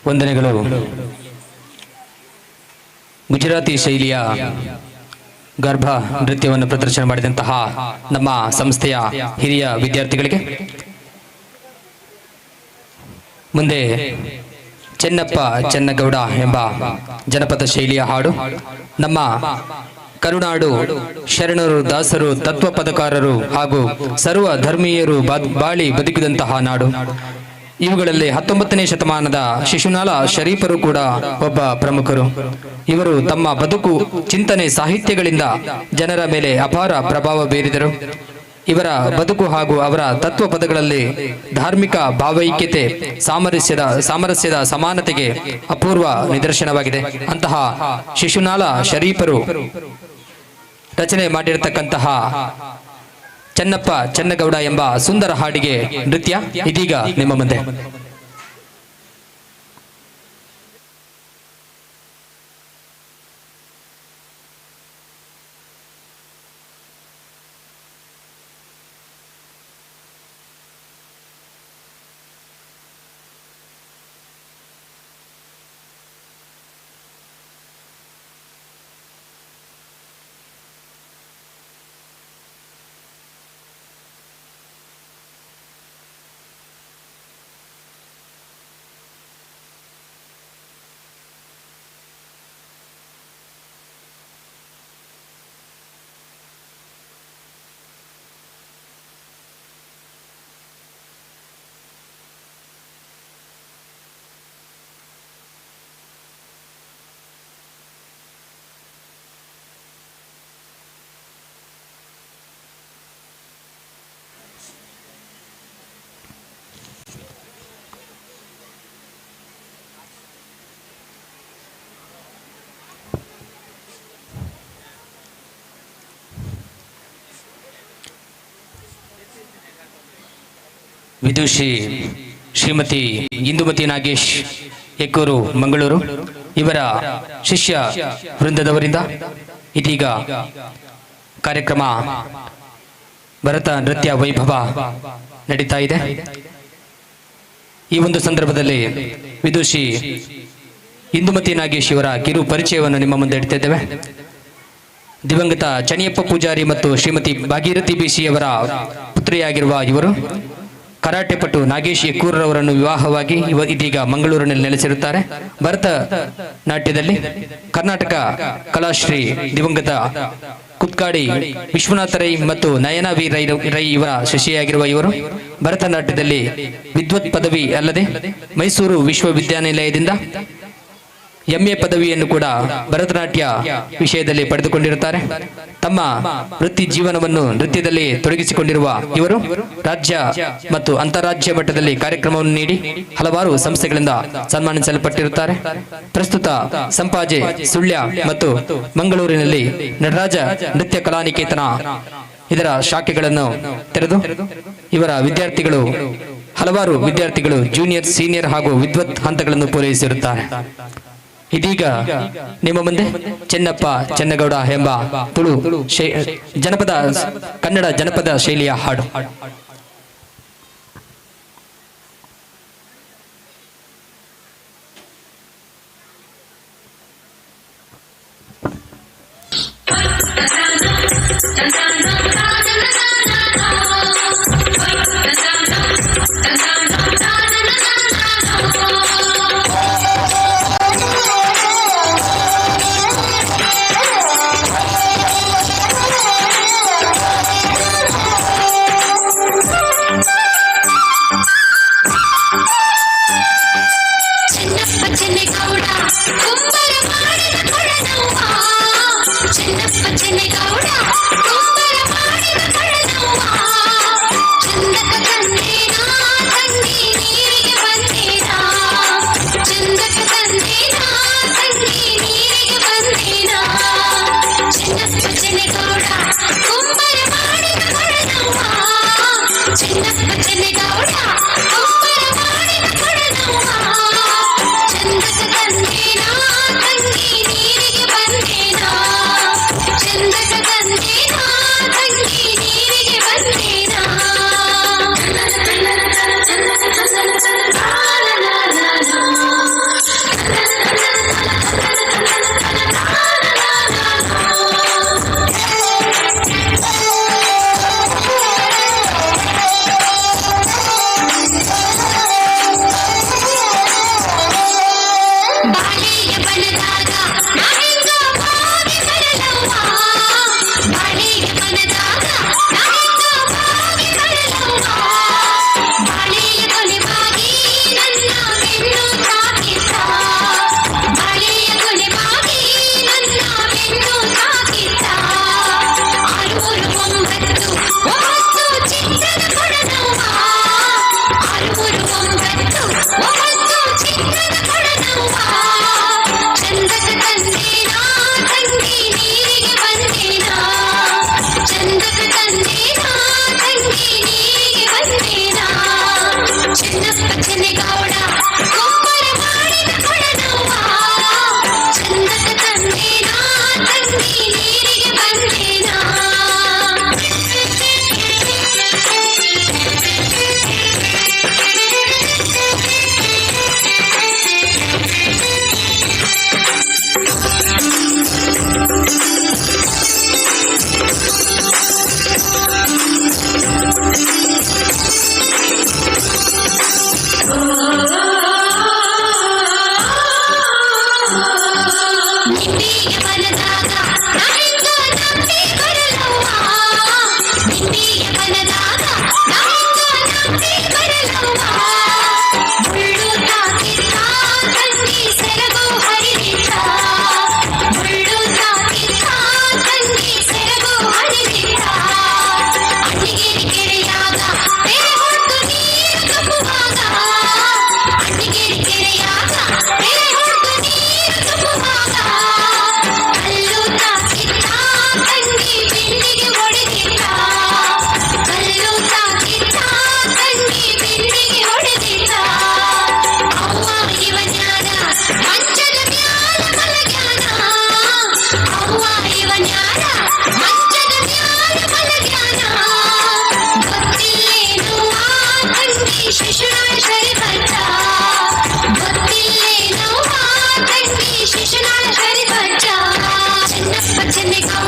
ವಂದನೆಗಳು. ಗುಜರಾತಿ ಶೈಲಿಯ ಗರ್ಭ ನೃತ್ಯವನ್ನು ಪ್ರದರ್ಶನ ಮಾಡಿದಂತಹ ನಮ್ಮ ಸಂಸ್ಥೆಯ ಹಿರಿಯ ವಿದ್ಯಾರ್ಥಿಗಳಿಗೆ ಮುಂದೆ ಚೆನ್ನಪ್ಪ ಚೆನ್ನಗೌಡ ಎಂಬ ಜನಪದ ಶೈಲಿಯ ಹಾಡು. ನಮ್ಮ ಕರುನಾಡು ಶರಣರು, ದಾಸರು, ತತ್ವ ಪದಕಾರರು ಹಾಗೂ ಸರ್ವ ಧರ್ಮೀಯರು ಬಾಳಿ ಬದುಕಿದಂತಹ ನಾಡು. ಇವುಗಳಲ್ಲಿ 19ನೇ ಶತಮಾನದ ಶಿಶುನಾಳ ಶರೀಫರು ಕೂಡ ಒಬ್ಬ ಪ್ರಮುಖರು. ಇವರು ತಮ್ಮ ಬದುಕು, ಚಿಂತನೆ, ಸಾಹಿತ್ಯಗಳಿಂದ ಜನರ ಮೇಲೆ ಅಪಾರ ಪ್ರಭಾವ ಬೀರಿದರು. ಇವರ ಬದುಕು ಹಾಗೂ ಅವರ ತತ್ವ ಪದಗಳಲ್ಲಿ ಧಾರ್ಮಿಕ ಭಾವೈಕ್ಯತೆ, ಸಾಮರಸ್ಯದ ಸಮಾನತೆಗೆ ಅಪೂರ್ವ ನಿದರ್ಶನವಾಗಿದೆ. ಅಂತಹ ಶಿಶುನಾಳ ಶರೀಫರು ರಚನೆ ಮಾಡಿರತಕ್ಕಂತಹ ಚೆನ್ನಪ್ಪ ಚೆನ್ನಗೌಡ ಎಂಬ ಸುಂದರ ಹಾಡಿಗೆ ನೃತ್ಯ ಇದೀಗ ನಿಮ್ಮ ಮುಂದೆ. ವಿದುಷಿ ಶ್ರೀಮತಿ ಇಂದುಮತಿ ನಾಗೇಶ್, ಎಕ್ಕೂರು, ಮಂಗಳೂರು. ಇವರ ಶಿಷ್ಯ ವೃಂದದವರಿಂದ ಇದೀಗ ಕಾರ್ಯಕ್ರಮ ಭರತ ನೃತ್ಯ ವೈಭವ ನಡೀತಾ ಇದೆ. ಈ ಒಂದು ಸಂದರ್ಭದಲ್ಲಿ ವಿದುಷಿ ಇಂದುಮತಿ ನಾಗೇಶ್ ಇವರ ಕಿರು ಪರಿಚಯವನ್ನು ನಿಮ್ಮ ಮುಂದೆ ಇಡ್ತಿದ್ದೇವೆ. ದಿವಂಗತ ಚನಿಯಪ್ಪ ಪೂಜಾರಿ ಮತ್ತು ಶ್ರೀಮತಿ ಭಾಗೀರಥಿ ಬಿಸಿ ಅವರ ಪುತ್ರಿಯಾಗಿರುವ ಇವರು ಕರಾಟೆ ಪಟು ನಾಗೇಶ್ ಎಕ್ಕೂರವರನ್ನು ವಿವಾಹವಾಗಿ ಇದೀಗ ಮಂಗಳೂರಿನಲ್ಲಿ ನೆಲೆಸಿರುತ್ತಾರೆ. ಭರತ ನಾಟ್ಯದಲ್ಲಿ ಕರ್ನಾಟಕ ಕಲಾಶ್ರೀ ದಿವಂಗತ ಕುತ್ಕಾಡಿ ವಿಶ್ವನಾಥ ರೈ ಮತ್ತು ನಯನ ವಿ ರೈ ರೈ ಇವರ ಶಿಷ್ಯೆಯಾಗಿರುವ ಇವರು ಭರತನಾಟ್ಯದಲ್ಲಿ ವಿದ್ವತ್ ಪದವಿ ಅಲ್ಲದೆ ಮೈಸೂರು ವಿಶ್ವವಿದ್ಯಾನಿಲಯದಿಂದ ಎಂಎ ಪದವಿಯನ್ನು ಕೂಡ ಭರತನಾಟ್ಯ ವಿಷಯದಲ್ಲಿ ಪಡೆದುಕೊಂಡಿರುತ್ತಾರೆ. ತಮ್ಮ ವೃತ್ತಿ ಜೀವನವನ್ನು ನೃತ್ಯದಲ್ಲಿ ತೊಡಗಿಸಿಕೊಂಡಿರುವ ಇವರು ರಾಜ್ಯ ಮತ್ತು ಅಂತಾರಾಜ್ಯ ಮಟ್ಟದಲ್ಲಿ ಕಾರ್ಯಕ್ರಮವನ್ನು ನೀಡಿ ಹಲವಾರು ಸಂಸ್ಥೆಗಳಿಂದ ಸನ್ಮಾನಿಸಲ್ಪಟ್ಟಿರುತ್ತಾರೆ. ಪ್ರಸ್ತುತ ಸಂಪಾಜೆ, ಸುಳ್ಯ ಮತ್ತು ಮಂಗಳೂರಿನಲ್ಲಿ ನಟರಾಜ ನೃತ್ಯ ಕಲಾನಿಕೇತನ ಇದರ ಶಾಖೆಗಳನ್ನು ತೆರೆದು ಇವರ ವಿದ್ಯಾರ್ಥಿಗಳು ಹಲವಾರು ವಿದ್ಯಾರ್ಥಿಗಳು ಜೂನಿಯರ್, ಸೀನಿಯರ್ ಹಾಗೂ ವಿದ್ವತ್ ಹಂತಗಳನ್ನು ಪೂರೈಸಿರುತ್ತಾರೆ. ಇದೀಗ ನಿಮ್ಮ ಮುಂದೆ ಚೆನ್ನಪ್ಪ ಚೆನ್ನಗೌಡ ಎಂಬ ತುಳು ಜನಪದ ಕನ್ನಡ ಜನಪದ ಶೈಲಿಯ ಹಾಡು. ಚೆನ್ನಪ್ಪ ಚೆನ್ನೇಗೌಡ ಕುಂಬರ ಮಾಡಿದ ಕೊಳನವ್ವ. ಚೆನ್ನಪ್ಪ ಚೆನ್ನೇಗೌಡ ಕುಂಬರ ಮಾಡಿದ ಕೊಳನವ್ವ. ಚಂದಕ ತಂದೇನಾ ತಂಗಿ ನೀರಿಗೆ ಬಂದೇನಾ. ಚಂದಕ ತಂದೇನಾ ತಂಗಿ ನೀರಿಗೆ ಬಂದೇನಾ. ಚೆನ್ನಪ್ಪ ಚೆನ್ನೇಗೌಡ ಕುಂಬರ ಮಾಡಿದ ಕೊಳನವ್ವ. ಚೆನ್ನಪ್ಪ ಚೆನ್ನೇಗೌಡ ಕುಂಬರ ಮಾಡಿದ ಕೊಳನವ್ವ. ಚಂದಕ ತಂದೇನಾ ತಂಗಿ ನೀರಿಗೆ ಬಂದೇನಾ. ಚಂದಕ ತಂದೇನಾ.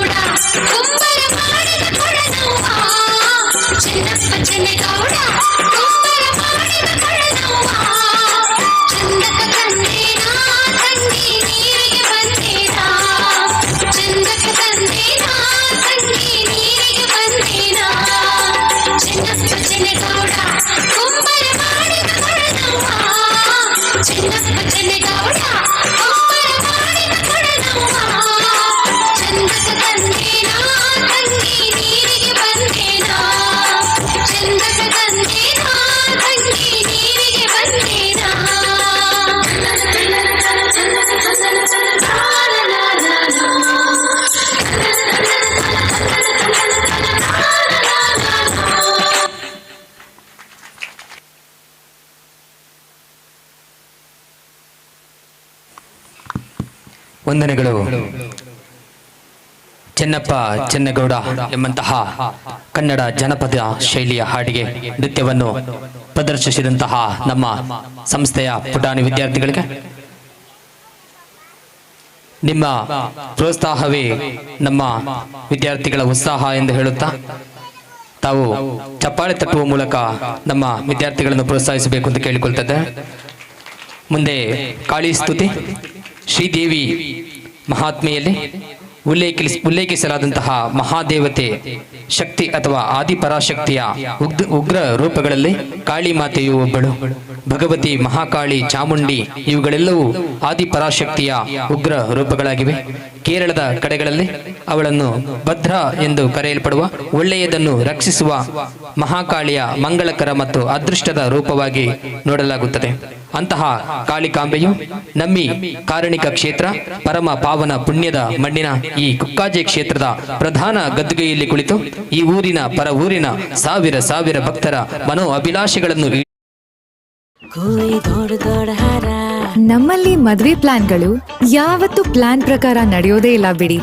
ಚೆನ್ನೇಗೌಡ ಕುಂಬರ ಮಾಡಿದ ಕೊಡನವ್ವ. ಚೆನ್ನಪ್ಪ ಚೆನ್ನೇಗೌಡ ಕುಂಬರ ಮಾಡಿದ ಕೊಡನವ್ವ. ಚಂದಕ ತಂದೇನಾ ತಂಗಿ ನೀರಿಗೆ ಬಂದೇನಾ. ಚಂದಕ ತಂದೇನಾ ತಂಗಿ ನೀರಿಗೆ ಬಂದೇನಾ. ಚೆನ್ನಪ್ಪ ಚೆನ್ನೇಗೌಡ ಕುಂಬರ ಮಾಡಿದ ಕೊಡನವ್ವ. ಚೆನ್ನಪ್ಪ ಚೆನ್ನೇಗೌಡ ಕುಂಬರ ಮಾಡಿದ ಕೊಡನವ್ವ. ಚಂದಕ ತಂದೇನಾ ತಂಗಿ ನೀರಿಗೆ ಬಂದೇನಾ. ಚಂದಕ ತಂದೇನಾ ತಂಗಿ ನೀರಿಗೆ ಬಂದೇನಾ. ವಂದನೆಗಳು. ಚೆನ್ನಪ್ಪ ಚೆನ್ನಗೌಡ ಎಂಬಂತಹ ಕನ್ನಡ ಜನಪದ ಶೈಲಿಯ ಹಾಡಿಗೆ ನೃತ್ಯವನ್ನು ಪ್ರದರ್ಶಿಸಿದಂತಹ ನಮ್ಮ ಸಂಸ್ಥೆಯ ಪುಟಾಣಿ ವಿದ್ಯಾರ್ಥಿಗಳಿಗೆ ನಿಮ್ಮ ಪ್ರೋತ್ಸಾಹವೇ ನಮ್ಮ ವಿದ್ಯಾರ್ಥಿಗಳ ಉತ್ಸಾಹ ಎಂದು ಹೇಳುತ್ತಾ, ತಾವು ಚಪ್ಪಾಳೆ ತಟ್ಟುವ ಮೂಲಕ ನಮ್ಮ ವಿದ್ಯಾರ್ಥಿಗಳನ್ನು ಪ್ರೋತ್ಸಾಹಿಸಬೇಕು ಅಂತ ಕೇಳಿಕೊಳ್ತದೆ. ಮುಂದೆ ಕಾಳಿ ಸ್ತುತಿ. ಶ್ರೀದೇವಿ ಮಹಾತ್ಮೆಯಲ್ಲಿ ಉಲ್ಲೇಖಿಸಲಾದಂತಹ ಮಹಾದೇವತೆ ಶಕ್ತಿ ಅಥವಾ ಆದಿಪರಾಶಕ್ತಿಯ ಉಗ್ರ ರೂಪಗಳಲ್ಲಿ ಕಾಳಿ ಮಾತೆಯು ಒಬ್ಬಳು. ಭಗವತಿ, ಮಹಾಕಾಳಿ, ಚಾಮುಂಡಿ ಇವುಗಳೆಲ್ಲವೂ ಆದಿಪರಾಶಕ್ತಿಯ ಉಗ್ರ ರೂಪಗಳಾಗಿವೆ. ಕೇರಳದ ಕಡೆಗಳಲ್ಲಿ ಅವಳನ್ನು ಭದ್ರ ಎಂದು ಕರೆಯಲ್ಪಡುವ ಒಳ್ಳೆಯದನ್ನು ರಕ್ಷಿಸುವ ಮಹಾಕಾಳಿಯ ಮಂಗಳಕರ ಮತ್ತು ಅದೃಷ್ಟದ ರೂಪವಾಗಿ ನೋಡಲಾಗುತ್ತದೆ. ಅಂತಹ ಕಾಳಿಕಾಂಬೆಯು ನಮ್ಮಿ ಕಾರಣಿಕ ಕ್ಷೇತ್ರ, ಪರಮ ಪಾವನ ಪುಣ್ಯದ ಮಣ್ಣಿನ ಈ ಕುಕ್ಕಾಜೆ ಕ್ಷೇತ್ರದ ಪ್ರಧಾನ ಗದ್ದುಗೆಯಲ್ಲಿ ಕುಳಿತು ಈ ಊರಿನ ಪರ ಊರಿನ ಸಾವಿರ ಸಾವಿರ ಭಕ್ತರ ಮನೋ ಅಭಿಲಾಷೆಗಳನ್ನು ನಮ್ಮಲ್ಲಿ ಮದ್ವೆ ಪ್ಲಾನ್ಗಳು ಯಾವತ್ತೂ ಪ್ಲಾನ್ ಪ್ರಕಾರ ನಡೆಯೋದೇ ಇಲ್ಲ ಬಿಡಿ.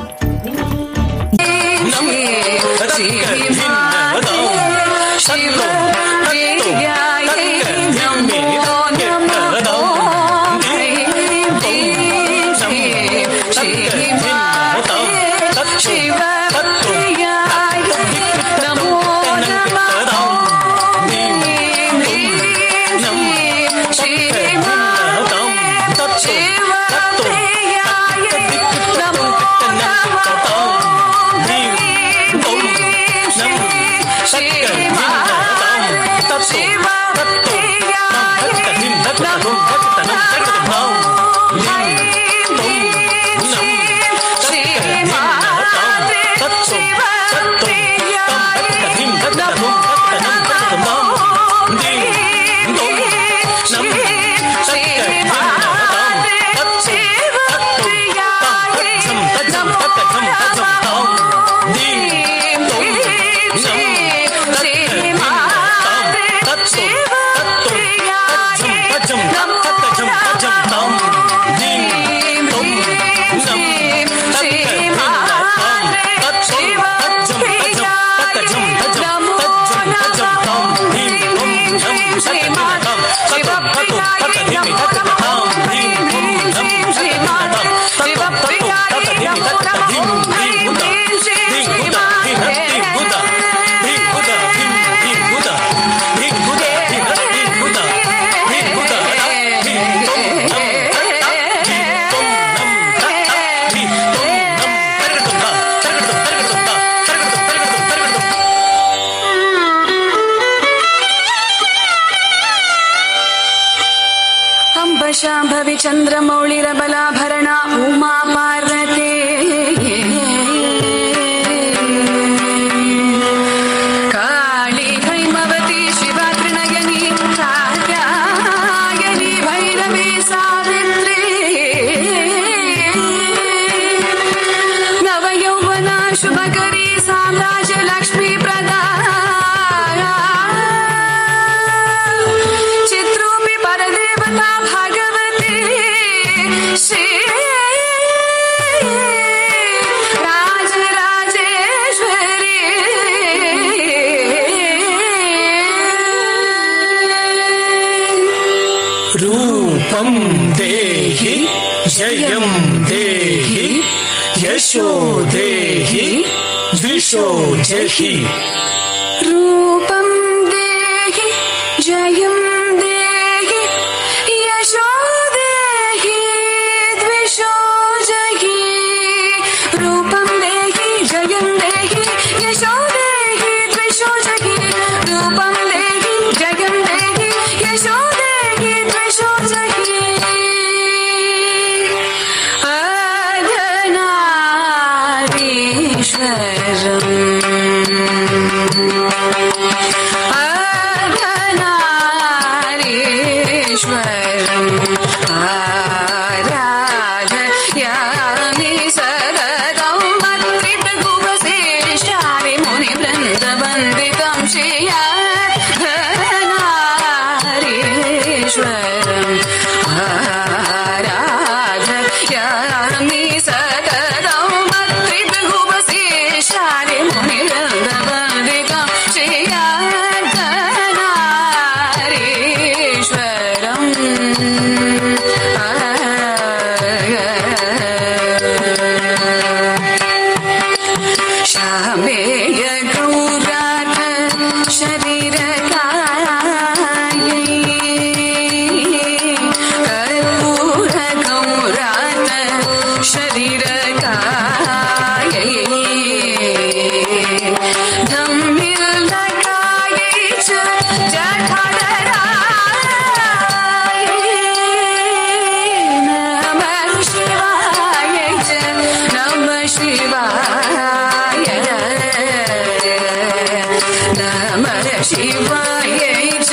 ಅಂಬ ಶಾಂಭವಿ ಚಂದ್ರಮೌಳಿರಬಲಾಭರಣ ಉಮಾ ಪಾರ್ವತಿ, ಕಾಳಿ ಹೈಮವತಿ ಶಿವಾ ತ್ರಿನಯನಿ, ಕಾತ್ಯಾಯನಿ ಭೈರವಿ ಸಾವಿತ್ರಿ, ನವಯೌವನ ಶುಭಕರಿ ಸಾಮ್ರಾಜ್ಯ ಲಕ್ಷ್ಮೀ ಪ್ರದಾ, ಚಿತ್ರೂಪಿ ಪರದೇವತಾ ಭಗವತಿ ಶ್ರೀ ರಾಜರಾಜೇಶ್ವರಿ. ರೂಪಂ ದೇಹಿ, ಜಯಂ ದೇಹಿ, ಯಶೋ ದೇಹಿ. ದ್ವಿಷೋ ಜಹಿ. रूपं देहि जयं देहि यशो देहि द्विषो जहि. रूपं देहि जयं देहि यशो देहि द्विषो जहि. रूपं देहि जयं देहि यशो देहि द्विषो जहि. अर्धनारीश्वरम्, अर्धनारीश्वरम् आराधयामि सततं. भद्रिभृगुवसिष्ठारि मुनिवृन्दवन्दितं श्रियाधनारीश्वरम् आराधयामि सततं. भद्रिभृगुवसिष्ठारि मुनिवृन्दवन्दितं श्रियाधनारीश्वरम्. शामेय गौराथ शरीरकायै, कर्पूर गौराथ शरीरकायै, धम्मिलकायै च जठाधरायै, नमः शिवाय च नमः शिवाय, नमः शिवाय च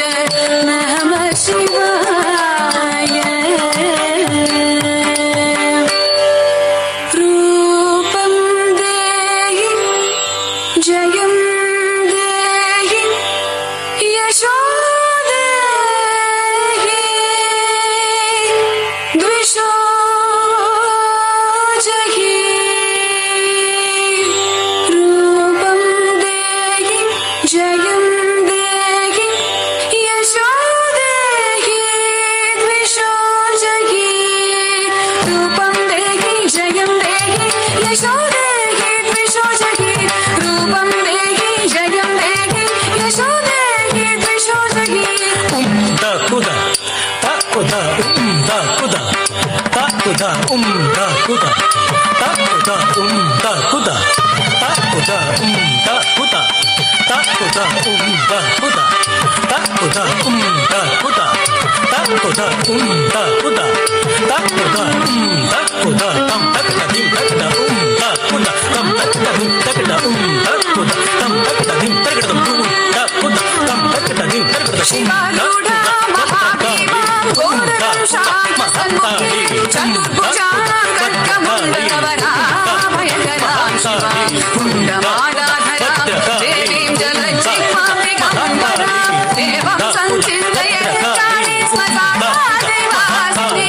नमः शिवाय. रूपं देहि जयं देहि यशो देहि द्विषो जहि. रूपं देहि जयं देहि यशो देहि द्विषो जहि. रूपं देहि जयं देहि यशो देहि द्विषो जहि. रूपं देहि जयं देहि यशो देहि द्विषो जहि. ಉಂ the ಕುದ ತ ಕುದ ಉಂ the ಕುದ ತ ಕುದ ಉಂ the ಕುದ ತ ಕುದ ಉಂ the ಕುದ ತ ಕುದ ಉಂ the ಕುದ ತ ಕುದ ಉಂ the ಕುದ ತ ಕುದ ಉಂ the ಕುದ ತ ಕುದ ಉಂ the ಕುದ ತ ಕುದ ಉಂ the ಕುದ ತಂ ತಕ್ ಧಿಂ ತಕ್ ಉಂ the ಕುದ ತಂ ತಕ್ ಧಿಂ ತಕ್ ಉಂ the ಕುದ ತಂ ತಕ್ ಧಿಂ ತಕ್ ಉಂ the ಕುದ ತಂ ತಕ್ ಧಿಂ ತಕ್ ಶಿವಾರೂಢ ಮಹಾಭೀಮಾಂ ಘೋರದಂಶಾಯ ಸನ್ಮುಖೇ, ಚತುರ್ಭುಜಾಂ ಖಡ್ಗಮುಂಡವರಾಭಯಕರಾಂ ಶಿವಾಂ, ಮುಂಡಮಾಲಾಧರಾಂ ದೇವೀಂ ಜಲಜ್ಜಿಹ್ವಾಂ ದಿಗಂಬರಾಂ, ದೇವಂ ಸಂಚಿಂತಯೇ ಕಾಳಿ ಸ್ವಸಾಕ್ಷಾತ್ ದೇವಾಸಿನಿ,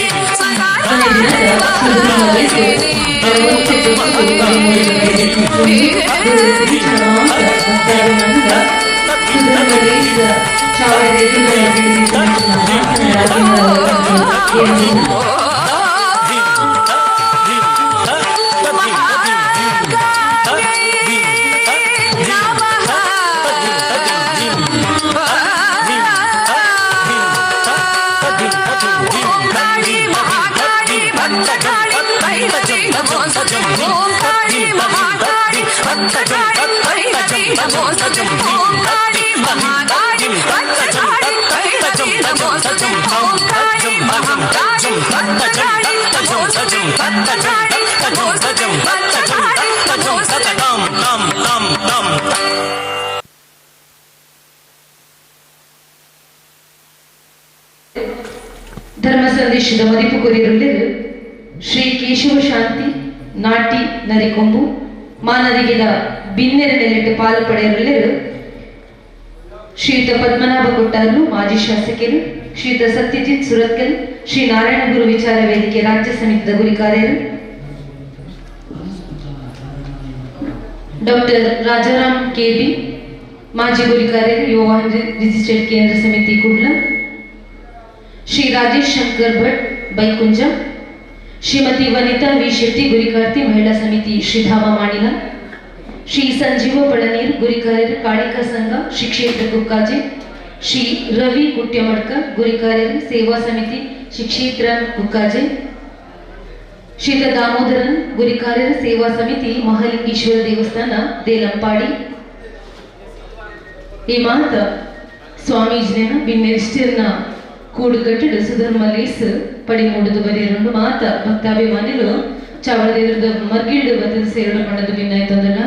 ಓಂ ಕಾಳಿ ಮಹಾಕಾಳಿ ಭದ್ರಕಾಳಿ ಭೈರವಿ ನಮೋಸ್ತುತೆ. ಓಂ ಕಾಳಿ ಮಹಾಕಾಳಿ ಭದ್ರಕಾಳಿ ಭೈರವಿ ನಮೋಸ್ತುತೆ. ಓಂ ಕಾಳಿ ಮಹಾಕಾಳಿ ಭದ್ರಕಾಳಿ ಭೈರವಿ ನಮೋಸ್ತುತೆ. ಓಂ ಕಾಳಿ ಮಹಾಕಾಳಿ ಭದ್ರಕಾಳಿ ನಮೋಸ್ತುತೆ. ಭದ್ರಕಾಳಿ ನಮೋಸ್ತುತೆ. ಭದ್ರಕಾಳಿ ನಮೋಸ್ತುತೆ. ತಂ ತಂ ತಂ ತಂ. ಧರ್ಮ ಸಂದೇಶದ ಮದಿಪು ಕೊರಿಯರುಳ್ಳಿರು ಶ್ರೀ ಕೇಶವ ಶಾಂತಿ ನಾಟಿ ನರಿಕೊಂಬು. ಮಾನರಿಗಿದ ಬಿನ್ನೆರ ನೆಲೆಟ್ಟು ಪಾಲು ಪಡೆಯರುಳ್ಳಿರು ಶ್ರೀಯುತ ಪದ್ಮನಾಭ ಕೊಟ್ಟಾರ್ಲು, ಮಾಜಿ ಶಾಸಕರು, ಶ್ರೀಯುತ ಸತ್ಯಜಿತ್ ಸುರತ್ಕಲ್, ಶ್ರೀ ನಾರಾಯಣ ಗುರು ವಿಚಾರ ವೇದಿಕೆ ರಾಜ್ಯ ಸಮಿತಿದ ಗುರಿಕಾರ್ಯರು, ಡಾಕ್ಟರ್ ರಾಜಾರಾಮ್ ಕೆಬಿ, ಮಾಜಿ ಗುರಿಕಾರ್ಯರು, ಯುವ ರಿಜಿಸ್ಟರ್ಡ್ ಕೇಂದ್ರ ಸಮಿತಿ ಕುಡ್ಲ, ಶ್ರೀ ರಾಜೇಶ್ ಶಂಕರ್ ಭಟ್ ಬೈಕುಂಜ, ಶ್ರೀಮತಿ ವನಿತಾ ವಿ ಶೆಟ್ಟಿ, ಗುರಿಕಾರ್ತಿ, ಮಹಿಳಾ ಸಮಿತಿ ಶ್ರೀಧಾಮ ಮಾಣಿಲ, ಶ್ರೀ ಸಂಜೀವ ಪಳನೀರ್ ಗುರಿಕಾರ್ಯರು ಕಾಳಿಕಾ ಸಂಘ ಶ್ರೀ ಕ್ಷೇತ್ರ ಕುಕ್ಕಾಜೆ, ಶ್ರೀ ರವಿ ಕುಟ್ಯಮಡ್ಕ ಗುರಿಕಾರ್ಯರು ಸೇವಾ ಸಮಿತಿ ಶ್ರೀ ಕ್ಷೇತ್ರ ಕುಕ್ಕಾಜೆ, ಶ್ರೀತ ದಾಮೋದರನ್ ಗುರಿಕಾರ್ಯರ ಸೇವಾ ಸಮಿತಿ ಮಹಾಲಿಂಗೇಶ್ವರ ದೇವಸ್ಥಾನ ದೇಲಂಪಾಡಿ. ಈ ಮಾತ ಸ್ವಾಮೀಜಿನ ಬಿನ್ನೆರಿಷ್ಟಿರ್ನ ಕೂಡುಕಟ್ಟಡು ಸುಧರ್ಮ ಲೇಸ್ ಪಡಿಮೂಡುದು ಬರೆಯರುಂಡು. ಮಾತ ಭಕ್ತಾಭಿಮಾನಿಲು ಚಾವಳದೇವರದ ಮರ್ಗಿಲ್ಡು ಬತ್ತದ ಸೇರಡು ಪಣದು ಭಿನ್ನಾಯ್ತಂದಲ್ಲ.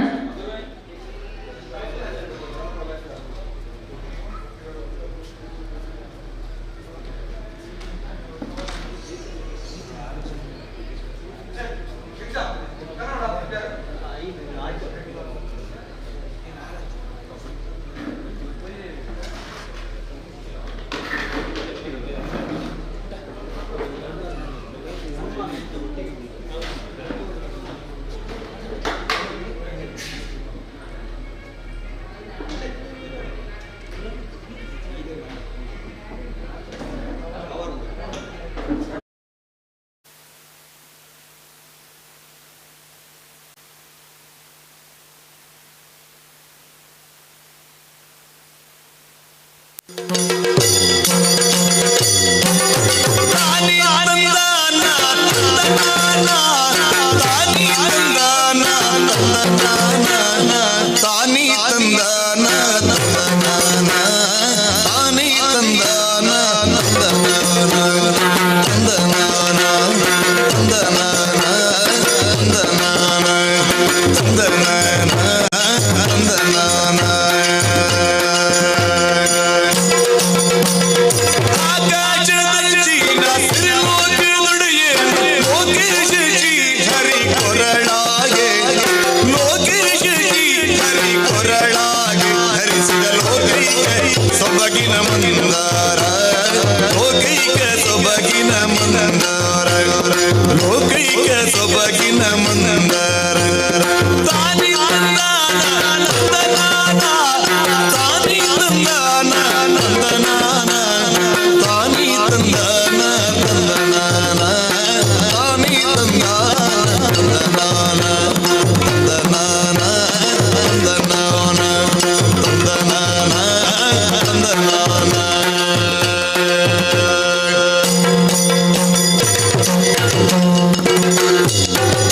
Thank you.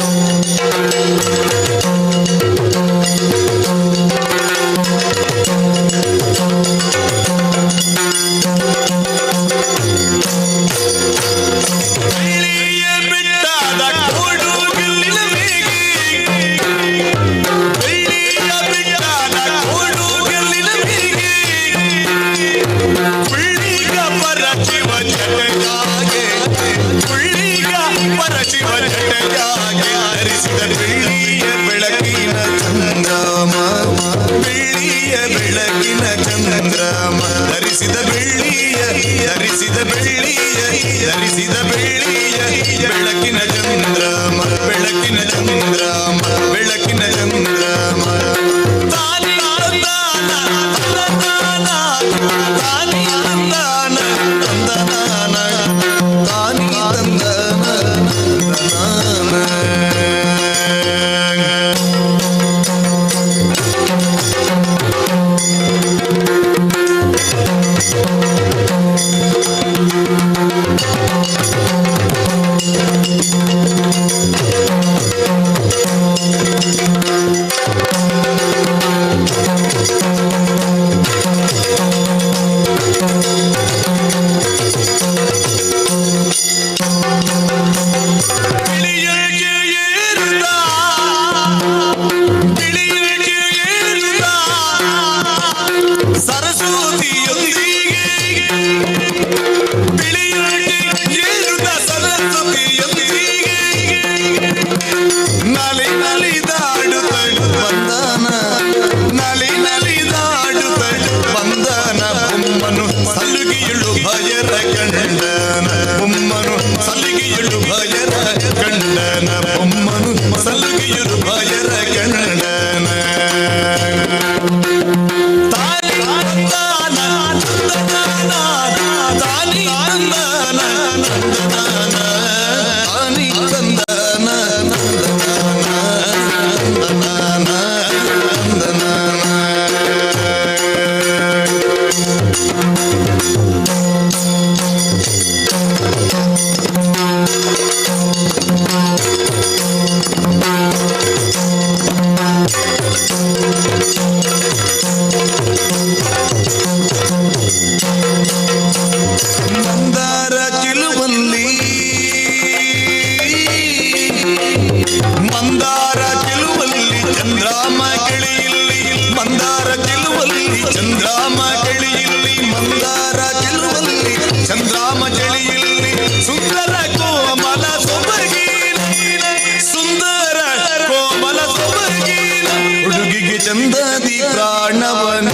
ಚಂದದಿ ಪ್ರಾಣವನ್,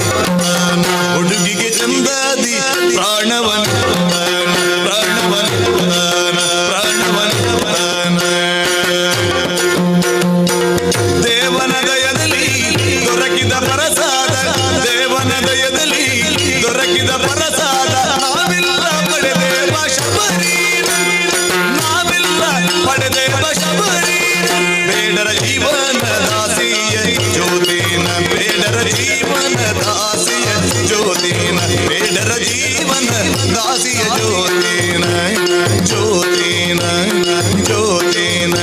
ಹುಡುಗಿಗೆ ಚಂದದಿ ಪ್ರಾಣವನ್, ಪ್ರಾಣವನ್ ಪ್ರಾಣವನ್. ದೇವನ ದಯದಲ್ಲಿ ದೊರಕಿದ ಪ್ರಸಾದ, ದೇವನ ದಯದಲ್ಲಿ ದೊರಕಿದ ಪ್ರಸಾದ, ನಾವೆಲ್ಲ ಪಡೆದೇವ ಶಬರಿ, ನಾವೆಲ್ಲ ಪಡೆದೇವ ಶಬರಿ. ಬೇಡರ ಜೀವನ ದಾಸಿಯ ಜ್ಯೋತಿನ, ಬೇಡರ ಜೀವನ ದಾಸಿಯ ಜ್ಯೋತಿನ, ಬೇಡರ ಜೀವನ ದಾಸಿಯ ಜ್ಯೋತಿನ, ಜ್ಯೋತಿನ ಜ್ಯೋತಿನ.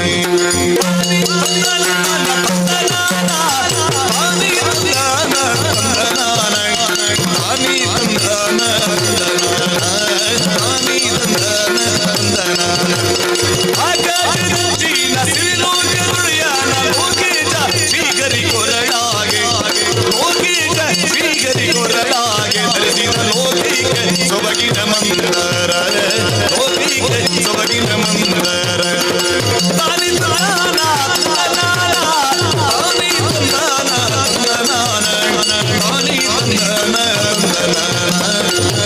ಸೊಬಗಿನ ಮಂದರ, ಲೋಕಿಕ ಸೊಬಗಿನ ಮಂದರ. ತಾನಿ ತಾನ ತಾನ ತಾನಿ ತಂದಾನ ತಂದನಾನ, ತಾನಿ ತಂದನ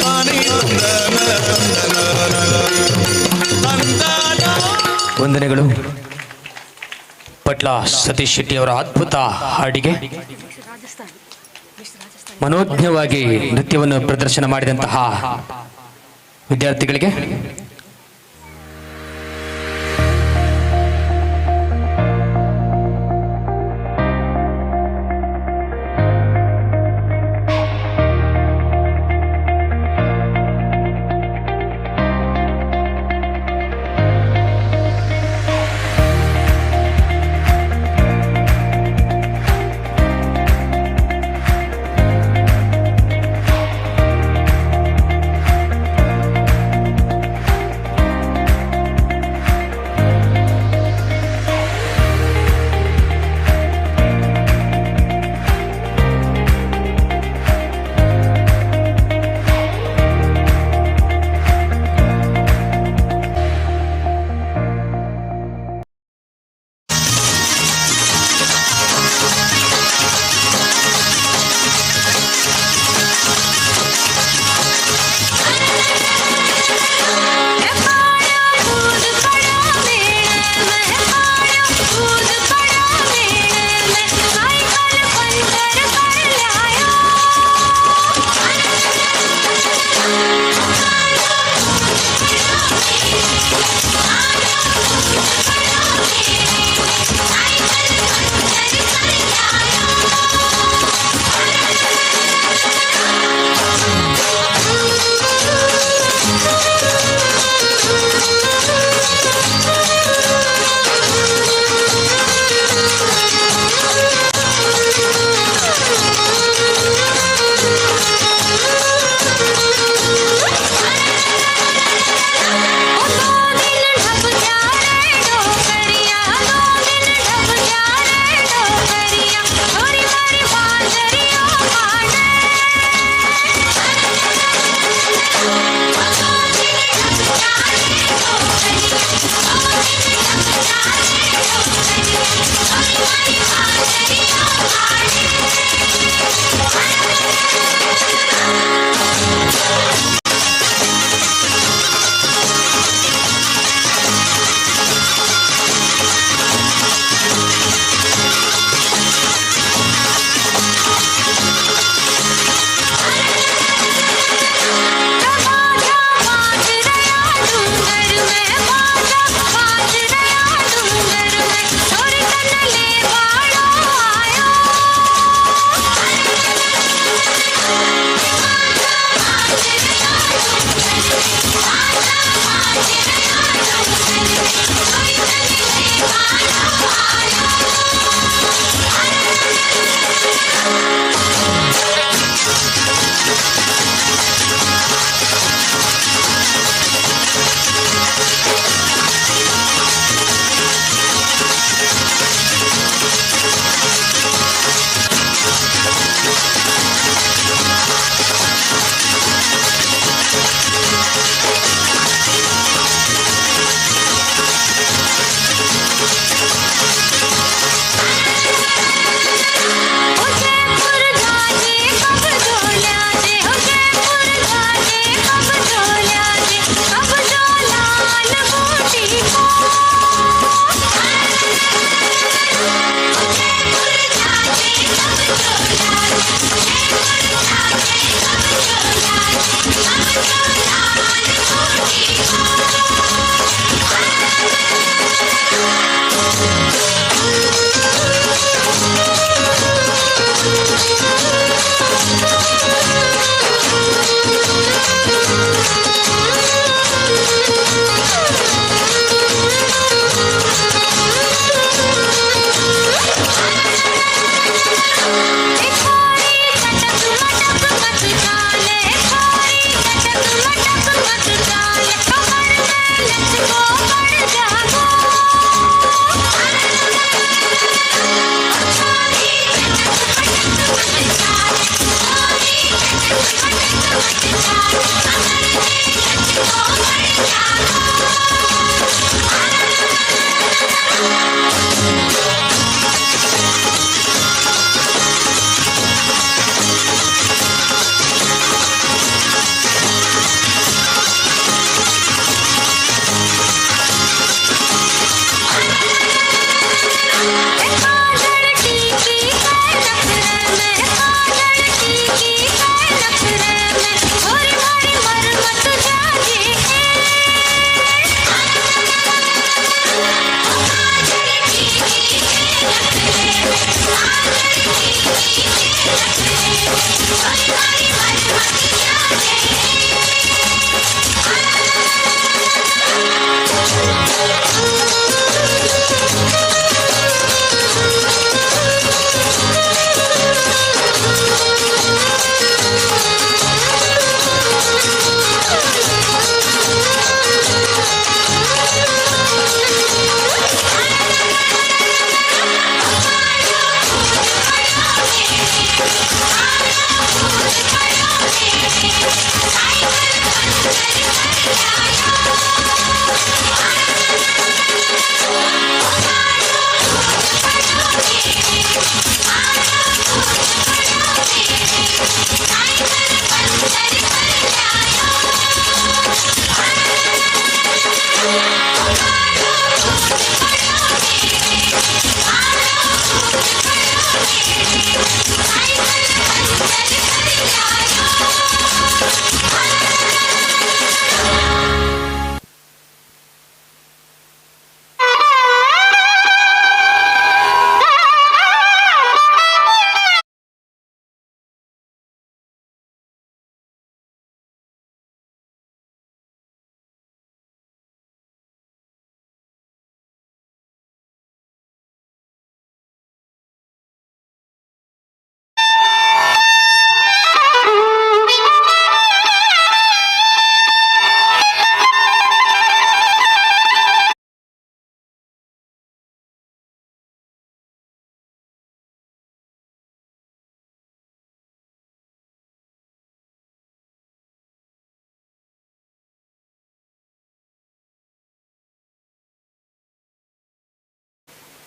ತಾನಿ ತಂದನ ತಂದನಾನ ತಂದನ. ವಂದನೆಗಳು. ಪಟ್ಲ ಸತೀಶ್ ಶೆಟ್ಟಿ ಅವರ ಅದ್ಭುತ ಹಾಡಿಗೆ ಮನೋಜ್ಞವಾಗಿ ನೃತ್ಯವನ್ನು ಪ್ರದರ್ಶನ ಮಾಡಿದಂತಹ ವಿದ್ಯಾರ್ಥಿಗಳಿಗೆ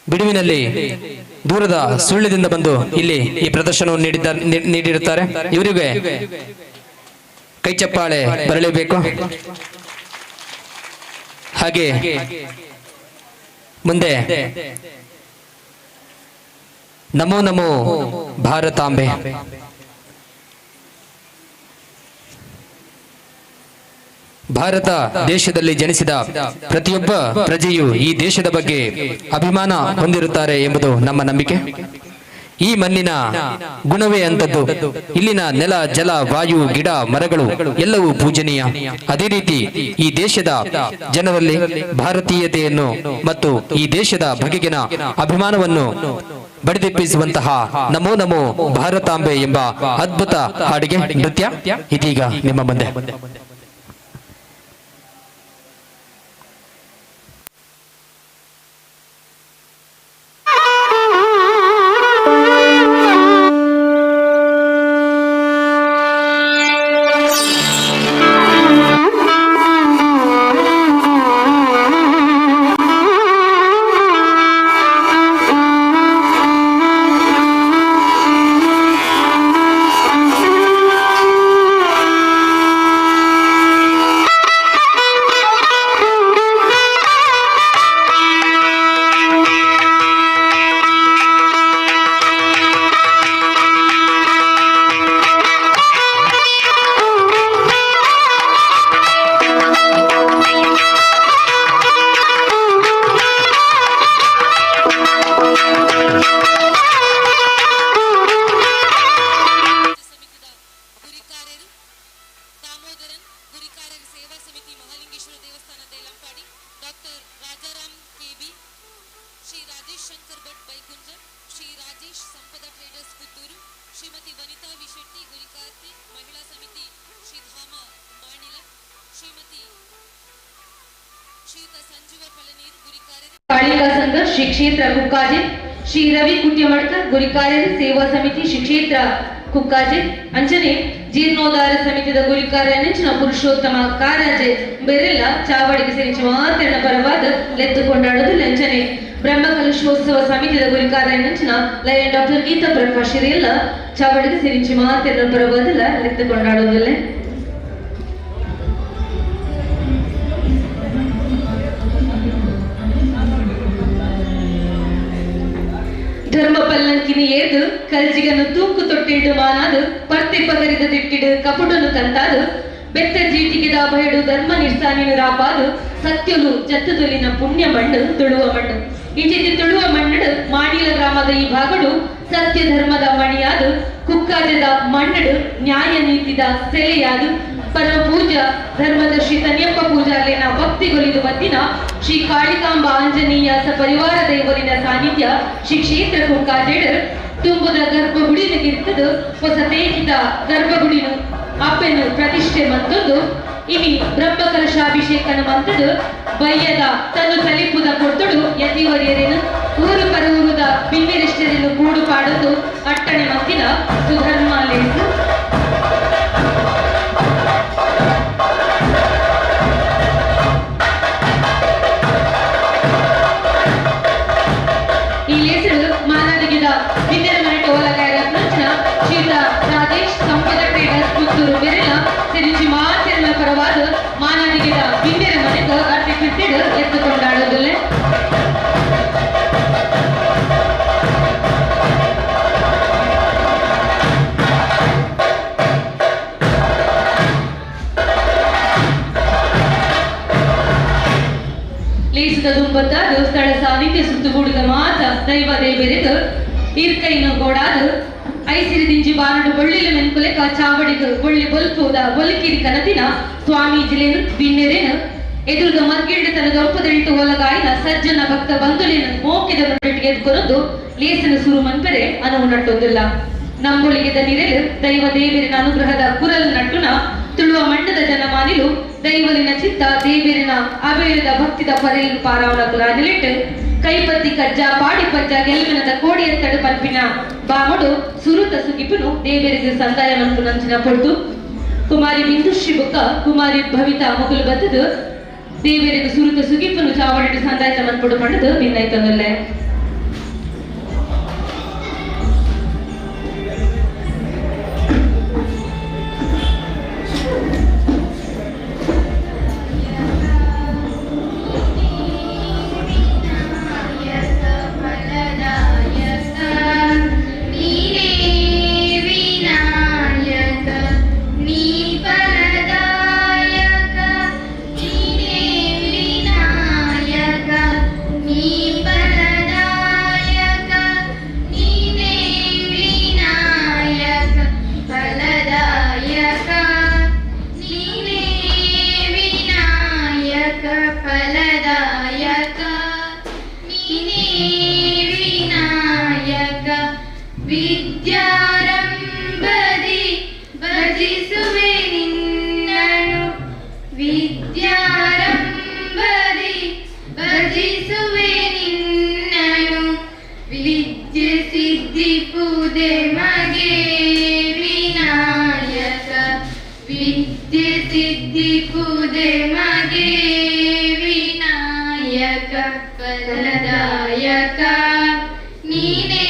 ಬಿಡುವಿನಲ್ಲಿ ದೂರದ ಸುಳ್ಳ್ಯದಿಂದ ಬಂದು ಇಲ್ಲಿ ಈ ಪ್ರದರ್ಶನವನ್ನು ನೀಡಿರುತ್ತಾರೆ. ಇವರಿಗೆ ಕೈಚಪ್ಪಾಳೆ ಬರಲೇಬೇಕು. ಹಾಗೆ ಮುಂದೆ ನಮೋ ನಮೋ ಭಾರತಾಂಬೆ. ಭಾರತ ದೇಶದಲ್ಲಿ ಜನಿಸಿದ ಪ್ರತಿಯೊಬ್ಬ ಪ್ರಜೆಯು ಈ ದೇಶದ ಬಗ್ಗೆ ಅಭಿಮಾನ ಹೊಂದಿರುತ್ತಾರೆ ಎಂಬುದು ನಮ್ಮ ನಂಬಿಕೆ. ಈ ಮಣ್ಣಿನ ಗುಣವೇ ಅಂತದ್ದು. ಇಲ್ಲಿನ ನೆಲ, ಜಲ, ವಾಯು, ಗಿಡ, ಮರಗಳು ಎಲ್ಲವೂ ಪೂಜನೀಯ. ಅದೇ ರೀತಿ ಈ ದೇಶದ ಜನರಲ್ಲಿ ಭಾರತೀಯತೆಯನ್ನು ಮತ್ತು ಈ ದೇಶದ ಬಗೆಗಿನ ಅಭಿಮಾನವನ್ನು ಬಡಿದೆಪ್ಪಿಸುವಂತಹ ನಮೋ ನಮೋ ಭಾರತಾಂಬೆ ಎಂಬ ಅದ್ಭುತ ಹಾಡಿಗೆ ನೃತ್ಯ ಇದೀಗ ನಿಮ್ಮ ಮುಂದೆ. ಕಾಳಿಕಾ ಸಂಘ ಶ್ರೀ ಕ್ಷೇತ್ರ ಕುಕ್ಕಾಜೆ, ಶ್ರೀ ರವಿ ಕುಟ್ಯಮಡ್ಕರ್ ಗುರಿಕಾರ್ಯರ ಸೇವಾ ಸಮಿತಿ ಶ್ರೀ ಕ್ಷೇತ್ರ ಕುಕ್ಕಾಜೆ, ಅಂಚನೆ ಜೀರ್ಣೋದ್ಧಾರ ಸಮಿತಿದ ಗುರಿಕಾರ್ಯ ನೆಂಚಿನ ಪುರುಷೋತ್ತಮ ಕಾರಾಜೆ ಬೆರೆಲ್ಲ ಚಾವಡಿಗೆ ಸೇರಿಸಿ ಮಾತೆರಣ ಪರವಾದ ಲೆತ್ತು ಕೊಂಡಾಡೋದು. ಲಂಚನೆ ಬ್ರಹ್ಮ ಕಲಶೋತ್ಸವ ಸಮಿತಿದ ಗುರಿಕಾರ್ಯ ನೆಂಚಿನ ಲಯನ್ ಡಾಕ್ಟರ್ ಗೀತಾ ಪ್ರಕಾಶ್ ಎಲ್ಲ ಚಾವಡಿಗೆ ಸೇರಿಸಿ ಮಾತೆರಣ ಪರವಾದ ಲೆತ್ತು ಕೊಂಡಾಡೋದಿಲ್ಲ. ಧರ್ಮ ಪಲ್ಲಂಕಿನಿ ಏರ್ದು ಕಲ್ಜಿಗನು ತೂಕು ತೊಟ್ಟಿಡು ಮಾನಾದು ಪರ್ತೆ ಪಗರಿದ ದಿಟ್ಟಿಡು ಕಪುಟನು ಕಂತಾದು ಬೆತ್ತ ಜೀಟಿಗೆದ ಬಯಡು ಧರ್ಮ ನಿರ್ಸಾನಿನು ರಾಪಾದು ಸತ್ಯಲು ಜತ್ತುದೊಲಿನ ಪುಣ್ಯ ಮಣ್ಣು ತುಳುವ ಮಣ್ಣು. ಇಂಚಿತಿ ತುಳುವ ಮಣ್ಣು ಮಾಣಿಲ ಗ್ರಾಮದ ಈ ಭಾಗಡು ಸತ್ಯ ಧರ್ಮದ ಮಣಿಯಾದು ಕುಕ್ಕಾಜದ ಮಣ್ಣಡು ನ್ಯಾಯ ನೀತಿದ ಸೆಲೆಯಾದು ಪರಮ ಪೂಜಾ ಧರ್ಮದ ಶ್ರೀ ತನ್ಯಪ್ಪ ಪೂಜಾರ್ಲಿನ ಭಕ್ತಿಗೊಲಿದು ಬತ್ತಿನ ಶ್ರೀ ಕಾಳಿಕಾಂಬ ಆಂಜನೇಯ ಸಪರಿವಾರ ದೈವಲಿನ ಸಾನ್ನಿಧ್ಯ ಶ್ರೀ ಕ್ಷೇತ್ರ ಕುಕ್ಕಾಜೆಡ್ ತುಂಬುದ ಗರ್ಭಗುಡಿನ ಗಿರ್ತದು ಹೊಸ ತೇಕಿದ ಗರ್ಭಗುಡಿನು ಅಪ್ಪೆನು ಪ್ರತಿಷ್ಠೆ ಮತ್ತೊಂದು ಇನಿ ಬ್ರಹ್ಮಕಲಶಾಭಿಷೇಕನ ಮಂತದು ಬಯ್ಯದ ತನ್ನು ತಲಿಪುದ ಕೊಡ್ತುಡು ಯತಿವರಿಯರೇನು ಊರು ಪರೂರುದ ಬಿನ್ನಿರಿಷ್ಟರೇನು ಕೂಡು ಪಾಡೊಂದು ಅಟ್ಟಣೆ ಮಂತಿನ ಸುಧರ್ಮ ಲೇಸು. ಈ ಲೇಸರು ಮಾನಾದಿಗಿದ ಬಿನ್ನೆರ ಮನೆಟ ಓಲಗಾಯರ ಪ್ರಶ್ನ ಶ್ರೀತ ರಾಜೇಶ್ ಸಂಪದ ಟ್ರೇಡರ್ಸ್ ಪುತ್ತೂರು ಬೆರೆಲ ಸಿರಿಜಿ ಮಾತೆರನ ಪರವಾದ ಮಾನಾದಿಗಿದ ಬಿನ್ನೆರ ಮನೆಗೆ ಅರ್ತಿ ಕಿಟ್ಟಿಡು ಎತ್ತುಕೊಂಡಾಡೋದಿಲ್ಲ. ಲೇಸದ ದುಂಬತ್ತ ದೇವಸ್ಥಳ ಸಾನ್ನಿಧ್ಯ ಸುತ್ತುಗೂಡಿದ ಮಾತ ದೈವ ದೇವರಿದು ಈರ್ಕೈನು ಗೋಡಾದು ಐಸಿರಿ ದಿಂಜಿ ಬಾರಡು ಬೊಳ್ಳಿಲ ಮೆನ್ಕುಲೆಕ ಚಾವಡಿಗು ಬೊಳ್ಳಿ ಬೊಲ್ಪುದ ಬೊಲ್ಕಿರಿ ಕನದಿನ ಸ್ವಾಮೀಜಿಲೇನು ಬಿನ್ನೆರೇನು ಎದುರುದ ಮರ್ಗಿಲ್ಡು ತನ್ನ ದೊಪ್ಪದೆಂಟು ಒಲಗಾಯಿನ ಸಜ್ಜನ ಭಕ್ತ ಬಂಧುಲೇನು ಮೋಕಿದ ನೊಟ್ಟಿಗೆ ಎದ್ಕೊರದು ಲೇಸನ ಸುರು ಮನ್ಪೆರೆ ಅನುವು ನಟ್ಟೊಂದಿಲ್ಲ. ನಂಬೊಳಿಗೆದ ನಿರೆಲು ದೈವ ದೇವರಿನ ಅನುಗ್ರಹದ ಕುರಲ್ ನಟ್ಟುನ ತುಳುವ ಮಣ್ಣದ ಜನಮಾನಿಲು ದೈವಲಿನ ಚಿತ್ತ ದೇವರಿನ ಅಬೇರದ ಭಕ್ತಿದ ಪರೆಯಲು ಪಾರಾವನ ಕುಲಾದಿಲಿಟ್ಟು ಕೈಪತ್ತಿ ಕಜ್ಜ ಪಾಡಿ ಪಜ್ಜ ಗೆಲುವಿನದ ಕೋಡಿಯತ್ತಡು ಪಲ್ಪಿನ ಬಾಮಡು ಸುರುತ ಸುಗಿಪುನು ದೇವರಿಗೆ ಸಂದಾಯ ಮನ್ಪು ನಂಚಿನ ಪೊಡ್ದು ಕುಮಾರಿ ಬಿಂದುಶ್ರೀ ಬುಕ್ಕ ಕುಮಾರಿ ಭವಿತಾ ಮುಗುಲು ಬತ್ತದು ದೇವರಿಗೆ ಸುರುತ ಸುಗಿಪುನು ಚಾವಡಿಟ್ಟು ಸಂದಾಯ ಮನ್ಪುಡು ಪಂಡದು ಭಿನ್ನೈತೊಂದಲ್ಲೆ. ವಿದ್ಯಾರಂಭದಿ ಭಜಿಸುವೆ ನಿನ್ನನು, ವಿದ್ಯಾರಂಭದಿ ಭಜಿಸುವೆ ನಿನ್ನನು, ವಿದ್ಯೆ ಸಿದ್ಧಿಪುದೆ ಮಗೆ ವಿನಾಯಕ, ವಿದ್ಯೆ ಸಿದ್ಧಿಪುದೆ ಮಗೆ ವಿನಾಯಕ, ಫಲದಾಯಕ ನೀನೇ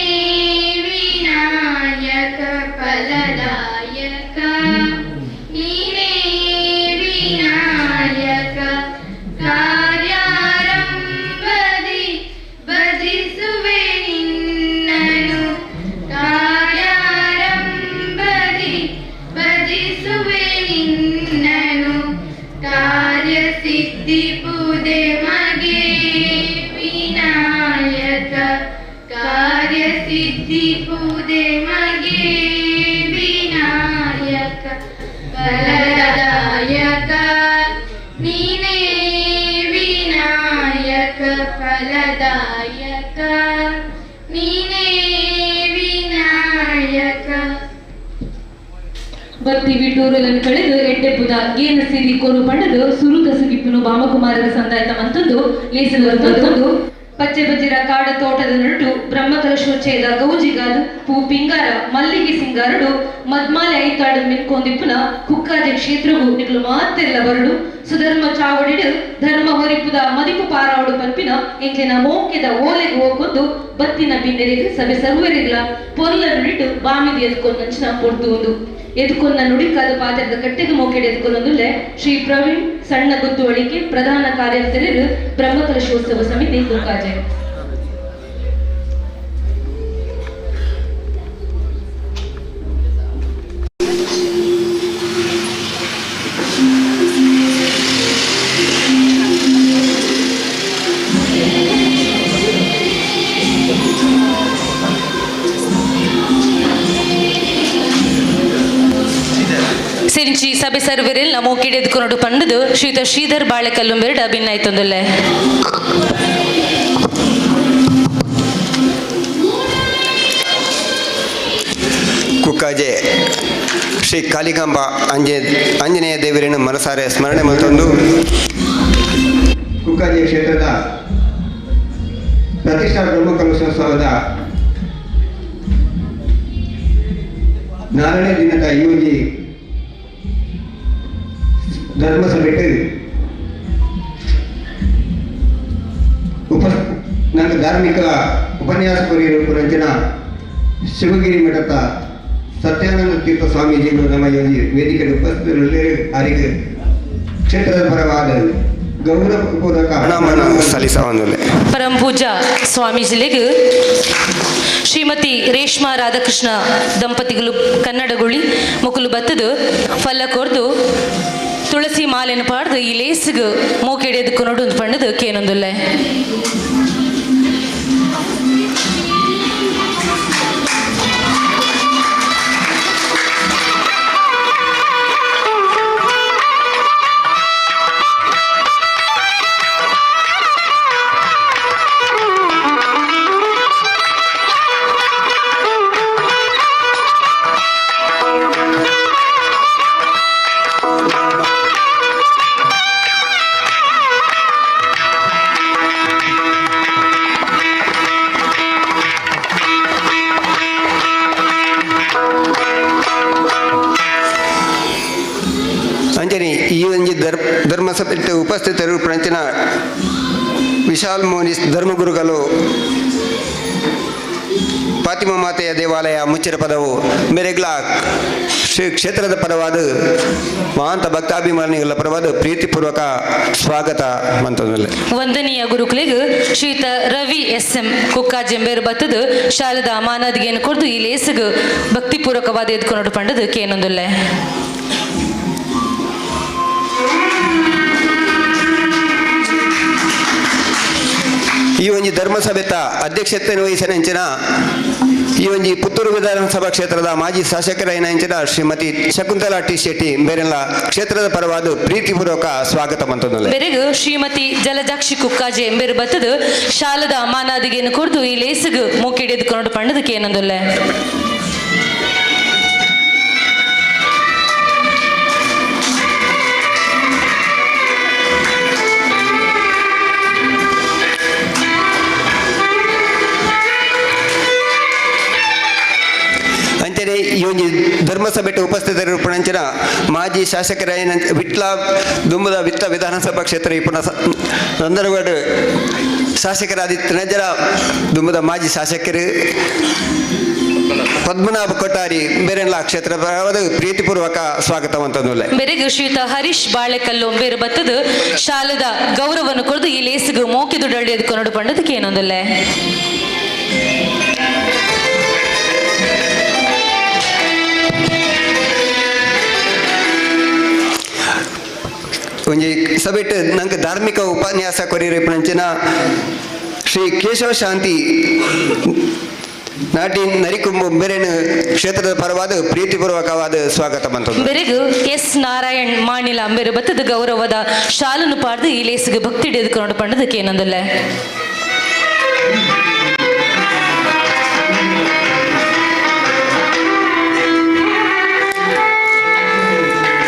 ವಿನಾಯಕ, ಫಲದಾಯಕ ನೀನೇ ವಿನಾಯಕ, ಕಾರ್ಯಾರಂಭದಿ ಭಜಿಸುವೆ ನಿನ್ನನು, ಕಾರ್ಯಾರಂಭದಿ ಭಜಿಸುವೆ ನಿನ್ನನು, ಕಾರ್ಯ ಸಿದ್ಧಿಪುದೆ ಮಗೆ ವಿನಾಯಕ, ಕಾರ್ಯ ಸಿದ್ಧಿಪುದೆ ಮಗೆ ವಿನಾಯಕ, ಫಲದಾಯಕ ನೀನೇ ವಿನಾಯಕ, ಫಲದಾಯಕ ನೀನೇ ವಿನಾಯಕ. ಭಕ್ತಿ ವಿಟೂರಲನ್ನು ಕಳೆದು ಎಡ್ಡೆಪುದ ಗೇನ ಸಿರಿ ಕೊರು ಪಂಡದು ಸುರುತ ಸುಗಿಪ್ಪುನು ಬಾಮಕುಮಾರರ ಸಂದಾಯತ ಮಂತೊಂದು ಲೇಸಲು ಪಚ್ಚೆ ಬಜ್ಜಿರ ಕಾಡ ತೋಟದ ನಡುಟು ಬ್ರಹ್ಮಕಲಶೋಚ್ಚಯದ ಗೌಜಿಗಾದು ಪೂ ಪಿಂಗಾರ ಮಲ್ಲಿಗೆ ಸಿಂಗಾರಡು ಮದ್ಮಾಲೆ ಐತಾಡು ಮಿನ್ಕೊಂದಿಪ್ಪುನ ಕುಕ್ಕಾಜೆ ಕ್ಷೇತ್ರವು ನಿಕ್ಲು ಮಾತೆಲ್ಲ ಬರಡು ಸುಧರ್ಮ ಚಾವಡಿಡು ಧರ್ಮ ಹೊರಿಪುದ ಮದಿಪು ಪಾರಾವಡು ಪನ್ಪಿನ ಎಂಕ್ಲಿನ ಮೋಕೆದ ಓಲೆಗೆ ಹೋಗೊಂದು ಬತ್ತಿನ ಬಿನ್ನೆರಿಗೆ ಸಭೆ ಸರ್ವರಿಗ್ಲ ಪೊರ್ಲ ನುಡಿಟು ಬಾಮಿದಿ ಎದ್ಕೊಂದಂಚಿನ ಪೊರ್ತು ಒಂದು ಎದುಕೊನ್ನ ನುಡಿಕಾದ ಪಾತ್ರದ ಕಟ್ಟೆಗೆ ಮೋಕೆಡೆ ಎದುಕೊನ್ನೊಂದುಲ್ಲೆ ಶ್ರೀ ಪ್ರವೀಣ್ ಸಣ್ಣ ಗುತ್ತುವಳಿಕೆ ಪ್ರಧಾನ ಕಾರ್ಯದರ್ಶಿಯರು ಬ್ರಹ್ಮಕಲಶೋತ್ಸವ ಸಮಿತಿ ಕುಕ್ಕಾಜೆ. ಸಿರಿಂಚಿ ಸಭೆ ಸರ್ವರಿಲ್ ನಮೋ ಕಿಡೆದುಕೊನಡು ಪಂಡದು ಶ್ರೀತ ಶ್ರೀಧರ್ ಬಾಳೆಕಲ್ಲುಂಬೆರಡು ಅಭಿನಯ ಕುಕ್ಕಾಜೆ ಶ್ರೀ ಕಾಳಿಕಾಂಬ ಆಂಜನೇಯ ದೇವರನ್ನು ಮನಸಾರೆ ಸ್ಮರಣೆ ಮತ್ತೊಂದು ಕುಕ್ಕಾಜೆ ಕ್ಷೇತ್ರದ ಪ್ರತಿಷ್ಠಾ ಬ್ರಹ್ಮಕಲಶೋತ್ಸವದ ನಾಲ್ಕನೇ ದಿನದ ಯೋಜಿ ಧರ್ಮಸಭೆಟ್ಟು ಉಪ ನನ್ನ ಧಾರ್ಮಿಕ ಉಪನ್ಯಾಸ ಪುರಂಚನ ಶಿವಗಿರಿ ಮಠದ ಸತ್ಯಾನಂದ ತೀರ್ಥ ಸ್ವಾಮೀಜಿಗಳು ನಮ್ಮ ಯೋಜಿ ವೇದಿಕೆ ಉಪಸ್ಥಿತರಲ್ಲಿ ಅವರಿಗೆ ಕ್ಷೇತ್ರದ ಪರವಾದ ಗೌರವಪೂರ್ವಕ ಪ್ರಣಾಮನ ಸಲ್ಲಿಸವಂದುಲ್ಲೆ. ಪರಂ ಪೂಜಾ ಸ್ವಾಮೀಜಿಲೆಗ್ ಶ್ರೀಮತಿ ರೇಷ್ಮಾ ರಾಧಾಕೃಷ್ಣ ದಂಪತಿಗಳು ಕನ್ನಡಗುಳಿ ಮುಕುಲು ಬತ್ತದು ಫಲ ಕೊರ್ದು ತುಳಸಿ ಮಾಲೆನ ಪಾಡ್ದು ಈ ಲೇಸ್ಗ್ ಮೂಕೆಡೆದು ಕೊನಡು ಪಂಡದು ಕೇನೊಂದುಲ್ಲೆ. ಅಂಜನಿ ಈ ಒಂಜಿ ಧರ್ಮಸಭೆ ಉಪಸ್ಥಿತರು ಪ್ರಂಚನ ವಿಶಾಲ್ ಮೋನಿಸ್ ಧರ್ಮಗುರುಗಳು ಫಾತಿಮಾ ಮಾತೆಯ ದೇವಾಲಯ ಮುಚ್ಚಿರ ಪದವು ಮೆರೆಗ್ಲಾ ಶ್ರೀ ಕ್ಷೇತ್ರದ ಪರವಾದ ಮಹಾಂತ ಭಕ್ತಾಭಿಮಾನಿಗಳ ಪರವಾದ ಪ್ರೀತಿಪೂರ್ವಕ ಸ್ವಾಗತ ಮಂತದಲ್ಲಿ. ವಂದನೀಯ ಗುರುಕುಲಿಗೆ ಶ್ರೀತ ರವಿ ಎಸ್ ಎಂ ಕುಕ್ಕಾಜೆಂಬೇರು ಬತ್ತದು ಶಾಲದ ಅಮಾನದ್ಗೇನು ಕೊಡ್ದು ಈ ಲೇಸುಗು ಭಕ್ತಿಪೂರ್ವಕವಾದ ಎದ್ಕೊನಡು ಪಂಡದು ಕೇನೊಂದುಲ್ಲೆ. ಈ ಒಂಜಿ ಧರ್ಮಸಭೆತ ಅಧ್ಯಕ್ಷತೆಯನ್ನು ವಹಿಸಿನ ಈ ಒಂಜಿ ಪುತ್ತೂರು ವಿಧಾನಸಭಾ ಕ್ಷೇತ್ರದ ಮಾಜಿ ಶಾಸಕರಾಯಿನ ಶ್ರೀಮತಿ ಶಕುಂತಲಾ ಟಿ ಶೆಟ್ಟಿ ಬೇರೆಲ್ಲ ಕ್ಷೇತ್ರದ ಪರವಾದ ಪ್ರೀತಿಪೂರ್ವಕ ಸ್ವಾಗತ ಮಂತೊಂದುಲ್ಲೆ. ಬೆರಗು ಶ್ರೀಮತಿ ಜಲಜಾಕ್ಷಿ ಕುಕ್ಕಾಜೆ ಎಂಬೆರು ಬತ್ತದು ಶಾಲದ ಅಮಾನಾದಿಗೇನು ಕೊಡ್ದು ಈ ಲೇಸುಗು ಮೂಕಿಡಿದು ಕೊನಡು ಪಂಡದು ಕೇನೊಂದುಲ್ಲೆ. ಅಂಚನೆ ಈ ಒಂಜಿ ಧರ್ಮಸಭೆಟ್ ಉಪಸ್ಥಿತರಿರುಪಣಂಚಿನ ಮಾಜಿ ಶಾಸಕರಾಯಿನ ವಿಟ್ಲ ದುಂಬದ ವಿಟ್ಲ ವಿಧಾನಸಭಾ ಕ್ಷೇತ್ರ ಇಪ್ಪುನ ಸಂದರ್ಭಡ್ ಶಾಸಕರಾದಿತ್ಯ ದುಂಬದ ಮಾಜಿ ಶಾಸಕರು ಪದ್ಮನಾಭ ಕೊಟ್ಟಾರಿ ಬೇರೆಲ್ಲ ಕ್ಷೇತ್ರ ಪ್ರೀತಿಪೂರ್ವಕ ಸ್ವಾಗತ ಅಂತಂದುಲ್ಲೆ. ಬೆರೆಗು ಶ್ರೀಯುತ ಹರೀಶ್ ಬಾಳೆಕಲ್ಲು ಬೇರು ಬತ್ತದು ಶಾಲದ ಗೌರವವನ್ನು ಕೊಡದು ಈ ಲೇಸಿಗು ಮೋಕೆ ದುಡ್ಡು ಎದ್ಕೊನಡು ಪಂಡದಕ್ಕೆ ಏನೊಂದುಲ್ಲೆ. ಒಂಜಿ ಸಭೆಟ್ ನಂಗೆ ಧಾರ್ಮಿಕ ಉಪನ್ಯಾಸ ಕೊರಿಯಿರಪಣಂಚಿನ ಶ್ರೀ ಕೇಶವ ಶಾಂತಿ ನಾಟಿ ನರಿಕುಂಬು ಬೇರೆನು ಕ್ಷೇತ್ರದ ಪರವಾದ ಪ್ರೀತಿಪೂರ್ವಕವಾದ ಸ್ವಾಗತ ಬಂತು. ಬೆರೆಗು ಎಸ್ ನಾರಾಯಣ್ ಮಾಣಿಲ ಅಂಬೇರು ಬತ್ತದ ಗೌರವದ ಶಾಲನ್ನು ಪಾಡ್ದು ಈ ಲೇಸಿಗೆ ಭಕ್ತಿ ಹಿಡಿದುಕೊಂಡು ಪಂಡದಕ್ಕೆ ಏನೊಂದುಲ್ಲೆ.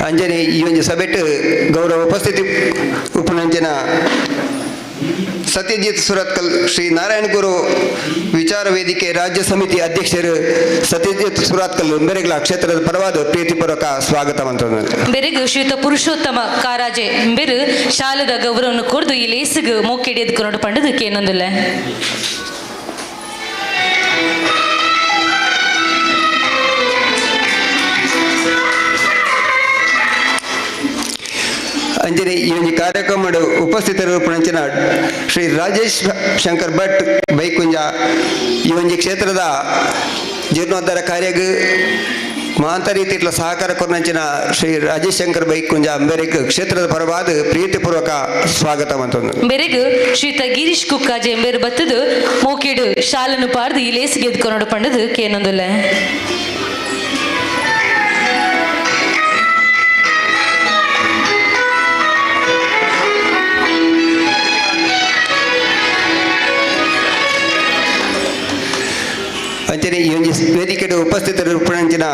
ಅಂಜನೆ ಈ ಒಂಜಿ ಸಭೆಟ್ ಗೌರವ ಉಪಸ್ಥಿತಿ ಉಪನಂಜನ ಸತ್ಯಜಿತ್ ಸುರತ್ಕಲ್ ಶ್ರೀ ನಾರಾಯಣ ಗುರು ವಿಚಾರ ವೇದಿಕೆ ರಾಜ್ಯ ಸಮಿತಿ ಅಧ್ಯಕ್ಷರು ಸತ್ಯಜಿತ್ ಸುರತ್ಕಲ್ ಬೆರೆಗ್ಲ ಕ್ಷೇತ್ರದ ಪರವಾದ ಪ್ರೀತಿಪೂರ್ವಕ ಸ್ವಾಗತ ಬೆರೆಗು ಶ್ರೀಯುತ ಪುರುಷೋತ್ತಮ ಕಾರಾಜೆ ಬೆರು ಶಾಲದ ಗೌರವವನ್ನು ಕೊಡ್ದು ಈ ಲೇಸಿಗೆ ಮೋಕೆ ಹಿಡಿದುಕೊಂಡು ಪಂಡದಕ್ಕೆ ಏನೊಂದುಲ್ಲೆ. ಅಂಜನೆ ಈ ಒಂಜಿ ಕಾರ್ಯಕ್ರಮದ ಉಪಸ್ಥಿತರು ಪುಣಂಚಿನ ಶ್ರೀ ರಾಜೇಶ್ ಶಂಕರ್ ಭಟ್ ಬೈಕುಂಜ ಈ ಒಂಜಿ ಕ್ಷೇತ್ರದ ಜೀರ್ಣೋದ್ಧಾರ ಕಾರ್ಯಗ್ ಮಹಾಂತ ರೀತಿಟ್ಲ ಸಹಕಾರ ಕೊರ್ನಂಚಿನ ಶ್ರೀ ರಾಜೇಶ್ ಶಂಕರ್ ಬೈಕುಂಜ ಅಂಬೇರಿಕ್ ಕ್ಷೇತ್ರದ ಪರವಾದ ಪ್ರೀತಿಪೂರ್ವಕ ಸ್ವಾಗತ ಅಂತಂದು. ಬೆರೆಗು ಶ್ರೀತ ಗಿರೀಶ್ ಕುಕ್ಕಾಜೆ ಎಂಬೇರು ಬತ್ತದು ಮೋಕೆಡು ಶಾಲನ್ನು ಪಾಡ್ದು ಈ ಲೇಸಿಗೆ ಎದ್ಕೊನಡು ಪಂಡದು ಕೇನೊಂದುಲ್ಲೆ. ಅಂಚನೆ ಈ ಒಂಜಿ ವೇದಿಕೆಡ್ ಉಪಸ್ಥಿತರು ಪುಣಂಚಿನ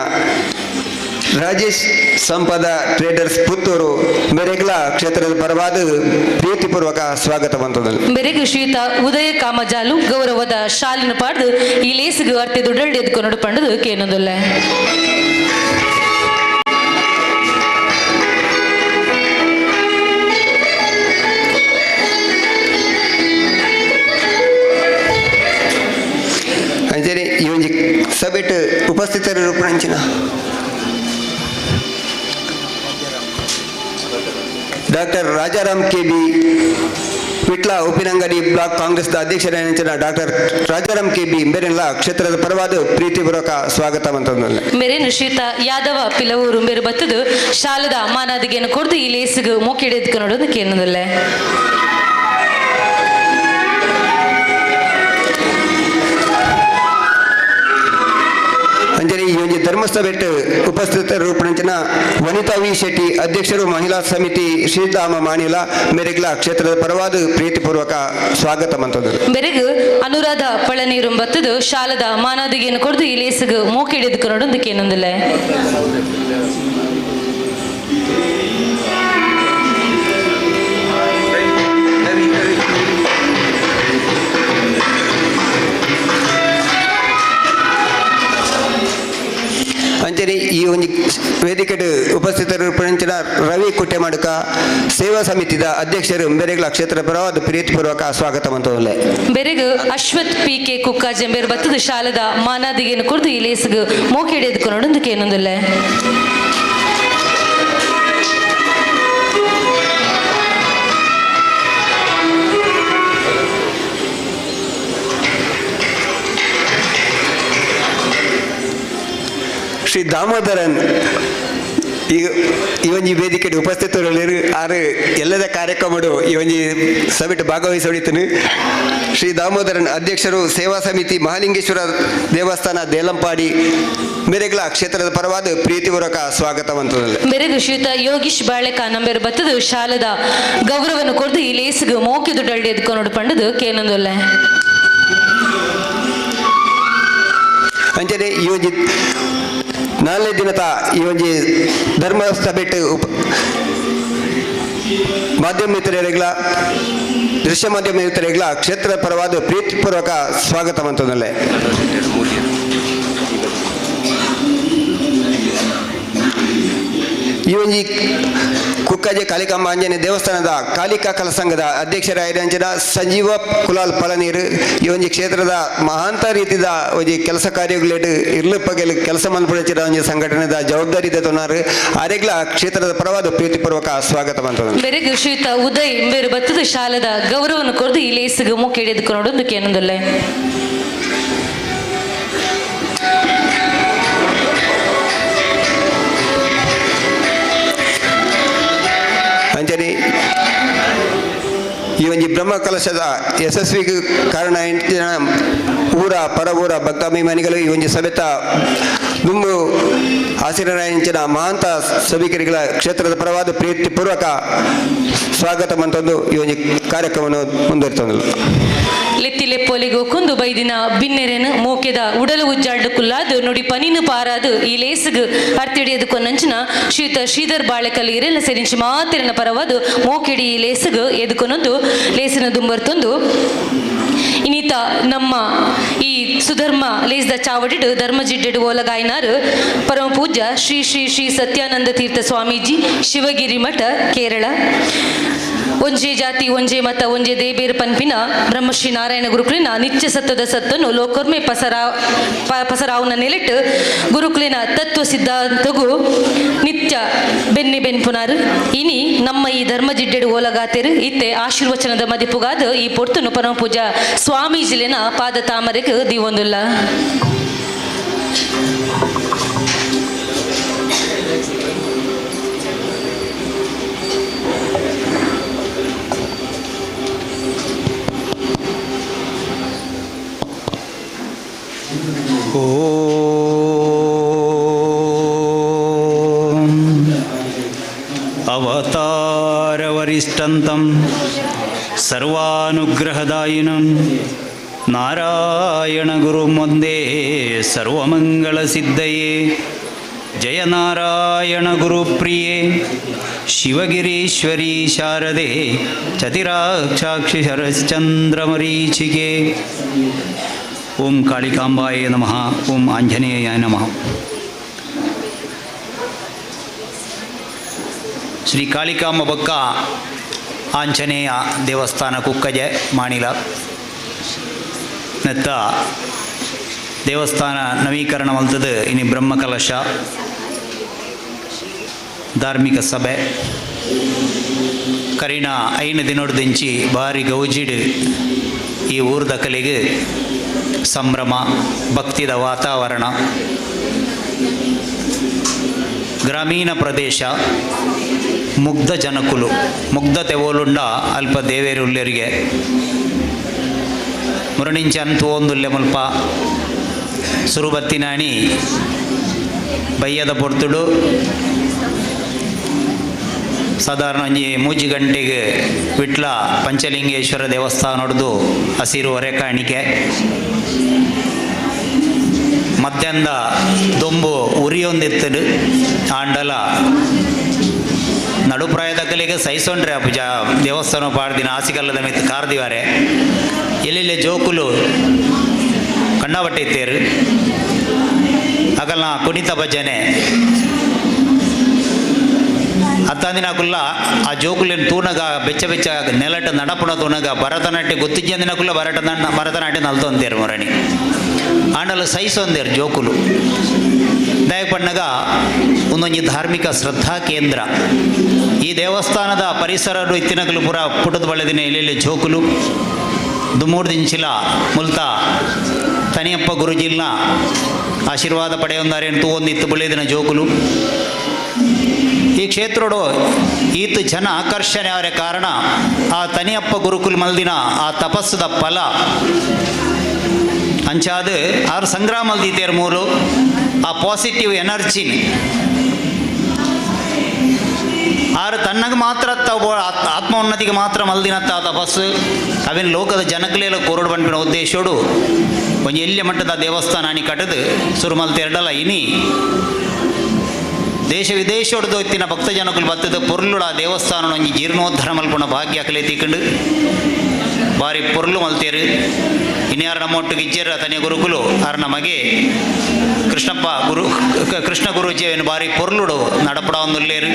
ರಾಜೇಶ್ ಸಂಪದ ಟ್ರೇಡರ್ಸ್ ಪುತ್ತೂರು ಮೆರೆಗ್ಲ ಕ್ಷೇತ್ರದ ಪರವಾದ ಪ್ರೀತಿಪೂರ್ವಕ ಸ್ವಾಗತ ಬಂತದಲ್ಲಿ. ಬೆರೆಗು ಶ್ರೀಯುತ ಉದಯ ಕಾಮಜಾಲು ಗೌರವದ ಶಾಲಿನ ಪಾಡ್ದು ಈ ಲೇಸಿಗೆ ಅರ್ತಿ ದುಡ್ಡಳ್ಳಿ ಎದ್ಕೊನಡು ಪಂಡದು ಕೇನೊಂದುಲ್ಲೆ. ಅಂಚನೆ ಈ ಒಂಜಿ ಸಭೆಟ್ ಉಪಸ್ಥಿತರು ಪುಣಂಚಿನ doctor Rajaram K B Vitla Uppinangady block ಕಾಂಗ್ರೆಸ್ದ ಅಧ್ಯಕ್ಷರಾದ ಡಾಕ್ಟರ್ ರಾಜಾರಾಮ್ ಕೆ ಬಿ ಮೇರೆಲ್ಲ ಕ್ಷೇತ್ರದ ಪರವಾದ ಪ್ರೀತಿಪೂರ್ವಕ ಸ್ವಾಗತ ಅಂತಂದಲ್ಲಿ. ಮೇರೇನು ಶ್ರೀತ ಯಾದವ ಪಿಲವೂರು ಮೇರು ಬತ್ತದು ಶಾಲದ ಮಾನಾದಿಗೆಯನ್ನು ಕೊಡ್ದು ಈ ಲೇಸಿಗೆ ಮೋಕೆ ಹಿಡಿದುಕೊಂಡು ಕೇನದಲ್ಲೇ. ಅಂಜಲಿ ಈ ಒಂಜಿ ಧರ್ಮಸ್ಥಬೆಟ್ ಉಪಸ್ಥಿತರು ಪುಣಂಚಿನ ವನಿತಾ ವಿ ಶೆಟ್ಟಿ ಅಧ್ಯಕ್ಷರು ಮಹಿಳಾ ಸಮಿತಿ ಶ್ರೀಧಾಮ ಮಾಣಿಲ ಮೆರೆಗ್ಲ ಕ್ಷೇತ್ರದ ಪರವಾದ ಪ್ರೀತಿಪೂರ್ವಕ ಸ್ವಾಗತ ಮಂತದ್ದು. ಬೆರೆಗು ಅನುರಾಧ ಪಳನೀರು ಬತ್ತದು ಶಾಲದ ಮಾನಾದಿಗೆಯನ್ನು ಕೊಡ್ದು ಈ ಲೇಸಿಗೆ ಮೋಕೆ ಹಿಡಿದುಕೊಂಡು ಕೇನೊಂದಿಲ್ಲ. ಅಂಚನೆ ಈ ಒಂಜಿ ವೇದಿಕೆಡ್ ಉಪಸ್ಥಿತರು ಪುಣಂಚಿನ ರವಿ ಕುಟ್ಟೆಮಡುಕ ಸೇವಾ ಸಮಿತಿದ ಅಧ್ಯಕ್ಷರು ಬೆರೆಗ್ಲ ಕ್ಷೇತ್ರ ಪರವಾದ ಪ್ರೀತಿಪೂರ್ವಕ ಸ್ವಾಗತ ಮಂತದಲ್ಲೇ. ಬೆರೆಗು ಅಶ್ವಥ್ ಪಿ ಕೆ ಕುಕ್ಕಾಜೆಂಬೇರು ಬತ್ತದ ಶಾಲದ ಮಾನಾದಿಗೆಯನ್ನು ಕೊಡ್ದು ಈ ಲೇಸಿಗೆ ಮೋಕೆ ಹಿಡಿದುಕೊಂಡು ಕೇನೊಂದಿಲ್ಲ. ಶ್ರೀ ದಾಮೋದರನ್ ಈಗ ಈ ಒಂಜಿ ವೇದಿಕೆಡ್ ಉಪಸ್ಥಿತರು ಆರು ಎಲ್ಲದ ಕಾರ್ಯಕ್ರಮಡು ಈ ಒಂಜಿ ಸಭೆಟ್ ಭಾಗವಹಿಸೊಡಿತನು. ಶ್ರೀ ದಾಮೋದರನ್ ಅಧ್ಯಕ್ಷರು ಸೇವಾ ಸಮಿತಿ ಮಹಾಲಿಂಗೇಶ್ವರ ದೇವಸ್ಥಾನ ದೇಲಂಪಾಡಿ ಮೆರೆಗ್ಲ ಕ್ಷೇತ್ರದ ಪರವಾದ ಪ್ರೀತಿಪೂರ್ವಕ ಸ್ವಾಗತ ಮಂತದಲ್ಲಿ. ಬೆರೆಗು ಶ್ರೀಯುತ ಯೋಗೀಶ್ ಬಾಳೆಕಾನಂಬೇರು ಬತ್ತದು ಶಾಲದ ಗೌರವವನ್ನು ಕೊಡ್ದು ಈ ಲೇಸಿಗೆ ಮೋಕೆ ದುಡ್ಡಳ್ಳಿ ಎದ್ಕೊನೋಡು ಪಂಡದು ಕೇನೊಂದುಲ್ಲೆ. ಅಂಚನೆ ಈ ಒಂಜಿ ನಾಲ್ನೇ ದಿನದ ಈ ಒಂಜಿ ಧರ್ಮ ಸಭೆಟ್ ಮಾಧ್ಯಮ ಮಿತ್ರರಿಗಳ ದೃಶ್ಯ ಮಾಧ್ಯಮ ಮಿತ್ರರಿಗಳ ಕ್ಷೇತ್ರ ಪರವಾದ ಪ್ರೀತಿಪೂರ್ವಕ ಸ್ವಾಗತ ಮಂತದಲ್ಲೇ. ಒಂಜಿ ಕುಕ್ಕಾಜೆ ಕಾಳಿಕಾಂಬ ಆಂಜನೇಯ ದೇವಸ್ಥಾನದ ಕಾಳಿಕಾ ಕಲಸಂಘದ ಅಧ್ಯಕ್ಷರಾಯಿರಂಚಿನ ಸಂಜೀವ ಕುಲಾಲ್ ಪಳನೀರು ಈ ಒಂಜಿ ಕ್ಷೇತ್ರದ ಮಹಾಂತ ರೀತಿದ ಒಂಜಿ ಕೆಲಸ ಕಾರ್ಯಗಳೇಡು ಇರ್ಲು ಪಗೆಲು ಕೆಲಸ ಮನ್ಪುಣಚಿನ ಒಂಜಿ ಸಂಘಟನೆದ ಜವಾಬ್ದಾರಿ ದೆತೊನಾರು ಆರೆಗ್ಲ ಕ್ಷೇತ್ರದ ಪರವಾದ ಪ್ರೀತಿಪೂರ್ವಕ ಸ್ವಾಗತ ಮಂತದ. ಬೆರೆಗ್ ಶ್ರೀಯುತ ಉದಯ್ ಬೇರು ಬತ್ತದ ಶಾಲದ ಗೌರವನು ಕೊರ್ದು ಈ ಲೇಸಿಗೆ ಮೂಕೇಡಿಯದಕ್ಕೆ ನೋಡೋದು ಕೇನೊಂದುಲ್ಲೆ. ಅಂಚನೆ ಈ ಒಂಜಿ ಬ್ರಹ್ಮ ಕಲಶದ ಯಶಸ್ವಿಗೆ ಕಾರಣ ಎಂಚಿನ ಊರ ಪರವೂರ ಭಕ್ತಾಭಿಮಾನಿಗಳು ಈ ಒಂಜಿ ಸಭೆತ ದುಂಬು ಆಸೀನರಾಯಿಂಚಿನ ಮಹಾಂತ ಸಭಿಕರಿಗಳ ಕ್ಷೇತ್ರದ ಪರವಾದ ಪ್ರೀತಿಪೂರ್ವಕ ಸ್ವಾಗತ ಮಂತೊಂದು ಈ ಒಂಜಿ ಕಾರ್ಯಕ್ರಮವನ್ನು ಮುಂದುವರಿತೊಂದು. ಲೆತ್ತಿ ಲೆಪ್ಪೊಲಿಗು ಕುಂದು ಬೈದಿನ ಬಿನ್ನೆರೆನು ಮೋಕೆದ ಉಡಲು ಉಜ್ಜಾಳ್ಡು ಕುಲ್ಲಾದು ನುಡಿ ಪನಿನು ಪಾರಾದು ಈ ಲೇಸುಗು ಅರ್ತಿಡಿಯದು ಕೊನ್ನಂಚಿನ ಶ್ರೀಯುತ ಶ್ರೀಧರ್ ಬಾಳೆಕಲ್ ಇರೆಲ್ಲ ಸೇರಿಂಚಿ ಮಾತಿರನ ಪರವಾದು ಮೋಕೆಡಿ ಈ ಲೇಸುಗು ಎದುಕೊನೊಂದು ಲೇಸಿನ ದುಂಬರ್ತೊಂದು. ಇನ್ನಿತ ನಮ್ಮ ಈ ಸುಧರ್ಮ ಲೇಸ್ದ ಚಾವಡಿಡು ಧರ್ಮಜಿಡ್ಡೆಡು ಓಲಗಾಯ್ನಾರು ಪರಮ ಪೂಜ್ಯ ಶ್ರೀ ಶ್ರೀ ಶ್ರೀ ಸತ್ಯಾನಂದ ತೀರ್ಥ ಸ್ವಾಮೀಜಿ ಶಿವಗಿರಿ ಮಠ ಕೇರಳ. ಒಂಜೇ ಜಾತಿ ಒಂಜೇ ಮತ ಒಂಜೇ ದೇಬೇರು ಪನ್ಪಿನ ಬ್ರಹ್ಮಶ್ರೀ ನಾರಾಯಣ ಗುರುಕುಲಿನ ನಿತ್ಯ ಸತ್ವದ ಸತ್ತನ್ನು ಲೋಕೊರ್ಮೆ ಪಸರಾವುನ ನೆಲೆಟ್ಟು ಗುರುಕುಲಿನ ತತ್ವ ಸಿದ್ಧಾಂತಗೂ ನಿತ್ಯ ಬೆನ್ನಿ ಬೆನ್ಪುನಾರು. ಇನಿ ನಮ್ಮ ಈ ಧರ್ಮ ಜಿಡ್ಡೆಡು ಓಲಗಾತೆರು ಇತ್ತೆ ಆಶೀರ್ವಚನದ ಮದಿಪುಗಾದ ಈ ಪೊರ್ತುನು ಪರಮ ಪೂಜಾ ಸ್ವಾಮೀಜಿಲಿನ ಪಾದ ತಾಮರೆಗೆ ದಿವೊಂದುಲ್ಲ. ಓಂ ಅವತಾರವರಿಷ್ಟಂತಂ ಸರ್ವಾನುಗ್ರಹದಾಯಿನಂ ನಾರಾಯಣಗುರುಂ ವಂದೇ ಸರ್ವಮಂಗಳಸಿದ್ಧಯೇ. ಜಯನಾರಾಯಣಗುರುಪ್ರಿಯೇ ಶಿವಗಿರೀಶ್ವರಿ ಶಾರದೆ ಚತಿರಾಕ್ಷಾಕ್ಷಿ ಶರಶ್ಚಂದ್ರಮರೀಚಿಕೆ. ಓಂ ಕಾಳಿಕಾಂಬಾಯ ನಮಃ. ಓಂ ಆಂಜನೇಯಾಯ ನಮಃ. ಶ್ರೀ ಕಾಳಿಕಾಂಬ ಬೊಕ್ಕ ಆಂಜನೇಯ ದೇವಸ್ಥಾನ ಕುಕ್ಕಜೆ ಮಾಣಿಲ ನೆತ್ತ ದೇವಸ್ಥಾನ ನವೀಕರಣ ಮಲ್ತದು ಇನಿ ಬ್ರಹ್ಮಕಲಶ ಧಾರ್ಮಿಕ ಸಭೆ ಕರಿನ 5 ದಿನೊಡ್ದಿಂಚಿ ಭಾರಿ ಗೌಜಿಡು ಈ ಊರ್ದ ಕಲೆಗೆ ಸಂಭ್ರಮ ಭಕ್ತಿದ ವಾತಾವರಣ. ಗ್ರಾಮೀಣ ಪ್ರದೇಶ ಮುಗ್ಧ ಜನಕುಲು ಮುಗ್ಧತೆ ಓಲುಂಡ ಅಲ್ಪ ದೇವೇರುಲ್ಲೆರಿಗೆ ಮುರಣಿಂಚ ಅಂತೂ ಒಂದುಲ್ಲೆ ಮುಲ್ಪ ಸುರುಬತ್ತಿನಾಣಿ ಬಯ್ಯದ ಪೊರ್ತುಡು ಸಾಧಾರಣ ಒಂಜಿ 3 ಗಂಟೆಗೆ ವಿಟ್ಲ ಪಂಚಲಿಂಗೇಶ್ವರ ದೇವಸ್ಥಾನೊಡ್ದು ಹಸಿರು ಹೊರೆ ಕಾಣಿಕೆ ಮಧ್ಯಾಹ್ನದ ದೊಂಬು ಉರಿಯೊಂದಿತ್ತದು ಆಂಡಲ ನಡುಪ್ರಾಯದ ಕಲಿಗೆ ಸಹಿಸೊಂಡ್ರೆ ಪೂಜಾ ದೇವಸ್ಥಾನ ಪಾಡ್ದಿನ ಆಸಿಕಲ್ಲದ ಮಿತ್ತು ಕಾರ್ದಿವಾರೆ ಎಲ್ಲೆಲ್ಲಿ ಜೋಕುಲು ಕಣ್ಣಾಬಟ್ಟೆ ಇತ್ತೇರು ಅಗಲ್ನ ಕುಣಿತ ಭಜನೆ ಅತ್ತಂದಿನ ಕುಲ್ಲ ಆ ಜೋಕುಲಿನ ತೂನಗ ಬೆಚ್ಚ ಬೆಚ್ಚ ನೆಲಟ ನಡಪುಣ ತೂನಗ ಭರತನಾಟ್ಯ ಗೊತ್ತಿಜ್ಜಂದಿನ ಕುಲ್ಲ ಭರತನಾಟ್ಯ ನಲ್ತೊಂತೇರು ಮೊರಣಿ ಆಂಡಲ ಸಹಿಸೊಂದೇರು ಜೋಕುಲು ದಯಪಣ್ಣಗ ಒಂದೊಂಜಿ ಧಾರ್ಮಿಕ ಶ್ರದ್ಧಾ ಕೇಂದ್ರ ಈ ದೇವಸ್ಥಾನದ ಪರಿಸರ ಇತ್ತಿನಕಲು ಪುರ ಪುಟದ ಬಳೆದಿನ ಎಲ್ಲೆಲ್ಲಿ ಜೋಕುಲು ದುಮೂರು ದಿಂಚಿಲ ಮುಲ್ತ ತನಿಯಪ್ಪ ಗುರುಜಿಲ್ನ ಆಶೀರ್ವಾದ ಪಡೆಯೊಂದಾರೇನು ತೂವೊಂದಿತ್ತು ಬಳಿದಿನ ಜೋಕುಲು ಈ ಕ್ಷೇತ್ರಡು ಈತ ಜನ ಆಕರ್ಷಣೆ ಅವರ ಕಾರಣ ಆ ತನಿಯಪ್ಪ ಗುರುಕುಲ್ ಮಲ್ದಿನ ಆ ತಪಸ್ಸದ ಫಲ ಅಂಚಾದ ಆರು ಸಂಗ್ರಾಮಲ್ದೀತೇರ್ ಮೂರು ಆ ಪಾಸಿಟಿವ್ ಎನರ್ಜಿ ಆರು ತನ್ನಗೆ ಮಾತ್ರ ಆತ್ಮೋನ್ನತಿಗೆ ಮಾತ್ರ ಮಲ್ದಿನತ್ತ ಆ ತಪಸ್ಸು ಅವಿನ ಲೋಕದ ಜನಕ್ಲೇಲ ಕೊರಡು ಬಂಪಿನ ಉದ್ದೇಶೋಡು ಒಂಜಿ ಎಲ್ಯ ಮಟ್ಟದ ದೇವಸ್ಥಾನ ಅಣಿ ಕಟ್ಟದು ಸುರುಮಲ್ತೆರಡಲ ಇನಿ ದೇಶ ವಿದೇಶೊಡ್ದು ಇತ್ತಿನ ಭಕ್ತ ಜನಕುಲು ಬತ್ತದ ಪೊರ್ಲುಡ ದೇವಸ್ಥಾನ ಒಂಜಿ ಜೀರ್ಣೋದ್ಧಾರ ಮಲ್ಪುಣ ಭಾಗ್ಯ ಅಕಲೆ ತಿಕ್ಕಂಡು ಬಾರಿ ಪೊರ್ಲು ಮಲ್ತೇರು ಇನ್ಯಾರ ನಮ್ಮೊಟ್ಟಿಗೆ ಇಜ್ಜೆರ ತನಿಯ ಗುರುಕುಲು ಆರ್ ನಮಗೆ ಕೃಷ್ಣ ಕೃಷ್ಣಪ್ಪ ಗುರು ಕೃಷ್ಣ ಗುರೂಜಿಯನ್ನು ಬಾರಿ ಪೊರ್ಲುಡು ನಡಪಡ ಒಂದುಲ್ಲೇರು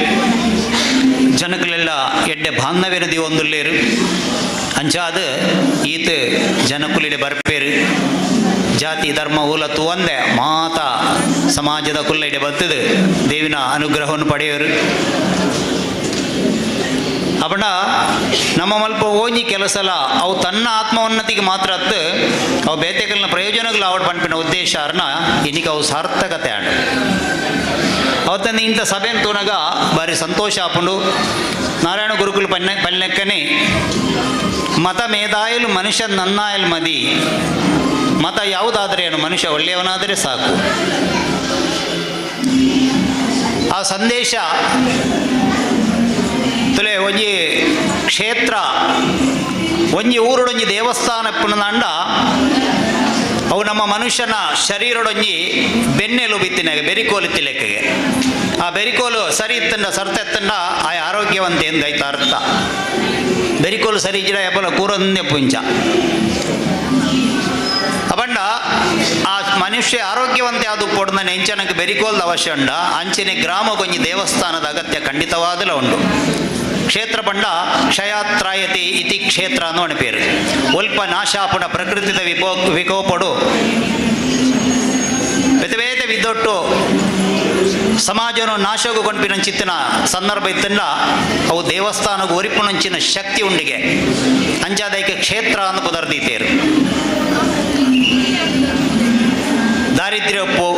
ಜನಕಲೆಲ್ಲ ಎಡ್ಡೆ ಬಾಂಧವ್ಯನ ಒಂದುಲ್ಲೇರು ಅಂಚಾದ ಈತ ಜನಕುಲಿಡೆ ಬರ್ಪೇರು ಜಾತಿ ಧರ್ಮ ಊಲ ತೂವಂದೆ ಮಾತಾ ಸಮಾಜದ ಕುಲ್ಲ ಇಡೆ ಬರ್ತದೆ ದೇವಿನ ಅನುಗ್ರಹವನ್ನು ಪಡೆಯೋರು. ಅಪಂಡ ನಮ್ಮ ಮಲ್ಪ ಓಂಜಿ ಕೆಲಸಲ ಅವು ತನ್ನ ಆತ್ಮೋನ್ನತಿಗೆ ಮಾತ್ರ ಅತ್ತು ಅವು ಬೇತೆಗಲ್ನ ಪ್ರಯೋಜನಗಳು ಅವಡ್ ಪನ್ಪಿನ ಉದ್ದೇಶ ಅರ್ನ ಇನ್ನಿಗೆ ಅವು ಸಾರ್ಥಕತೆ ಆಂಡ್ ಅವತ್ತಂದು ಇಂಥ ಸಭೆಯನ್ನು ತೂನಗ ಭಾರಿ ಸಂತೋಷ ಆಪುಂಡು. ನಾರಾಯಣ ಗುರುಕುಲ ಪನ್ನೆಕ್ಕನೆ ಮತ ಮೇದಾಯಲು ಮನುಷ್ಯ ನನ್ನಾಯಲ್ ಮದಿ, ಮತ ಯಾವುದಾದರೆ ಏನು ಮನುಷ್ಯ ಒಳ್ಳೆಯವನಾದರೆ ಸಾಕು. ಆ ಸಂದೇಶ ತುಲೆ ಒಂಜಿ ಕ್ಷೇತ್ರ ಒಂಜಿ ಊರುಡೊಂಜಿ ದೇವಸ್ಥಾನ ಪುನದಾಂಡ ಅವು ನಮ್ಮ ಮನುಷ್ಯನ ಶರೀರಡೊಂಜಿ ಬೆನ್ನೆಲು ಬಿತ್ತಿನಾಗ ಬೆರಿಕೋಲು ಲೆಕ್ಕಗೆ ಆ ಬೆರಿಕೋಲು ಸರಿ ಇತ್ತಂಡ ಸರ್ತ ಎತ್ತಂಡ ಆ ಆರೋಗ್ಯವಂತ ಎಂದಾಯ್ತು ಅರ್ಥ. ಬೆರಿಕೋಲು ಸರಿ ಇಜ್ಜಿಡ ಎಪ್ಪಲ ಕೂರೊಂದೇ ಪುಂಚ ಅಪಂಡ ಆ ಮನುಷ್ಯ ಆರೋಗ್ಯವಂತೆ ಅದು ಪೊಡ್ನ ನೆಂಚನಕ್ಕೆ ಬೆರಿಕೋಲ್ದ ಅವಶ್ಯ ಉಂಡ ಅಂಚನೆ ಗ್ರಾಮಕ್ಕೊಂಜಿ ದೇವಸ್ಥಾನದ ಅಗತ್ಯ ಖಂಡಿತವಾದಲ ಉಂಡು. ಕ್ಷೇತ್ರ ಪಂಡ ಕ್ಷಯಾತ್ರಾಯತಿ ಇತಿ ಕ್ಷೇತ್ರ ಅನ್ನೋ ಪೇರು ಒಲ್ಪ ನಾಶಾಪುಣ ಪ್ರಕೃತಿದ ವಿಕೋಪಡು ಬೇತೆ ಬೇತೆ ವಿದ್ದೊಟ್ಟು ಸಮಾಜನು ನಾಶಗು ಕೊಂಡ್ಪಿನಂಚಿತ್ತಿನ ಸಂದರ್ಭ ಇತ್ತಂಡ ಅವು ದೇವಸ್ಥಾನకు ಒರಿಪುನಂಚಿನ ಶಕ್ತಿ ಉಂಡಿಗೆ ಅಂಚಾದೈಕೆ ಕ್ಷೇತ್ರ ಅನ್ನು ಪುದರ್ದೀತೇರು. ದಾರಿದ್ರ್ಯ ಉಪ್ಪು,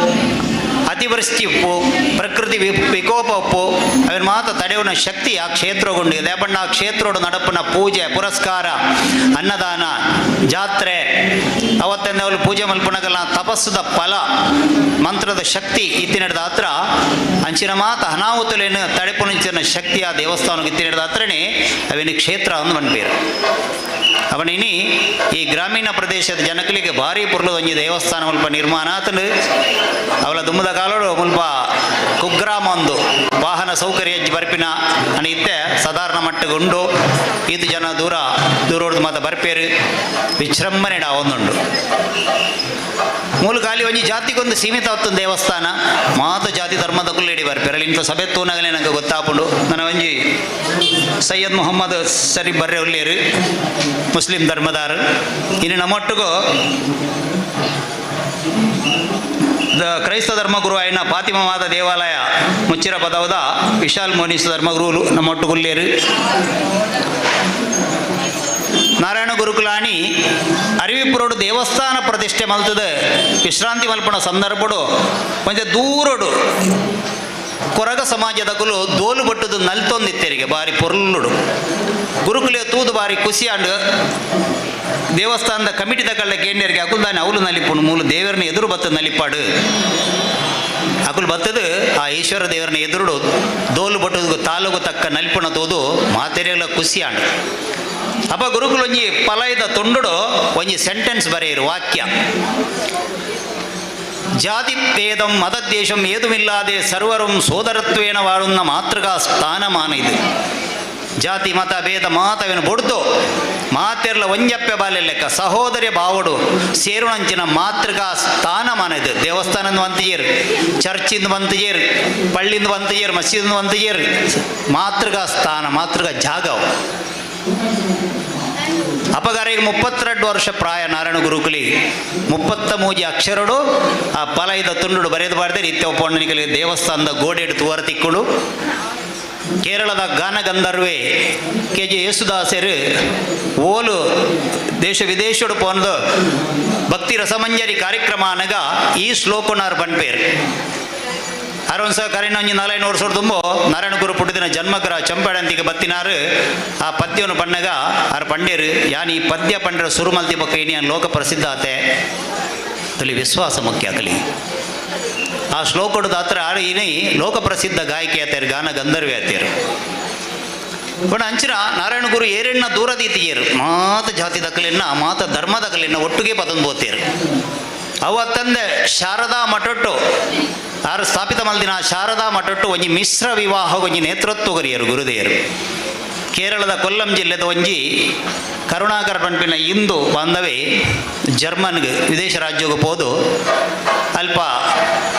ಅತಿವೃಷ್ಟಿ ಉಪ್ಪು, ಪ್ರಕೃತಿ ವಿಕೋಪ ಉಪ್ಪು ಅವನ ಮಾತ ತಡೆಯುವ ಶಕ್ತಿ ಆ ಕ್ಷೇತ್ರಗೊಂಡಿದೆ. ದೇಪಣ್ಣ ಆ ಕ್ಷೇತ್ರೋಡು ನಡಪುನ ಪೂಜೆ ಪುರಸ್ಕಾರ ಅನ್ನದಾನ ಜಾತ್ರೆ ಅವತ್ತಂದೆ ಅವಳು ಪೂಜೆ ಮಲ್ಪುನಗಲ್ಲ ತಪಸ್ಸುದ ಫಲ ಮಂತ್ರದ ಶಕ್ತಿ ಇತ್ತಿನಡ್ದ ಹತ್ರ ಅಂಚಿನ ಮಾತ ಅನಾಹುತಲೇನು ತಡೆಪುನಂಚಿನ ಶಕ್ತಿ ಆ ದೇವಸ್ಥಾನಕ್ಕೆ ಇತ್ತಿನಡ್ದ ಹತ್ರನೇ ಅವೇನು ಕ್ಷೇತ್ರ ಅಂದು ಮನ್ಪೇರು. ಅವನಿನಿ ಈ ಗ್ರಾಮೀಣ ಪ್ರದೇಶದ ಜನಕಲಿಗೆ ಭಾರಿ ಪುರ್ಲದೊಂಜಿ ದೇವಸ್ಥಾನ ಮುಲ್ಪ ನಿರ್ಮಾಣ ಆತನು ಅವಳ ದುಮ್ಮದ ಕಾಲೋಡು ಮುಲ್ಪ ಕುಗ್ರಾಮ ಒಂದು ವಾಹನ ಸೌಕರ್ಯ ಬರ್ಪಿನ అని ಇತ್ತೆ ಸಾಧಾರಣ ಮಟ್ಟಗುಂಡು ಇದು ಜನ ದೂರ ದೂರೋಡ್ದು ಮಾತ ಬರ್ಪೇರು ವಿಜೃಂಭಣೆ ಒಂದುಂಡು. ಮೂಲ ಖಾಲಿ ಒಂಜಿ ಜಾತಿಗೊಂದು ಸೀಮಿತ ಆತು ದೇವಸ್ಥಾನ ಮಾತ ಜಾತಿ ಧರ್ಮದ ಕುಲ್ಲೇಡಿ ಬರ್ಪೇರು ಅಲ್ಲಿ ಇಂಥ ಸಭೆ ತೂನಗಲೇ ನಂಗೆ ಗೊತ್ತಾಪುಂಡು. ನನ್ನ ಒಂಜಿ ಸೈಯದ್ ಮೊಹಮ್ಮದ್ ಸರಿ ಬರ್ರೆ ಉಲ್ಲೇರು ಮುಸ್ಲಿಂ ಧರ್ಮದಾರು ಇನ್ನು ನಮ್ಮೊಟ್ಟಿಗೂ ಕ್ರೈಸ್ತ ಧರ್ಮಗುರು అయిన ಫಾತಿಮಮಾದ ದೇವಾಲಯ ಮುಚ್ಚಿರ ಪದವದ ವಿಶಾಲ್ ಮೋನಿಸ್ ಧರ್ಮಗುರುలు ನಮ್ಮೊಟ್ಟುಗುಲ್ಲೇರು. ನಾರಾಯಣ ಗುರುಕುಲಾಣಿ ಅರಿವಿಪುರೋಡು ದೇವಸ್ಥಾನ ಪ್ರತಿಷ್ಠೆ ಮಲ್ತದ ವಿಶ್ರಾಂತಿ ಮಲ್ಪಣ ಸಂದರ್ಭಡು ಕೊಂಚ ದೂರಡು ಕೊರಗ ಸಮಾಜದಗುಲು ದೋಲು ಬಟ್ಟುದು ನಲ್ತೊಂದಿತ್ತೆರಿಗೆ ಬಾರಿ ಪೊರ್ಲುಡು ಗುರುಕುಲೆ ತೂದು ಬಾರಿ ಖುಷಿಯಾಂಡು ದೇವಸ್ಥಾನದ ಕಮಿಟಿದ ಕಳ್ಳ ಕೇಂದ್ರಿಗೆ ಅಕುಲ್ದಾನೆ ಅವಲು ನಲಿಪುಣು ಮೂಲ ದೇವರನ್ನ ಎದುರು ಬತ್ತ ನಲಿಪಾಡು ಅಕುಲು ಬತ್ತದು ಆ ಈಶ್ವರ ದೇವರನ್ನ ಎದುರುಡು ದೋಲು ಬಟ್ಟುದು ತಾಲೂಕು ತಕ್ಕ ನಲಿಪುಣ ತೋದು ಮಾತೆರೆಲ್ಲ ಖುಷಿಯಾಂಡು. ಅಪ್ಪ ಗುರುಕುಲು ಒಂಜಿ ಪಲಯದ ತುಂಡುಡು ಒಂಜಿ ಸೆಂಟೆನ್ಸ್ ಬರೆಯಿರು ವಾಕ್ಯ ಜಾತಿ ಭೇದಂ ಮತದ್ವೇಷಂ ಏದುಮಿಲ್ಲಾದೆ ಸರ್ವரும் ಸೋದರತ್ವೇನ ವಾಳುನ್ನ ಮಾತೃಕಾ ಸ್ಥಾನಮಾನ ಇದು. ಜಾತಿ ಮತ ಭೇದ ಮಾತವೇನು ಬೊಡ್ದು ಮಾತೆರ್ಲ ಒಂಜಪ್ಪೆ ಬಾಲೆ ಲೆಕ್ಕ ಸಹೋದರಿ ಬಾವಡು ಸೇರುಣಂಚಿನ ಮಾತೃಕಾ ಸ್ಥಾನಮಾನ ಇದು. ದೇವಸ್ಥಾನದ ವಂತಿಯರು ಚರ್ಚಿಂದ ವಂತಿಯರು ಪಳ್ಳಿಂದ ವಂತಿಯರು ಮಸೀದಿಂದ ವಂತಿಯರು ಮಾತೃಕಾ ಸ್ಥಾನ ಮಾತೃಕಾ ಜಾಗವು. ಅಪಗಾರಿಗೆ 32 ವರ್ಷ ಪ್ರಾಯ ನಾರಾಯಣ ಗುರುಕುಲಿ 33 ಅಕ್ಷರಡು ಆ ಪಲೈದ ತುಂಡುಡು ಬರೆದು ಬಾರ್ದೆ ನಿತ್ಯ ಒಪ್ಪಂಡನಿಕಲಿ ದೇವಸ್ಥಾನದ ಗೋಡೆಡು ತುವರ ತಿಕ್ಕುಳು. ಕೇರಳದ ಗಾನಗಂಧರ್ವೆ ಕೆ ಜೆ ಯೇಸುದಾಸರು ಓಲು ದೇಶ ವಿದೇಶಡು ಪೋಂದು ಭಕ್ತಿ ರಸಮಂಜರಿ ಕಾರ್ಯಕ್ರಮ ಅನಗ ಈ ಶ್ಲೋಕನಾರ್ ಬನ್ಪೇರು. ಅರೊಂದ್ಸ ಕರಿನೊಂಜಿ ನಾಲ್ಕು ವರ್ಷ ತುಂಬೋ ನಾರಾಯಣ ಗುರು ಪುಟ್ಟಿದಿನ ಜನ್ಮಕರ ಚಂಪಾಡಂತಿಗೆ ಬತ್ತಿನಾರು ಆ ಪದ್ಯವನ್ನು ಪಣ್ಣಗ ಆರ್ ಪಂಡ್ಯರು ಯಾನ್ ಈ ಪದ್ಯ ಪಂಡ್ರ ಸುರುಮಲ್ತಿ ಬೊಕ್ಕ ಇನಿ ಲೋಕ ಪ್ರಸಿದ್ಧ ಆತೆ ತುಲಿ ವಿಶ್ವಾಸ ಮುಖ್ಯ ಆಗಲಿ. ಆ ಶ್ಲೋಕಡು ದಾತ್ರ ಆರು ಇನಿ ಲೋಕ ಪ್ರಸಿದ್ಧ ಗಾಯಕಿ ಆತೇರು ಗಾನ ಗಂಧರ್ವಿ ಆತೇರು. ಪಂಡ ಅಂಚಿನ ನಾರಾಯಣ ಗುರು ಏರೆಣ್ಣ ದೂರದೀತಿಯರು ಮಾತ ಜಾತಿ ದಕ್ಕಲಿನ್ನ ಮಾತ ಧರ್ಮ ದಕ್ಕಲಿನ್ನ ಒಟ್ಟಿಗೆ ಪದನ್ ಬೋತೇರು. ಅವ ತಂದೆ ಶಾರದಾ ಮಠೊಟ್ಟು ಆರು ಸ್ಥಾಪಿತ ಮಲ್ದಿನ ಶಾರದಾ ಮಠೊಟ್ಟು ಒಂಜಿ ಮಿಶ್ರ ವಿವಾಹ ಒಂಜಿ ನೇತೃತ್ವಗರಿಯರು ಗುರುದೇಯರು. ಕೇರಳದ ಕೊಲ್ಲಂ ಜಿಲ್ಲೆದ ಒಂಜಿ ಕರುಣಾಕರ ಪಂಪಿನ ಇಂದು ಬಾಂಧವೇ ಜರ್ಮನ್ಗೆ ವಿದೇಶ ರಾಜ್ಯಕ್ಕೆ ಪೋದು ಅಲ್ಪ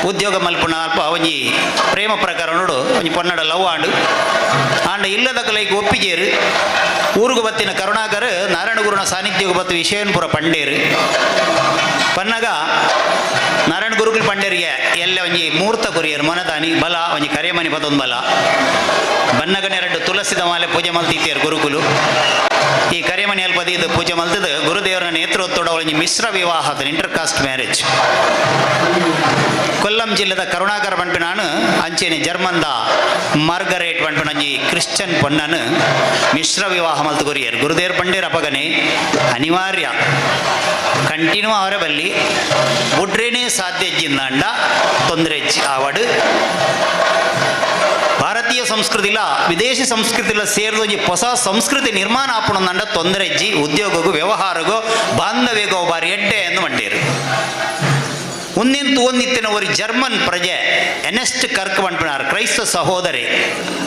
ಉದ್ಯೋಗ ಮಲ್ಪುನ ಅಲ್ಪ ಒಂಜಿ ಪ್ರೇಮ ಪ್ರಕರಣಡು ಒಂಜಿ ಪೊನ್ನಡ ಲವ್ ಆಂಡು ಆಂಡ ಇಲ್ಲದಕಲೈಕ್ ಒಪ್ಪಿಜೇರು ಊರುಗು ಬತ್ತಿನ ಕರುಣಾಕರ್ ನಾರಾಯಣ ಗುರುನ ಸಾನ್ನಿಧ್ಯಕ್ಕೆ ಬತ್ತು ವಿಷಯನ್ಪುರ ಪಂಡೇರು ಪನ್ನಗ ನಾರಾಯಣ ಗುರುಕುಲ್ ಪಂಡೇರಿಗೆ ಎಲ್ಲ ಒಂಜಿ ಮೂರ್ತ ಕೊರಿಯರು ಮೊನದಾನಿ ಬಲ ಒಂಜಿ ಕರೆಮನಿ ಪದೊಂದು ಬಲ ಬನ್ನಗನೆರಡು ತುಳಸಿದ ಮಾಲೆ ಪೂಜೆ ಮಲ್ತಿತ್ತೇರು ಗುರುಕುಲು ಈ ಕರೆಮನಿ ಅಲ್ಪದಿ ಇದು ಪೂಜೆ ಮಲ್ತದ ಗುರುದೇವರ ನೇತೃತ್ವದ ಒಂಜಿ ಮಿಶ್ರ ವಿವಾಹ ಇಂಟರ್ ಕಾಸ್ಟ್ ಮ್ಯಾರೇಜ್ ಕೊಲ್ಲಂ ಜಿಲ್ಲೆದ ಕರುಣಾಕರ ಪಂಪಿನಾನು ಅಂಚೆನೆ ಜರ್ಮನ್ದ ಮಾರ್ಗರೇಟ್ ಪಂಪಿನಂಜಿ ಕ್ರಿಶ್ಚಿಯನ್ ಪೊನ್ನನು ಮಿಶ್ರ ವಿವಾಹ ಮಲ್ತು ಕೊರಿಯರು ಗುರುದೇವ್ರ ಪಂಡೇರ್ ಅಪಗನೆ ಅನಿವಾರ್ಯ ಕಂಟಿನ್ಯೂ ಅವರ ಬಲ್ಲಿ ಬುಡ್ರೇನೇ ಸಾಧ್ಯ ಜಿಂದಾಂಡ ತೊಂದರೆ ಆವಡು ಭಾರತೀಯ ಸಂಸ್ಕೃತಿಲ ವಿದೇಶಿ ಸಂಸ್ಕೃತಿಲ ಸೇರಿದ ಒಂಜಿ ಹೊಸ ಸಂಸ್ಕೃತಿ ನಿರ್ಮಾಣ ಆಪುಣಂದಂಡ ತೊಂದರೆ ಇಜ್ಜಿ ಉದ್ಯೋಗಗೂ ವ್ಯವಹಾರಗೂ ಬಾಂಧವ್ಯಗೋ ಬಾರಿ ಎಡ್ಡೆ ಎಂದು ಮಂಡೇರು ಉನ್ನಿಂತು ಒಂದಿತ್ತಿನ ಒರಿ ಜರ್ಮನ್ ಪ್ರಜೆ ಎನೆಸ್ಟ್ ಕರ್ಕ್ ಪಂಪಿನಾರ್ ಕ್ರೈಸ್ತ ಸಹೋದರಿ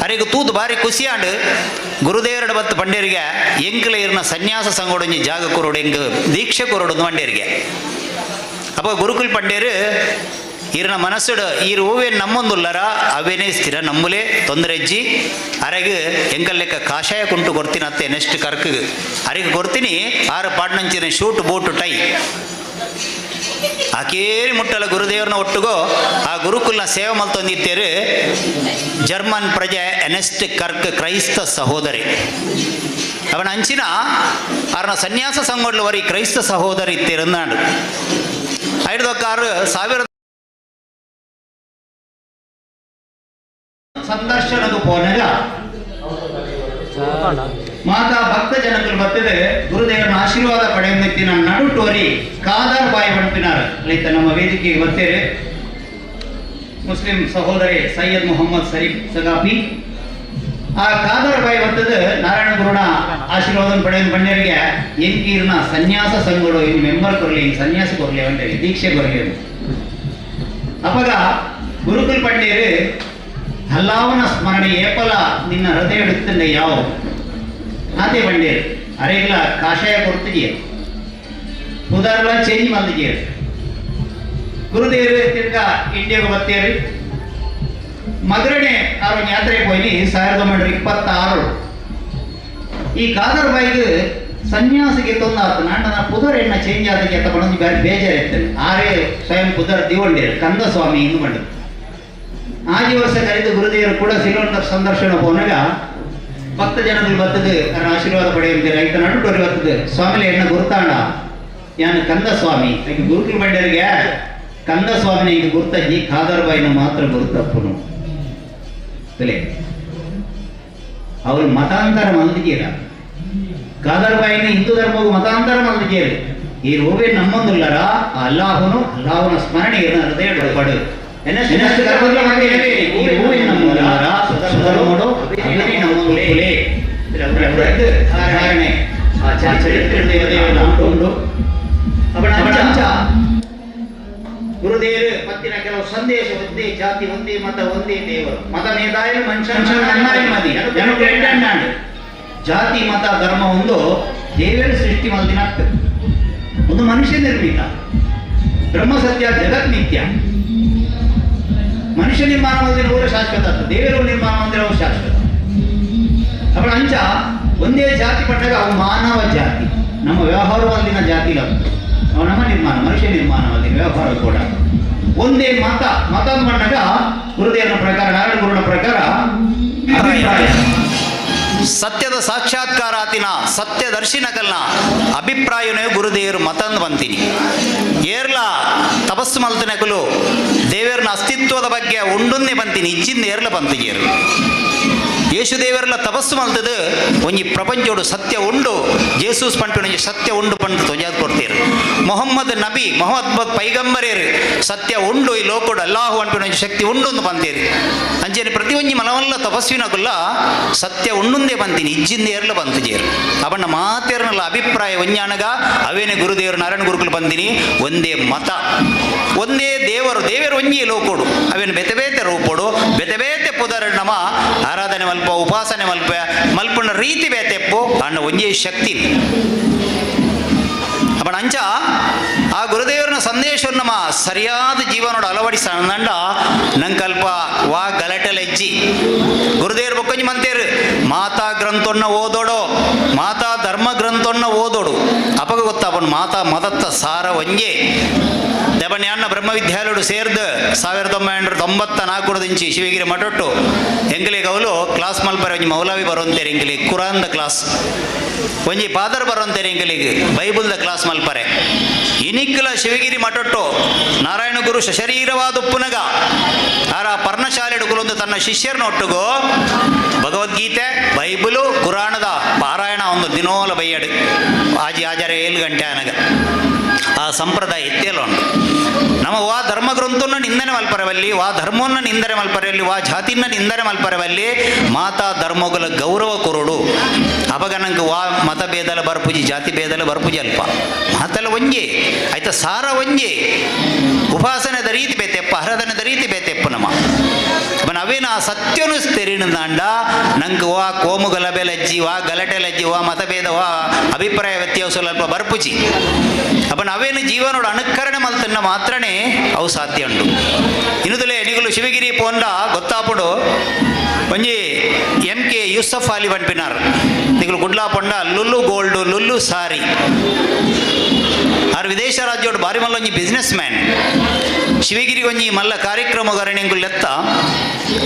ಅರೆಗ್ ತೂದು ಬಾರಿ ಖುಷಿಯಾಂಡು ಗುರುದೇವರಡ ಬತ್ತು ಪಂಡೇರಿಗೆ ಎಂಕ್ಲ ಇರ್ನ ಸನ್ಯಾಸ ಸಂಗೋಡೊಂಜಿ ಜಾಗ ಕೊರೋಡು ಎಂಗ್ ದೀಕ್ಷೆ ಕೊರೋಡು ಮಂಡೇರಿಗೆ ಅಪ್ಪ ಗುರುಕುಲ್ ಪಂಡೇರು ಈರ್ನ ಮನಸ್ಸುಡು ಈರು ಹೂವೇ ನಮ್ಮೊಂದುಲ್ಲರ ಅವೇನೇ ಸ್ಥಿರ ನಮ್ಮುಲೆ ತೊಂದರೆ ಇಜ್ಜಿ ಅರೆಗ್ ಎಂಕಲ್ ಲೆಕ್ಕ ಕಾಷಾಯ ಕುಂಟು ಕೊಡ್ತೀನತ್ತೆ ನೆಕ್ಸ್ಟ್ ಕರ್ಕ್ ಅರೆಗ್ ಕೊಡ್ತೀನಿ ಆರು ಪಾಡ್ನಂಚಿನ ಶೂಟ್ ಬೂಟು ಟೈ ಆಕೇರಿ ಮುಟ್ಟಲ ಗುರುದೇವರನ್ನ ಒಟ್ಟುಗೋ ಆ ಗುರುಕುಲ್ನ ಸೇವೆ ಮಲ್ತೊಂದಿತ್ತೇರು ಜರ್ಮನ್ ಪ್ರಜೆ ಎನೆಸ್ಟ್ ಕರ್ಕ್ ಕ್ರೈಸ್ತ ಸಹೋದರಿ ಅವನ ಅಂಚಿನ ಆರ್ನ ಸನ್ಯಾಸ ಸಂಗೊಡ್ಲು ವರಿ ಕ್ರೈಸ್ತ ಸಹೋದರಿ ಇತ್ತೇರನ್ನಾಡು ಐದೊಕ್ಕಾರು ಸಾವಿರದ ಸಂದರ್ಶನದ ಪೋನಗ ಮಾತಾ ಭಕ್ತ ಜನಗಳು ಬರ್ತದೆ ಗುರುದೇವನ ಆಶೀರ್ವಾದ ಪಡೆಯುತ್ತಿನ ನಡುಟೋರಿ ಕಾದರ್ ಬಾಯಿ ಬಂಪಿನಾರ್ ರೈತ ನಮ್ಮ ವೇದಿಕೆಗೆ ಬರ್ತೇವೆ ಮುಸ್ಲಿಂ ಸಹೋದರಿ ಸೈಯದ್ ಮೊಹಮ್ಮದ್ ಸರೀಫ್ ಸಗಾಫಿ ಆ ಕಾದರ್ ಬಾಯಿ ಬರ್ತದೆ ನಾರಾಯಣ ಗುರುನ ಆಶೀರ್ವಾದ ಪಡೆಯುವ ಬಣ್ಣರಿಗೆ ಎಂಕೀರ್ನ ಸನ್ಯಾಸ ಸಂಘಗಳು ಇನ್ ಮೆಂಬರ್ ಕೊರಲಿ ಇನ್ ಸನ್ಯಾಸ ಕೊರಲಿ ಅಂತೇಳಿ ದೀಕ್ಷೆ ಕೊರಲಿ ಅಪಗ ಗುರುಕುಲ್ ಪಂಡೇರು ಅಲ್ಲಾವನ ಸ್ಮರಣೆ ಏಪಲ ನಿನ್ನ ಹೃದಯ ಹಿಡಿತಂದೆ ಯಾವ ಆತೆ ಬಂಡೇರು ಅರೆಗ್ಲ ಕಾಷಾಯ ಕೊಡ್ತಿದೆಯ ಉದಾಹರಣೆ ಚೇಂಜ್ ಮಾಡಿದೆಯ ಗುರುದೇವರು ತಿರ್ಗಾ ಇಂಡಿಯಾಗ ಬರ್ತೇರಿ ಮಗರಣೆ ಅವ್ರ ಯಾತ್ರೆ ಹೋಗಿ 1926 ಈ ಕಾದರ್ ಬಾಯಿಗೆ ಸನ್ಯಾಸಿಗೆ ತೊಂದಾತು ನಾಂಡ ಪುದರ್ ಎಣ್ಣ ಚೇಂಜ್ ಆದಕ್ಕೆ ಅಂತ ಬಣ್ಣದ ಬೇರೆ ಬೇಜಾರಿತ್ತು ಆರೇ ಸ್ವಯಂ ಪುದರ್ ದಿವಂಡೇರು ಕಂದ ಸ್ವಾಮಿ ಎಂದು ಬಂದರು ಆಜಿ ವರ್ಷ ಕರೆದು ಗುರುದೇವರು ಕೂಡ ಸಿಲೋನ್ ಸಂದರ್ಶನ ಹೋನಾಗ ಭಕ್ತ ಜನಗಳು ಬರ್ತದೆ ಅವರ ಆಶೀರ್ವಾದ ಪಡೆಯುವಂತೆ ರೈತ ನಡುಟೋರಿ ಬರ್ತದೆ ಸ್ವಾಮಿಲೆ ಎಣ್ಣ ಗುರುತಾಣ ಯಾನು ಕಂದ ಸ್ವಾಮಿ ಈಗ ಗುರುಕುಲ ಬಂಡರಿಗೆ ಕಂದ ಸ್ವಾಮಿನ ಈಗ ಗುರ್ತಜ್ಜಿ ಖಾದರ್ ಬಾಯಿನ ಮಾತ್ರ ಗುರುತಪ್ಪನು ಬೆಲೆ ಅವರು ಮತಾಂತರ ಮಲ್ದಿಗೀರ ಖಾದರ್ ಬಾಯಿನ ಹಿಂದೂ ಧರ್ಮವು ಮತಾಂತರ ಮಲ್ದಿಗೀರು ಈ ರೋವೆ ನಮ್ಮೊಂದುಲ್ಲರ ಅಲ್ಲಾಹುನು ಅಲ್ಲಾಹುನ ಸ್ಮರಣೆ ಇರನ ಹೃದಯ ಪಡು ಗುರುದೇವರು ಪತ್ತಿನ ಕೆಲವು ಸಂದೇಶ ಒಂದೇ ಜಾತಿ ಒಂದೇ ಮತ ಒಂದೇ ದೇವರು ಮತ ಮೇದಾಯ ಮನುಷ್ಯ ಮದಿ ಜಾತಿ ಮತ ಧರ್ಮ ಒಂದು ದೇವರ ಸೃಷ್ಟಿ ಮಲ್ದಿನ ಒಂದು ಮನುಷ್ಯ ನಿರ್ಮಿತ ಬ್ರಹ್ಮ ಸತ್ಯ ಜಗತ್ ನಿತ್ಯ ಮನುಷ್ಯ ನಿರ್ಮಾಣ ಹೊಂದಿರುವವರು ಶಾಶ್ವತ ದೇವರು ನಿರ್ಮಾಣ ಹೊಂದಿರುವವರು ಶಾಶ್ವತ ಅವಳ ಅಂಚ ಒಂದೇ ಜಾತಿ ಪಟ್ಟಾಗ ಅವು ಮಾನವ ಜಾತಿ ನಮ್ಮ ವ್ಯವಹಾರವಲ್ಲಿನ ಜಾತಿ ಇಲ್ಲ ಅವು ನಮ್ಮ ನಿರ್ಮಾಣ ಮನುಷ್ಯ ನಿರ್ಮಾಣವಲ್ಲಿ ವ್ಯವಹಾರ ಕೂಡ ಒಂದೇ ಮತ ಮತ ಮಾಡಿದಾಗ ಗುರುದೇವನ ಪ್ರಕಾರ ನಾರಾಯಣ ಗುರುನ ಪ್ರಕಾರ ಅಭಿಪ್ರಾಯ ಸತ್ಯದ ಸಾಕ್ಷಾತ್ಕಾರ ಆತಿನ ಸತ್ಯದರ್ಶಿನಕಲ್ನ ಅಭಿಪ್ರಾಯನೇ ಗುರುದೇವರು ಮತಂದು ಬಂತೀನಿ ಏರ್ಲ ತಪಸ್ಸು ಮಲ್ತನಕಲು ದೇವರನ ಅಸ್ತಿತ್ವದ ಬಗ್ಗೆ ಉಂಡುನ್ನೇ ಬಂತೀನಿ ಇಜ್ಜಿಂದ ಏರ್ಲ ಬಂತಿಗೇರು ಯೇಸುದೇವರೆಲ್ಲ ತಪಸ್ಸು ಮಲ್ತದು ಒಂಜಿ ಪ್ರಪಂಚೋಡು ಸತ್ಯ ಉಂಡು ಜೇಸೂಸ್ ಪಂಟು ಒಂಜಿ ಸತ್ಯ ಉಂಡು ಪಂಡು ತೊಜಾದ್ ಕೊಡ್ತೀರು ಮೊಹಮ್ಮದ್ ನಬಿ ಮೊಹಮ್ಮದ್ ಪೈಗಂಬರೇರು ಸತ್ಯ ಉಂಡು ಈ ಲೋಕೋಡು ಅಲ್ಲಾಹು ಅಂಟು ಒಂಜಿ ಶಕ್ತಿ ಉಂಡು ಅಂದು ಬಂತೀರಿ ಅಂಚನೆ ಪ್ರತಿ ಒಂಜಿ ಮಲವಲ್ಲ ತಪಸ್ವಿನಗುಲ್ಲ ಸತ್ಯ ಉಂಡುಂದೇ ಬಂತೀನಿ ಇಜ್ಜಿಂದ ಏರ್ಲ ಬಂತು ಜೇರು ಅವಣ್ಣ ಮಾತೇರ್ನಲ್ಲ ಅಭಿಪ್ರಾಯ ಒಂಜಾನಗ ಅವೇನೆ ಗುರುದೇವರು ನಾರಾಯಣ ಗುರುಕುಲು ಬಂದಿನಿ ಒಂದೇ ಮತ ಒಂದೇ ದೇವರು ದೇವರು ಒಂಜಿ ಲೋಕೋಡು ಅವೇನು ಬೆತೆ ಬೇತೆ ರೂಪೋಡು ಬೆತೆ ಬೇತೆ ಪುದರ್ ನಮ ಆರಾಧನೆ ಮಲ್ಪ ಉಪಾಸನೆ ಮಲ್ಪ ಮಲ್ಪುನ ರೀತಿ ಬೇತೆಪ್ಪು ಅಣ್ಣ ಒಂಜೇ ಶಕ್ತಿ. ಅಪ್ಪಣ ಅಂಚ ಆ ಗುರುದೇವರನ ಸಂದೇಶವನ್ನು ನಮ್ಮ ಸರಿಯಾದ ಜೀವನೋಡು ಅಳವಡಿಸಂಡ ನಂಕಲ್ಪ ವಾ ಗಲಟೆಲೆಜ್ಜಿ ಗುರುದೇವರು ಬೊಕ್ಕೊಂಜಿ ಮಂತೇರು ಮಾತಾ ಗ್ರಂಥೊನ್ನ ಓದೋಡು, ಮಾತಾ ಧರ್ಮ ಗ್ರಂಥೊನ್ನ ಓದೋಡು. ಅಪಗ ಗೊತ್ತಾಪನ್ ಮಾತಾ ಮದತ್ತ ಸಾರ ಒಂಜೆ. ದೆಬಣ್ಯಾನ್ನ ಬ್ರಹ್ಮವಿದ್ಯಾಲಯಡು ಸೇರ್ದು 1994 ಇಂಚಿ ಶಿವಗಿರಿ ಮಠೊಟ್ಟು ಎಂಗಲಿಗೆ ಅವಳು ಕ್ಲಾಸ್ ಮಲ್ಪರೆ ಒಂಜಿ ಮೌಲಾವಿ ಬರೋಂತೇರು ಎಂಗಲಿ ಕುರಾನ್ದ ಕ್ಲಾಸ್, ಒಂಜಿ ಫಾದರ್ ಬರೋಂತೇರು ಎಂಗಲಿಗೆ ಬೈಬಲ್ದ ಕ್ಲಾಸ್ ಮಲ್ಪರೆ. ಇನಿಕ್ಕಲ ಶಿವಗಿರಿ ಮಠೊಟ್ಟು ನಾರಾಯಣ ಗುರು ಸಶರೀರವಾದ ಉಪ್ಪುನಗ ಆರ ಪರ್ಣಶಾಲೆ ಕುಲೊಂದು ತನ್ನ ಶಿಷ್ಯರನ್ನ ಒಟ್ಟುಗು ಭಗವದ್ಗೀತೆ ಬೈಬಲು ಕುರಾಣದ ಪಾರಾಯಣ ಒಂದು ದಿನೋಲ ಬೈಯಡು ಆಜಿ ಆಜಾರೆ 7 ಗಂಟೆ ಅನಗ ಆ ಸಂಪ್ರದಾಯ ಎತ್ತೇಲ ಉಂಟು. ನಮ್ಮ ವಾ ಧರ್ಮ ಗ್ರಂಥವನ್ನು ನಿಂದನೆ ಮಲ್ಪರವಲ್ಲಿ, ವಾ ಧರ್ಮವನ್ನು ನಿಂದನೆ ಮಲ್ಪರವಲ್ಲಿ, ವಾ ಜಾತಿನ ನಿಂದನೆ ಮಲ್ಪರವಲ್ಲಿ ಮಾತಾ ಧರ್ಮಗಳ ಗೌರವ ಕೊರಡು. ಅವಾಗ ನಂಗೆ ವಾ ಮತಭೇದಲ ಬರ್ಪುಜಿ ಜಾತಿ ಭೇದಲ ಬರ್ಪುಜಿ ಅಲ್ಪ ಮಾತಲ್ಲ ಒಂಜೆ ಆಯ್ತಾ ಸಾರ ಒಂಜೆ. ಉಪಾಸನೆದ ರೀತಿ ಬೇತೆಪ್ಪ, ಆರಾಧನೆದ ರೀತಿ ಬೇತೆಪ್ಪ ನಮ್ಮ ನಾವೇನು ಆ ಸತ್ಯನು ತೆರಿಣದಾಂಡ ನಂಗೆ ವಾ ಕೋಮು ಗಲಭೆ ಲಜ್ಜಿ ವಾ ಗಲಾಟೆ ಲಜ್ಜಿ ವಾ ಮತಭೇದ ವಾ ಅಭಿಪ್ರಾಯ ವ್ಯತ್ಯಾಸ ಅಲ್ಪ ಬರ್ಪುಜಿ. ಅಪ್ಪ ನಾವೇನು ಜೀವನೋಡು ಅನುಕರಣೆ ಮಲ್ತನ್ನ ಮಾತ್ರನೇ ಅವು ಸಾಧ್ಯ ಉಂಟು. ಇನ್ನುದಲೇ ನಿಗಲು ಶಿವಗಿರಿ ಪೋಂಡ ಗೊತ್ತಾಪುಡು ಒಂಜಿ ಎಂ ಕೆ ಯೂಸಫ್ ಅಲಿ ಪನ್ಪಿನಾರ್ ನಿಗಲು ಗುಡ್ಲಾ ಪೊಂಡ ಲುಲ್ಲು ಗೋಲ್ಡ್ ಲುಲ್ಲು ಸಾರಿ ಆರು ವಿದೇಶ ರಾಜ್ಯೋಡು ಬಾರಿ ಮಲ್ಲ ಒಂಜಿ ಬಿಸ್ನೆಸ್ ಮ್ಯಾನ್. ಶಿವಗಿರಿ ಒಂಜಿ ಮಲ್ಲ ಕಾರ್ಯಕ್ರಮಗಾರಣ ಎಂಗುಲ್ ಎತ್ತ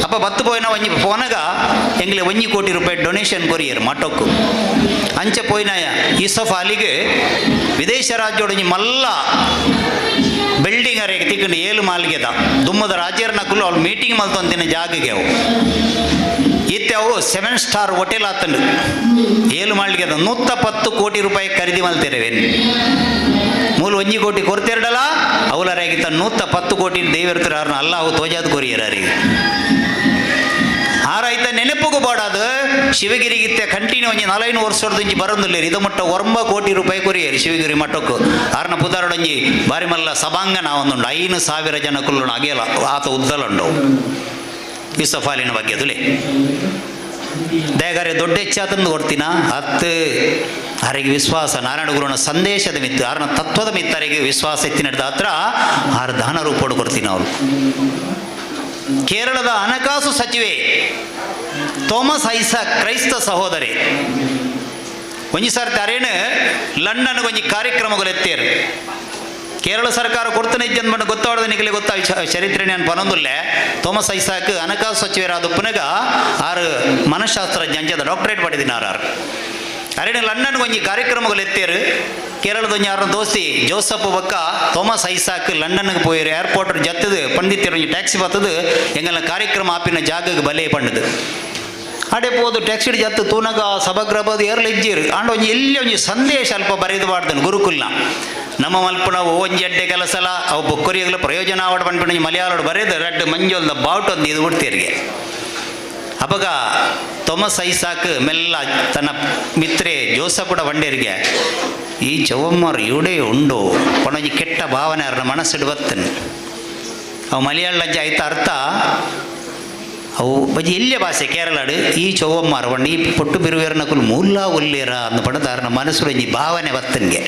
ಅಪ್ಪ ಬತ್ತು ಪೋಯಿನ ಒಂಜಿ ಪೋನಗ ಎಂಗ್ಲೆ 1 ಕೋಟಿ ರೂಪಾಯಿ ಡೊನೇಷನ್ ಕೊರಿಯರ್ ಮಠಕ್ಕು. ಅಂಚೆ ಪೋಯಿನ ಯೂಸಫ್ ಅಲಿಗೆ ವಿದೇಶ ರಾಜ್ಯೋಡು ಒಂಜಿ ಮಲ್ಲ ಬಿಲ್ಡಿಂಗ್ ಅರೆಗೆ ತಿಕ್ಕಂಡು 7 ಮಾಲ್ಗೆದ ದುಮ್ಮದ ರಾಜ್ಯರ ನಕಲು ಅವ್ಳು ಮೀಟಿಂಗ್ ಮಲ್ತೊಂತಿನ ಜಾಗಗೆ ಅವು ಇತ್ತೆ ಅವು 7 ಸ್ಟಾರ್ ಹೋಟೆಲ್ ಆತಂಡು 7 ಮಾಲ್ಗೆದ 110 ಕೋಟಿ ರೂಪಾಯಿ ಖರೀದಿ ಮಲ್ತಿರವೇನು ಮೂಲ 1 ಕೋಟಿ ಕೊರ್ತಿರಡಲ್ಲ ಅವಲರಾಗಿತ್ತ 110 ಕೋಟಿ ದೇವಿರ್ತಾರೆ ಅವ್ರನ್ನ ಅಲ್ಲ ಅವು ತೋಜಾದ ಕೊರಿಯರಿಗೆ ಆರಾಯ್ತ ನೆನಪುಗೂ ಬಾಡದು ಶಿವಗಿರಿಗಿತ್ತೆ ಕಂಟಿನ್ಯೂ ಒಂಜಿ 4 ವರ್ಷದೊಂಜಿ ಬರೋದಿಲ್ಲ ಇದು ಮಟ್ಟ 9 ಕೋಟಿ ರೂಪಾಯಿ ಕೊರಿಯರಿ ಶಿವಗಿರಿ ಮಠಕ್ಕೂ. ಆರ್ನ ಪುದಾರಡೊಂಜಿ ಬಾರಿ ಮಲ್ಲ ಸಭಾಂಗಣ ಒಂದುಂಡು 5,000 ಜನ ಕುಲ್ಲುಂಡು ಅಗೇಲ ಆತ ಉದ್ದಲುಂಡು ಯೂಸಫಾಲಿನ ಬಗ್ಗೆ ಅದುಲೆ ದಯಗಾರೆ ದೊಡ್ಡ ಹೆಚ್ಚಾತಂದು ಕೊಡ್ತೀನ ಹತ್ತು ಆರಿಗೆ ವಿಶ್ವಾಸ ನಾರಾಯಣ ಗುರುನ ಸಂದೇಶದ ಮಿತ್ತು ಆರನ ತತ್ವದ ಮಿತ್ತರಿಗೆ ವಿಶ್ವಾಸ ಎತ್ತಿ ನಡೆದ ಹತ್ರ ಆರು ದಾನ ರೂಪೋಡು ಕೊಡ್ತೀನಿ ಅವರು. ಕೇರಳದ ಹಣಕಾಸು ಸಚಿವೆ ಥಾಮಸ್ ಐಸಾಕ್ ಕ್ರೈಸ್ತ ಸಹೋದರಿ ಒಂಜಿ ಸರ್ತಿ ಅರೇನು ಲಂಡನ್ ಒಂಜಿ ಕಾರ್ಯಕ್ರಮಗಳು ಎತ್ತೇರು. ಕೇರಳ ಸರ್ಕಾರ ಕೊಡ್ತಾನೆ ಇದ್ದ ಅಂದ್ಬಂಡು ಗೊತ್ತಾಡೋದು ನಿಗಲಿ ಗೊತ್ತಾ ಚರಿತ್ರೆ ನಾನು ಪನೊಂದುಲ್ಲೆ. ಥಾಮಸ್ ಐಸಾಕ್ ಹಣಕಾಸು ಸಚಿವರಾದ ಪುನಗ ಆರು ಮನಃಶಾಸ್ತ್ರಜ್ಞ ಅಂಚದ ಡಾಕ್ಟರೇಟ್ ಪಡೆದಿನಾರು ಆರು. ಅರೇನು ಲಂಡನ್ ಒಂಜಿ ಕಾರ್ಯಕ್ರಮಗಳು ಎತ್ತೇರು. ಕೇರಳದೊಂಜಿ ಆರನ ದೋಸ್ತಿ ಜೋಸಫ್ ಬಕ್ಕ ಥಾಮಸ್ ಐಸಾಕ್ ಲಂಡನ್ಗೆ ಪೋಯಿರು ಏರ್ಪೋರ್ಟ್ ಜತ್ತದು ಪಂಡಿತ್ಯರು ಒಂಜಿ ಟ್ಯಾಕ್ಸಿ ಬತ್ತದು ಎಂಗಲ್ನ ಕಾರ್ಯಕ್ರಮ ಆಪಿನ ಜಾಗಕ್ಕೆ ಬಲೆ ಪಂಡದು ಅಡೆ ಪೋದು ಟ್ಯಾಕ್ಸಿ ಜತ್ತು ತೂನಗ ಸಭಾಗೃಹದ ಏರ್ಲ ಇಜ್ಜಿರು ಆಂಡ ಒಂಜಿ ಎಲ್ಲಿ ಒಂಜಿ ಸಂದೇಶ ಅಲ್ಪ ಬರೆದು ಬಾಡ್ದನು ಗುರುಕುಲ್ನ ನಮ್ಮ ಮಲ್ಪುನ ಒಂಜಿ ಅಡ್ಡೆ ಕೆಲಸಲ ಅವು ಬೊಕ್ಕೊರಿಯಗ್ಲ ಪ್ರಯೋಜನ ಆವಡ ಪನ್ಪಿನ ಮಲಯಾಳೋಡು ಬರೆದು ರಡ್ಡು ಮಂಜೊಲ್ದ ಬಾವುಟ ಒಂದು ಇದು ಬಿಡ್ತೀರಿಗೆ. ಅಪಗ ಥಾಮಸ್ ಐಸಾಕ್ ಮೆಲ್ಲ ತನ್ನ ಮಿತ್ರೆ ಜೋಸಫುಡ ಬಂಡೇರಿಗೆ ಈ ಚೌವಮ್ಮರು ಇವಡೇ ಉಂಡು ಪಣಜಿ ಕೆಟ್ಟ ಭಾವನೆ ಅವ್ರನ್ನ ಮನಸ್ಸಿಡು ಬತ್ತನು ಅವು ಮಲಯಾಳ ಲಜ್ಜೆ ಆಯ್ತ ಅರ್ಥ ಅವು ಬಜಿ ಎಲ್ಲೇ ಭಾಷೆ ಕೇರಳಾಡು ಈ ಚೌವಮ್ಮಾರು ಪಂಡ ಈ ಪೊಟ್ಟು ಬಿರುವೇರನಕುಲು ಮೂಲ ಒಲ್ಲೇರ ಅಂದ ಪಡದಾರನ ಮನಸ್ಸು ಒಂಜಿ ಭಾವನೆ ಬತ್ತನ್ಗೆ.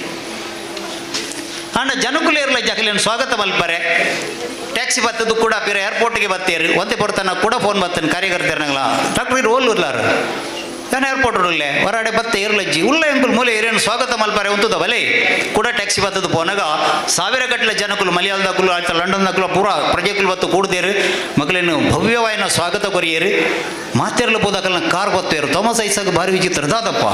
ಆಂಡ ಜನಕುಲೇರ್ಲ ಜಕಲೇನು ಸ್ವಾಗತ ಮಲ್ಪರೆ ಟ್ಯಾಕ್ಸಿ ಬತ್ತದು ಕೂಡ ಬೇರೆ ಏರ್ಪೋರ್ಟ್ಗೆ ಬತ್ತೇರು ಒಂದೇ ಪೊರ್ತನ ಕೂಡ ಫೋನ್ ಬತ್ತನ ಕಾರ್ಯಕರ್ತರನಂಗ್ಲ ಡಾಕ್ಟರ್ ಇರು ಓಲ್ಲುರ್ಲಾರು ನಾನು ಏರ್ಪೋರ್ಟ್ ಉಳ್ಳೆ ಹೊರಗಡೆ ಬತ್ತೆ ಏರ್ಲಜ್ಜಿ ಉಲ್ಲ ಎಂಕುಲು ಮೂಲೆ ಏರೇನು ಸ್ವಾಗತ ಮಲ್ಪರೆ ಉಂತದ ಬಲೆ ಕೂಡ ಟ್ಯಾಕ್ಸಿ ಬತ್ತದು ಪೋನಾಗ ಸಾವಿರ ಗಟ್ಟಲೆ ಜನಕುಲು ಮಲಯಾಳದಕುಲು ಆಯ್ತು ಲಂಡನ್ದಕುಲು ಪೂರಾ ಪ್ರಜೆಕುಲು ಬತ್ತು ಕೂಡ್ದೇರು ಮಕ್ಕಳೇನು ಭವ್ಯವಾಯಿನ ಸ್ವಾಗತ ಕೊರಿಯೇರು ಮಾತೆರ್ಲ ಪೋದಕಲ್ನ ಕಾರ್ ಬತ್ತೇರು. ಥಾಮಸ್ ಐಸಾಕ್ ಭಾರಿ ವಿಚಿತ್ರ ದಾದಪ್ಪ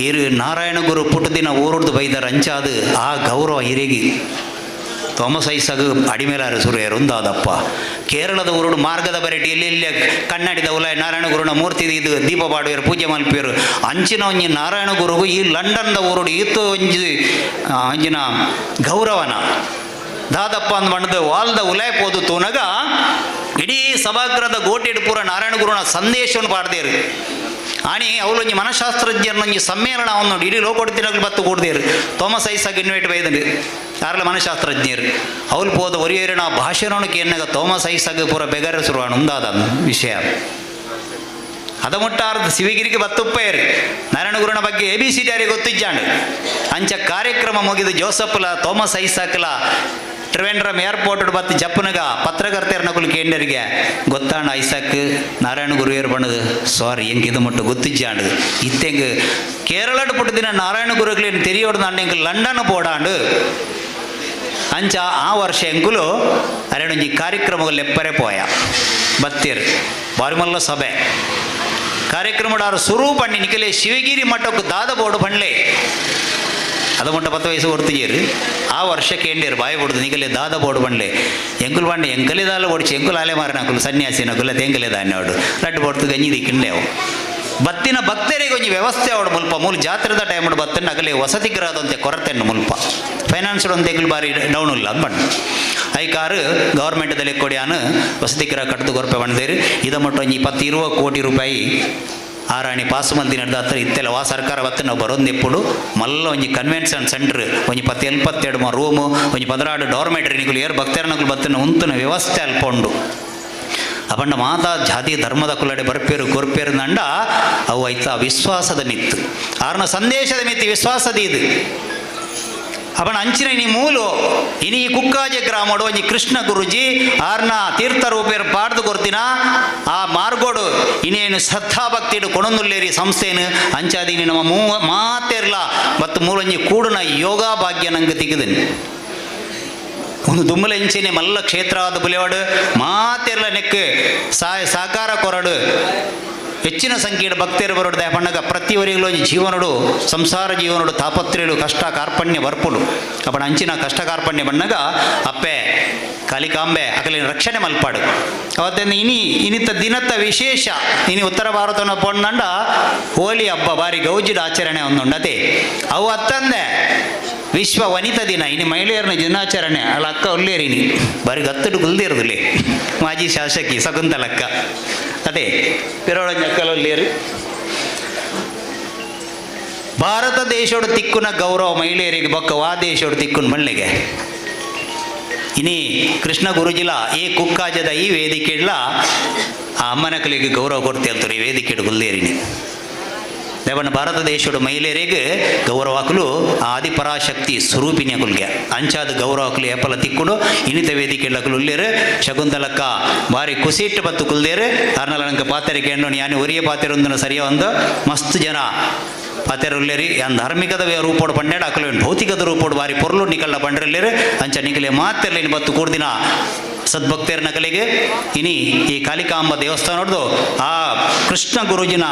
ಏರು ನಾರಾಯಣ ಗುರು ಪುಟ್ಟದಿನ ಊರುಡ್ದು ಬೈದಾರ ಅಂಚಾದು ಆ ಗೌರವ ಹಿರೇಗಿ ಥಾಮಸ್ ಐಸಾಕ್ ಅಡಿಮೇಲಾರು ಸುರಿಯರು ಒಂದಾದಪ್ಪ. ಕೇರಳದ ಊರುಡು ಮಾರ್ಗದ ಬರೆಟಿ ಎಲ್ಲಿ ಎಲ್ಲಿ ಕನ್ನಡಿದ ಉಲಾಯ ನಾರಾಯಣ ಗುರುನ ಮೂರ್ತಿ ಇದು ದೀಪ ಪಾಡುವರು ಪೂಜೆ ಮಲ್ಪಿಯರು ಅಂಚಿನ ಒಂಜಿ ನಾರಾಯಣ ಗುರುಗು ಈ ಲಂಡನ್ದ ಊರುಡು ಈತು ಒಂಜಿ ಅಂಚಿನ ಗೌರವನ ದಾದಪ್ಪ ಅಂದ್ ಬಣ್ಣದ ವಾಲ್ದ ಉಲಾಯ ಪೋದು ತೂನಗ ಇಡೀ ಸಭಾಗೃಹದ ಗೋಟಿಡು ಪೂರ ನಾರಾಯಣ ಗುರುನ ಸಂದೇಶವನ್ನು ಪಾಡ್ದೇರು. ಆಣಿ ಅವಳೊಂಜಿ ಮನಃಶಾಸ್ತ್ರಜ್ಞರನ್ನೊಂಜಿ ಸಮ್ಮೇಳನ ಅವನು ಇಡೀ ಲೋಕೊಡ್ತಿನಾಗಲು ಬತ್ತು ಕೂಡ್ದೇರು. ಥಾಮಸ್ ಐಸಾಕ್ ಇನ್ವೈಟ್ ಬೈದಂಡು ಯಾರಲ್ಲ ಮನಃಶಾಸ್ತ್ರಜ್ಞರು ಅವಳು ಪೋದ ಒರಿಯರಿನ ಭಾಷಣಕ್ಕೆ ಎನ್ನಾಗ ಥಾಮಸ್ ಐಸಾಕ್ ಪೂರ ಬೆಗರ ಶುರುವಾಣ ಉಂದಾದ ವಿಷಯ. ಅದಮುಟ್ಟಾರ್ದ ಶಿವಗಿರಿಗೆ ಬತ್ತುಪ್ಪೇರು ನಾರಾಯಣ ಗುರುನ ಬಗ್ಗೆ ಎ ಬಿ ಸಿ ಡಿ ಯಾರಿಗೆ ಗೊತ್ತಿಜ್ಜಾಂಡು. ಅಂಚ ಕಾರ್ಯಕ್ರಮ ಮುಗಿದು ಜೋಸಪ್ಲ ಥೋಮಸ್ ಐಸಾಕ್ಲ ತ್ರಿವೇಂದ್ರಂ ಏರ್ಪೋರ್ಟ್ ಬತ್ತು ಜಪ್ಪನಗ ಪತ್ರಕರ್ತೆಯರ ನಕಲು ಕೇಂದ್ರಿಗೆ ಗೊತ್ತಾಂಡ ಐಸಾಕ್ ನಾರಾಯಣ ಗುರು ಏರ್ ಬಣ್ಣದು ಸಾರಿ ಎಂಗೆ ಇದು ಮಟ್ಟು ಗೊತ್ತಿಜ್ಜಾಂಡು ಇತ್ತೆಂಗ್ ಕೇರಳಡ್ ಪುಟ್ಟದಿನ ನಾರಾಯಣ ಗುರುಗಳೇನು ತೆರಿಯೋಡು ನಾಂಡ ಎಂಗ್ ಲಂಡನ್ ಪೋಡಾಂಡು. ಅಂಚ ಆ ವರ್ಷ ಎಂಕುಲು ಅರೆಣೊಂಜಿ ಕಾರ್ಯಕ್ರಮಗಳು ಎಪ್ಪರೆ ಪೋಯ ಬತ್ತೀರ್ ಬಾರಿಮಲ್ಲ ಸಭೆ ಕಾರ್ಯಕ್ರಮಡಾರು ಸುರು ಪಣ್ಣಿ ನಿಕಲೆ ಶಿವಗಿರಿ ಮಠಕ್ಕೆ ದಾದ ಬೋರ್ಡು ಪಣ್ಲೆ ಅದು ಮುಟ್ಟ 10 ವಯಸ್ಸು ಕೊಡ್ತಿದ್ದೀರಿ ಆ ವರ್ಷ ಕೇಂಡಿರು ಬಾಯಿ ಬಿಡ್ದು ನಿಕಲೆ ದಾದ ಬೋರ್ಡು ಪಣ್ಲೆ ಎಂಕುಲು ಪಂಡೆ ಎಂಕಲೆ ದಾಲ ಓಡಿಸಿ ಎಂಕುಲು ಆಲೆ ಮಾರ ನಕುಲು ಸನ್ಯಾಸಿ ನಕುಲ ತೆಂಕಲೆ ದಾನ್ಯೋಡು ಲಡ್ಡು ಬೋಡ್ತು ಗಂಜಿ ದಿಕ್ಕಿಂಡೇವು ಬತ್ತಿನ ಭಕ್ತರಿಗೆ ಒಂಜಿ ವ್ಯವಸ್ಥೆ ಅವಡು ಮುಲ್ಪ ಮೂಲ ಜಾತ್ರೆದ ಟೈಮ್ ಬತ್ತನ್ನು ಅಗಲಿ ವಸತಿ ಗೃಹದಂತೆ ಕೊರತೆನ್ನು ಮುಲ್ಪ ಫೈನಾನ್ಸ್ ಒಂದು ಎಂಕುಲು ಬಾರಿ ಡೌನ್ ಇಲ್ಲ ಅದು ಬಣ್ಣ ಐಕಾರು ಗೌರ್ಮೆಂಟ್ದಲ್ಲಿ ಕೊಡಿಯಾನು ವಸತಿ ಗೃಹ ಕಟ್ಟದು ಕೊರಪೆ ಬಂದೇರು ಇದ ಮಟ್ಟ ಒಂಜಿ 20 ಕೋಟಿ ರೂಪಾಯಿ ಆರಾಣಿ ಪಾಸು ಮಂದಿ ನಡೆದ ಹತ್ರ ಇತ್ತೆಲ್ಲ ವಾ ಸರ್ಕಾರ ಬತ್ತ ನಾವು ಬರೋದು ಎಪ್ಪುಡು ಮಲ್ಲ ಒಂಜಿ ಕನ್ವೆನ್ಷನ್ ಸೆಂಟ್ರ್ ಒಂಜಿ 72 ರೂಮು ಒಂಜಿ 16 ಡಾರ್ಮೆಟ್ರಿ ನಿಕುಲು ಏರ್ ಭಕ್ತರನಕುಲು ಬತ್ತನ ಉಂತನ ವ್ಯವಸ್ಥೆ ಅಲ್ಪ ಉಂಡು. ಅಪಂಡ ಮಾತಾ ಜಾತಿ ಧರ್ಮದ ಕುಲ್ಲಡೆ ಬರ್ಪೇರು ಕೊರ್ಪೇರು ನಂಡ ಅವು ಐತ ವಿಶ್ವಾಸದ ಮಿತ್ತು ಆರ್ನ ಸಂದೇಶದ ಮಿತ್ತು ವಿಶ್ವಾಸದ ಇದು. ಅವನ ಅಂಚಿನ ಇನಿ ಮೂಲು ಇನಿ ಕುಕ್ಕಾಜೆ ಗ್ರಾಮಡು ಒಂಜಿ ಕೃಷ್ಣ ಗುರುಜಿ ಆರ್ನ ತೀರ್ಥರೂಪೇರು ಪಾಡ್ದು ಕೊರ್ತಿನ ಆ ಮಾರ್ಗೋಡು ಇನ್ನೇನು ಶ್ರದ್ಧಾಭಕ್ತಿಡು ಕೊಣೊಂದುಲ್ಲೇರಿ ಸಂಸ್ಥೆನು ಅಂಚಾದಿನಿ ನಮ್ಮ ಮಾತೇರ್ಲ ಮತ್ತು ಮೂಲೊಂಜಿ ಕೂಡುನ ಯೋಗ ಭಾಗ್ಯ ನಂಗೆ ತಿಗದನಿ. ಒಂದು ದುಮ್ಮಲೆಂಚಿನೆ ಮಲ್ಲ ಕ್ಷೇತ್ರ ಆದ ಬುಲೆವಾಡು ಮಾತೆರ್ಲ ನೆಕ್ ಸಹಕಾರ ಕೊರಡು ಹೆಚ್ಚಿನ ಸಂಖ್ಯೆಯ ಭಕ್ತರು ಬರೋಡು ದಯಪಣ್ಣಗ ಪ್ರತಿಯವರಿಗೂ ಜೀವನಡು ಸಂಸಾರ ಜೀವನಡು ತಾಪತ್ರೆಳು ಕಷ್ಟ ಕಾರ್ಪಣ್ಯ ಬರ್ಪುಡು ಅಪ್ಪಣ ಅಂಚಿನ ಕಷ್ಟ ಕಾರ್ಪಣ್ಯ ಬಣ್ಣಗ ಅಪ್ಪೆ ಕಾಲಿಕಾಂಬೆ ಅಕಲಿನ ರಕ್ಷಣೆ ಮಲ್ಪಾಡು. ಅವತ್ತಿಂದ ಇನಿ ಇನಿತ ದಿನದ ವಿಶೇಷ ಇನಿ ಉತ್ತರ ಭಾರತನ ಪೊಣ್ಣಂಡ ಹೋಳಿ ಹಬ್ಬ ಬಾರಿ ಗೌಜಿಡ ಆಚರಣೆ ಒಂದುಂಡತೆ ಅವು ಅತ್ತಂದೆ ವಿಶ್ವ ವನಿತಾ ದಿನ ಇನಿ ಮಹಿಳೆಯರನ್ನ ದಿನಾಚರಣೆ ಅಲ್ಲ ಅಕ್ಕ ಒಲ್ಲೇರಿನಿ ಬಾರಿ ಗತ್ತಡು ಕುಲ್ದಿರುದಿಲ್ಲ ಮಾಜಿ ಶಾಸಕಿ ಶಕುಂತಲಕ್ಕ ಅದೇ ಪಿರೋಳಂಜಕ್ಕಲ ಒಲ್ಲೇರು. ಭಾರತ ದೇಶೋಡು ತಿಕ್ಕುನ ಗೌರವ ಮಹಿಳೆಯರಿಗೆ ಬೊಕ್ಕ ವಾ ದೇಶೋಡು ತಿಕ್ಕುನ ಮಳ್ಳಿಗೆ ಇನಿ ಕೃಷ್ಣ ಗುರುಜಿಲ ಈ ಕುಕ್ಕಾಜದ ಈ ವೇದಿಕೆಡ್ಲ ಆ ಅಮ್ಮನಕಲಿಗೆ ಗೌರವ ಕೊಡ್ತೇಳ್ತಾರೆ ಈ ವೇದಿಕೆಡು ಗುಲ್ಲೇರಿನಿ. ದೇವಣ್ಣ ಭಾರತ ದೇಶದ ಮಹಿಳೆಯರಿಗೆ ಗೌರವಾಕಲು ಆದಿಪರಾಶಕ್ತಿ ಸ್ವರೂಪಿಣಿ ಅಕುಲ್ಗೆ ಅಂಚಾದ ಗೌರವಾಕಲು ಏಪಲ ತಿಕ್ಕುಡು ಇನಿತ ವೇದಿಕೆ ಅಕಲು ಉಲ್ಲೇರು ಶಕುಂತಲಕ್ಕ ಬಾರಿ ಕುಸಿಟ್ಟು ಬತ್ತು ಕುಲ್ದೇರು ಅರ್ನಲ ನಂಗೆ ಪಾತೆರಿಗೆ ಹೆಣ್ಣು ಯಾನಿ ಒರಿಯ ಪಾತೆರೊಂದನ ಸರಿಯ ಒಂದು ಮಸ್ತ್ ಜನ ಪಾತೆರ ಉಲ್ಲೇರಿ ಯಾನ್ ಧಾರ್ಮಿಕದ ರೂಪೋಡು ಪಂಡೇಡ ಅಕಲು ಭೌತಿಕದ ರೂಪೋಡು ಬಾರಿ ಪೊರ್ಲು ನಿಕಲ್ನ ಪಂಡ್ರಲ್ಲೇರು ಅಂಚ ನಿಕಲೆ ಮಾತೆರ್ಲಿನ ಬತ್ತು ಕೂಡ್ದಿನ ಸದ್ಭಕ್ತರ ನಕಲಿಗೆ ಇನಿ ಈ ಕಾಲಿಕಾಂಬ ದೇವಸ್ಥಾನದ್ದು ಆ ಕೃಷ್ಣ ಗುರುಜಿನ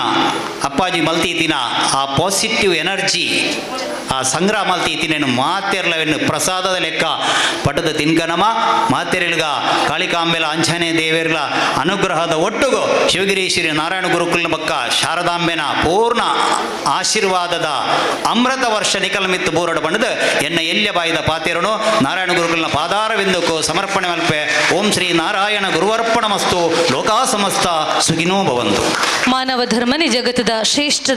ಅಪ್ಪಾಜಿ ಮಲ್ತೀತಿನ ಆ ಪಾಸಿಟಿವ್ ಎನರ್ಜಿ ಆ ಸಂಗ್ರಹ ಮಲ್ತೀತಿನೇನು ಮಾತೆರ್ಲವೆನ್ನು ಪ್ರಸಾದದ ಲೆಕ್ಕ ಪಟದ ತಿನ್ಕನಮ ಮಾತೆರಿಲ್ಗ ಕಾಳಿಕಾಂಬೆಲ ಅಂಜನೇ ದೇವೇರ್ಲ ಅನುಗ್ರಹದ ಒಟ್ಟುಗು ಶಿವಗಿರಿ ಶ್ರೀ ನಾರಾಯಣ ಗುರುಕುಲ್ನ ಬಕ್ಕ ಶಾರದಾಂಬೆನ ಪೂರ್ಣ ಆಶೀರ್ವಾದದ ಅಮೃತ ವರ್ಷ ನಿಕಲಮಿತ್ತು ಬೋರಡು ಬಣ್ಣದ ಎನ್ನ ಎಲ್ಯ ಬಾಯಿದ ಪಾತೆರನು ನಾರಾಯಣ ಗುರುಕುಲ್ನ ಪಾದಾರವಿಂದಕ್ಕೂ ಸಮರ್ಪಣೆ ಮಲ್ಪೆ. ಓಂ ಶ್ರೀ ನಾರಾಯಣ ಗುರುವರ್ಪಣಮಸ್ತು. ಲೋಕಾ ಸಮಸ್ತ ಸುಖಿನೋ ಭವಂತು. ಮಾನವ ಧರ್ಮನೇ ಜಗತ್ತದ ಶ್ರೇಷ್ಠ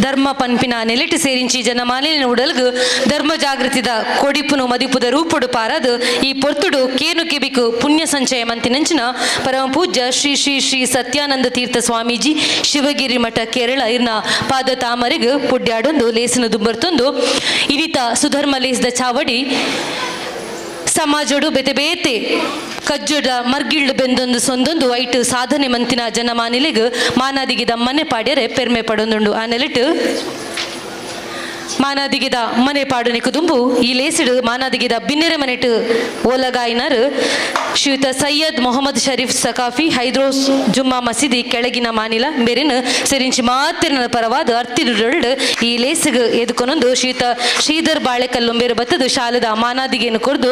ಧರ್ಮ ಪನ್ಪಿನ ನೆಲೆಟು ಸೇರಿಂಚಿ ಜನಮಾಲಿನ ಉಡಲ್ಗು ಧರ್ಮ ಜಾಗೃತಿದ ಕೊಡಿಪುನು ಮದಿಪುದ ರೂಪುಡು ಪಾರದು ಈ ಪೊರ್ತುಡು ಕೇನು ಕೆಬಿಕು ಪುಣ್ಯ ಸಂಚಯ ಮಂತಿನಂಚಿನ ಪರಮ ಪೂಜ್ಯ ಶ್ರೀ ಶ್ರೀ ಶ್ರೀ ಸತ್ಯಾನಂದ ತೀರ್ಥ ಸ್ವಾಮೀಜಿ ಶಿವಗಿರಿ ಮಠ ಕೇರಳ ಇರ್ನ ಪಾದ ತಾಮರೆಗು ಪುಡ್ಯಾಡೊಂದು ಲೇಸನ ದುಂಬರ್ತೊಂದು ಇನಿತ ಸುಧರ್ಮ ಲೇಸ್ದ ಚಾವಡಿ ಸಮಾಜೋಡು ಬೇತೆ ಬೇತೆ ಕಜ್ಜುಡ ಮರ್ಗಿಳ್ಳು ಬೆಂದೊಂದು ಸೊಂದೊಂದು ಐಟು ಸಾಧನೆ ಮಂತಿನ ಜನಮಾನಿಲೆಗ್ ಮಾನಾದಿಗಿದ ಮನೆ ಪಾಡ್ಯರೆ ಪೆರ್ಮೆ ಪಡೊಂದುಂಡು. ಆ ನೆಲೆಟು ಮಾನಾದಿಗಿದ ಮನೆ ಪಾಡುನೆ ಕುದುಂಬು ಈ ಲೇಸಿಡು ಮಾನಾದಿಗಿದ ಬಿನ್ನೆರೆ ಮನೆಟು ಓಲಗಾಯಿನರು ಶ್ರೀಯುತ ಸೈಯದ್ ಮೊಹಮ್ಮದ್ ಶರೀಫ್ ಸಕಾಫಿ ಹೈದ್ರೋಸ್ ಜುಮ್ಮಾ ಮಸೀದಿ ಕೆಳಗಿನ ಮಾನಿಲ ಮೇರಿನ ಸಿರಿಂಚಿ ಮಾತಿನ ಪರವಾದ ಅರ್ತಿರುಳ್ಳು ಈ ಲೇಸಿಗೆ ಎದುಕೊನೊಂದು ಶ್ರೀಯುತ ಶ್ರೀಧರ್ ಬಾಳೆಕಲ್ಲು ಮೇರು ಬತ್ತದು ಶಾಲದ ಮಾನಾದಿಗೇನು ಕೊರ್ದು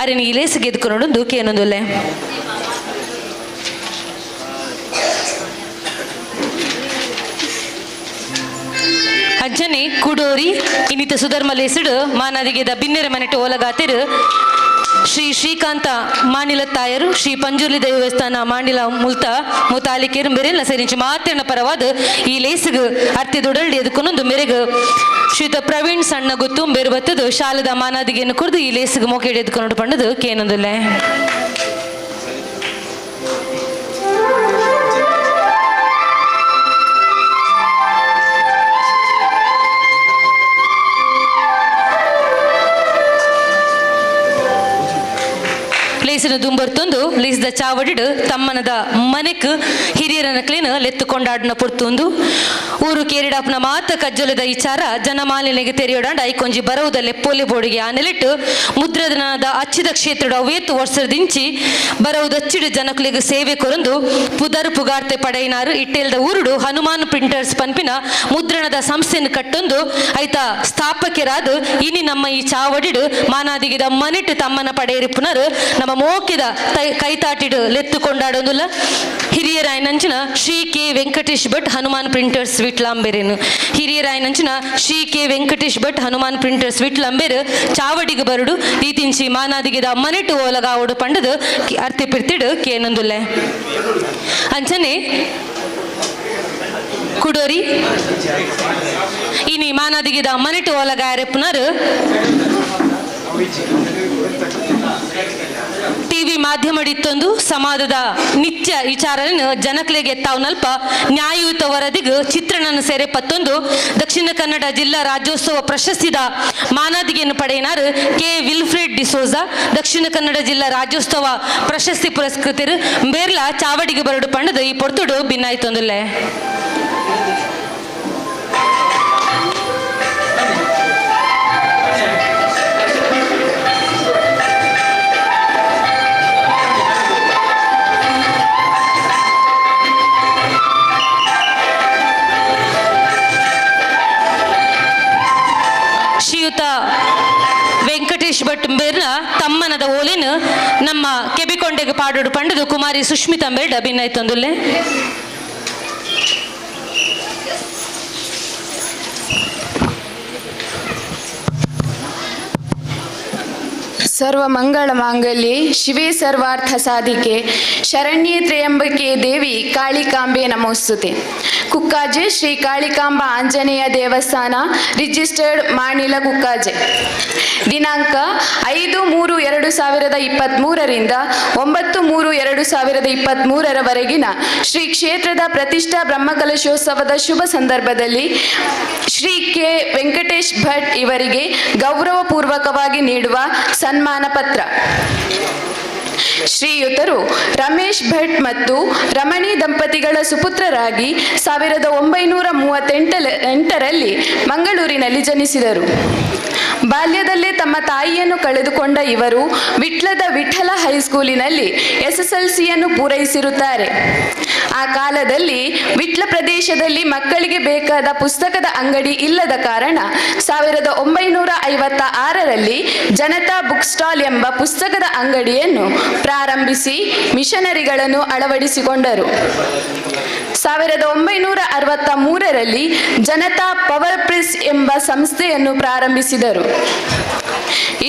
ಅರೆನ ಈ ಲೇಸಿಗೆ ಎದುಕೊನೊಂದು ಕೇನೊಂದುಲ್ಲೆ. ಅಜ್ಜನೆ ಕುಡೋರಿ ಇನ್ನಿತ ಸುಧರ್ಮ ಲೇಸಿಡು ಮಾನಾದಿಗೆದ ಬಿನ್ನೆರ ಮನೆಟು ಓಲಗಾತಿರು ಶ್ರೀ ಶ್ರೀಕಾಂತ ಮಾಣಿಲ ತಾಯರು ಶ್ರೀ ಪಂಜುರ್ಲಿ ದೇವಸ್ಥಾನ ಮಾಣಿಲ ಮುಲ್ತ ಮುತಾಲಿಕೇರು ಮೆರೆಲ್ಲ ಸೇರಿಂಚು ಮಾತೆರ್ನ ಪರವಾದ ಈ ಲೇಸಿಗು ಅರ್ತಿದುಡಲ್ಡಿ ಎದುಕೊನೊಂದು ಮೆರೆಗು ಶ್ರೀತ ಪ್ರವೀಣ್ ಸಣ್ಣ ಗುತ್ತು ಬೇರು ಬತ್ತದು ಶಾಲದ ಮಾನಾದಿಗೆಯನ್ನು ಕುರಿದು ಈ ಲೇಸಿಗೆ ಮೋಕೇಡಿ ಎದುಕೊಂಡು ಪಂಡದು ಕೇನೊಂದುಲ್ಲೆ. ದುಂಬರ್ತೊಂದು ಲೀಸ್ದ ಚಾವಡಿಡು ತಮ್ಮನದ ಮನೆಕ್ ಹಿರಿಯರನ ಕ್ಲೀನ್ ಲೆತ್ತು ಕೊಂಡಾಡಿನ ಪೊರ್ತುಂದು ಊರು ಕೇರಿಡಾಪ್ನ ಮಾತ ಕಜ್ಜೊಲದ ವಿಚಾರ ಜನಮಾಲಿನಿಗೆ ತೆರೆಯೋಡಾಂಡ ಐಕೊಂಜಿ ಬರವುದ ಲೆಪ್ಪೋಲೆ ಬೋಡಿಗೆ ಆ ನೆಲೆಟ್ಟು ಮುದ್ರದನದ ಅಚ್ಚಿದ ಕ್ಷೇತ್ರದ ಅವೇತು ವರ್ಷದಿಂಚಿ ಬರವುದಚ್ಚಿಡು ಜನಕುಲಿಗೆ ಸೇವೆ ಕೊರಂದು ಪುದರ್ ಪುಗಾರ್ತೆ ಪಡೆಯಿನಾರು ಇಟ್ಟೇಲ್ದ ಊರುಡು ಹನುಮಾನ್ ಪ್ರಿಂಟರ್ಸ್ ಪನ್ಪಿನ ಮುದ್ರಣದ ಸಂಸ್ಥೆಯನ್ನು ಕಟ್ಟೊಂದು ಐತ ಸ್ಥಾಪಕರಾದ ಇನಿ ನಮ್ಮ ಈ ಚಾವಡಿಡು ಮಾನಾದಿಗಿದ ಮನಿಟ್ಟು ತಮ್ಮನ ಪಡೆಯರಿಪುನರು ನಮ್ಮ ಮೋಕಿದ ಕೈತಾಟಿಡು ಲೆತ್ತು ಕೊಂಡಾಡೊಂದುಲ್ಲ ಹಿರಿಯರಾಯನಂಚಿನ ಶ್ರೀ ಕೆ ವೆಂಕಟೇಶ್ ಭಟ್ ಹನುಮಾನ್ ಪ್ರಿಂಟರ್ಸ್ ವಿಟ್ಲಾಂಬೇರೇನು ಹಿರಿಯರಾಯನಂಚಿನ ಶ್ರೀ ಕೆ ವೆಂಕಟೇಶ್ ಭಟ್ ಹನುಮಾನ್ ಪ್ರಿಂಟರ್ಸ್ ವಿಟ್ಲಾಂಬೇರು ಚಾವಡಿಗೆ ಬರುಡು ಈ ತಿಂಚಿ ಮಾನಾದಿಗಿದ ಮನಿಟ್ಟು ಓಲಗಾವಡು ಪಂಡದು ಅರ್ತಿ ಪಿರ್ತಿಡು ಕೇನೊಂದುಲ್ಲೆ ಅಂಚನೆ ಕುಡೋರಿ ಇನಿ ಮಾನಾದಿಗಿದ ಮನಿಟ್ಟು ಓಲಗಾರೆಪ್ಪುನರು ಟಿವಿ ಮಾಧ್ಯಮಡಿತ್ತೊಂದು ಸಮಾಜದ ನಿತ್ಯ ವಿಚಾರವನ್ನು ಜನಕ್ಲೆಗೆ ಎತ್ತಾವನಲ್ಪ ನ್ಯಾಯಯುತ ವರದಿಗು ಚಿತ್ರಣನ ಸೆರೆ ಪತ್ತೊಂದು ದಕ್ಷಿಣ ಕನ್ನಡ ಜಿಲ್ಲಾ ರಾಜ್ಯೋತ್ಸವ ಪ್ರಶಸ್ತಿದ ಮಾನಾದಿಗೆಯನ್ನು ಪಡೆಯಿನಾರು ಕೆ ವಿಲ್ಫ್ರೆಡ್ ಡಿಸೋಜಾ ದಕ್ಷಿಣ ಕನ್ನಡ ಜಿಲ್ಲಾ ರಾಜ್ಯೋತ್ಸವ ಪ್ರಶಸ್ತಿ ಪುರಸ್ಕೃತರು ಬೇರ್ಲಾ ಚಾವಡಿಗೆ ಬರಡು ಪಂಡದು ಈ ಪೊರ್ತುಡು ಭಿನ್ನಾಯ್ತೊಂದುಲ್ಲೆ. ಶ್ರೀಯುತ ವೆಂಕಟೇಶ್ ಭಟ್ ಬೇರ್ನ ತಮ್ಮನದ ಓಲಿನ ನಮ್ಮ ಕೆಬಿಕೊಂಡೆಗೆ ಪಾಡೋಡು ಪಂಡದು ಕುಮಾರಿ ಸುಷ್ಮಿತಾ ಬೇಡ ಭಿನ್ನಾಯ್ತೊಂದುಲ್ಲೆ. ಸರ್ವಮಂಗಳ ಮಾಂಗಲ್ಯೆ ಶಿವೆ ಸರ್ವಾರ್ಥ ಸಾಧಿಕೆ ಶರಣ್ಯೇ ತ್ರ್ಯಂಬಕೆ ದೇವಿ ಕಾಳಿಕಾಂಬೆ ನಮೋಸ್ತುತೆ. ಕುಕ್ಕಾಜೆ ಶ್ರೀ ಕಾಳಿಕಾಂಬ ಆಂಜನೇಯ ದೇವಸ್ಥಾನ, ರಿಜಿಸ್ಟರ್ಡ್ ಮಾಣಿಲ ಕುಕ್ಕಾಜೆ. ದಿನಾಂಕ 5/3/2023ರಿಂದ 9/3/2023ರವರೆಗಿನ ಶ್ರೀ ಕ್ಷೇತ್ರದ ಪ್ರತಿಷ್ಠಾ ಬ್ರಹ್ಮಕಲಶೋತ್ಸವದ ಶುಭ ಸಂದರ್ಭದಲ್ಲಿ ಶ್ರೀ ಕೆ ವೆಂಕಟೇಶ್ ಭಟ್ ಇವರಿಗೆ ಗೌರವಪೂರ್ವಕವಾಗಿ ನೀಡುವ ಸನ್ಮಾನ ಪತ್ರ. ಶ್ರೀಯುತರು ರಮೇಶ್ ಭಟ್ ಮತ್ತು ರಮಣಿ ದಂಪತಿಗಳ ಸುಪುತ್ರರಾಗಿ 1938ರಲ್ಲಿ ಮಂಗಳೂರಿನಲ್ಲಿ ಜನಿಸಿದರು. ಬಾಲ್ಯದಲ್ಲೇ ತಮ್ಮ ತಾಯಿಯನ್ನು ಕಳೆದುಕೊಂಡ ಇವರು ವಿಟ್ಲದ ವಿಠಲ ಹೈಸ್ಕೂಲಿನಲ್ಲಿ SSLCಯನ್ನು ಪೂರೈಸಿರುತ್ತಾರೆ. ಆ ಕಾಲದಲ್ಲಿ ವಿಟ್ಲ ಪ್ರದೇಶದಲ್ಲಿ ಮಕ್ಕಳಿಗೆ ಬೇಕಾದ ಪುಸ್ತಕದ ಅಂಗಡಿ ಇಲ್ಲದ ಕಾರಣ 1956ರಲ್ಲಿ ಜನತಾ ಬುಕ್ ಸ್ಟಾಲ್ ಎಂಬ ಪುಸ್ತಕದ ಅಂಗಡಿಯನ್ನು ಪ್ರಾರಂಭಿಸಿ ಮಿಷನರಿಗಳನ್ನು ಅಳವಡಿಸಿಕೊಂಡರು. 1963ರಲ್ಲಿ ಜನತಾ ಪವರ್ ಪ್ರೆಸ್ ಎಂಬ ಸಂಸ್ಥೆಯನ್ನು ಪ್ರಾರಂಭಿಸಿದರು.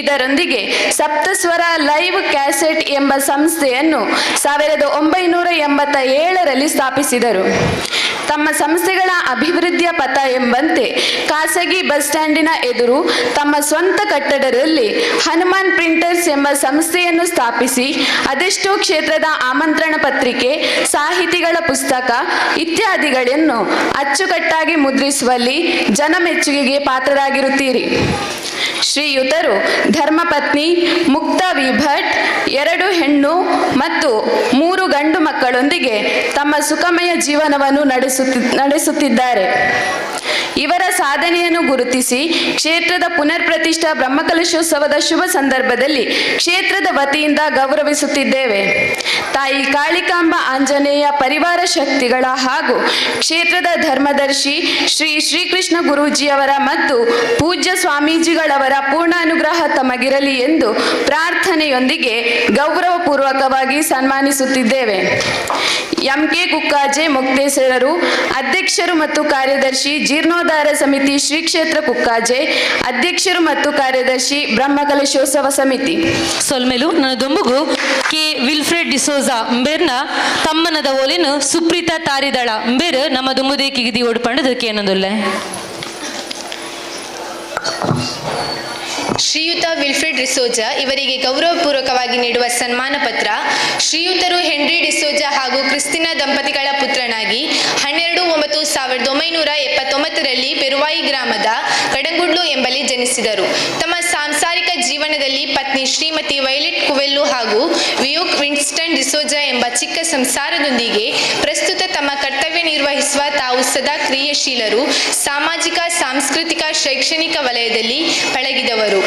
ಇದರೊಂದಿಗೆ ಸಪ್ತಸ್ವರ ಲೈವ್ ಕ್ಯಾಸೆಟ್ ಎಂಬ ಸಂಸ್ಥೆಯನ್ನು 1987ರಲ್ಲಿ ಸ್ಥಾಪಿಸಿದರು. ತಮ್ಮ ಸಂಸ್ಥೆಗಳ ಅಭಿವೃದ್ಧಿಯ ಪಥ ಎಂಬಂತೆ ಖಾಸಗಿ ಬಸ್ ಸ್ಟ್ಯಾಂಡಿನ ಎದುರು ತಮ್ಮ ಸ್ವಂತ ಕಟ್ಟಡದಲ್ಲಿ ಹನುಮಾನ್ ಪ್ರಿಂಟರ್ಸ್ ಎಂಬ ಸಂಸ್ಥೆಯನ್ನು ಸ್ಥಾಪಿಸಿ ಅದೆಷ್ಟೋ ಕ್ಷೇತ್ರದ ಆಮಂತ್ರಣ ಪತ್ರಿಕೆ, ಸಾಹಿತಿಗಳ ಪುಸ್ತಕ ಇತ್ಯಾದಿಗಳನ್ನು ಅಚ್ಚುಕಟ್ಟಾಗಿ ಮುದ್ರಿಸುವಲ್ಲಿ ಜನಮೆಚ್ಚುಗೆಗೆ ಪಾತ್ರರಾಗಿರುತ್ತೀರಿ. ಶ್ರೀಯುತರು ಧರ್ಮಪತ್ನಿ ಮುಕ್ತಾ ವಿ ಭಟ್, 2 ಹೆಣ್ಣು ಮತ್ತು 3 ಗಂಡು ಮಕ್ಕಳೊಂದಿಗೆ ತಮ್ಮ ಸುಖಮಯ ಜೀವನವನ್ನು ನಡೆಸುತ್ತಿದ್ದಾರೆ. ಇವರ ಸಾಧನೆಯನ್ನು ಗುರುತಿಸಿ ಕ್ಷೇತ್ರದ ಪುನರ್ ಪ್ರತಿಷ್ಠಾ ಬ್ರಹ್ಮಕಲಶೋತ್ಸವದ ಶುಭ ಸಂದರ್ಭದಲ್ಲಿ ಕ್ಷೇತ್ರದ ವತಿಯಿಂದ ಗೌರವಿಸುತ್ತಿದ್ದೇವೆ. ತಾಯಿ ಕಾಳಿಕಾಂಬ ಆಂಜನೇಯ ಪರಿವಾರ ಶಕ್ತಿಗಳ ಹಾಗೂ ಕ್ಷೇತ್ರದ ಧರ್ಮದರ್ಶಿ ಶ್ರೀ ಶ್ರೀಕೃಷ್ಣ ಗುರೂಜಿಯವರ ಮತ್ತು ಪೂಜ್ಯ ಸ್ವಾಮೀಜಿಗಳವರ ಪೂರ್ಣಾನುಗ್ರಹ ತಮಗಿರಲಿ ಎಂದು ಪ್ರಾರ್ಥನೆಯೊಂದಿಗೆ ಗೌರವಪೂರ್ವಕವಾಗಿ ಸನ್ಮಾನಿಸುತ್ತಿದ್ದೇವೆ. ಎಂ ಕೆ ಕುಕ್ಕಾಜೆ ಮುಕ್ತೇಸರರು, ಅಧ್ಯಕ್ಷರು ಮತ್ತು ಕಾರ್ಯದರ್ಶಿ, ಜೀರ್ಣೋದ್ಧಾರ ಸಮಿತಿ ಶ್ರೀ ಕ್ಷೇತ್ರ ಕುಕ್ಕಾಜೆ, ಅಧ್ಯಕ್ಷರು ಮತ್ತು ಕಾರ್ಯದರ್ಶಿ ಬ್ರಹ್ಮಕಲಶೋತ್ಸವ ಸಮಿತಿ. ಸೊಲ್ಮೆಲು ನನ್ನ ದೊಂಬುಗು ಕೆ ವಿಲ್ಫ್ರೆಡ್ ಡಿಸೋಜಾ ಅಂಬೇರ್ನ ತಮ್ಮನದ ಓಲಿನ ಸುಪ್ರೀತಾ ತಾರಿದಳ ಅಂಬೇರ್ ನಮ್ಮ ದುಂಬುದೇಕಿಗಿದಿ ಓಡ್ಪಂಡದು ಕೇನೊಂದುಲ್ಲೆ. ಶ್ರೀಯುತ ವಿಲ್ಫ್ರೆಡ್ ಡಿಸೋಜಾ ಇವರಿಗೆ ಗೌರವಪೂರ್ವಕವಾಗಿ ನೀಡುವ ಸನ್ಮಾನ ಪತ್ರ. ಶ್ರೀಯುತರು ಹೆನ್ರಿ ಡಿಸೋಜಾ ಹಾಗೂ ಕ್ರಿಸ್ಟಿನಾ ದಂಪತಿಗಳ ಪುತ್ರನಾಗಿ 12 12/9/1979ರಲ್ಲಿ ಪೆರುವಾಯಿ ಗ್ರಾಮದ ಕಡಂಗುಡ್ಲು ಎಂಬಲ್ಲಿ ಜನಿಸಿದರು. ತಮ್ಮ ಸಾಂಸಾರಿಕ ಜೀವನದಲ್ಲಿ ಪತ್ನಿ ಶ್ರೀಮತಿ ವೈಲೆಟ್ ಕುವೆಲ್ಲು ಹಾಗೂ ವಿಯೋಕ್ ವಿನ್ಸ್ಟನ್ ಡಿಸೋಜಾ ಎಂಬ ಚಿಕ್ಕ ಸಂಸಾರದೊಂದಿಗೆ ಪ್ರಸ್ತುತ ತಮ್ಮ ಕರ್ತವ್ಯ ನಿರ್ವಹಿಸುವ ತಾವು ಸದಾ ಕ್ರಿಯಾಶೀಲರು, ಸಾಮಾಜಿಕ, ಸಾಂಸ್ಕೃತಿಕ, ಶೈಕ್ಷಣಿಕ ವಲಯದಲ್ಲಿ ಪಳಗಿದವರು.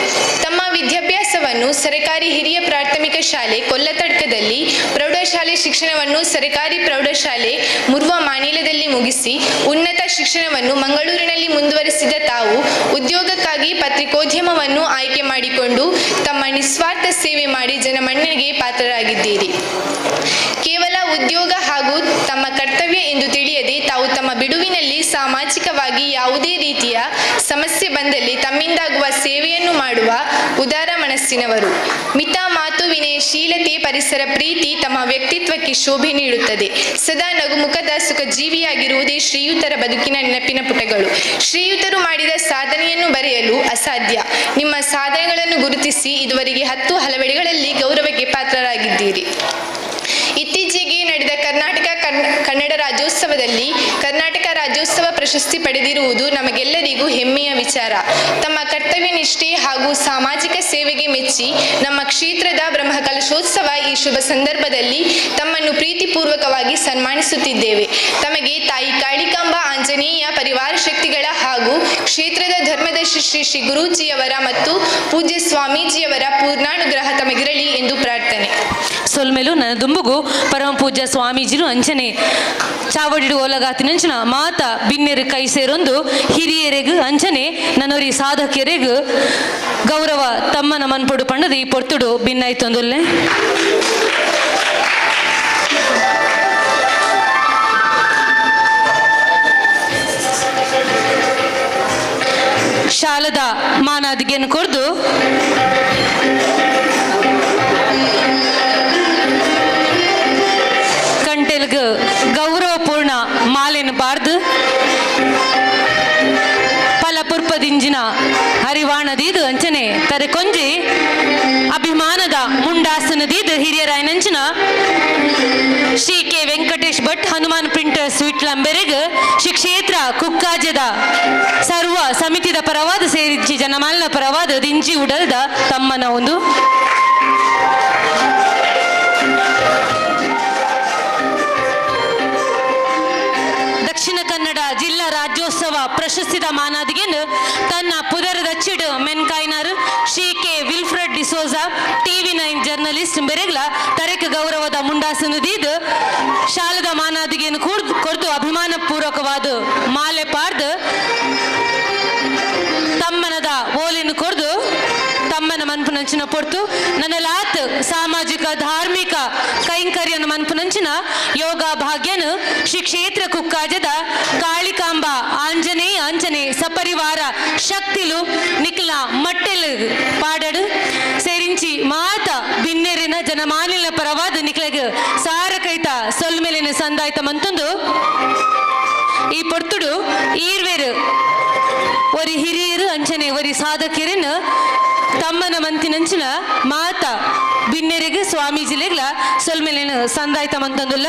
ತಮ್ಮ ವಿದ್ಯಾಭ್ಯಾಸವನ್ನು ಸರಕಾರಿ ಹಿರಿಯ ಪ್ರಾಥಮಿಕ ಶಾಲೆ ಕೊಲ್ಲತಡ್ಕದಲ್ಲಿ, ಪ್ರೌಢಶಾಲೆ ಶಿಕ್ಷಣವನ್ನು ಸರಕಾರಿ ಪ್ರೌಢಶಾಲೆ ಮುರ್ವ ಮಾನಿಲದಲ್ಲಿ ಮುಗಿಸಿ ಉನ್ನತ ಶಿಕ್ಷಣವನ್ನು ಮಂಗಳೂರಿನಲ್ಲಿ ಮುಂದುವರಿಸಿದ ತಾವು ಉದ್ಯೋಗಕ್ಕಾಗಿ ಪತ್ರಿಕೋದ್ಯಮವನ್ನು ಆಯ್ಕೆ ಮಾಡಿಕೊಂಡು ತಮ್ಮ ನಿಸ್ವಾರ್ಥ ಸೇವೆ ಮಾಡಿ ಜನಮನ್ನಣೆಗೆ ಪಾತ್ರರಾಗಿದ್ದೀರಿ. ಕೇವಲ ಉದ್ಯೋಗ ಹಾಗೂ ತಮ್ಮ ಕರ್ತವ್ಯ ಎಂದು ತಿಳಿಯದೆ ತಾವು ತಮ್ಮ ಬಿಡುವಿನಲ್ಲಿ ಸಾಮಾಜಿಕವಾಗಿ ಯಾವುದೇ ರೀತಿಯ ಸಮಸ್ಯೆ ಬಂದಲ್ಲಿ ತಮ್ಮಿಂದಾಗುವ ಸೇವೆಯನ್ನು ಮಾಡುವ ಉದಾರ ಮನಸ್ಸಿನವರು. ಮಿತ ಮಾತು, ವಿನಯಶೀಲತೆ, ಪರಿಸರ ಪ್ರೀತಿ ತಮ್ಮ ವ್ಯಕ್ತಿತ್ವಕ್ಕೆ ಶೋಭೆ ನೀಡುತ್ತದೆ. ಸದಾ ನಗುಮುಖದ ಸುಖ ಜೀವಿಯಾಗಿರುವುದೇ ಶ್ರೀಯುತರ ಬದುಕಿನ ನೆನಪಿನ ಪುಟಗಳು. ಶ್ರೀಯುತರು ಮಾಡಿದ ಸಾಧನೆಯನ್ನು ಬರೆಯಲು ಅಸಾಧ್ಯ. ನಿಮ್ಮ ಸಾಧನೆಗಳನ್ನು ಗುರುತಿಸಿ ಇದುವರೆಗೆ 10 ಹಲವೆಡೆಗಳಲ್ಲಿ ಗೌರವಕ್ಕೆ ಪಾತ್ರರಾಗಿದ್ದೀರಿ. ಇತ್ತೀಚೆಗೆ ನಡೆದ ಕರ್ನಾಟಕ ಕನ್ನಡ ರಾಜ್ಯೋತ್ಸವದಲ್ಲಿ ಕರ್ನಾಟಕ ರಾಜ್ಯೋತ್ಸವ ಪ್ರಶಸ್ತಿ ಪಡೆದಿರುವುದು ನಮಗೆಲ್ಲರಿಗೂ ಹೆಮ್ಮೆಯ ವಿಚಾರ. ತಮ್ಮ ಕರ್ತವ್ಯ ನಿಷ್ಠೆ ಹಾಗೂ ಸಾಮಾಜಿಕ ಸೇವೆಗೆ ಮೆಚ್ಚಿ ನಮ್ಮ ಕ್ಷೇತ್ರದ ಬ್ರಹ್ಮಕಲಶೋತ್ಸವ ಈ ಶುಭ ಸಂದರ್ಭದಲ್ಲಿ ತಮ್ಮನ್ನು ಪ್ರೀತಿಪೂರ್ವಕವಾಗಿ ಸನ್ಮಾನಿಸುತ್ತಿದ್ದೇವೆ. ತಮಗೆ ತಾಯಿ ಕಾಳಿಕಾಂಬ ಆಂಜನೇಯ ಪರಿವಾರ ಶಕ್ತಿಗಳ ಹಾಗೂ ಕ್ಷೇತ್ರದ ಧರ್ಮದರ್ಶಿ ಶ್ರೀ ಶ್ರೀ ಗುರೂಜಿಯವರ ಮತ್ತು ಪೂಜ್ಯ ಸ್ವಾಮೀಜಿಯವರ ಪೂರ್ಣಾನುಗ್ರಹ ತಮಗಿರಲಿ ಎಂದು ಪ್ರಾರ್ಥನೆ. ಸೊಲ್ಮೆಲು ನನ್ನ ದುಂಬುಗು ಪರಮ ಪೂಜ್ಯ ಸ್ವಾಮೀಜಿರು ಅಂಚನೆ ಚಾವಡಿಡು ಓಲಗಾತಿನಂಚನ ಮಾತ ಬಿನ್ನೆರು ಕೈ ಸೇರೊಂದು ಹಿರಿಯರೆಗು ಅಂಚನೆ ನನ್ನೊರಿ ಸಾಧಕರೆಗು ಗೌರವ ತಮ್ಮನ ಮನ್ಪೊಡು ಪಂಡದು ಈ ಪೊರ್ತುಡು ಭಿನ್ನಾಯ್ತೊಂದುಲ್ಲೆ. ಶಾಲದ ಮಾನಾದಿಗೆಯನ್ನು ಕೊರ್ದು ಕಂಟೆಲ್ಗ್ ಗೌರವಪೂರ್ಣ ಮಾಲೆನು ಪಾರ್ದು ಫಲ ಪುರ್ಪದಿಂಜಿನ ಹರಿವಾಣದೀದು ಅಂಚನೆ ತರೆ ಕೊಂಜಿ ಅಭಿಮಾನದ ಮುಂಡಾಸನದೀದು ಹಿರಿಯರಾಯನಂಚಿನ ಶ್ರೀ ಕೆ ವೆಂಕಟೇಶ್ ಭಟ್ ಹನುಮಾನ್ ಪ್ರಿಂಟರ್ ಸ್ವೀಟ್ಲಂಬೆರೆಗ್ ಶ್ರೀ ಕ್ಷೇತ್ರ ಕುಕ್ಕಾಜದ ಸರ್ವ ಸಮಿತಿದ ಪರವಾದ ಸೇರಿಂಚಿ ಜನಮಾಲಿನ ಪರವಾದ ದಿಂಜಿ ಉಡಲ್ದ ತಮ್ಮನ ಒಂದು ದಕ್ಷಿಣ ಕನ್ನಡ ಜಿಲ್ಲಾ ರಾಜ್ಯೋತ್ಸವ ಪ್ರಶಸ್ತಿದ ಮಾನಾದಿಗೆನು ತನ್ನ ಪುದರದಚ್ಚಿಡು ಮೆನ್ಕಾಯ್ನಾರು Shri K Wilfred D'Souza TV9 journalist ಬೆರೆಗ್ಲ ತರೆಕ ಗೌರವದ ಮುಂಡಾಸನು ದೀದು ಶಾಲದ ಮಾನಾದಿಗೆನು ಕೊರ್ದು ಅಭಿಮಾನ ಪೂರ್ವಕವಾದ ಮಾಲೆ ಪಾರ್ದು ತಮ್ಮನದ ಓಲೆನು ಕೊರ್ದು ತಮ್ಮನ ಮನ್ಪುನಂಚಿನ ಪೊರ್ತು ನನ್ನ ಲಾತ್ ಸಾಮಾಜಿಕ ಧಾರ್ಮಿಕ ಕೈಂಕರ್ಯನ ಮನ್ಪುನಂಚಿನ ಯೋಗ ಭಾಗ್ಯನು ಶ್ರೀ ಕ್ಷೇತ್ರ ಕುಕ್ಕಾಜದ ಕಾಳಿಕಾಂಬ ಆಂಜನೇಯ ಅಂಜನೆ ಸಪರಿವಾರ ಶಕ್ತಿಲು ನಿಕ್ಲ ಮಟ್ಟೆಲು ಪಾಡಡು ಸೇರಿಂಚಿ ಮಾತ ಬಿನ್ನೆರಿನ ಜನಮಾನಿನ ಪರವಾದ ನಿಕ್ಲಗ್ ಸಾರ ಕೈತ ಸೊಲ್ಮೆಲಿನ ಸಂದಾಯ್ತ ಮಂತೊಂದು ಈ ಪೊರ್ತುಡು ಈರ್ವೇರು ಒರಿ ಹಿರಿಯರು ಅಂಚನೆ ಒರಿ ಸಾಧಕರಿನ ತಮ್ಮನ ಮಂತಿನಂಚಿನ ಮಾತ ಬಿನ್ನೆರಿಗೆ ಸ್ವಾಮೀಜಿಲೆಗ್ಲ ಸೊಲ್ಮೆಲಿನ ಸಂದಾಯ್ತ ಮಂತಂದುಲ್ಲ.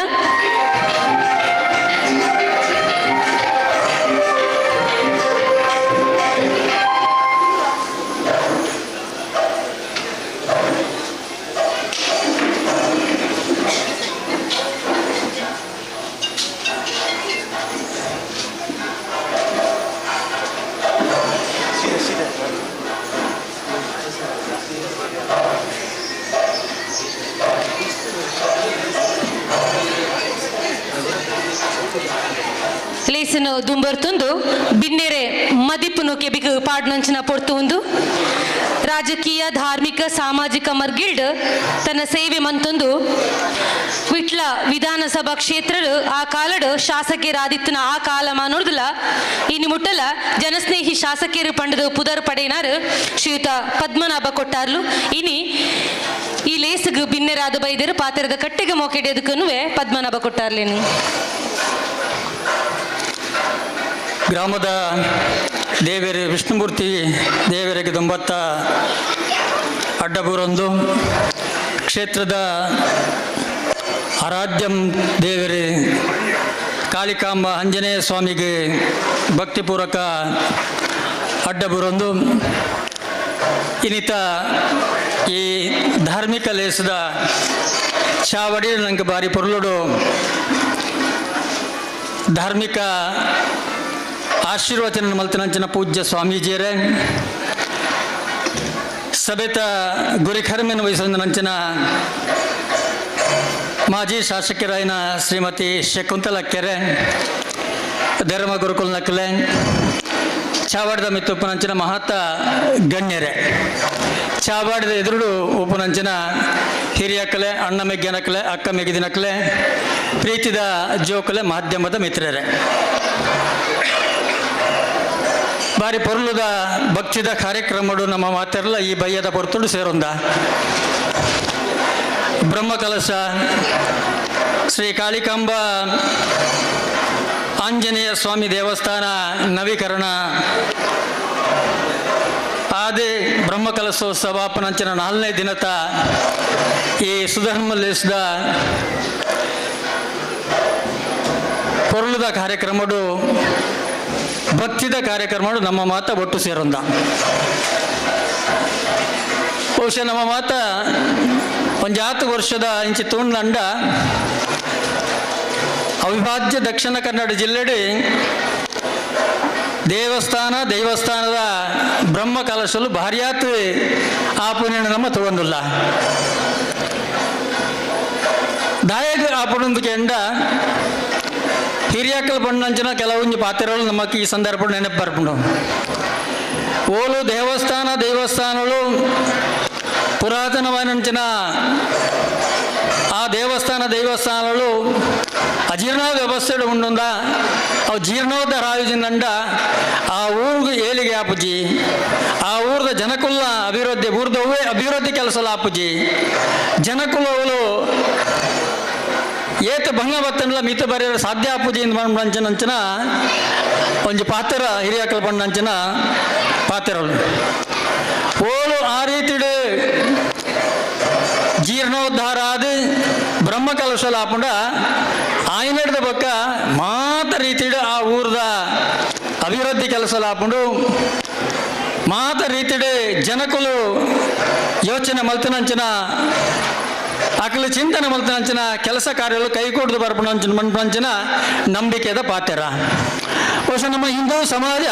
ಲೇಸನು ದುಂಬರ್ತುಂದು ಬಿನ್ನೆರೆ ಮದಿಪುನು ಕೆಬಿಗೆ ಪಾಡ್ನಂಚಿನ ಪೊರ್ತು ಉಂದು ರಾಜಕೀಯ ಧಾರ್ಮಿಕ ಸಾಮಾಜಿಕ ಮರ್ಗಿಲ್ಡ್ ತನ್ನ ಸೇವೆ ಮಂತೊಂದು ವಿಟ್ಲ ವಿಧಾನಸಭಾ ಕ್ಷೇತ್ರಡು ಆ ಕಾಲಡು ಶಾಸಕರಾದಿತ್ತನ ಆ ಕಾಲ ಮಾನೋರ್ದಲ ಇನಿ ಮುಟ್ಟಲ ಜನಸ್ನೇಹಿ ಶಾಸಕರು ಪಂಡದು ಪುದರ್ ಪಡೆಯಿನಾರು ಶ್ರೀಯುತ ಪದ್ಮನಾಭ ಕೊಟ್ಟಾರ್ಲು. ಇನಿ ಈ ಲೇಸುಗು ಬಿನ್ನೆರಾದ ಬೈದರು ಪಾತ್ರದ ಕಟ್ಟೆಗೆ ಮೋಕೆಡೆದಕ್ಕೂ ಪದ್ಮನಾಭ ಕೊಟ್ಟಾರ್ಲೇನು. ಗ್ರಾಮದ ದೇವೇರಿ ವಿಷ್ಣುಮೂರ್ತಿ ದೇವರಿಗೆ ದೊಂಬತ್ತ ಅಡ್ಡಬೂರೊಂದು ಕ್ಷೇತ್ರದ ಆರಾಧ್ಯಂ ದೇವರೇ ಕಾಳಿಕಾಂಬ ಆಂಜನೇಯ ಸ್ವಾಮಿಗೆ ಭಕ್ತಿಪೂರ್ವಕ ಅಡ್ಡಬುರೊಂದು ಇನ್ನಿತ ಈ ಧಾರ್ಮಿಕ ಲೇಸದ ಚಾವಡಿ ನಂಗೆ ಬಾರಿ ಪೊರ್ಲುಡು ಧಾರ್ಮಿಕ ಆಶೀರ್ವಚನ ಮಲ್ತನಂಚಿನ ಪೂಜ್ಯ ಸ್ವಾಮೀಜಿಯರೇ, ಸಭೆತ ಗುರಿಖರ್ಮೆನ್ ವಹಿಸಂಚಿನ ಮಾಜಿ ಶಾಸಕರಾಯಿನ ಶ್ರೀಮತಿ ಶಕುಂತಲ ಕೆರೆ, ಧರ್ಮ ಗುರುಕುಲ್ ನಕಲೆ ಚಾವಾಡದ ಮಿತ್ತುಪ್ಪನಂಚಿನ ಮಹಾತ ಗಣ್ಯರೇ, ಚಾವಾಡದ ಎದುರುಡು ಉಪನಂಚಿನ ಹಿರಿಯಕಲೆ, ಅಣ್ಣ ಮೆಗ್ಗನಕಲೆ, ಅಕ್ಕ ಮೆಗಿದಿನಕಲೆ, ಪ್ರೀತಿದ ಜೋಕಲೆ, ಮಾಧ್ಯಮದ ಮಿತ್ರರೇ, ಬಾರಿ ಪೊರ್ಲುದ ಭಕ್ತಿದ ಕಾರ್ಯಕ್ರಮಡು ನಮ್ಮ ಮಾತೆಲ್ಲ ಈ ಬಯ್ಯದ ಪೊರ್ತುಡು ಸೇರೊಂದ ಬ್ರಹ್ಮಕಲಶ ಶ್ರೀ ಕಾಳಿಕಾಂಬ ಆಂಜನೇಯ ಸ್ವಾಮಿ ದೇವಸ್ಥಾನ ನವೀಕರಣ ಆದಿ ಬ್ರಹ್ಮಕಲಶೋತ್ಸವ ಅಪ್ಪನಂಚಿನ ನಾಲ್ಕನೇ ದಿನದ ಈ ಸುಧರ್ಮಲೇಶದ ಪೊರ್ಲುದ ಕಾರ್ಯಕ್ರಮಡು ಭಕ್ತಿದ ಕಾರ್ಯಕ್ರಮಡು ನಮ್ಮ ಮಾತ ಒಟ್ಟು ಸೇರೊಂದ. ಬಹುಶಃ ನಮ್ಮ ಮಾತ ಒಂಜಾತು ವರ್ಷದ ಇಂಚಿ ತೂಂಡ ಅವಿಭಾಜ್ಯ ದಕ್ಷಿಣ ಕನ್ನಡ ಜಿಲ್ಲೆಡಿ ದೇವಸ್ಥಾನ ದೇವಸ್ಥಾನದ ಬ್ರಹ್ಮ ಕಲಶಲು ಭಾರ್ಯಾತ್ ಆ ಪುಣ್ಯ ನಮ್ಮ ತಗೊಂಡಿಲ್ಲ. ದಾಯಕ ಆ ಪುಣ್ಯಕ್ಕೆ ಎಂಡ ಹಿರಿಯಕ್ಕಲ್ ಬಣ್ಣಂಚಿನ ಕೆಲವೊಂದು ಪಾತ್ರಗಳು ನಮಗೆ ಈ ಸಂದರ್ಭ ನೆನಪು ಬರ್ಪುಂಡು. ಓಲು ದೇವಸ್ಥಾನ ದೇವಸ್ಥಾನಗಳು ಪುರಾತನವಾದಂಚಿನ ಆ ದೇವಸ್ಥಾನ ದೇವಸ್ಥಾನಗಳು ಅಜೀರ್ಣ ವ್ಯವಸ್ಥೆ ಉಂಡುಂದ ಅವು ಜೀರ್ಣೋದ್ಧಾರ ಆಯೋಜನೆ ಆ ಊರಿಗೆ ಏಳಿಗೆ ಆಪುಜಿ, ಆ ಊರದ ಜನಕುಲ ಅಭಿವೃದ್ಧಿ ಊರ್ದವೇ ಅಭಿವೃದ್ಧಿ ಕೆಲಸ ಆಪುಜಿ, ಜನಕುಲಗಳು ಏತ ಭಂಗ ಬತ್ತನ್ಲ ಮಿತ ಬರೆಯಲು ಸಾಧ್ಯ ಆಪುಜಿ ಅಂಚಿನ ಒಂಜಿ ಪಾತ್ರ ಹಿರಿಯಕಲ್ ಬಂಡಂಚಿನ ಪಾತ್ರಗಳು ಓಲು ಆ ರೀತಿಡು ಜೀರ್ಣೋದ್ಧಾರ ಆದ ಬ್ರಹ್ಮಕಲಶಲ ಆಪುಂಡ ಆಯ್ನಡ್ದ ಬಕ್ಕ ಮಾತ ರೀತಿಡು ಆ ಊರದ ಅಭಿವೃದ್ಧಿ ಕೆಲಸ ಆಪುಂಡು, ಮಾತ ರೀತಿಡು ಜನಕುಲು ಯೋಚನೆ ಮಲ್ತನಂಚಿನ ಅಕಲು ಚಿಂತನೆ ಮಲ್ತನಂಚಿನ ಕೆಲಸ ಕಾರ್ಯಗಳು ಕೈಗೂಡ್ದು ಬರ್ಪುಣಂಚಿನ ಮನ್ಪಂಚಿನ ನಂಬಿಕೆದ ಪಾತ್ರ. ಬಹುಶಃ ನಮ್ಮ ಹಿಂದೂ ಸಮಾಜ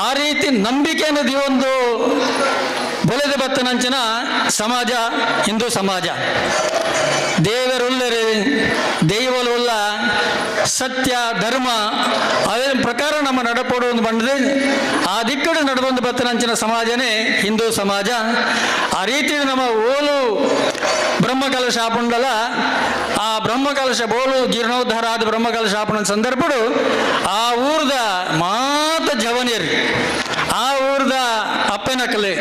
ಆ ರೀತಿ ನಂಬಿಕೆಯನ್ನು ಒಂದು ಬೊಲೆದ ಬತ್ತನಂಚಿನ ಸಮಾಜ ಹಿಂದೂ ಸಮಾಜ. ದೇವರುಲ್ಲರೆ ದೈವಲುಲ್ಲ ಸತ್ಯ ಧರ್ಮ ಅದೇ ಪ್ರಕಾರ ನಮ್ಮ ನಡಪಡು ಒಂದು ಬಂಡದೆ ಆ ದಿಕ್ಕಡು ನಡೆದೊಂದು ಬತ್ತನಂಚಿನ ಸಮಾಜನೇ ಹಿಂದೂ ಸಮಾಜ. ಆ ರೀತಿ ನಮ್ಮ ಓಲು ಬ್ರಹ್ಮಕಲಶ ಆಪುಂಡಲ ಆ ಬ್ರಹ್ಮಕಲಶ ಬೋಲು ಜೀರ್ಣೋದ್ಧಾರ ಆದ ಬ್ರಹ್ಮಕಲಶ ಆಪುಣ ಸಂದರ್ಭಡು ಆ ಊರ್ದ ಮಾತ ಜವನಿಯರು ಆ ಊರ್ದ ಅಪ್ಪನಕಲೆ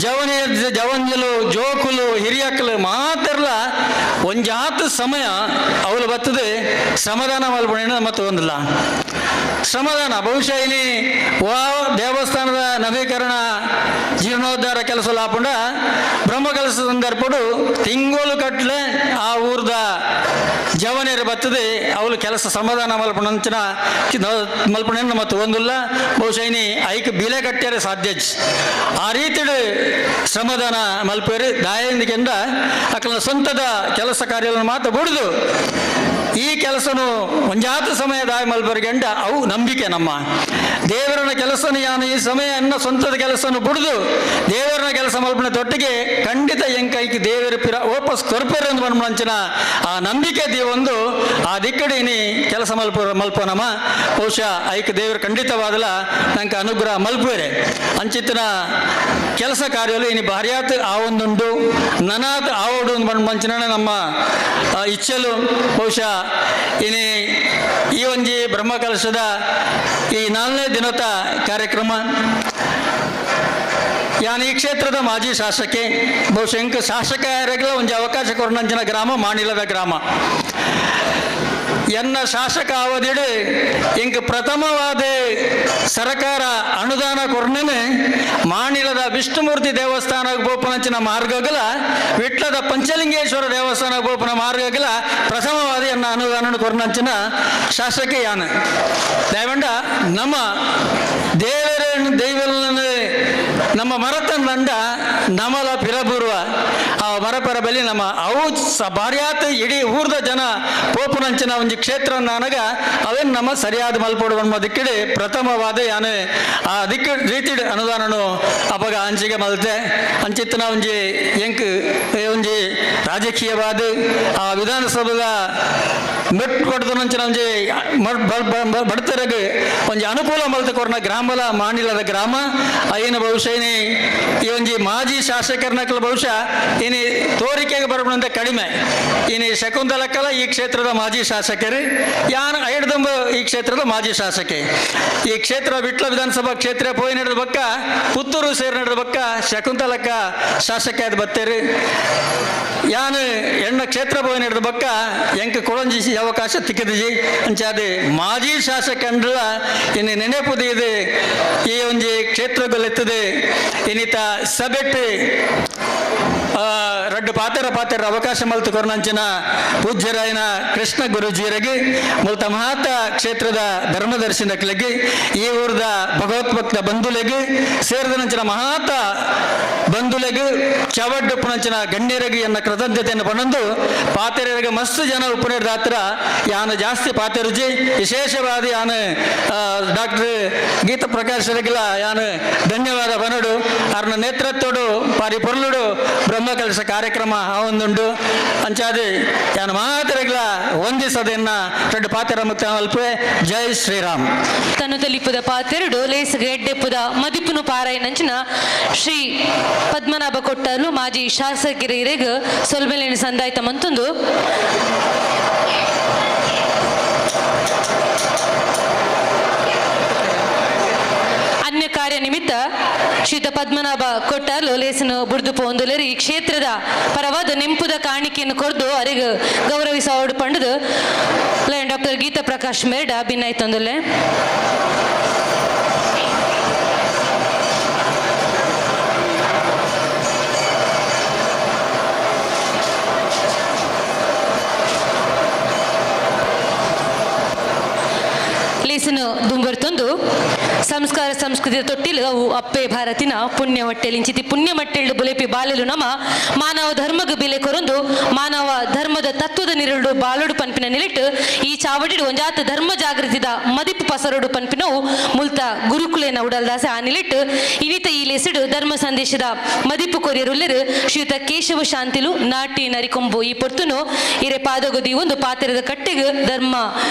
ಜವನಿಯ ಜವನ್ಯಲು ಜೋಕುಲು ಹಿರಿಯಕಲು ಮಾತೆರ್ಲ ಒಂಜಾತ ಸಮಯ ಅವಳು ಬರ್ತದೆ ಶ್ರಮದಾನ ಮಲ್ಪುಣ ಮತ್ತು ಒಂದಿಲ್ಲ ಶ್ರಮದಾನ. ಬಹುಶಃ ಇಲ್ಲಿ ವಾ ದೇವಸ್ಥಾನದ ನವೀಕರಣ ಜೀರ್ಣೋದ್ಧಾರ ಕೆಲಸ ಲಾಪುಂಡ ಬ್ರಹ್ಮಕಲಶ ಸಂದರ್ಭಡು ತಿಂಗೋಲು ಕಟ್ಲೆ ಆ ಊರ್ದ ಜವನಿಯರು ಬರ್ತದೆ ಅವಳು ಕೆಲಸ ಸಮಾಧಾನ ಮಲ್ಪುಣಂಚಿನ ಮಲ್ಪುಣ ಮತ್ತು ಒಂದಿಲ್ಲ. ಬಹುಶಃ ಇನಿ ಐಕ್ ಬಿಲೆ ಕಟ್ಟ್ಯಾರೆ ಸಾಧ್ಯ ಆ ರೀತಿ ಶ್ರಮದಾನ ಮಲ್ಪೇರಿ ದಾಯಂದಿಕೆಂದ ಅಕಲ ಸ್ವಂತದ ಕೆಲಸ ಕಾರ್ಯಗಳನ್ನು ಮಾತ್ರ ಬುಡಿದು ಈ ಕೆಲಸನು ಒಂಜಾತ ಸಮಯ ದಾಯ ಮಲ್ಪರಿಗಂಡ ಅವು ನಂಬಿಕೆ. ನಮ್ಮ ದೇವರನ ಕೆಲಸನ ಯಾನು ಈ ಸಮಯ ಎನ್ನ ಸ್ವಂತದ ಕೆಲಸನು ಬುಡಿದು ದೇವರನ ಕೆಲಸ ಮಲ್ಪನ ತೊಟ್ಟಿಗೆ ಖಂಡಿತ ಎಂಕೈಕಿ ದೇವರ ಪಿರ ವಾಪಸ್ ಕೊರ್ಪೇರು ಎಂದು ಮನ್ಮಂಚಿನ ಆ ನಂಬಿಕೆ ದೇವೊಂದು ಆ ದಿಕ್ಕಡಿನಿ ಕೆಲಸ ಮಲ್ಪ ಮಲ್ಪ ನಮ್ಮ ಬಹುಶಃ ಐಕ ದೇವರು ಖಂಡಿತವಾದಲ ನಂಗೆ ಅನುಗ್ರಹ ಮಲ್ಪೇರೆ ಅಂಚಿತನ ಕೆಲಸ ಕಾರ್ಯಗಳು ಇನಿ ಭಾರ್ಯಾತ್ ಆ ಒಂದುಂಡು ನನಾತ್ ಆವೋಡು ಮಂಚಿನ ನಮ್ಮ ಇಚ್ಛಲು. ಬಹುಶಃ ಇನಿ ಈ ಒಂಜಿ ಬ್ರಹ್ಮಕಲಶದ ಈ ನಾಲ್ಕನೇ ದಿನದ ಕಾರ್ಯಕ್ರಮ ಯಾನ್ ಈ ಕ್ಷೇತ್ರದ ಮಾಜಿ ಶಾಸಕೆ ಬಹುಶಃ ಇಂಕ ಶಾಸಕ ಒಂಜಿ ಅವಕಾಶ ಕೊರನಂಚಿನ ಗ್ರಾಮ ಮಾಣಿಲದ ಗ್ರಾಮ. ಎನ್ನ ಶಾಸಕ ಅವಧಿಡು ಇಂಕ ಪ್ರಥಮವಾದ ಸರ್ಕಾರ ಅನುದಾನ ಕೊರ್ಣನೆ ಮಾಣಿಲದ ವಿಷ್ಣುಮೂರ್ತಿ ದೇವಸ್ಥಾನ ಗೋಪನಂಚಿನ ಮಾರ್ಗಗಳ ವಿಟ್ಲದ ಪಂಚಲಿಂಗೇಶ್ವರ ದೇವಸ್ಥಾನ ಗೋಪನ ಮಾರ್ಗಗಳ ಪ್ರಥಮವಾದ ಎನ್ನ ಎನ್ನ ಅನುದಾನ ಕೊರ್ನಂಚಿನ ಶಾಸಕ ಯಾನ ದಯವಂಡ ನಮ್ಮ ದೇವರ ದೈವನ ನಮ್ಮ ಮರತಂಡ ನಮಲ ಪಿರಬೂರ್ವ ಆ ಮರಪರ ಬಲಿ ನಮ್ಮ ಅವು ಬಾರ್ಯಾತ ಇಡೀ ಊರ್ದ ಜನ ಪೋಪುನಂಚಿನ ಒಂಜಿ ಕ್ಷೇತ್ರ ನನಗ ಅವೇನು ನಮ್ಮ ಸರಿಯಾದ ಮಲ್ಪೋಡು ಅನ್ನೋ ದಿಕ್ಕಿಡೆ ಪ್ರಥಮವಾದ ಯಾನೆ ಆ ದಿಕ್ಕ ರೀತಿ ಅನುದಾನನು ಅಪಗ ಅಂಚಿಗೆ ಮಲ್ತೆ ಅಂಚಿತ್ತನ ಒಂಜಿ ಎಂಕ್ ಒಂಜಿ ರಾಜಕೀಯವಾದ ಆ ವಿಧಾನಸಭೆದ ಮೆಟ್ಟು ಕೊಡ್ದನಂಚಿನ ಒಂಜಿ ಬಡತರಗೆ ಒಂಜಿ ಅನುಕೂಲ ಮಲ್ತ ಕೊರ್ನ ಗ್ರಾಮಲ ಮಾನಿಲದ ಗ್ರಾಮ ಐನ ಬಹುಶಃ ಈ ಒಂಜಿ ಮಾಜಿ ಶಾಸಕರನಕಲ ಬಹುಶಃ ಇನಿ ತೋರಿಕೆಗೆ ಬರಬಂತ ಕಡಿಮೆ ಇನಿ ಶಕುಂತಲಕ್ಕಲ ಈ ಕ್ಷೇತ್ರದ ಮಾಜಿ ಶಾಸಕರು ಯಾನ್ ಐಡ್ದಂಬ ಈ ಕ್ಷೇತ್ರದ ಮಾಜಿ ಶಾಸಕೆ ಈ ಕ್ಷೇತ್ರ ವಿಟ್ಲ ವಿಧಾನಸಭಾ ಕ್ಷೇತ್ರ ಪೋಯಿ ನಡೆದ ಬಕ್ಕ ಪುತ್ತೂರು ಸೇರಿ ನಡೆದ ಬಕ್ಕ ಶಕುಂತಲಕ್ಕ ಶಾಸಕ ಆದ ಬತ್ತೇರು ಯಾನ್ ಎಣ್ಣ ಕ್ಷೇತ್ರ ಪೋಯಿ ನಡೆದ ಬಕ್ಕ ಎಂಕ್ ಕೊಳಂಜಿ ಅವಕಾಶ ತಿಕ್ಕದಿಜಿ ಅಂಚಾದ ಮಾಜಿ ಶಾಸಕಂಡ್ಲ ಇನ್ನು ನೆನೆಪುದು ಇದು ಈ ಒಂಜಿ ಕ್ಷೇತ್ರಗಳೆತ್ತದೆ ಇನ್ನಿತ ಸಬೆಟ್ಟು ರಡ್ಡು ಪಾತೆರ ಪಾತೆರ ಅವಕಾಶ ಮಲ್ತು ಕೊರ್ನಂಚಿನ ಪೂಜ್ಯರಾಯನ ಕೃಷ್ಣ ಗುರುಜಿಯರಿಗೆ ಮುಲ್ತ ಮಹಾತ ಕ್ಷೇತ್ರದ ಧರ್ಮದರ್ಶನಕ್ಲೆಗೆ ಈ ಊರದ ಭಗವತ್ಭಕ್ತ ಬಂಧುಲೆಗೆ ಸೇರಿದನಂಚಿನ ಮಹಾತ ಬಂಧುಲೆಗೆ ಚವಡ್ಡುಪ್ಪನಂಚಿನ ಗಣ್ಯರಿಗೆ ಎನ್ನ ಕೃತಜ್ಞತೆಯನ್ನು ಪಣಂದು ಪಾತೆರರಿಗೆ ಮಸ್ತ್ ಜನ ಉಪನಿರ್ದಾತ್ರ ಯಾನು ಜಾಸ್ತಿ ಪಾತೆರುಜಿ ವಿಶೇಷವಾದ ಯಾನು ಡಾಕ್ಟರ್ ಗೀತಾ ಪ್ರಕಾಶರಿಗೆಲ್ಲ ಯಾನು ಧನ್ಯವಾದ ಬನಡು ಅವ್ರನ್ನ ನೇತೃತ್ವಡು ಪಾರಿ ಪೊರ್ಲುಡು ಬ್ರಹ್ಮಕಲಶ ಕಾರ್ಯಕ್ರಮ ಆವೊಂದುಂಡು ಅಂಚಾದಿ ಯಾನು ಮಾತೆರೆಗ್ಲ ವಂದಿಸದೆನ್ನ ரெண்டு ಪಾತೆರ ಮುಕ್ತ ಅಲ್ಪೆ. ಜೈ ಶ್ರೀರಾಮ್. ತನು ತಲಿಪುದ ಪಾತೆರಡು ಲೇಸಗ ಎಡ್ಡೆಪ್ಪುದ ಮದಿಪುನು ಪಾರಾಯನಂಚಿನ ಶ್ರೀ ಪದ್ಮನಾಭ ಕೊಟ್ಟಲು ಮಾಜಿ ಶಾಸಕರಿರೆಗ್ ಸೊಲ್ಮೆಲೆನ್ ಸಂದಾಯ್ತ ಮಂತೊಂದು ಅನ್ಯ ಕಾರ್ಯ ನಿಮಿತ್ತ ಶ್ರೀತ ಪದ್ಮನಾಭ ಕೊಟ್ಟಾಲು ಲೇಸನು ಬುಡ್ದು ಪೋಂದುಲೇರಿ ಈ ಕ್ಷೇತ್ರದ ಪರವಾದ ನೆಂಪುದ ಕಾಣಿಕೆಯನ್ನು ಕೊರ್ದು ಅರಿಗ ಗೌರವಿಸೋಡು ಪಂಡದು ಡಾಕ್ಟರ್ ಗೀತಾ ಪ್ರಕಾಶ್ ಮೇರ್ಡ ಭಿನ್ನಾಯ್ತೊಂದುಲ್ಲೆ. ಲೇಸನು ದುಂಬರ್ತೊಂದು ಸಂಸ್ಕಾರ ಸಂಸ್ಕೃತಿಯ ತೊಟ್ಟಿಲು ಅವು ಅಪ್ಪೆ ಭಾರತಿನ ಪುಣ್ಯ ಮಟ್ಟೆಲ್ ಇಂಚಿತಿ ಪುಣ್ಯ ಮಟ್ಟೆಲ್ಡು ಬುಲೆಪಿ ಬಾಲೆಲು ನಮ ಮಾನವ ಧರ್ಮಗ ಬಿಲೆ ಕೊರೊಂದು ಮಾನವ ಧರ್ಮದ ತತ್ವದ ನಿರುಳು ಬಾಲೋಡು ಪನ್ಪಿನ ನಿಲಿಟ್ಟು ಈ ಚಾವಡಿಡು ಒಂಜಾತ ಧರ್ಮ ಜಾಗೃತಿದ ಮದಿಪು ಪಸರೋಡು ಪನ್ಪಿನವು ಮುಲ್ತ ಗುರುಕುಲೇನ ಉಡಲ್ದಾಸೆ ಆ ನಿಲಿಟ್ಟು ಇನಿತ ಈ ಲೇಸಿಡು ಧರ್ಮ ಸಂದೇಶದ ಮದಿಪು ಕೊರಿಯರುಲ್ಲೆರು ಶ್ರೀಯುತ ಕೇಶವ ಶಾಂತಿಲು ನಾಟಿ ನರಿಕೊಂಬು ಈ ಪೊರ್ತುನು ಇರೆ ಪಾದಗದಿ ಒಂದು ಪಾತ್ರದ ಕಟ್ಟೆಗೆ ಧರ್ಮ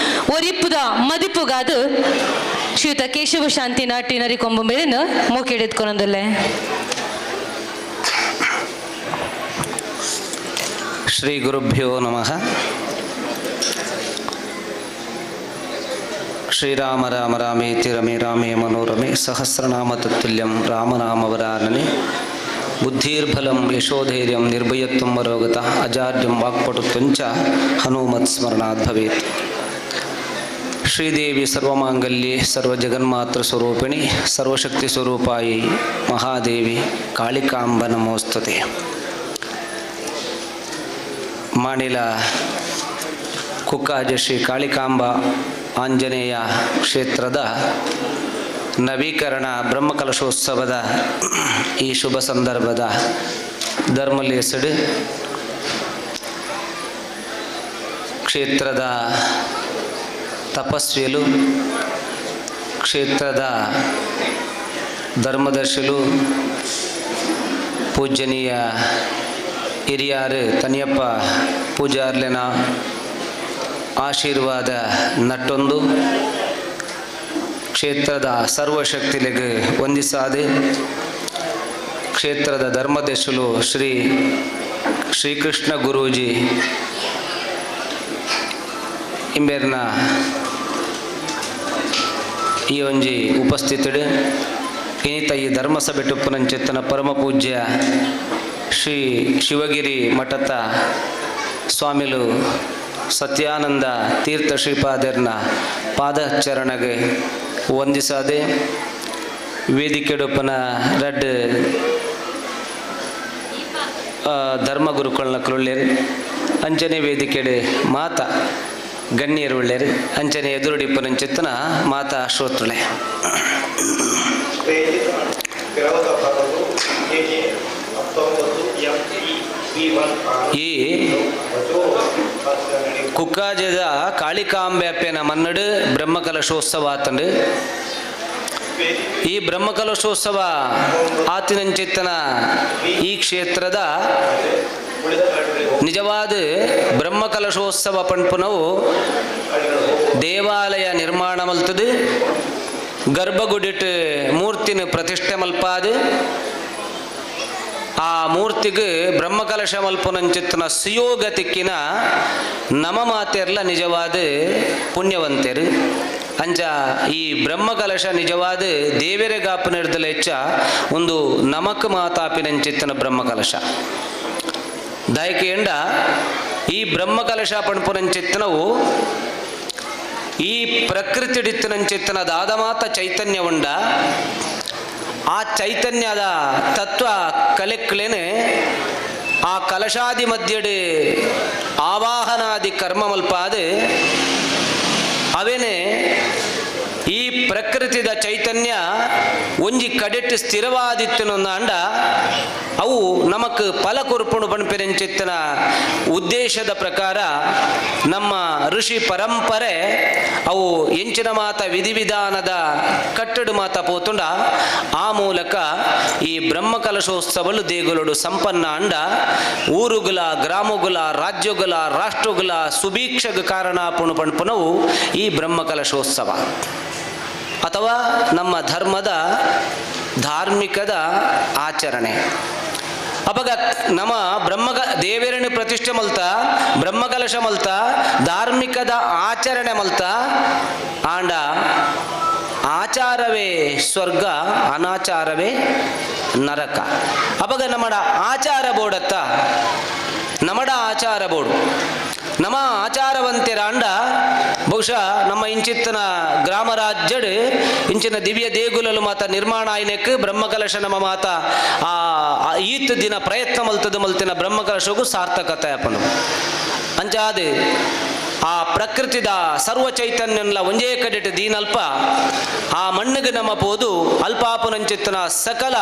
ಒರಿಪುದ ಮದಿಪುಗಾದು ಶ್ರೀಯುತ ಕೇಶವ ಶಾಂತಿ ನಾಟಿ ನರಿಕೊಂಬು ಮೇಲಿನ ಮೂಕೆಡೆದ್ಕೊನೊಂದಲ್ಲೇ. ಶ್ರೀ ಗುರುಭ್ಯೋ ನಮಃ. ಶ್ರೀರಾಮ ರಾಮ ರಾಮೇತಿ ರಮೇ ರಾಮೇ ಮನೋರಮೆ ಸಹಸ್ರನಾಮ ತತ್ತುಲ್ಯಂ ರಾಮನಾಮವರಾನನೆ ಬುದ್ಧಿರ್ಫಲಂ ಯಶೋಧೈರ್ಯಂ ನಿರ್ಭಯತ್ವಂ ಮರೋಗತ ಅಜಾಡ್ಯಂ ವಾಕ್ಪಟುತ್ವಂಚ ಹನುಮತ್ ಸ್ಮರಣಾತ್ ಭವೇತ್. ಶ್ರೀದೇವಿ ಸರ್ವಮಾಂಗಲ್ಯೆ ಸರ್ವಜಗನ್ಮಾತೃ ಸ್ವರೂಪಿಣಿ ಸರ್ವಶಕ್ತಿ ಸ್ವರೂಪಾಯಿ ಮಹಾದೇವಿ ಕಾಳಿಕಾಂಬ ನಮೋಸ್ತುತೆ. ಮಾಣಿಲ ಕುಕ್ಕಾಜ ಶ್ರೀ ಕಾಳಿಕಾಂಬ ಆಂಜನೇಯ ಕ್ಷೇತ್ರದ ನವೀಕರಣ ಬ್ರಹ್ಮಕಲಶೋತ್ಸವದ ಈ ಶುಭ ಸಂದರ್ಭದ ಧರ್ಮಲೇಸಡು ಕ್ಷೇತ್ರದ ತಪಸ್ವಿಲು ಕ್ಷೇತ್ರದ ಧರ್ಮದರ್ಶಿಲು ಪೂಜನೀಯ ಹಿರಿಯಾರು ತನಿಯಪ್ಪ ಪೂಜಾರ್ಲೆನ ಆಶೀರ್ವಾದ ನಟ್ಟೊಂದು ಕ್ಷೇತ್ರದ ಸರ್ವಶಕ್ತಿಲೆಗೆ ವಂದಿಸಾದೆ ಕ್ಷೇತ್ರದ ಧರ್ಮದರ್ಶಿಲು ಶ್ರೀ ಶ್ರೀಕೃಷ್ಣ ಗುರೂಜಿ ಇಂಬೇರ್ನ ಈ ಒಂಜಿ ಉಪಸ್ಥಿತಡು ಇನ್ನಿತ ಈ ಧರ್ಮಸಭೆ ಟುಪ್ಪುನಂಚೆತ್ತನ ಪರಮ ಪೂಜ್ಯ ಶ್ರೀ ಶಿವಗಿರಿ ಮಠದ ಸ್ವಾಮಿಲು ಸತ್ಯಾನಂದ ತೀರ್ಥ ಶ್ರೀಪಾದರ್ನ ಪಾದಚರಣಗೆ ವಂದಿಸಾದೆ ವೇದಿಕೆಡುಪ್ಪನ ರಡ್ ಧರ್ಮಗುರುಗಳನ್ನ ಕೃಳ್ಳಿರು ಅಂಜನೆ ವೇದಿಕೆಡೆ ಮಾತ ಗಣ್ಯರು ಉಳ್ಳೇರು ಅಂಚನೆ ಎದುರುಡಿಪ್ಪುನಂಚಿತ್ತನ ಮಾತಾ ಶ್ರೋತೃಳೆ. ಈ ಕುಕ್ಕಾಜದ ಕಾಳಿಕಾಂಬೆ ಅಪ್ಪೆನ ಮನ್ನಡು ಬ್ರಹ್ಮಕಲಶೋತ್ಸವ ಆತಂಡು. ಈ ಬ್ರಹ್ಮಕಲಶೋತ್ಸವ ಆತಿನಂಚಿತ್ತನ ಈ ಕ್ಷೇತ್ರದ ನಿಜವಾದ ಬ್ರಹ್ಮಕಲಶೋತ್ಸವ ಪಂಪುನವು ದೇವಾಲಯ ನಿರ್ಮಾಣ ಮಲ್ತದು, ಗರ್ಭಗುಡಿಟ್ ಮೂರ್ತಿನ ಪ್ರತಿಷ್ಠೆ ಮಲ್ಪಾದು, ಆ ಮೂರ್ತಿಗೆ ಬ್ರಹ್ಮಕಲಶ ಮಲ್ಪುನಂಚಿತ್ತನ ಸುಯೋಗತಿಕ್ಕಿನ ನಮ ಮಾತೆರ್ಲ ನಿಜವಾದ ಪುಣ್ಯವಂತೆರು. ಅಂಚ ಈ ಬ್ರಹ್ಮಕಲಶ ನಿಜವಾದ ದೇವೆರೆ ಗಾಪನಿರ್ದಲ ಹೆಚ್ಚ ಒಂದು ನಮಕ್ ಮಾತಾಪಿನಂಚಿತ್ತನ ಬ್ರಹ್ಮಕಲಶ ದಯಕೆಂಡ. ಈ ಬ್ರಹ್ಮಕಲಶ ಪಣಪುನಂಚಿತ್ತನವು ಈ ಪ್ರಕೃತಿಡಿತ್ತನಂಚಿತ್ತನ ದಾದಮಾತ ಚೈತನ್ಯ ಉಂಡ ಆ ಚೈತನ್ಯದ ತತ್ವ ಕಲೆಕ್ಲೇನೆ ಆ ಕಲಶಾದಿ ಮಧ್ಯಡೆ ಆವಾಹನಾದಿ ಕರ್ಮ ಮಲ್ಪಾದ ಅವೇನೆ ಈ ಪ್ರಕೃತಿದ ಚೈತನ್ಯ ಒಂಜಿ ಕಡೆಟ್ ಸ್ಥಿರವಾದಿತ್ತನೊಂದಾಂಡ ಅವು ನಮಕ್ ಫಲ ಕೊರ್ಪುಣು ಪಣಪಿರಂಚಿತ್ತನ ಉದ್ದೇಶದ ಪ್ರಕಾರ ನಮ್ಮ ಋಷಿ ಪರಂಪರೆ ಅವು ಎಂಚಿನ ಮಾತ ವಿಧಿವಿಧಾನದ ಕಟ್ಟಡು ಮಾತ ಪೋತುಂಡ ಆ ಮೂಲಕ ಈ ಬ್ರಹ್ಮಕಲಶೋತ್ಸವಲು ದೇಗುಲುಡು ಸಂಪನ್ನ ಅಂಡ ಊರುಗುಲ ಗ್ರಾಮಗುಲ ರಾಜ್ಯಗುಲ ರಾಷ್ಟ್ರಗುಲ ಸುಭೀಕ್ಷಗ ಕಾರಣ ಪುಣು ಪಣಪುನವು ಈ ಬ್ರಹ್ಮಕಲಶೋತ್ಸವ ಅಥವಾ ನಮ್ಮ ಧರ್ಮದ ಧಾರ್ಮಿಕದ ಆಚರಣೆ. ಅಪಗ ನಮ್ಮ ಬ್ರಹ್ಮಗ ದೇವರನ್ನು ಪ್ರತಿಷ್ಠೆ ಮಲ್ತ ಬ್ರಹ್ಮಕಲಶ ಮಲ್ತ ಧಾರ್ಮಿಕದ ಆಚರಣೆ ಮಲ್ತ ಆಂಡ ಆಚಾರವೇ ಸ್ವರ್ಗ ಅನಾಚಾರವೇ ನರಕ. ಅಪಗ ನಮ್ಮಡ ಆಚಾರ ಬೋಡತ್ತ ನಮಡ ಆಚಾರ ಬೋಡು ನಮ್ಮ ಆಚಾರವಂತೆರಾಂಡ ಬಹುಶಃ ನಮ್ಮ ಇಂಚಿತ್ತನ ಗ್ರಾಮ ರಾಜ್ಯಡ್ ಇಂಚಿನ ದಿವ್ಯ ದೇಗುಲಲು ಮಾತ ನಿರ್ಮಾಣ ಆಯ್ನೆಕ್ ಬ್ರಹ್ಮಕಲಶ ನಮ್ಮ ಮಾತ ಆ ಈತ್ ದಿನ ಪ್ರಯತ್ನ ಮಲ್ತದ ಮಲ್ತಿನ ಬ್ರಹ್ಮಕಲಶಗೂ ಸಾರ್ಥಕತೆ ಅಪ್ಪನು. ಅಂಚಾದ ಆ ಪ್ರಕೃತಿದ ಸರ್ವ ಚೈತನ್ಯನ್ಲ ಒಂಜೇ ಕಡೆಟ್ ದೀನಲ್ಪ ಆ ಮಣ್ಣಿಗೆ ನಮ್ಮ ಪೋದು ಅಲ್ಪಾಪನಂಚಿತ್ತನ ಸಕಲ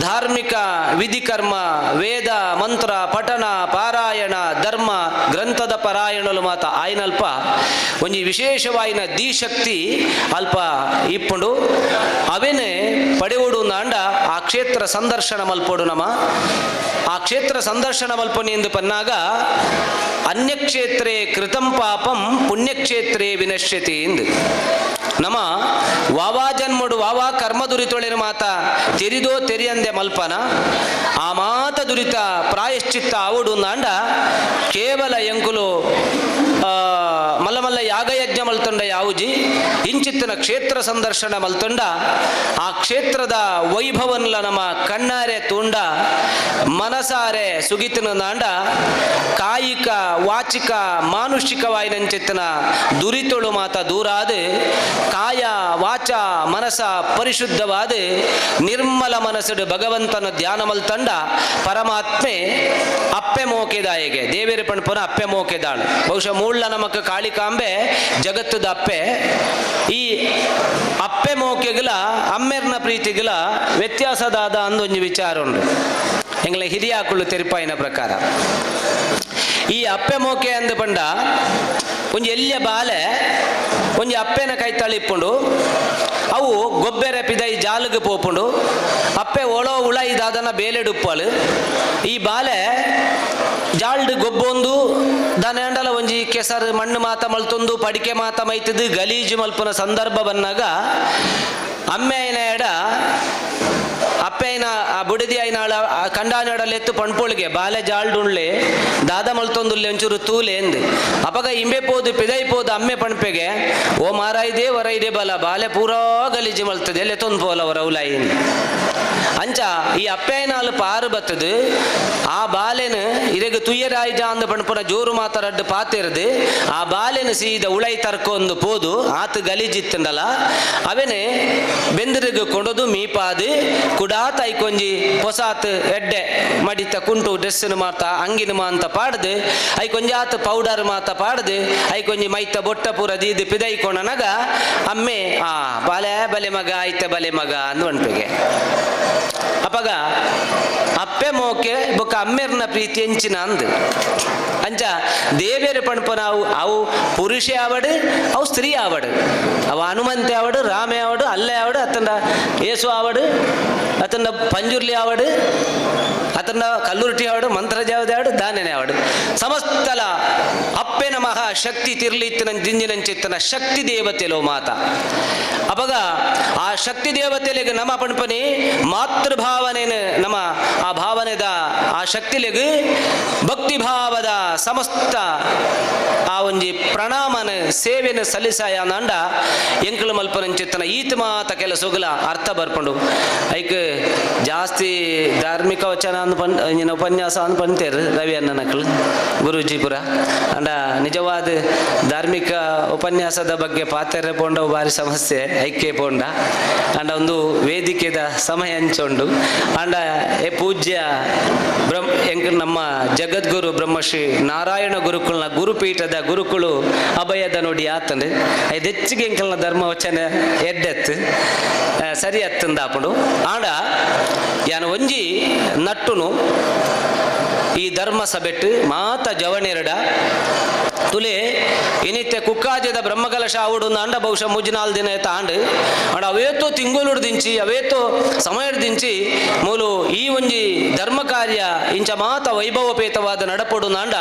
ಧಾರ್ಮಿಕ ವಿಧಿಕರ್ಮ ವೇದ ಮಂತ್ರ ಪಠಣ ಪಾರಾಯಣ ಧರ್ಮ ಗ್ರಂಥದ ಪಾರಾಯಣಲು ಮಾತ ಆಯ್ನಲ್ಪ ಒಂಜಿ ವಿಶೇಷವಾಯಿನ ದಿಶಕ್ತಿ ಅಲ್ಪ ಇಪ್ಪುಂಡು ಅವೇನೆ ಪಡೆಯೋಡು ನಾಂಡ ಆ ಕ್ಷೇತ್ರ ಸಂದರ್ಶನ ಮಲ್ಪೋಡು ನಮ ಆ ಕ್ಷೇತ್ರ ಸಂದರ್ಶನ ಮಲ್ಪನಿ ಎಂದು ಪನ್ನಾಗ ಅನ್ಯಕ್ಷೇತ್ರೇ ಕೃತಂ ಪಾಪಂ ಪುಣ್ಯಕ್ಷೇತ್ರೇ ವಿನಶ್ಯತಿ ಎಂದು ನಮ ವಾವಾ ಜನ್ಮಡು ವಾವಾ ಕರ್ಮ ದುರಿತೊಳಿನ ಮಾತ ತೆರಿದೋ ತೆರಿಯಂದೆ ಮಲ್ಪನ ಆ ಮಾತ ದುರಿತ ಪ್ರಾಯಶ್ಚಿತ್ತ ಆವಡು ನಾಂಡ ಕೇವಲ ಎಂಕುಲು ಮಲ್ಲ ಮಲ್ಲ ಯಾಗಯಜ್ಞ ಮಲ್ತೊಂಡ ಯಾವುಜಿ ಇಂಚಿತ್ತನ ಕ್ಷೇತ್ರ ಸಂದರ್ಶನ ಮಲ್ತೊಂಡ ಆ ಕ್ಷೇತ್ರದ ವೈಭವನ್ಲ ನಮ್ಮ ಕಣ್ಣಾರೆ ತೂಂಡ ಮನಸಾರೆ ಸುಗಿತನ ನಾಂಡ ಕಾಯಿಕ ವಾಚಿಕ ಮಾನುಷಿಕವಾಯಿನಂಚಿತ್ತನ ದುರಿತೊಳು ಮಾತ ದೂರಾದ ಕಾಯ ವಾಚ ಮನಸ ಪರಿಶುದ್ಧವಾದ ನಿರ್ಮಲ ಮನಸ್ಸು ಭಗವಂತನ ಧ್ಯಾನ ಮಲ್ತಂಡ ಪರಮಾತ್ಮೆ ಅಪ್ಪೆ ಮೋಕೆದಾಯಿಗೆ ದೇವೇರ ಪಣಪುನ ಅಪ್ಪೆ ಮೋಕೆದಾಳು. ಬಹುಶಃ ಮೂಳ್ಳ ನಮಕ್ ಕಾಳಿಕಾಂಬೆ ಜಗತ್ತದ ಅಪ್ಪೆ. ಈ ಅಪ್ಪೆ ಮೋಕೆಗಲ ಅಮ್ಮೆರ್ನ ಪ್ರೀತಿಗಲ ವ್ಯತ್ಯಾಸದಾದ ಅಂದೊಂಜಿ ವಿಚಾರ ಉಂಡು ಎಂಗ್ಲ ಹಿರಿಯಾಕುಳು ತೆರಿಪಾಯಿನ ಪ್ರಕಾರ. ಈ ಅಪ್ಪೆ ಮೋಕೆ ಅಂದು ಪಂಡ ಒಂಜಿ ಎಲ್ಲಿಯ ಬಾಲೆ ಒಂಜಿ ಅಪ್ಪೆನ ಕೈತಾಳಿ ಇಪ್ಪುಂಡು ಅವು ಗೊಬ್ಬೆರೆ ಪಿದೈ ಜಾಲುಗೆ ಪೋಪುಂಡು ಅಪ್ಪೆ ಒಳೋ ಉಳ ಇದಾದನ ಬೇಲೆಡುಪ್ಪಳು ಈ ಬಾಲೆ ಜಾಲ್ಡ್ ಗೊಬ್ಬೊಂದು ದನ ಒಂಜಿ ಕೆಸರು ಮಣ್ಣು ಮಾತ ಮಲ್ತೊಂದು ಪಡಿಕೆ ಮಾತ ಮೈತದು ಗಲೀಜು ಮಲ್ಪುನ ಸಂದರ್ಭ ಬಂದಾಗ ಅಮ್ಮೆ ಐನ ಎಡ ಅಪ್ಪೆ ಐನ ಆ ಬುಡದಿ ಐನಾಳ ಕಂಡಾನಡಲೆತ್ತು ಪಣ್ಪೊಳಿಗೆ ಬಾಲೆ ಜಾಲ್ಡುಂಡ್ಲೆ ದಾದ ಮಲ್ತೊಂದುಲ್ಲೆ ಒಂಚೂರು ತೂಲೆ ಎಂದ್ ಅಪಗ ಇಂಬೆ ಪೋದು ಪಿದೈ ಪೋದು ಅಮ್ಮೆ ಪಣ್ಪೆಗೆ ಓ ಮಾರಾಯ್ದೆ ವರ ಇಡೆ ಬಲ ಬಾಲೆ ಪೂರಾ ಗಲೀಜು ಮಲ್ತದೆ ಎಲ್ಲಿ ತೊಂದು ಪೋಲ ವರ ಉಲಾಯಿ. ಅಂಚ ಈ ಅಪ್ಪೆನಾಲು ಪಾರು ಬತ್ತದು ಆ ಬಾಲೆನು ಇರೆಗ್ ತುಯ್ಯರಾಯ್ಜ ಅಂದ ಪಣ್ಪುನ ಜೋರು ಮಾತರಡ್ಡು ಪಾತಿರ್ದು ಆ ಬಾಲೆನು ಸೀದ ಉಳೈ ತರ್ಕೊಂದು ಪೋದು ಆತು ಗಲೀಜಿತ್ತಂಡಲ ಅವೆನೆ ಬೆಂದರಿಗೆ ಕೊಡೋದು ಮೀಪಾದು ಕುಡಾತ ಐಕೊಂಜಿ ಪೊಸಾತ್ ಎಡ್ಡೆ ಮಡಿತ ಕುಂಟು ಡ್ರೆಸ್ನ ಮಾತ ಅಂಗಿನ ಮಾಂತ ಪಾಡ್ದು ಐಕೊಂಜಿ ಆತ ಪೌಡರ್ ಮಾತ ಪಾಡ್ದು ಐಕೊಂಜಿ ಮೈತ ಬೊಟ್ಟ ಪೂರ ದೀದು ಪಿದೈಕೊಂಡನಗ ಅಮ್ಮೆ ಆ ಬಾಲೆ ಬಲೆ ಮಗ ಐತ ಬಲೆ ಮಗ ಅಂದು ಅನ್ಪಿಗೆ. ಅಪಗ ಅಪ್ಪೆ ಮೋಕೆ ಬೊಕ್ಕ ಅಮ್ಮೆರ್ನ ಪ್ರೀತಿ ಎಂಚಿನ ಅಂದು ಅಂಚ ದೇವೇರು ಪಣ್ಪನ ಅವು ಅವು ಪುರುಷೆ ಆವಡು ಅವು ಸ್ತ್ರೀ ಆವಡು ಅವು ಹನುಮಂತೆ ಆವಡು ರಾಮೆ ಆವಡು ಅಲ್ಲೆ ಆವಡು ಅತ್ತಂಡ ಏಸು ಆವಡು ಅತ್ತಂಡ ಪಂಜುರ್ಲಿ ಆವಡು ಅತನ್ನ ಕಲ್ಲುರ್ಟಿ ಆವಡು ಮಂತ್ರಜಾವದೆ ಆವಡು ದಾನೆನೆ ಆವಡು ಸಮಸ್ತಲ ಅಪ್ಪೆ ನಮಃ ಶಕ್ತಿ ತಿರ್ಲಿತ್ತಿನ ದಿಂಜಿನಂಚಿತ್ತನ ಶಕ್ತಿ ದೇವತೆಲೋ ಮಾತ. ಅಪಗ ಆ ಶಕ್ತಿ ದೇವತೆಲೆಗ್ ನಮ ಪಣ್ಪನಿ ಮಾತೃಭಾವನೇನು ನಮ ಆ ಭಾವನೆದ ಆ ಶಕ್ತಿಲೆಗ್ ಭಕ್ತಿಭಾವದ ಸಮಸ್ತ ಆ ಒಂಜಿ ಪ್ರಣಾಮನ ಸೇವೆನ ಸಲ್ಲಿಸಾಯ ಅಂಡ ಎಂಕಲು ಮಲ್ಪನಂಚಿತ್ತನ ಈತ ಮಾತ ಕೆಲಸಗಳ ಅರ್ಥ ಬರ್ಪಂಡು ಐಕ್ ಜಾಸ್ತಿ ಧಾರ್ಮಿಕ ವಚನ ಅಂದ್ ಪನ್ ಉಪನ್ಯಾಸ ಅಂದ್ ಪಂತೇರು ರವಿ ಅಣ್ಣನಕ್ಲು ಗುರೂಜಿಪುರ ಅಂಡ ನಿಜವಾದ ಧಾರ್ಮಿಕ ಉಪನ್ಯಾಸದ ಬಗ್ಗೆ ಪಾತೆರೆ ಪೋಂಡವು ಭಾರಿ ಸಮಸ್ಯೆ ಐಕ್ಯ ಪೋಂಡ ಅಂಡ ಒಂದು ವೇದಿಕೆದ ಸಮಯ ಹಂಚೊಂಡು ಅಂಡ ಎ ಪೂಜ್ಯ ಬ್ರಹ್ಮ ಎಂಕ್ ನಮ್ಮ ಜಗದ್ಗುರು ಬ್ರಹ್ಮಶ್ರೀ ನಾರಾಯಣ ಗುರುಕುಲ್ನ ಗುರುಪೀಠದ ಗುರುಕುಳು ಅಭಯದ ನುಡಿ ಆತಂಡು ಐದೆಚ್ಚಿಗೆ ಎಂಕಲ್ನ ಧರ್ಮ ವಚನ ಎಡ್ಡೆತ್ತು ಸರಿ ಅತ್ತಂದಾಪುಂಡು ಆಂಡ ಯಾನ ಒಂಜಿ ನಟ್ಟುನು ಈ ಧರ್ಮ ಸಭೆಟ್ಟು ಮಾತ ಜವನೆರಡ ತುಲೆ ಇನಿತ್ತೆ ಕುಕ್ಕಾಜದ ಬ್ರಹ್ಮಕಲಶ ಆವುಡು ಅಂಡ ಬಹುಶಃ ಮುಜ್ಜಿನಾಲ್ ದಿನ ಆಯ್ತು ಆಂಡ್ ಅಂಡ ಅವೇತೋ ತಿಂಗೊಲುಡು ದಿಂಚಿ ಅವೇತೋ ಸಮಯಡ್ ದಿಂಚಿ ಮೂಲು ಈ ಒಂಜಿ ಧರ್ಮ ಕಾರ್ಯ ಇಂಚ ಮಾತ ವೈಭವೋಪೇತವಾದ ನಡಪೊಡು ನಾಂಡ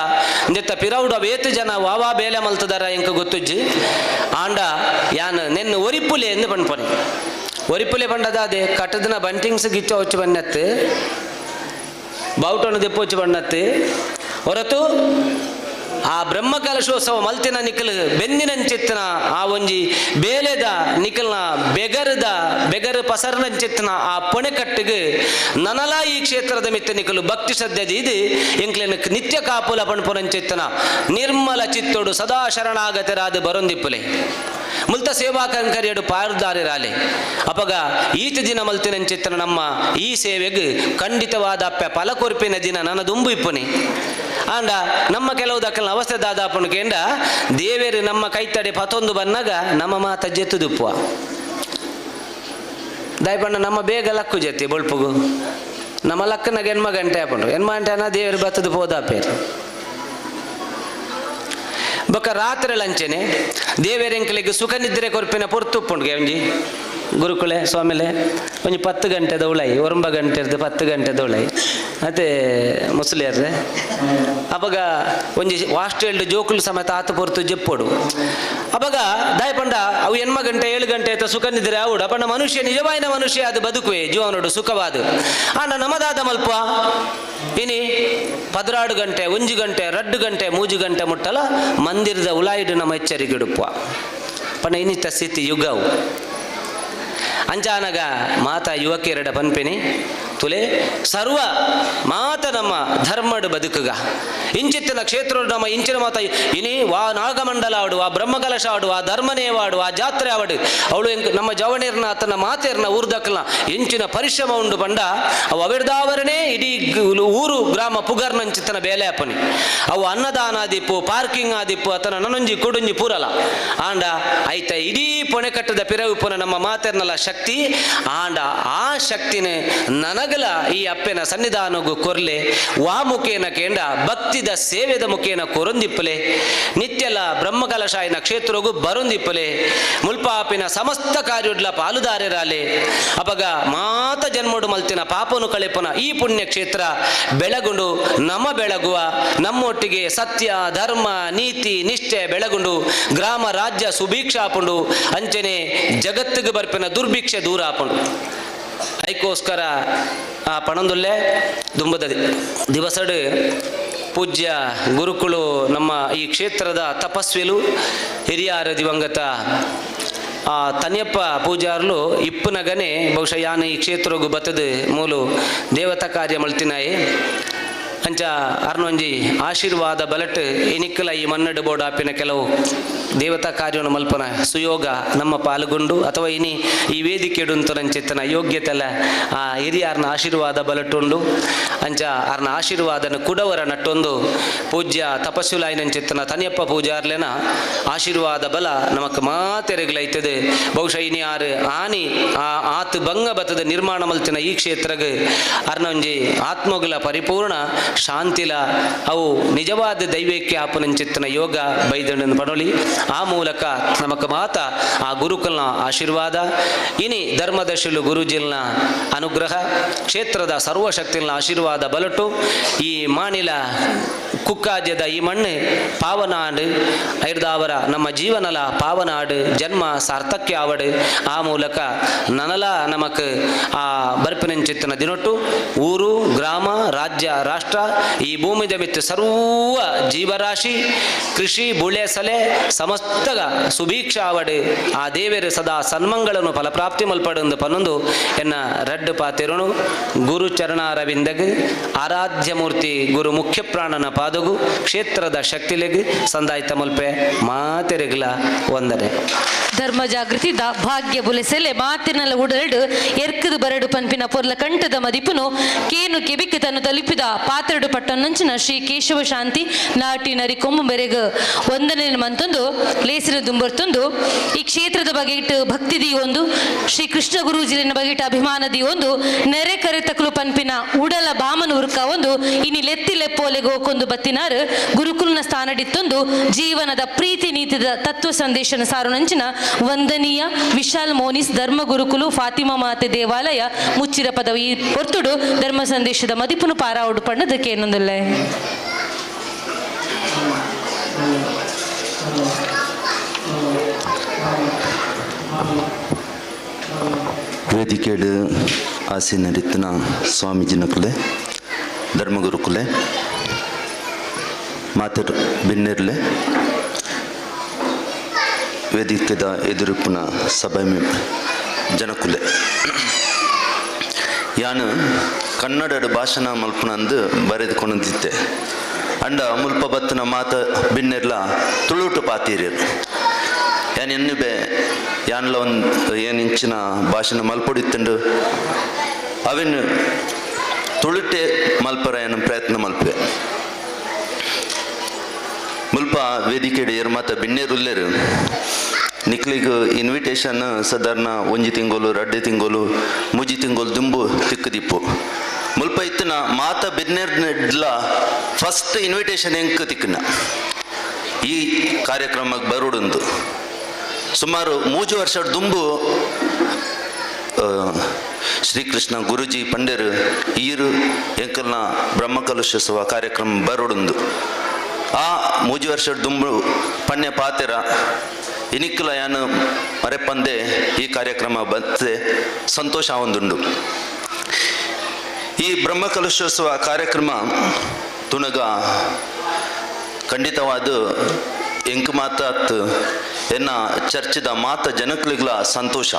ಇಂದೆತ್ತ ಪಿರೌಡು ಅವೇತು ಜನ ವಾವಾ ಬೇಲೆ ಮಲ್ತದಾರ ಎಂಕ ಗೊತ್ತುಜ್ಜಿ ಆಂಡ ಯಾನ್ ನೆನ್ನ ಒರಿಪುಲೆ ಎಂದು ಪಣ್ಪನಿ ಒರಿಪುಲೆ ಪಂಡದಾದೆ ಕಟ್ಟದನ ಬಂಟಿಂಗ್ಸ್ ಗಿಚ್ಚ ಹೊಚ್ಚು ಬನ್ನತ್ತು ಬಾವುಟನ್ನು ದೆಪ್ಪೊಚ್ಚು ಬಣ್ಣತ್ತು ಹೊರತು ಆ ಬ್ರಹ್ಮಕಲಶೋತ್ಸವ ಮಲ್ತಿನ ನಿಖಲ್ ಬೆಂದಿನಂಚಿತ್ತನ ಆ ಒಂಜಿ ಬೇಲೆದ ನಿಖಲ್ನ ಬೆಗರದ ಬೆಗರು ಪಸರನಂಚಿತ್ತನ ಆ ಪೊಣೆಕಟ್ಟಿಗೆ ನನಲ ಈ ಕ್ಷೇತ್ರದ ಮಿತ್ತ ನಿಖಲು ಭಕ್ತಿ ಶ್ರದ್ಧೆ ಇದು ಎಂಕ್ಲೆನ ನಿತ್ಯ ಕಾಪುಲ ಪಣಪುನಂಚಿತ್ತನ ನಿರ್ಮಲ ಚಿತ್ತೋಡು ಸದಾ ಶರಣಾಗತರಾದ ಬರೊಂದಿಪ್ಪುಲೆ ಮುಲ್ತ ಸೇವಾ ಕಂಕರಿಯಡು ಪಾರುದಾರಿರಾಲೆ ಅಪಗ ಈತ ದಿನ ಮಲ್ತಿನಂಚಿತ್ತನ ನಮ್ಮ ಈ ಸೇವೆಗೆ ಖಂಡಿತವಾದ ಅಪ್ಪೆ ಫಲ ಕೊರ್ಪಿನ ದಿನ ನನ್ನ ದುಂಬು ಇಪ್ಪುನಿ ಆಂಡ ನಮ್ಮ ಕೆಲವು ದಕ್ಕಲ್ನ ಅವಸ್ಥೆ ದಾದಾಪುನು ಕೇಂಡ ದೇವೇರು ನಮ್ಮ ಕೈತಡೆ ಪತೊಂದು ಬನ್ನಾಗ ನಮ್ಮ ಮಾತ ಜೆತ್ತುದುಪ್ಪುವ ದಾಯಪಣ್ಣ ನಮ್ಮ ಬೇಗ ಲಕ್ಕು ಜೆತ್ತಿ ಬೊಳ್ಪುಗು ನಮ್ಮ ಲಕ್ಕನಾಗ ಎನ್ಮ ಗಂಟೆ ಆಪುಂಡು ಎನ್ಮ ಗಂಟೆ ಅನ್ನ ದೇವರು ಬತ್ತದು ಪೋದಾಪೇರು ಬೊಕ್ಕ ರಾತ್ರಿ ಲಂಚನೆ ದೇವೇರೆಂಕಲಿಗೆ ಸುಖ ನಿದ್ರೆ ಕೊರ್ಪಿನ ಪೊರ್ತುಪ್ಪುಂಡು ಒಂಜಿ ಗುರುಕುಲೆ ಸ್ವಾಮಿಲೆ ಒಂಜಿ 10 ಗಂಟೆದ ಉಳೈ 9 ಗಂಟೆರ್ದು 10 ಗಂಟೆದ ಉಳೈ ಅತ್ತೆ ಮುಸ್ಲಿಯರ್ರೆ ಅಪಗ ಒಂಜಿ ವಾಸ್ಟೆಲ್ಡ್ ಜೋಕುಲು ಸಮೇತ ಆತ ಪೊರ್ತು ಜೆಪ್ಪೊಡು ಅಪಗ ದಾಯಪಂಡ ಅವು 8 ಗಂಟೆ 7 ಗಂಟೆ ಆಯ್ತ ಸುಖ ನಿದ್ರೆ ಆವುಡು ಅಪಂಡ ಮನುಷ್ಯ ನಿಜವಾಯಿನ ಮನುಷ್ಯ ಅದು ಬದುಕುವೆ ಜೀವನೋಡು ಸುಖವಾದ ಆಂಡ ನಮದಾದ ಮಲ್ಪ ಇನಿ 16 ಗಂಟೆ 1 ಗಂಟೆ 2 ಗಂಟೆ 3 ಗಂಟೆ ಮುಟ್ಟಲ ಮಂದಿರದ ಉಲಾಯಿಡು ನಮ್ಮ ಎಚ್ಚರಿಕೆ ಪಣ ಇನ್ನಿತ ಸ್ಥಿತಿ ಯುಗವು ಅಂಚಾನಗ ಮಾತಾ ಯುವಕಿಯರಡ ಪನ್ಪಿನಿ ತುಲೆ ಸರ್ವ ಮಾತ ನಮ್ಮ ಧರ್ಮಡು ಬದುಕುಗ ಇಂಚಿತ್ತಿನ ಕ್ಷೇತ್ರ ನಮ್ಮ ಇಂಚಿನ ಮಾತ ಇನಿ ವಾ ನಾಗಮಂಡಲ ಆಡು ಆ ಬ್ರಹ್ಮಕಲಶ ಆಡು ಆ ಧರ್ಮನೇವಾಡು ಆ ಜಾತ್ರೆ ಆವಡು ಅವಳು ನಮ್ಮ ಜವಣೀರ್ನ ಆತನ ಮಾತೇರ್ನ ಊರ್ದಕ್ಕಲ್ನ ಇಂಚಿನ ಪರಿಶ್ರಮ ಉಂಡು ಬಂಡ ಅವು ಅವಿರ್ದಾವರಣೆ ಇಡೀ ಊರು ಗ್ರಾಮ ಪುಗರ್ನಂಚಿತ್ತನ ಬೇಲೆ ಅಪ್ಪನಿ ಅವು ಅನ್ನದಾನ ಆದಿಪ್ಪು ಪಾರ್ಕಿಂಗ್ ಆದಿಪ್ಪು ಆತನ ನನೊಂಜಿ ಕುಡುಂಜಿ ಪೂರಲ ಆಂಡ ಐತ ಇಡೀ ಪೊಣೆಕಟ್ಟದ ಪಿರವಿಪುನ ನಮ್ಮ ಮಾತೇರ್ನಲ್ಲ ಶಕ್ತಿ ಆಂಡ ಆ ಶಕ್ತಿನ ನನಗಲ ಈ ಅಪ್ಪೆನ ಸನ್ನಿಧಾನಗು ಕೊರ್ಲೆ ವಾ ಮುಖೇನ ಕೇಂಡ ಭಕ್ತಿದ ಸೇವೆದ ಮುಖೇನ ಕೊರೊಂದಿಪ್ಪಲೆ ನಿತ್ಯಲ ಬ್ರಹ್ಮಕಲಶಾಯಿನ ಕ್ಷೇತ್ರಗು ಬರೊಂದಿಪ್ಪಲೆ ಮುಲ್ಪಾಪಿನ ಸಮಸ್ತ ಕಾರ್ಯುಡ್ಲ ಪಾಲುದಾರರಾಲೆ ಅಪಗ ಮಾತ ಜನ್ಮಡು ಮಲ್ತಿನ ಪಾಪನು ಕಳೆಪನ ಈ ಪುಣ್ಯ ಕ್ಷೇತ್ರ ಬೆಳಗುಂಡು ನಮ ಬೆಳಗುವ ನಮ್ಮೊಟ್ಟಿಗೆ ಸತ್ಯ ಧರ್ಮ ನೀತಿ ನಿಷ್ಠೆ ಬೆಳಗುಂಡು ಗ್ರಾಮ ರಾಜ್ಯ ಸುಭೀಕ್ಷಾಪುಂಡು ಅಂಚನೆ ಜಗತ್ತಿಗೆ ಬರ್ಪಿನ ದುರ್ಭಿಕ್ಷೆ ದೂರ ಆಪುಂಡು ಐಕೋಸ್ಕರ ಆ ಪಣಂದುಲ್ಲೆ ದುಂಬದ ದಿವಸಡು ಪೂಜ್ಯ ಗುರುಕುಳು ನಮ್ಮ ಈ ಕ್ಷೇತ್ರದ ತಪಸ್ವಿಲು ಹಿರಿಯರ ದಿವಂಗತ ಆ ತನಿಯಪ್ಪ ಪೂಜಾರ್ಲು ಇಪ್ಪುನಗನೆ ಬಹುಶಃ ಯಾನ್ ಈ ಕ್ಷೇತ್ರಗು ಬತ್ತದ ಮೂಲು ದೇವತಾ ಕಾರ್ಯ ಮಲ್ತಿನಾಯಿ ಅಂಚ ಅರ್ನೊಂಜಿ ಆಶೀರ್ವಾದ ಬಲಟ್ ಇನಿಕ್ಕಲ ಈ ಮನ್ನಡು ಬೋಡಾಪಿನ ಕೆಲವು ದೇವತಾ ಕಾರ್ಯವನ್ನು ಮಲ್ಪನ ಸುಯೋಗ ನಮ್ಮ ಪಾಲ್ಗೊಂಡು ಅಥವಾ ಇನಿ ಈ ವೇದಿಕೆಡುಂತನಂಚಿತ್ತನ ಯೋಗ್ಯತೆಲ್ಲ ಆ ಹಿರಿಯಾರ್ನ ಆಶೀರ್ವಾದ ಬಲಟುಂಡು ಅಂಚ ಅರ್ನ ಆಶೀರ್ವಾದನ ಕುಡವರ ನಟ್ಟೊಂದು ಪೂಜ್ಯ ತಪಸ್ಸುಲಾಯಿನಂಚಿತ್ತನ ತನಿಯಪ್ಪ ಪೂಜಾರ್ಲೆನ ಆಶೀರ್ವಾದ ಬಲ ನಮಕ್ ಮಾತೆರೆಗ್ಲೈತದೆ. ಬಹುಶಃ ಇನಿ ಆರು ಆನಿ ಆ ಆತ್ ಬಂಗ ಬತ್ತದ ನಿರ್ಮಾಣ ಮಲ್ತಿನ ಈ ಕ್ಷೇತ್ರಗ್ ಅರ್ನೊಂಜಿ ಆತ್ಮಗುಲ ಪರಿಪೂರ್ಣ ಶಾಂತಿಲ ಅವು ನಿಜವಾದ ದೈವಕ್ಕೆ ಆಪನಂಚಿತ್ತನ ಯೋಗ ಬೈದಣ್ಣನ ಪಡೋಲಿ. ಆ ಮೂಲಕ ನಮಕ ಮಾತ ಆ ಗುರುಕಲ್ನ ಆಶೀರ್ವಾದ ಇನಿ ಧರ್ಮದಶಿಲು ಗುರುಜಿಲ್ನ ಅನುಗ್ರಹ ಕ್ಷೇತ್ರದ ಸರ್ವಶಕ್ತಿಲ್ನ ಆಶೀರ್ವಾದ ಬಲಟು ಈ ಮಾನಿಲ ಕುಕ್ಕಾದ್ಯದ ಈ ಮಣ್ಣು ಪಾವನಾಡು ಐರ್ದಾವರ ನಮ್ಮ ಜೀವನಲ ಪಾವನಾಡು ಜನ್ಮ ಸಾರ್ಥಕ್ಯ ಆವಡು. ಆ ಮೂಲಕ ನನಲ ನಮಕ್ ಆ ಬರ್ಪಿನಂಚಿತ್ತನ ದಿನೊಟ್ಟು ಊರು ಗ್ರಾಮ ರಾಜ್ಯ ರಾಷ್ಟ್ರ ಈ ಭೂಮಿದ ಮಿತ್ತು ಸರ್ವ ಜೀವರಾಶಿ ಕೃಷಿ ಬುಳೆ ಸಲೆ ಸಮಸ್ತಗ ಸುಭೀಕ್ಷ ಆವಡು. ಆ ದೇವರು ಸದಾ ಸನ್ಮಂಗಳನ್ನು ಫಲಪ್ರಾಪ್ತಿ ಮಲ್ಪಡೊಂದು ಪನ್ನೊಂದು ಎನ್ನ ರಡ್ಡು ಪಾತಿರುಣು ಗುರು ಚರಣಾರವಿಂದಗ್ ಆರಾಧ್ಯ ಮೂರ್ತಿ ಗುರು ಮುಖ್ಯ ಪ್ರಾಣನ ಪಾದಗು ಕ್ಷೇತ್ರದ ಶಕ್ತಿಲೆಗ್ ಸಂದಾಯ್ತ ಮಲ್ಪೆ ಮಾತೆರೆಗ್ಲ ವಂದನೆ. ಧರ್ಮ ಜಾಗೃತಿ the ಭಾಗ್ಯ ಬುಲೆಸೆಲೆ ಮಾತಿನಲ ಉಡಲ್ಡು ಎರ್ಕದು ಬರಡು ಪನ್ಪಿನ ಪೊರ್ಲ ಕಂಠದ ಮದಿಪುನು ಕೇನು ಕೆಬಿಕ್ ತನ್ನು ತಲುಪಿದ ಪಾತ್ರಡು ಪಟ್ಟೊನ್ನಂಚಿನ ಶ್ರೀ ಕೇಶವ ಶಾಂತಿ ನಾಟಿ ನರಿ ಕೊಂಬು ಬೆರೆಗ್ ವಂದನೆ ಮಂತೊಂದು ಲೇಸಿನ ದುಂಬರ್ತೊಂದು ಈ ಕ್ಷೇತ್ರದ ಬಗೆಟ್ ಭಕ್ತಿ ಒಂದು ಶ್ರೀ ಕೃಷ್ಣ ಗುರೂಜಿಲಿನ ಬಗೆಟ್ ಅಭಿಮಾನದಿ ಒಂದು ನೆರೆ ಕರೆತಕಲು ಪನ್ಪಿನ ಉಡಲ ಬಾಮನ ಉರ್ಕ ಒಂದು ಇನಿ ಲೆತ್ತಿ ಲೆಪ್ಪೋಲೆಗೆ ಹೋಕೊಂದು ಬತ್ತಿನಾರು ಗುರುಕುಲ್ನ ಸ್ಥಾನಡಿತ್ತೊಂದು ಜೀವನದ ಪ್ರೀತಿ ನೀತಿದ ತತ್ವ ಸಂದೇಶನ ಸಾರುನಂಚಿನ ವಂದನೀಯ ವಿಶಾಲ್ ಮೋನಿಸ್ ಧರ್ಮ ಗುರುಕುಲು ಫಾತಿಮಾ ಮಾತೆ ದೇವಾಲಯ ಮುಚ್ಚಿರ ಪದವಿ ಪೊರ್ತುಡು ಧರ್ಮ ಸಂದೇಶದ ಮದಿಪುನು ಪಾರಾವುಡು ಪಣ್ಣದಕ್ಕೆ ಏನೊಂದಲ್ಲೇ. ವೇದಿಕೆಡು ಆಸೀನರಿತ್ತಿನ ಸ್ವಾಮೀಜಿನಕುಲೆ ಧರ್ಮಗುರುಕುಲೆ ಮಾತರು ಬಿನ್ನಿರ್ಲೆ ವೇದಿಕೆದ ಎದುರುಪುನ ಸಭೆ ಜನಕುಲೆ ಯಾನು ಕನ್ನಡದ ಭಾಷಣ ಮಲ್ಪನಂದು ಬರೆದುಕೊಂಡಿದ್ದೆ. ಅಂಡ ಮುಲ್ಪ ಬತ್ತನ ಮಾತ ಬಿನ್ನಿರ್ಲ ತುಳುಟು ಪಾತೀರಿರು ಯಾನ್ ಎನ್ನು ಬೇ ಯಾನ್ಲ ಒಂದು ಏನು ಇಂಚಿನ ಭಾಷಣ ಮಲ್ಪೊಡಿತ್ತಂಡು ಅವೆನ್ನು ತುಳುಟೆ ಮಲ್ಪರ ಏನು ಪ್ರಯತ್ನ ಮಲ್ಪೆ. ಮುಲ್ಪ ವೇದಿಕೆಡು ಏರು ಮಾತ ಬಿನ್ನೇರುಲ್ಲೇರು ನಿಕ್ಲಿಗ್ ಇನ್ವಿಟೇಷನ್ ಸಾಧಾರಣ ಒಂಜಿ ತಿಂಗಳು ರಡ್ಡೆ ತಿಂಗಳು ಮುಜಿ ತಿಂಗಳು ದುಂಬು ತಿಕ್ಕದಿಪ್ಪು. ಮುಲ್ಪ ಇತ್ತಿನ ಮಾತ ಬಿನ್ನೇರ್ನೆಡ್ಲ ಫಸ್ಟ್ ಇನ್ವಿಟೇಷನ್ ಎಂಕ್ ತಿಕ್ಕನ ಈ ಕಾರ್ಯಕ್ರಮಕ್ಕೆ ಬರೋಡುಂದು. ಸುಮಾರು 3 ವರ್ಷ ದುಂಬು ಶ್ರೀಕೃಷ್ಣ ಗುರುಜಿ ಪಂಡೇರು ಈರು ಎಂಕಲ್ನ ಬ್ರಹ್ಮಕಲಶೋತ್ಸವ ಕಾರ್ಯಕ್ರಮ ಬರೋಡುಂದು. ಆ 3 ವರ್ಷ ದುಂಬು ಪಣ್ಯ ಪಾತೆರ ಇನಿಕ್ಕಲ ಯಾನು ಮರೆಪಂದೆ ಈ ಕಾರ್ಯಕ್ರಮ ಬಂತೆ ಸಂತೋಷ ಒಂದುಂಡು. ಈ ಬ್ರಹ್ಮಕಲಶೋತ್ಸವ ಕಾರ್ಯಕ್ರಮ ತುಣಗ ಖಂಡಿತವಾದ ಎಂಕ್ ಮಾತಾತ್ ಎನ್ನ ಚರ್ಚಿದ ಮಾತ ಜನಕ್ಲಿಗ್ಲ ಸಂತೋಷ.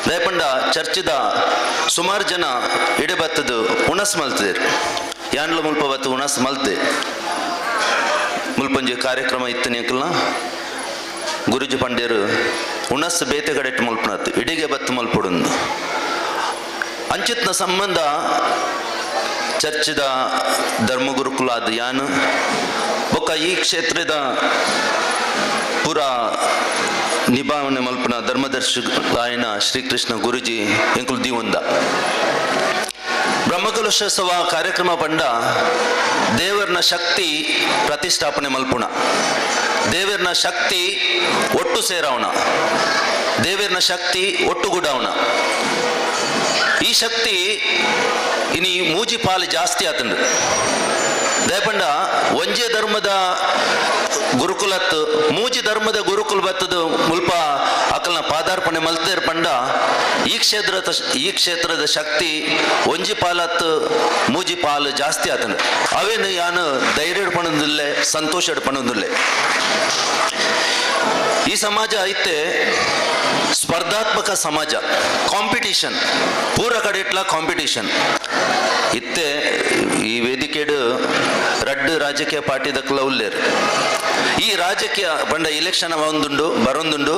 ದಯಪಂಡ ಚರ್ಚಿದ ಸುಮಾರು ಜನ ಇಡೆ ಬತ್ತದು ಉಣಸ್ ಮಲ್ತಿದ್ರು. ಯಾನ್ಲ ಮುಲ್ಪ ಬತ್ತು ಉಣಸ್ ಮಲ್ತೆ ಮುಲ್ಪಂಜಿ ಕಾರ್ಯಕ್ರಮ ಇತ್ತು ನೀಕಲ್ನ ಗುರುಜಿ ಪಂಡೇರು ಉಣಸ್ ಬೇತೆ ಕಡೆಟ್ ಮಲ್ಪನತ್ತು ಇಡಿಗೆ ಬತ್ತು ಮಲ್ಪುಡುಂದು. ಅಂಚಿತ್ನ ಸಂಬಂಧ ಚರ್ಚಿದ ಧರ್ಮಗುರುಕುಲಾದ ಯಾನು ಬೊಕ್ಕ ಈ ಕ್ಷೇತ್ರದ ಪೂರ ನಿಭಾವಣೆ ಮಲ್ಪನ ಧರ್ಮದರ್ಶಿ ಶ್ರೀಕೃಷ್ಣ ಗುರುಜಿ ಎಂಕುಲು ದೀವಂದ ಬ್ರಹ್ಮಕಲಶೋತ್ಸವ ಕಾರ್ಯಕ್ರಮ ಪಂಡ ದೇವರನ ಶಕ್ತಿ ಪ್ರತಿಷ್ಠಾಪನೆ ಮಲ್ಪುಣ, ದೇವರನ ಶಕ್ತಿ ಒಟ್ಟು ಸೇರವಣ, ದೇವರನ ಶಕ್ತಿ ಒಟ್ಟುಗೂಡವಣ. ಈ ಶಕ್ತಿ ಇನಿ ಮೂಜಿ ಪಾಲು ಜಾಸ್ತಿ ಆತಂಡು. ದಯಪಂಡ ಒಂಜೇ ಧರ್ಮದ ಗುರುಕುಲತ್ತು ಮೂಜಿ ಧರ್ಮದ ಗುರುಕುಲ ಬತ್ತದು ಮುಲ್ಪ ಅಕಲ್ನ ಪಾದಾರ್ಪಣೆ ಮಲ್ತೇರ್ ಪಂಡ ಈ ಕ್ಷೇತ್ರದ ಶಕ್ತಿ ಒಂಜಿ ಪಾಲತ್ತು ಮೂಜಿ ಪಾಲು ಜಾಸ್ತಿ ಆತಂಡು. ಅವೇನು ಯಾನು ಧೈರ್ಯ ಪಣೊಂದಿಲ್ಲೆ, ಸಂತೋಷ ಪಣೊಂದಿಲ್ಲೆ. ಈ ಸಮಾಜ ಐತೆ ಸ್ಪರ್ಧಾತ್ಮಕ ಸಮಾಜ, ಕಾಂಪಿಟಿಷನ್ ಪೂರ ಕಡೆ ಇಟ್ಲ ಕಾಂಪಿಟಿಷನ್ ಇತ್ತೆ. ಈ ವೇದಿಕೆಡು ರಡ್ಡು ರಾಜಕೀಯ ಪಾರ್ಟಿದಕ್ಲ ಉಲ್ಲೇರು. ಈ ರಾಜಕೀಯ ಪಂಡ ಇಲೆಕ್ಷನ್ ಒಂದುಂಡು ಬರೊಂದುಂಡು.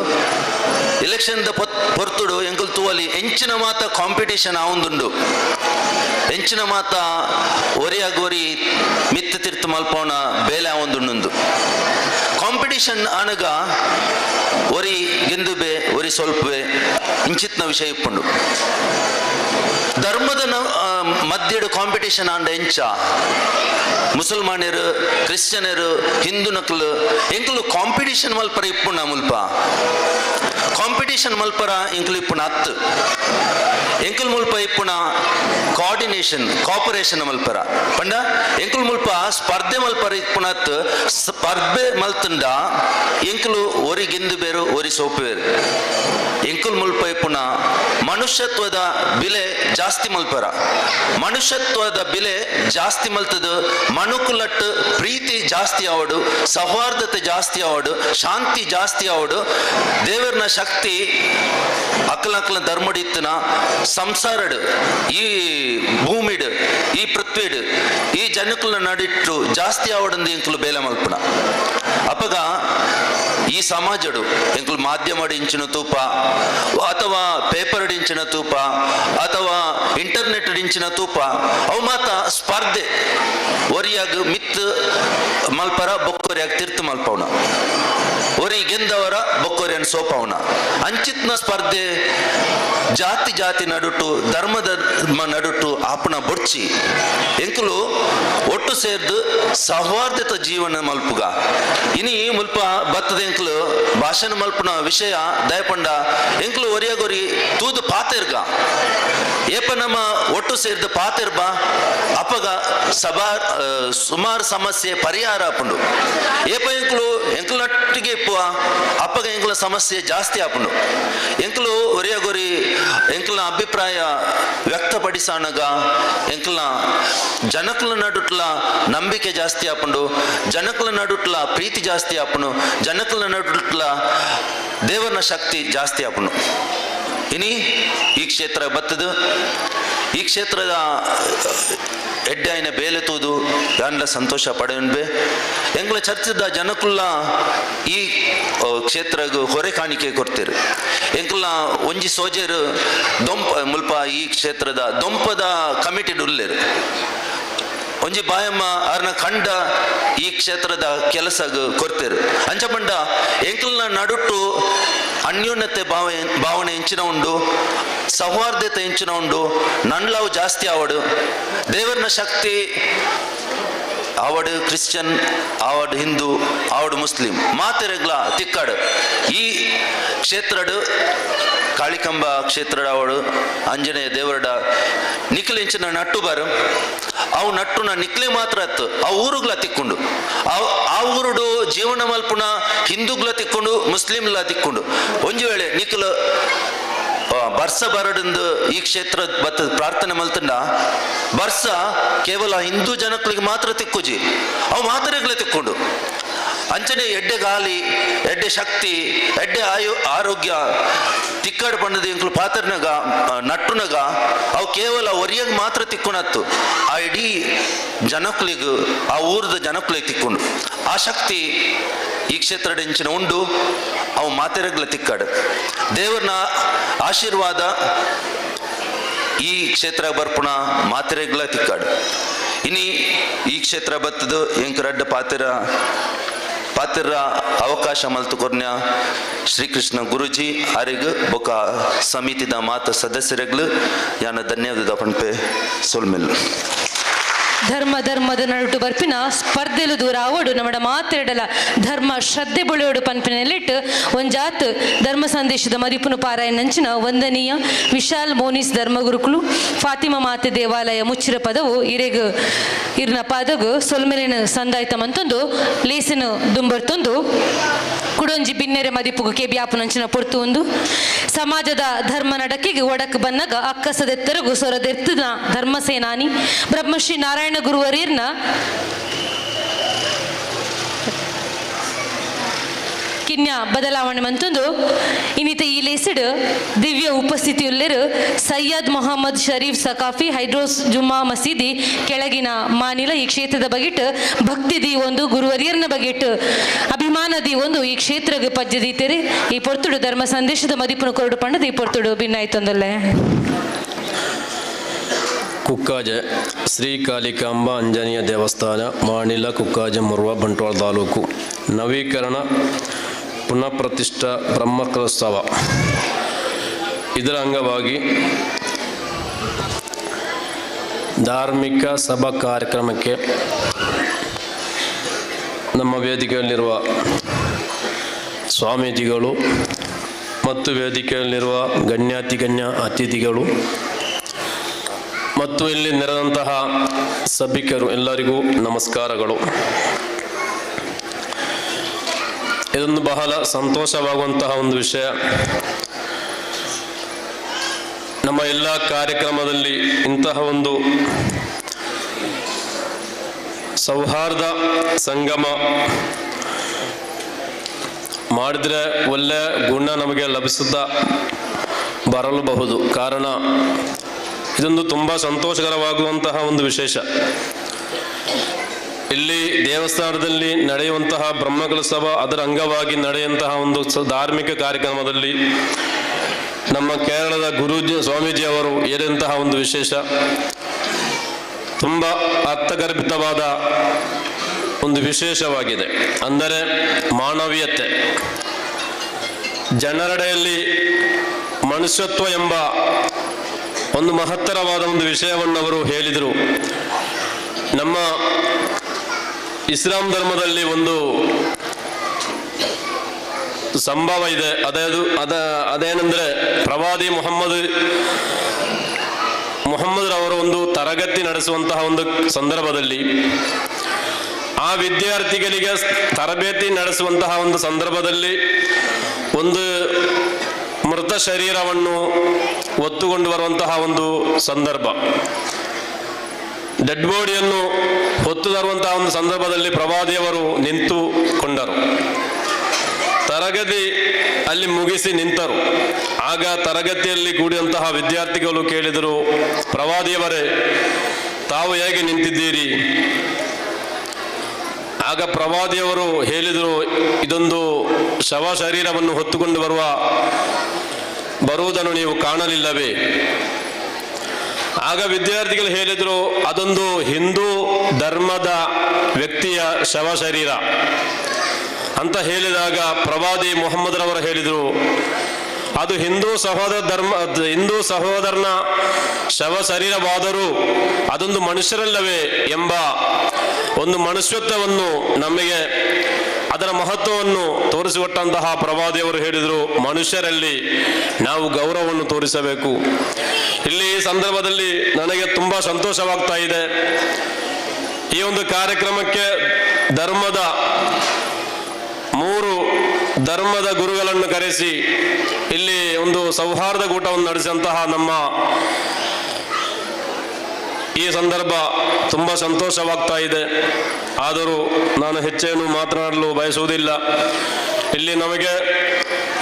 ಇಲೆಕ್ಷನ್ ದ ಪೊರ್ತುಡು ಎಂಕುಲು ತೂವಲಿ ಎಂಚಿನ ಮಾತ ಕಾಂಪಿಟಿಷನ್ ಆವೊಂದುಂಡು, ಎಂಚಿನ ಮಾತ ಒರಿಯಾಗೋರಿ ಮಿತ್ತು ತಿರ್ತು ಮಲ್ಪೋಣ ಬೇಲೆ ಆವೊಂದುಂಡು. ಕಾಂಪಿಟಿಷನ್ ಆನಗ ಒರಿ ಗೆಂದುಬೆ ಒರಿ ಸ್ವಲ್ಪವೇ ಇಂಚಿತ್ನ ವಿಷಯ ಇಪ್ಪುಂಡು. ಧರ್ಮದ ಮಧ್ಯಡು ಕಾಂಪಿಟಿಷನ್ ಆಂಡ ಎಂಚ ಮುಸಲ್ಮಾನರು ಕ್ರಿಶ್ಚಿಯನರು ಹಿಂದೂ ನಕಲು ಎಂಕುಲು ಕಾಂಪಿಟಿಷನ್ ಮಲ್ಪರ ಇಪ್ಪುಂಡ ಮುಲ್ಪ ಕಾಂಪಿಟಿಷನ್ ಮಲ್ಪರ ಎಂಕುಲು ಇಪ್ಪುಣ ಅತ್ತು ಎಂಕುಲು ಮುಲ್ಪ ಇಪ್ಪುಣ ಕೋಆರ್ಡಿನೇಷನ್ ಕೋಪರೇಷನ್ ಮಲ್ಪರ ಪಂಡ ಎಂಕುಲು ಮುಲ್ಪ ಸ್ಪರ್ಧೆ ಮಲ್ಪರ ಇಪ್ಪುಣ ಅತ್ತು. ಸ್ಪರ್ಧೆ ಮಲ್ತುಂಡ ಎಂಕುಲು ಒರಿ ಗೆಂದು ಬೇರು ಒರಿ ಸೋಪು ಬೇರು. ಎಂಕುಲು ಮುಲ್ಪ ಇಪ್ಪುಣ ಮನುಷ್ಯತ್ವದ ಬೆಲೆ ಜಾಸ್ತಿ ಮಲ್ಪರ, ಮನುಷ್ಯತ್ವದ ಬೆಲೆ ಜಾಸ್ತಿ ಮಲ್ತದು ಮನುಕುಲಟ್ಟು ಪ್ರೀತಿ ಜಾಸ್ತಿ ಆವಡು, ಸೌಹಾರ್ದತೆ ಜಾಸ್ತಿ ಆವಡು, ಶಾಂತಿ ಜಾಸ್ತಿ ಆವಡು. ದೇವರನ ಶಕ್ತಿ ಅಕ್ಕಲಕ್ಕಲ ಧರ್ಮಡಿತ್ತನ ಸಂಸಾರಡು ಈ ಭೂಮಿಡು ಈ ಪೃಥ್ವಿಡು ಈ ಜನಕುಲ ನಡಿಟ್ಟು ಜಾಸ್ತಿ ಆವಡಂದು ಎಂಕುಲು ಬೇಲೆ ಮಲ್ಪುಣ. ಅಪಗ ಈ ಸಮಾಜಡು ಎಂಕುಲು ಮಾಧ್ಯಮಡು ಇಂಚಿನ ತೂಪ ಅಥವಾ ಪೇಪರ್ ಇಂಚಿನ ತೂಪ ಅಥವಾ ಇಂಟರ್ನೆಟ್ ಇಂಚಿನ ತೂಪ ಅವು ಮಾತ ಸ್ಪರ್ಧೆ ಒರಿಯಾಗ ಮಿತ್ ಮಲ್ಪರ ಬೊಕ್ಕೊರಿಯಾಗ ತಿರ್ತು ಮಲ್ಪವನ, ಒರಿ ಗೆಂದವರ ಬೊಕ್ಕೊರಿಯನ್ನು ಸೋಪವನ. ಅಂಚಿತ್ನ ಸ್ಪರ್ಧೆ ಜಾತಿ ಜಾತಿ ನಡುಟು ಧರ್ಮದ ನಡುಟು ಆಪಣ ಬೊಡ್ಚಿ ಎಂಕುಲು ಒಟ್ಟು ಸೇರ್ದು ಸೌಹಾರ್ದತ ಜೀವನ ಮಲ್ಪುಗ. ಇನಿ ಮುಲ್ಪ ಬತ್ತದ ಎಂಕುಲು ಭಾಷಣ ಮಲ್ಪುನ ವಿಷಯ ದಯಪಂಡ ಎಂಕುಲು ಒರಿಯಾಗೊರಿ ತೂದು ಪಾತೆರ್ಗ ಏಪ ನಮ್ಮ ಒಟ್ಟು ಸೇರ್ದು ಪಾತೆರ್ಬ ಅಪಗ ಸಭಾ ಸುಮಾರು ಸಮಸ್ಯೆ ಪರಿಹಾರ ಆಪುಂಡು. ಏಪ ಎಂಕುಲು ಎಂಕುಲಟ್ಟಿಗೆ ಇಪ್ಪುವ ಅಪಗ ಎಂಕುಲ ಸಮಸ್ಯೆ ಜಾಸ್ತಿ ಆಪುಂಡು. ಎಂಕುಲು ಒರಿಯಾಗೊರಿ ಎಂಕುಲ ಅಭಿಪ್ರಾಯ ವ್ಯಕ್ತಪಡಿಸನಗ ಎಂಕುಲ ಜನಕುಲ ನಡುಟ್ಲ ನಂಬಿಕೆ ಜಾಸ್ತಿ ಆಪುಂಡು, ಜನಕುಲ ನಡುಟ್ಲ ಪ್ರೀತಿ ಜಾಸ್ತಿ ಆಪುಂಡು, ಜನಕುಲ ನಡುಟ್ಲ ದೇವರನ ಶಕ್ತಿ ಜಾಸ್ತಿ ಆಪುಂಡು. ಇನಿ ಈ ಕ್ಷೇತ್ರ ಬತ್ತದು ಈ ಕ್ಷೇತ್ರದ ಎಡ್ಡಾಯಿನ ಬೇಲೆ ತೂದು ದಾನ್ಲ ಸಂತೋಷ ಪಡೆಯನ್ಬೆ. ಎಂಗ್ಲ ಚರ್ಚದ ಜನಕುಲ್ಲ ಈ ಕ್ಷೇತ್ರಗ್ ಹೊರೆ ಕಾಣಿಕೆ ಕೊಡ್ತೀರು. ಎಂಕುಲ ಒಂಜಿ ಸೋಜರು ದೊಂಪ ಮುಲ್ಪ ಈ ಕ್ಷೇತ್ರದ ದೊಂಪದ ಕಮಿಟಿ ಉಲ್ಲೇರು. ಒಂಜಿ ಬಾಯಮ್ಮ ಅರ್ನ ಕಂಡ ಈ ಕ್ಷೇತ್ರದ ಕೆಲಸಗ್ ಕೊಡ್ತೇರು. ಅಂಚಪಂಡ ಎಂಕಲ್ನ ನಡುಟ್ಟು ಅನ್ಯೋನ್ಯತೆ ಭಾವನೆ ಎಂಚಿನ ಉಂಡು, ಸೌಹಾರ್ದತೆ ಎಂಚಿನ ಉಂಡು, ನನ್ಲಾವು ಜಾಸ್ತಿ ಆವಡು. ದೇವರನ ಶಕ್ತಿ ಆವಡು ಕ್ರಿಶ್ಚಿಯನ್ ಆವಡು ಹಿಂದೂ ಆವಡು ಮುಸ್ಲಿಂ ಮಾತೆರೆಗ್ಲ ತಿಕ್ಕಾಡು. ಈ ಕ್ಷೇತ್ರಡು ಕಾಳಿಕಂಬ ಕ್ಷೇತ್ರಡ ಅವಡು ಆಂಜನೇಯ ದೇವರಡ ನಿಕ್ಲಿಂಚಿನ ನಟ್ಟು ಬಾರು ಅವು ನಟ್ಟುನ ನಿಕ್ಲೆ ಮಾತ್ರ ಅತ್ತು ಆ ಊರುಗ್ಲ ತಿಕ್ಕೊಂಡು ಆ ಊರುಡು ಜೀವನ ಮಲ್ಪುನ ಹಿಂದೂಗ್ಲ ತಿಕ್ಕೊಂಡು ಮುಸ್ಲಿಂಲ ತಿಕ್ಕೊಂಡು. ಒಂಜಿ ವೇಳೆ ನಿಕ್ಲು ಬರ್ಸ ಬರಡಂದು ಈ ಕ್ಷೇತ್ರ ಬತ್ತ ಪ್ರಾರ್ಥನೆ ಮಲ್ತಂಡ ಬರ್ಸ ಕೇವಲ ಹಿಂದೂ ಜನಕ್ಲಿಗೆ ಮಾತ್ರ ತಿಕ್ಕುಜಿ ಅವು ಮಾತ್ರೆಗ್ಲೆ ತಿಕ್ಕೊಂಡು. ಅಂಚನೆ ಎಡ್ಡೆ ಗಾಲಿ ಎಡ್ಡೆ ಶಕ್ತಿ ಎಡ್ಡೆ ಆಯು ಆರೋಗ್ಯ ತಿಕ್ಕಾಡು ಪಂಡದ ಎಂಕುಲು ಪಾತ್ರನಗ ನಟ್ಟುನಗ ಅವು ಕೇವಲ ಒರಿಯಾಗ ಮಾತ್ರ ತಿಕ್ಕೊಣತ್ತು ಆ ಇಡೀ ಜನಕ್ಲಿಗೆ ಆ ಊರದ ಜನಕ್ಲಿಗೆ ತಿಕ್ಕೊಂಡು ಆ ಶಕ್ತಿ ಈ ಕ್ಷೇತ್ರದ ಇಂಚಿನ ಉಂಡು ಅವು ಮಾತೆರಗ್ಲ ತಿಕ್ಕಾಡು. ದೇವರನ ಆಶೀರ್ವಾದ ಈ ಕ್ಷೇತ್ರ ಬರ್ಪುಣ ಮಾತೆರೆಗ್ಲ ತಿಕ್ಕಾಡು. ಇನಿ ಈ ಕ್ಷೇತ್ರ ಬತ್ತದು ಎಂಕ್ ರಡ್ಡ ಪಾತೆರ ಪಾತ್ರ ಅವಕಾಶ ಮಲ್ತು ಕೊರ್ನ್ಯ ಶ್ರೀಕೃಷ್ಣ ಗುರುಜಿ ಅರಿಗ್ ಬೊಕ ಸಮಿತಿದ ಮಾತ ಸದಸ್ಯರೆಗ್ಲು ಯಾನ ಧನ್ಯವಾದ ಪನ್ಪೆ ಸೊಲ್ಮೆಲ್. ಧರ್ಮ ಧರ್ಮದ ನಡುಟು ಬರ್ಪಿನ ಸ್ಪರ್ಧೆಲು ದೂರ ಆವೋಡು ನಮ್ಮಡ ಮಾತೆರಡಲ ಧರ್ಮ ಶ್ರದ್ಧೆ ಬೊಳೆಯೋಡು ಪನ್ಪಿನಲ್ಲಿಟ್ಟು ಒಂಜಾತ್ ಧರ್ಮ ಸಂದೇಶದ ಮದಿಪುನು ಪಾರಾಯಣಂಚಿನ ವಂದನೀಯ ವಿಶಾಲ್ ಮೋನಿಸ್ ಧರ್ಮಗುರುಕುಲು ಫಾತಿಮಾ ಮಾತೆ ದೇವಾಲಯ ಮುಚ್ಚಿರ ಪದವು ಇರೆಗ್ ಇರ್ನ ಪದಗು ಸೊಲ್ಮೆಲಿನ ಸಂದಾಯ್ತ ಮಂತೊಂದು ಲೇಸಿನ ದುಂಬರ್ತೊಂದು ಕುಡೊಂಜಿ ಬಿನ್ನೆರೆ ಮದಿಪುಗು ಕೆಬಿಯಾಪುನಂಚಿನ ಪೊರ್ತು ಒಂದು ಸಮಾಜದ ಧರ್ಮ ನಡಕಿಗೆ ಒಡಕ್ ಬನ್ನಗ ಅಕ್ಕಸದೆತ್ತರಗು ಸೊರದೆತ್ತದ ಧರ್ಮಸೇನಾನಿ ಬ್ರಹ್ಮಶ್ರೀ ನಾರಾಯಣ ಗುರುವರೀರ್ನ ಕಿನ್ಯ ಬದಲಾವಣೆ ಮಂತೊಂದು ಇನ್ನಿತ ಈ ಲೇಸಿಡ್ ದಿವ್ಯ ಉಪಸ್ಥಿತಿಯುಲ್ಲೆರು ಸೈಯದ್ ಮೊಹಮ್ಮದ್ ಶರೀಫ್ ಸಕಾಫಿ ಹೈಡ್ರೋಸ್ ಜುಮ್ಮಾ ಮಸೀದಿ ಕೆಳಗಿನ ಮಾನಿಲ ಈ ಕ್ಷೇತ್ರದ ಬಗೆಟ್ ಭಕ್ತಿ the ಒಂದು ಗುರುವರಿಯರ್ನ ಬಗೆಟ್ ಅಭಿಮಾನ the ಒಂದು ಈ ಕ್ಷೇತ್ರಗೆ ಪಜ್ಜದೀತೆರೆ ಈ ಪೊರ್ತುಡು ಧರ್ಮ ಸಂದೇಶದ ಮದಿಪುನ ಕೊರಡು ಪಂಡದ ಈ ಪೊರ್ತುಡು ಭಿನ್ನಾಯ್ತೊಂದಲ್ಲೇ. ಕುಕ್ಕಾಜೆ ಶ್ರೀ ಕಾಳಿಕಾಂಬ ಆಂಜನೇಯ ದೇವಸ್ಥಾನ, ಮಾಣಿಲ, ಕುಕ್ಕಾಜೆ, ಮುರ್ವ, ಬಂಟ್ವಾಳ ತಾಲೂಕು. ನವೀಕರಣ ಪುನಃಪ್ರತಿಷ್ಠಾ ಬ್ರಹ್ಮಕಲೋತ್ಸವ ಇದರ ಅಂಗವಾಗಿ ಧಾರ್ಮಿಕ ಸಭಾ ಕಾರ್ಯಕ್ರಮಕ್ಕೆ ನಮ್ಮ ವೇದಿಕೆಯಲ್ಲಿರುವ ಸ್ವಾಮೀಜಿಗಳು ಮತ್ತು ವೇದಿಕೆಯಲ್ಲಿರುವ ಗಣ್ಯಾತಿಗಣ್ಯ ಅತಿಥಿಗಳು ಮತ್ತು ಇಲ್ಲಿ ನೆರೆದಂತಹ ಸಭಿಕರು ಎಲ್ಲರಿಗೂ ನಮಸ್ಕಾರಗಳು. ಇದೊಂದು ಬಹಳ ಸಂತೋಷವಾಗುವಂತಹ ಒಂದು ವಿಷಯ. ನಮ್ಮ ಎಲ್ಲ ಕಾರ್ಯಕ್ರಮದಲ್ಲಿ ಇಂತಹ ಒಂದು ಸೌಹಾರ್ದ ಸಂಗಮ ಮಾಡಿದರೆ ಒಳ್ಳೆಯ ಗುಣ ನಮಗೆ ಲಭಿಸುತ್ತಾ ಬರಲಬಹುದು. ಕಾರಣ ಇದೊಂದು ತುಂಬ ಸಂತೋಷಕರವಾಗುವಂತಹ ಒಂದು ವಿಶೇಷ. ಇಲ್ಲಿ ದೇವಸ್ಥಾನದಲ್ಲಿ ನಡೆಯುವಂತಹ ಬ್ರಹ್ಮಕಲೋತ್ಸವ ಅದರ ಅಂಗವಾಗಿ ನಡೆಯುವಂತಹ ಒಂದು ಧಾರ್ಮಿಕ ಕಾರ್ಯಕ್ರಮದಲ್ಲಿ ನಮ್ಮ ಕೇರಳದ ಗುರೂಜಿ ಸ್ವಾಮೀಜಿ ಅವರು ಹೇಳಿದಂತಹ ಒಂದು ವಿಶೇಷ ತುಂಬ ಅರ್ಥಗರ್ಭಿತವಾದ ಒಂದು ವಿಶೇಷವಾಗಿದೆ. ಅಂದರೆ ಮಾನವೀಯತೆ, ಜನರೆಡೆಯಲ್ಲಿ ಮನುಷ್ಯತ್ವ ಎಂಬ ಒಂದು ಮಹತ್ತರವಾದ ಒಂದು ವಿಷಯವನ್ನು ಅವರು ಹೇಳಿದರು. ನಮ್ಮ ಇಸ್ಲಾಂ ಧರ್ಮದಲ್ಲಿ ಒಂದು ಸಂಭವ ಇದೆ. ಅದೇನೆಂದರೆ ಪ್ರವಾದಿ ಮೊಹಮ್ಮದ್ರವರು ಒಂದು ತರಗತಿ ನಡೆಸುವಂತಹ ಒಂದು ಸಂದರ್ಭದಲ್ಲಿ ಆ ವಿದ್ಯಾರ್ಥಿಗಳಿಗೆ ತರಬೇತಿ ನಡೆಸುವಂತಹ ಒಂದು ಸಂದರ್ಭದಲ್ಲಿ ಒಂದು ಮೃತ ಶರೀರವನ್ನು ಹೊತ್ತುಕೊಂಡು ಬರುವಂತಹ ಒಂದು ಸಂದರ್ಭ, ಡೆಡ್ ಬಾಡಿಯನ್ನು ಹೊತ್ತು ತರುವಂತಹ ಒಂದು ಸಂದರ್ಭದಲ್ಲಿ ಪ್ರವಾದಿಯವರು ನಿಂತುಕೊಂಡರು. ತರಗತಿ ಅಲ್ಲಿ ಮುಗಿಸಿ ನಿಂತರು. ಆಗ ತರಗತಿಯಲ್ಲಿ ಕೂಡಿದಂತಹ ವಿದ್ಯಾರ್ಥಿಗಳು ಕೇಳಿದರು, ಪ್ರವಾದಿಯವರೇ ತಾವು ಹೇಗೆ ನಿಂತಿದ್ದೀರಿ? ಆಗ ಪ್ರವಾದಿಯವರು ಹೇಳಿದರು, ಇದೊಂದು ಶವ ಶರೀರವನ್ನು ಹೊತ್ತುಕೊಂಡು ಬರುವುದನ್ನು ನೀವು ಕಾಣಲಿಲ್ಲವೇ? ಆಗ ವಿದ್ಯಾರ್ಥಿಗಳು ಹೇಳಿದರು, ಅದೊಂದು ಹಿಂದೂ ಧರ್ಮದ ವ್ಯಕ್ತಿಯ ಶವ ಶರೀರ ಅಂತ ಹೇಳಿದಾಗ ಪ್ರವಾದಿ ಮೊಹಮ್ಮದ್ರವರು ಹೇಳಿದರು, ಅದು ಹಿಂದೂ ಸಹೋದರನ ಶವ ಶರೀರವಾದರೂ ಅದೊಂದು ಮನುಷ್ಯರಲ್ಲವೇ ಎಂಬ ಒಂದು ಮನುಷ್ಯತ್ವವನ್ನು ನಮಗೆ ಅದರ ಮಹತ್ವವನ್ನು ತೋರಿಸಿಕೊಟ್ಟಂತಹ ಪ್ರವಾದಿಯವರು ಹೇಳಿದರು, ಮನುಷ್ಯರಲ್ಲಿ ನಾವು ಗೌರವವನ್ನು ತೋರಿಸಬೇಕು. ಇಲ್ಲಿ ಈ ಸಂದರ್ಭದಲ್ಲಿ ನನಗೆ ತುಂಬ ಸಂತೋಷವಾಗ್ತಾ ಇದೆ. ಈ ಒಂದು ಕಾರ್ಯಕ್ರಮಕ್ಕೆ ಧರ್ಮದ ಮೂರು ಧರ್ಮದ ಗುರುಗಳನ್ನು ಕರೆಸಿ ಇಲ್ಲಿ ಒಂದು ಸೌಹಾರ್ದ ಕೂಟವನ್ನು ನಡೆಸಿದಂತಹ ನಮ್ಮ ಈ ಸಂದರ್ಭ ತುಂಬ ಸಂತೋಷವಾಗ್ತಾ ಇದೆ. ಆದರೂ ನಾನು ಹೆಚ್ಚೇನು ಮಾತನಾಡಲು ಬಯಸುವುದಿಲ್ಲ. ಇಲ್ಲಿ ನಮಗೆ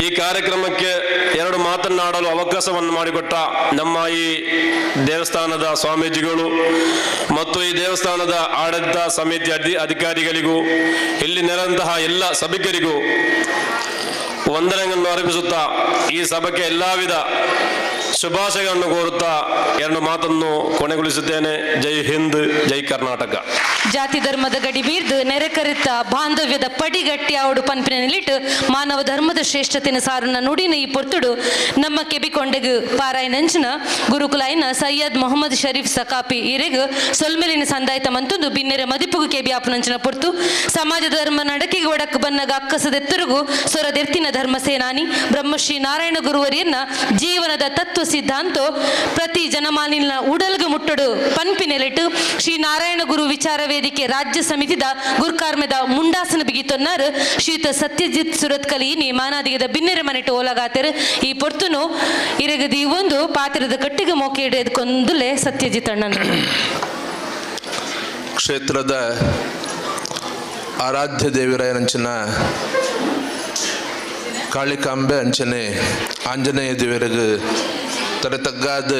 ಈ ಕಾರ್ಯಕ್ರಮಕ್ಕೆ ಎರಡು ಮಾತನ್ನಾಡಲು ಅವಕಾಶವನ್ನು ಮಾಡಿಕೊಟ್ಟ ನಮ್ಮ ಈ ದೇವಸ್ಥಾನದ ಸ್ವಾಮೀಜಿಗಳು ಮತ್ತು ಈ ದೇವಸ್ಥಾನದ ಆಡಳಿತ ಸಮಿತಿ ಅಧಿಕಾರಿಗಳಿಗೂ ಇಲ್ಲಿ ನೆರೆದಂತಹ ಎಲ್ಲ ಸಭಿಕರಿಗೂ ವಂದನೆಗಳನ್ನು ಅರ್ಪಿಸುತ್ತಾ ಈ ಸಭೆಗೆ ಎಲ್ಲ ವಿಧ ಶುಭಾಶಯಗಳನ್ನು ಕೋರುತ್ತಾ ಎರಡು ಮಾತನ್ನು ಕೊನೆಗೊಳಿಸುತ್ತೇನೆ. ಜೈ ಹಿಂದ್, ಜೈ ಕರ್ನಾಟಕ. ಜಾತಿ ಧರ್ಮದ ಗಡಿ ಬೀರ್ದು ನೆರೆಕರಿತ ಬಾಂಧವ್ಯದ ಪಡಿಗಟ್ಟಿ ಅವಡು ಪನ್ಪಿನ ನಿಲಿಟ್ಟು ಮಾನವ ಧರ್ಮದ ಶ್ರೇಷ್ಠತೆಯ ಸಾರನ್ನ ನುಡಿನ ಈ ಪೊರ್ತುಡು ನಮ್ಮ ಕೆಬಿಕೊಂಡೆಗು ಪಾರಾಯನಂಚಿನ ಗುರುಕುಲಾಯಿನ ಸೈಯದ್ ಮೊಹಮ್ಮದ್ ಶರೀಫ್ ಸಕಾಪಿ ಇರೆಗು ಸೊಲ್ಮೆಲಿನ ಸಂದಾಯ್ತ ಮಂತೊಂದು ಬಿನ್ನೆರ ಮದಿಪುಗು ಕೆಬಿ ಆಪನಂಚಿನ ಪೊರ್ತು ಸಮಾಜ ಧರ್ಮ ನಡಕಿಗೆ ಒಡಕ್ ಬನ್ನಗ ಅಕ್ಕಸದೆತ್ತರಿಗೂ ಸೊರದೆರ್ತಿನ ಧರ್ಮ ಸೇನಾನಿ ಬ್ರಹ್ಮಶ್ರೀ ನಾರಾಯಣ ಗುರುವರಿಯನ್ನ ಜೀವನದ ತತ್ವ ಸಿದ್ಧಾಂತ ಪ್ರತಿ ಜನಮಾನಿನ ಉಡಲ್ಗು ಮುಟ್ಟಡು ಪನ್ಪಿನೆಲೆಟ್ಟು ಶ್ರೀ ನಾರಾಯಣ ಗುರು ವಿಚಾರ ವೇದಿಕೆ ರಾಜ್ಯ ಸಮಿತಿದ ಗುರ್ಕಾರ್ಮೆದ ಮುಂಡಾಸನ ಬಿಗಿತೊನ್ನಾರು ಶ್ರೀಯುತ ಸತ್ಯಜಿತ್ ಸುರತ್ಕಲಿ ಮಾನಾದಿಗದ ಬಿನ್ನೆರ ಮನೆಟ್ಟು ಓಲಗಾತೆರು ಈ ಪೊರ್ತುನು ಇರಗದಿ ಒಂದು ಪಾತ್ರದ ಕಟ್ಟಿಗೆ ಮೋಕೆ ಹಿಡಿದುಕೊಂದುಲೆ ಸತ್ಯಜಿತ್ ಅಣ್ಣನ. ಕ್ಷೇತ್ರದ ಆರಾಧ್ಯ ದೇವರಾಯನಂಚಿನ ಕಾಳಿಕಾಂಬೆ ಅಂಚನೆ ಆಂಜನೇಯ ದೇವರಿಗೆ ತಲೆತಗ್ಗಾದ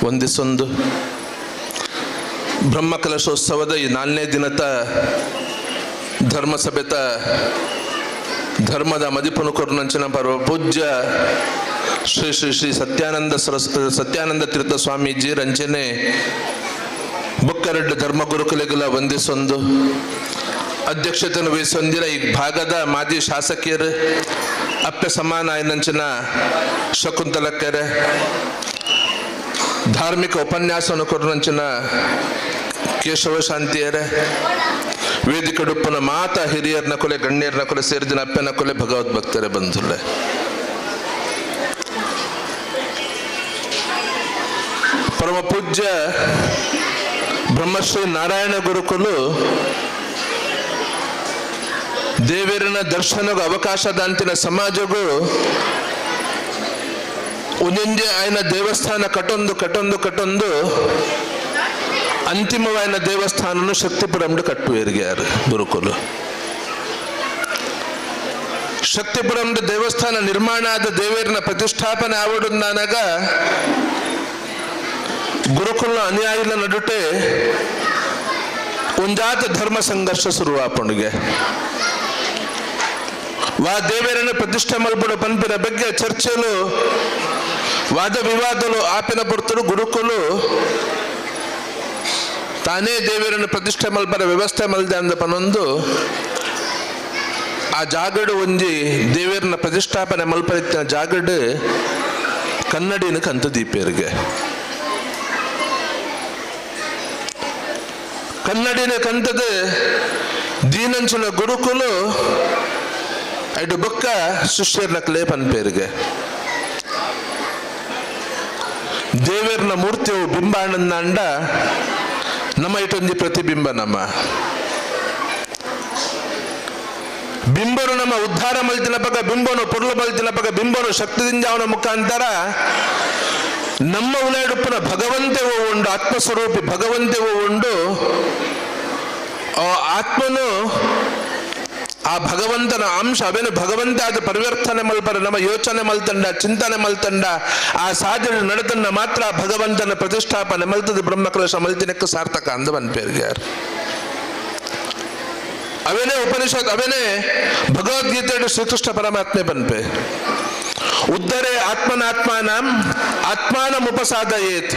ವಂದಿಸೊಂದು ಬ್ರಹ್ಮಕಲಶೋತ್ಸವದ ಈ ನಾಲ್ನೇ ದಿನದ ಧರ್ಮಸಭೆತ ಧರ್ಮದ ಮದಿಪುನು ಕೊರ್ನಂಚಿನ ಪರ್ವ ಪೂಜ್ಯ ಶ್ರೀ ಶ್ರೀ ಶ್ರೀ ಸತ್ಯಾನಂದ ಸತ್ಯಾನಂದ ತೀರ್ಥ ಸ್ವಾಮೀಜಿ ರಂಚನೆ ಬುಕ್ಕರೆಡ್ಡು ಧರ್ಮಗುರುಕುಲೆಗಳ ವಂದಿಸೊಂದು ಅಧ್ಯಕ್ಷತೆಯನ್ನು ವಹಿಸೊಂದಿರ ಈ ಭಾಗದ ಮಾಜಿ ಶಾಸಕಿಯರು ಅಪ್ಪೆ ಸಮಾನ ಆಯ್ನಂಚಿನ ಶಕುಂತಲಕ್ಕರೆ, ಧಾರ್ಮಿಕ ಉಪನ್ಯಾಸವನ್ನು ಕೊರನಂಚಿನ ಕೇಶವ ಶಾಂತಿಯರೇ, ವೇದಿಕಡುಪ್ಪನ ಮಾತಾ ಹಿರಿಯರ್ನ ಕೊಲೆ ಗಣ್ಯರ್ನ ಕೊಲೆ ಸೇರಿದಿನ ಅಪ್ಪನ ಕೊಲೆ ಭಗವದ್ ಭಕ್ತರೇ ಬಂಧುಲೆ, ಪರಮ ಪೂಜ್ಯ ಬ್ರಹ್ಮಶ್ರೀ ನಾರಾಯಣ ಗುರುಕುಲು ದೇವರಿನ ದರ್ಶನಗೂ ಅವಕಾಶದಂತಿನ ಸಮಾಜಗೂ ಒಂದೊಂದೇ ಆಯ್ನ ದೇವಸ್ಥಾನ ಕಟೊಂದು ಕಟೊಂದು ಕಟೊಂದು ಅಂತಿಮವಾಯ್ನ ದೇವಸ್ಥಾನನು ಶಕ್ತಿಪುರಂಡು ಕಟ್ಟುವೇರಿಗೆ ಯಾರು ಗುರುಕುಲು. ಶಕ್ತಿಪುರಂಡು ದೇವಸ್ಥಾನ ನಿರ್ಮಾಣ ಆದ ದೇವರಿನ ಪ್ರತಿಷ್ಠಾಪನೆ ಆವಡುಂದಾನಾಗ ಗುರುಕುಲ ಅನುಯಾಯಿల ನಡುಟೆ ಒಂಜಾತ ಧರ್ಮ ಸಂಘರ್ಷ ಶುರುವಾಪಣಿಗೆ ವಾ ದೇವರನ್ನು ಪ್ರತಿಷ್ಠೆ ಮಲ್ಪಡು ಪನ್ಪಿನ ಬಗ್ಗೆ ಚರ್ಚೆಲು ವಾದ ವಿವಾದಲು ಆಪಿನ ಪುರ್ತರು ಗುರುಕುಲು ತಾನೇ ದೇವರನ್ನು ಪ್ರತಿಷ್ಠೆ ಮಲ್ಪರ ವ್ಯವಸ್ಥೆ ಮಲ್ದೆ ಅಂದ ಪನೊಂದು ಆ ಜಾಗಡು ಒಂಜಿ ದೇವರನ್ನ ಪ್ರತಿಷ್ಠಾಪನೆ ಮಲ್ಪರಿತ್ತಿನ ಜಾಗಡು ಕನ್ನಡಿನ ಕಂತು ದೀಪೇರಿಗೆ ಕನ್ನಡಿನ ಕಂತದ ದೀನಂಚಿನ ಗುರುಕುಲು ಐಡು ಬೊಕ್ಕ ಶಿಷ್ಯರ್ನಕ್ಲೆ ಪನ್ಪೇರಿಗೆ ದೇವರನ ಮೂರ್ತಿಯು ಬಿಂಬಾನಂದಾಂಡ ನಮ್ಮ ಇಟೊಂಜಿ ಪ್ರತಿಬಿಂಬ ನಮ್ಮ ಬಿಂಬರು ನಮ್ಮ ಉದ್ಧಾರ ಮಲ್ತಿನ ಪಕ್ಕ ಬಿಂಬನು ಪೊರ್ಲು ಮಲ್ತಿನ ಪಕ್ಕ ಬಿಂಬನು ಶಕ್ತಿದಿಂದ ಅವನ ಮುಖಾಂತರ ನಮ್ಮ ಉಲೈಡುಪ್ಪನ ಭಗವಂತೆ ಉಂಡು, ಆತ್ಮಸ್ವರೂಪಿ ಭಗವಂತೆ ಉಂಡು. ಆ ಆತ್ಮನು ಆ ಭಗವಂತನ ಅಂಶ ಅವೇನು ಭಗವಂತ ಆದ ಪರಿವರ್ತನೆ ಮಲ್ಪರ ನಮ್ಮ ಯೋಚನೆ ಮಲ್ತಂಡ ಚಿಂತನೆ ಮಲ್ತಂಡ ಆ ಸಾಧನೆ ನಡೆತಂಡ ಮಾತ್ರ ಭಗವಂತನ ಪ್ರತಿಷ್ಠಾಪನೆ ಮಲ್ತದ ಬ್ರಹ್ಮಕಲಶ ಮಲ್ತಿನಕ್ಕೆ ಸಾರ್ಥಕ ಅಂದ ಬನ್ಪೇರಿಗೆ. ಅವೇನೇ ಉಪನಿಷತ್ ಅವೇನೇ ಭಗವದ್ಗೀತೆ ಶ್ರೀಕೃಷ್ಣ ಪರಮಾತ್ಮೆ ಬನ್ಪೆ ಉದ್ದರೆ ಆತ್ಮನಾತ್ಮಾನಂ ಆತ್ಮಾನಮುಪಸಾದಯೇತ್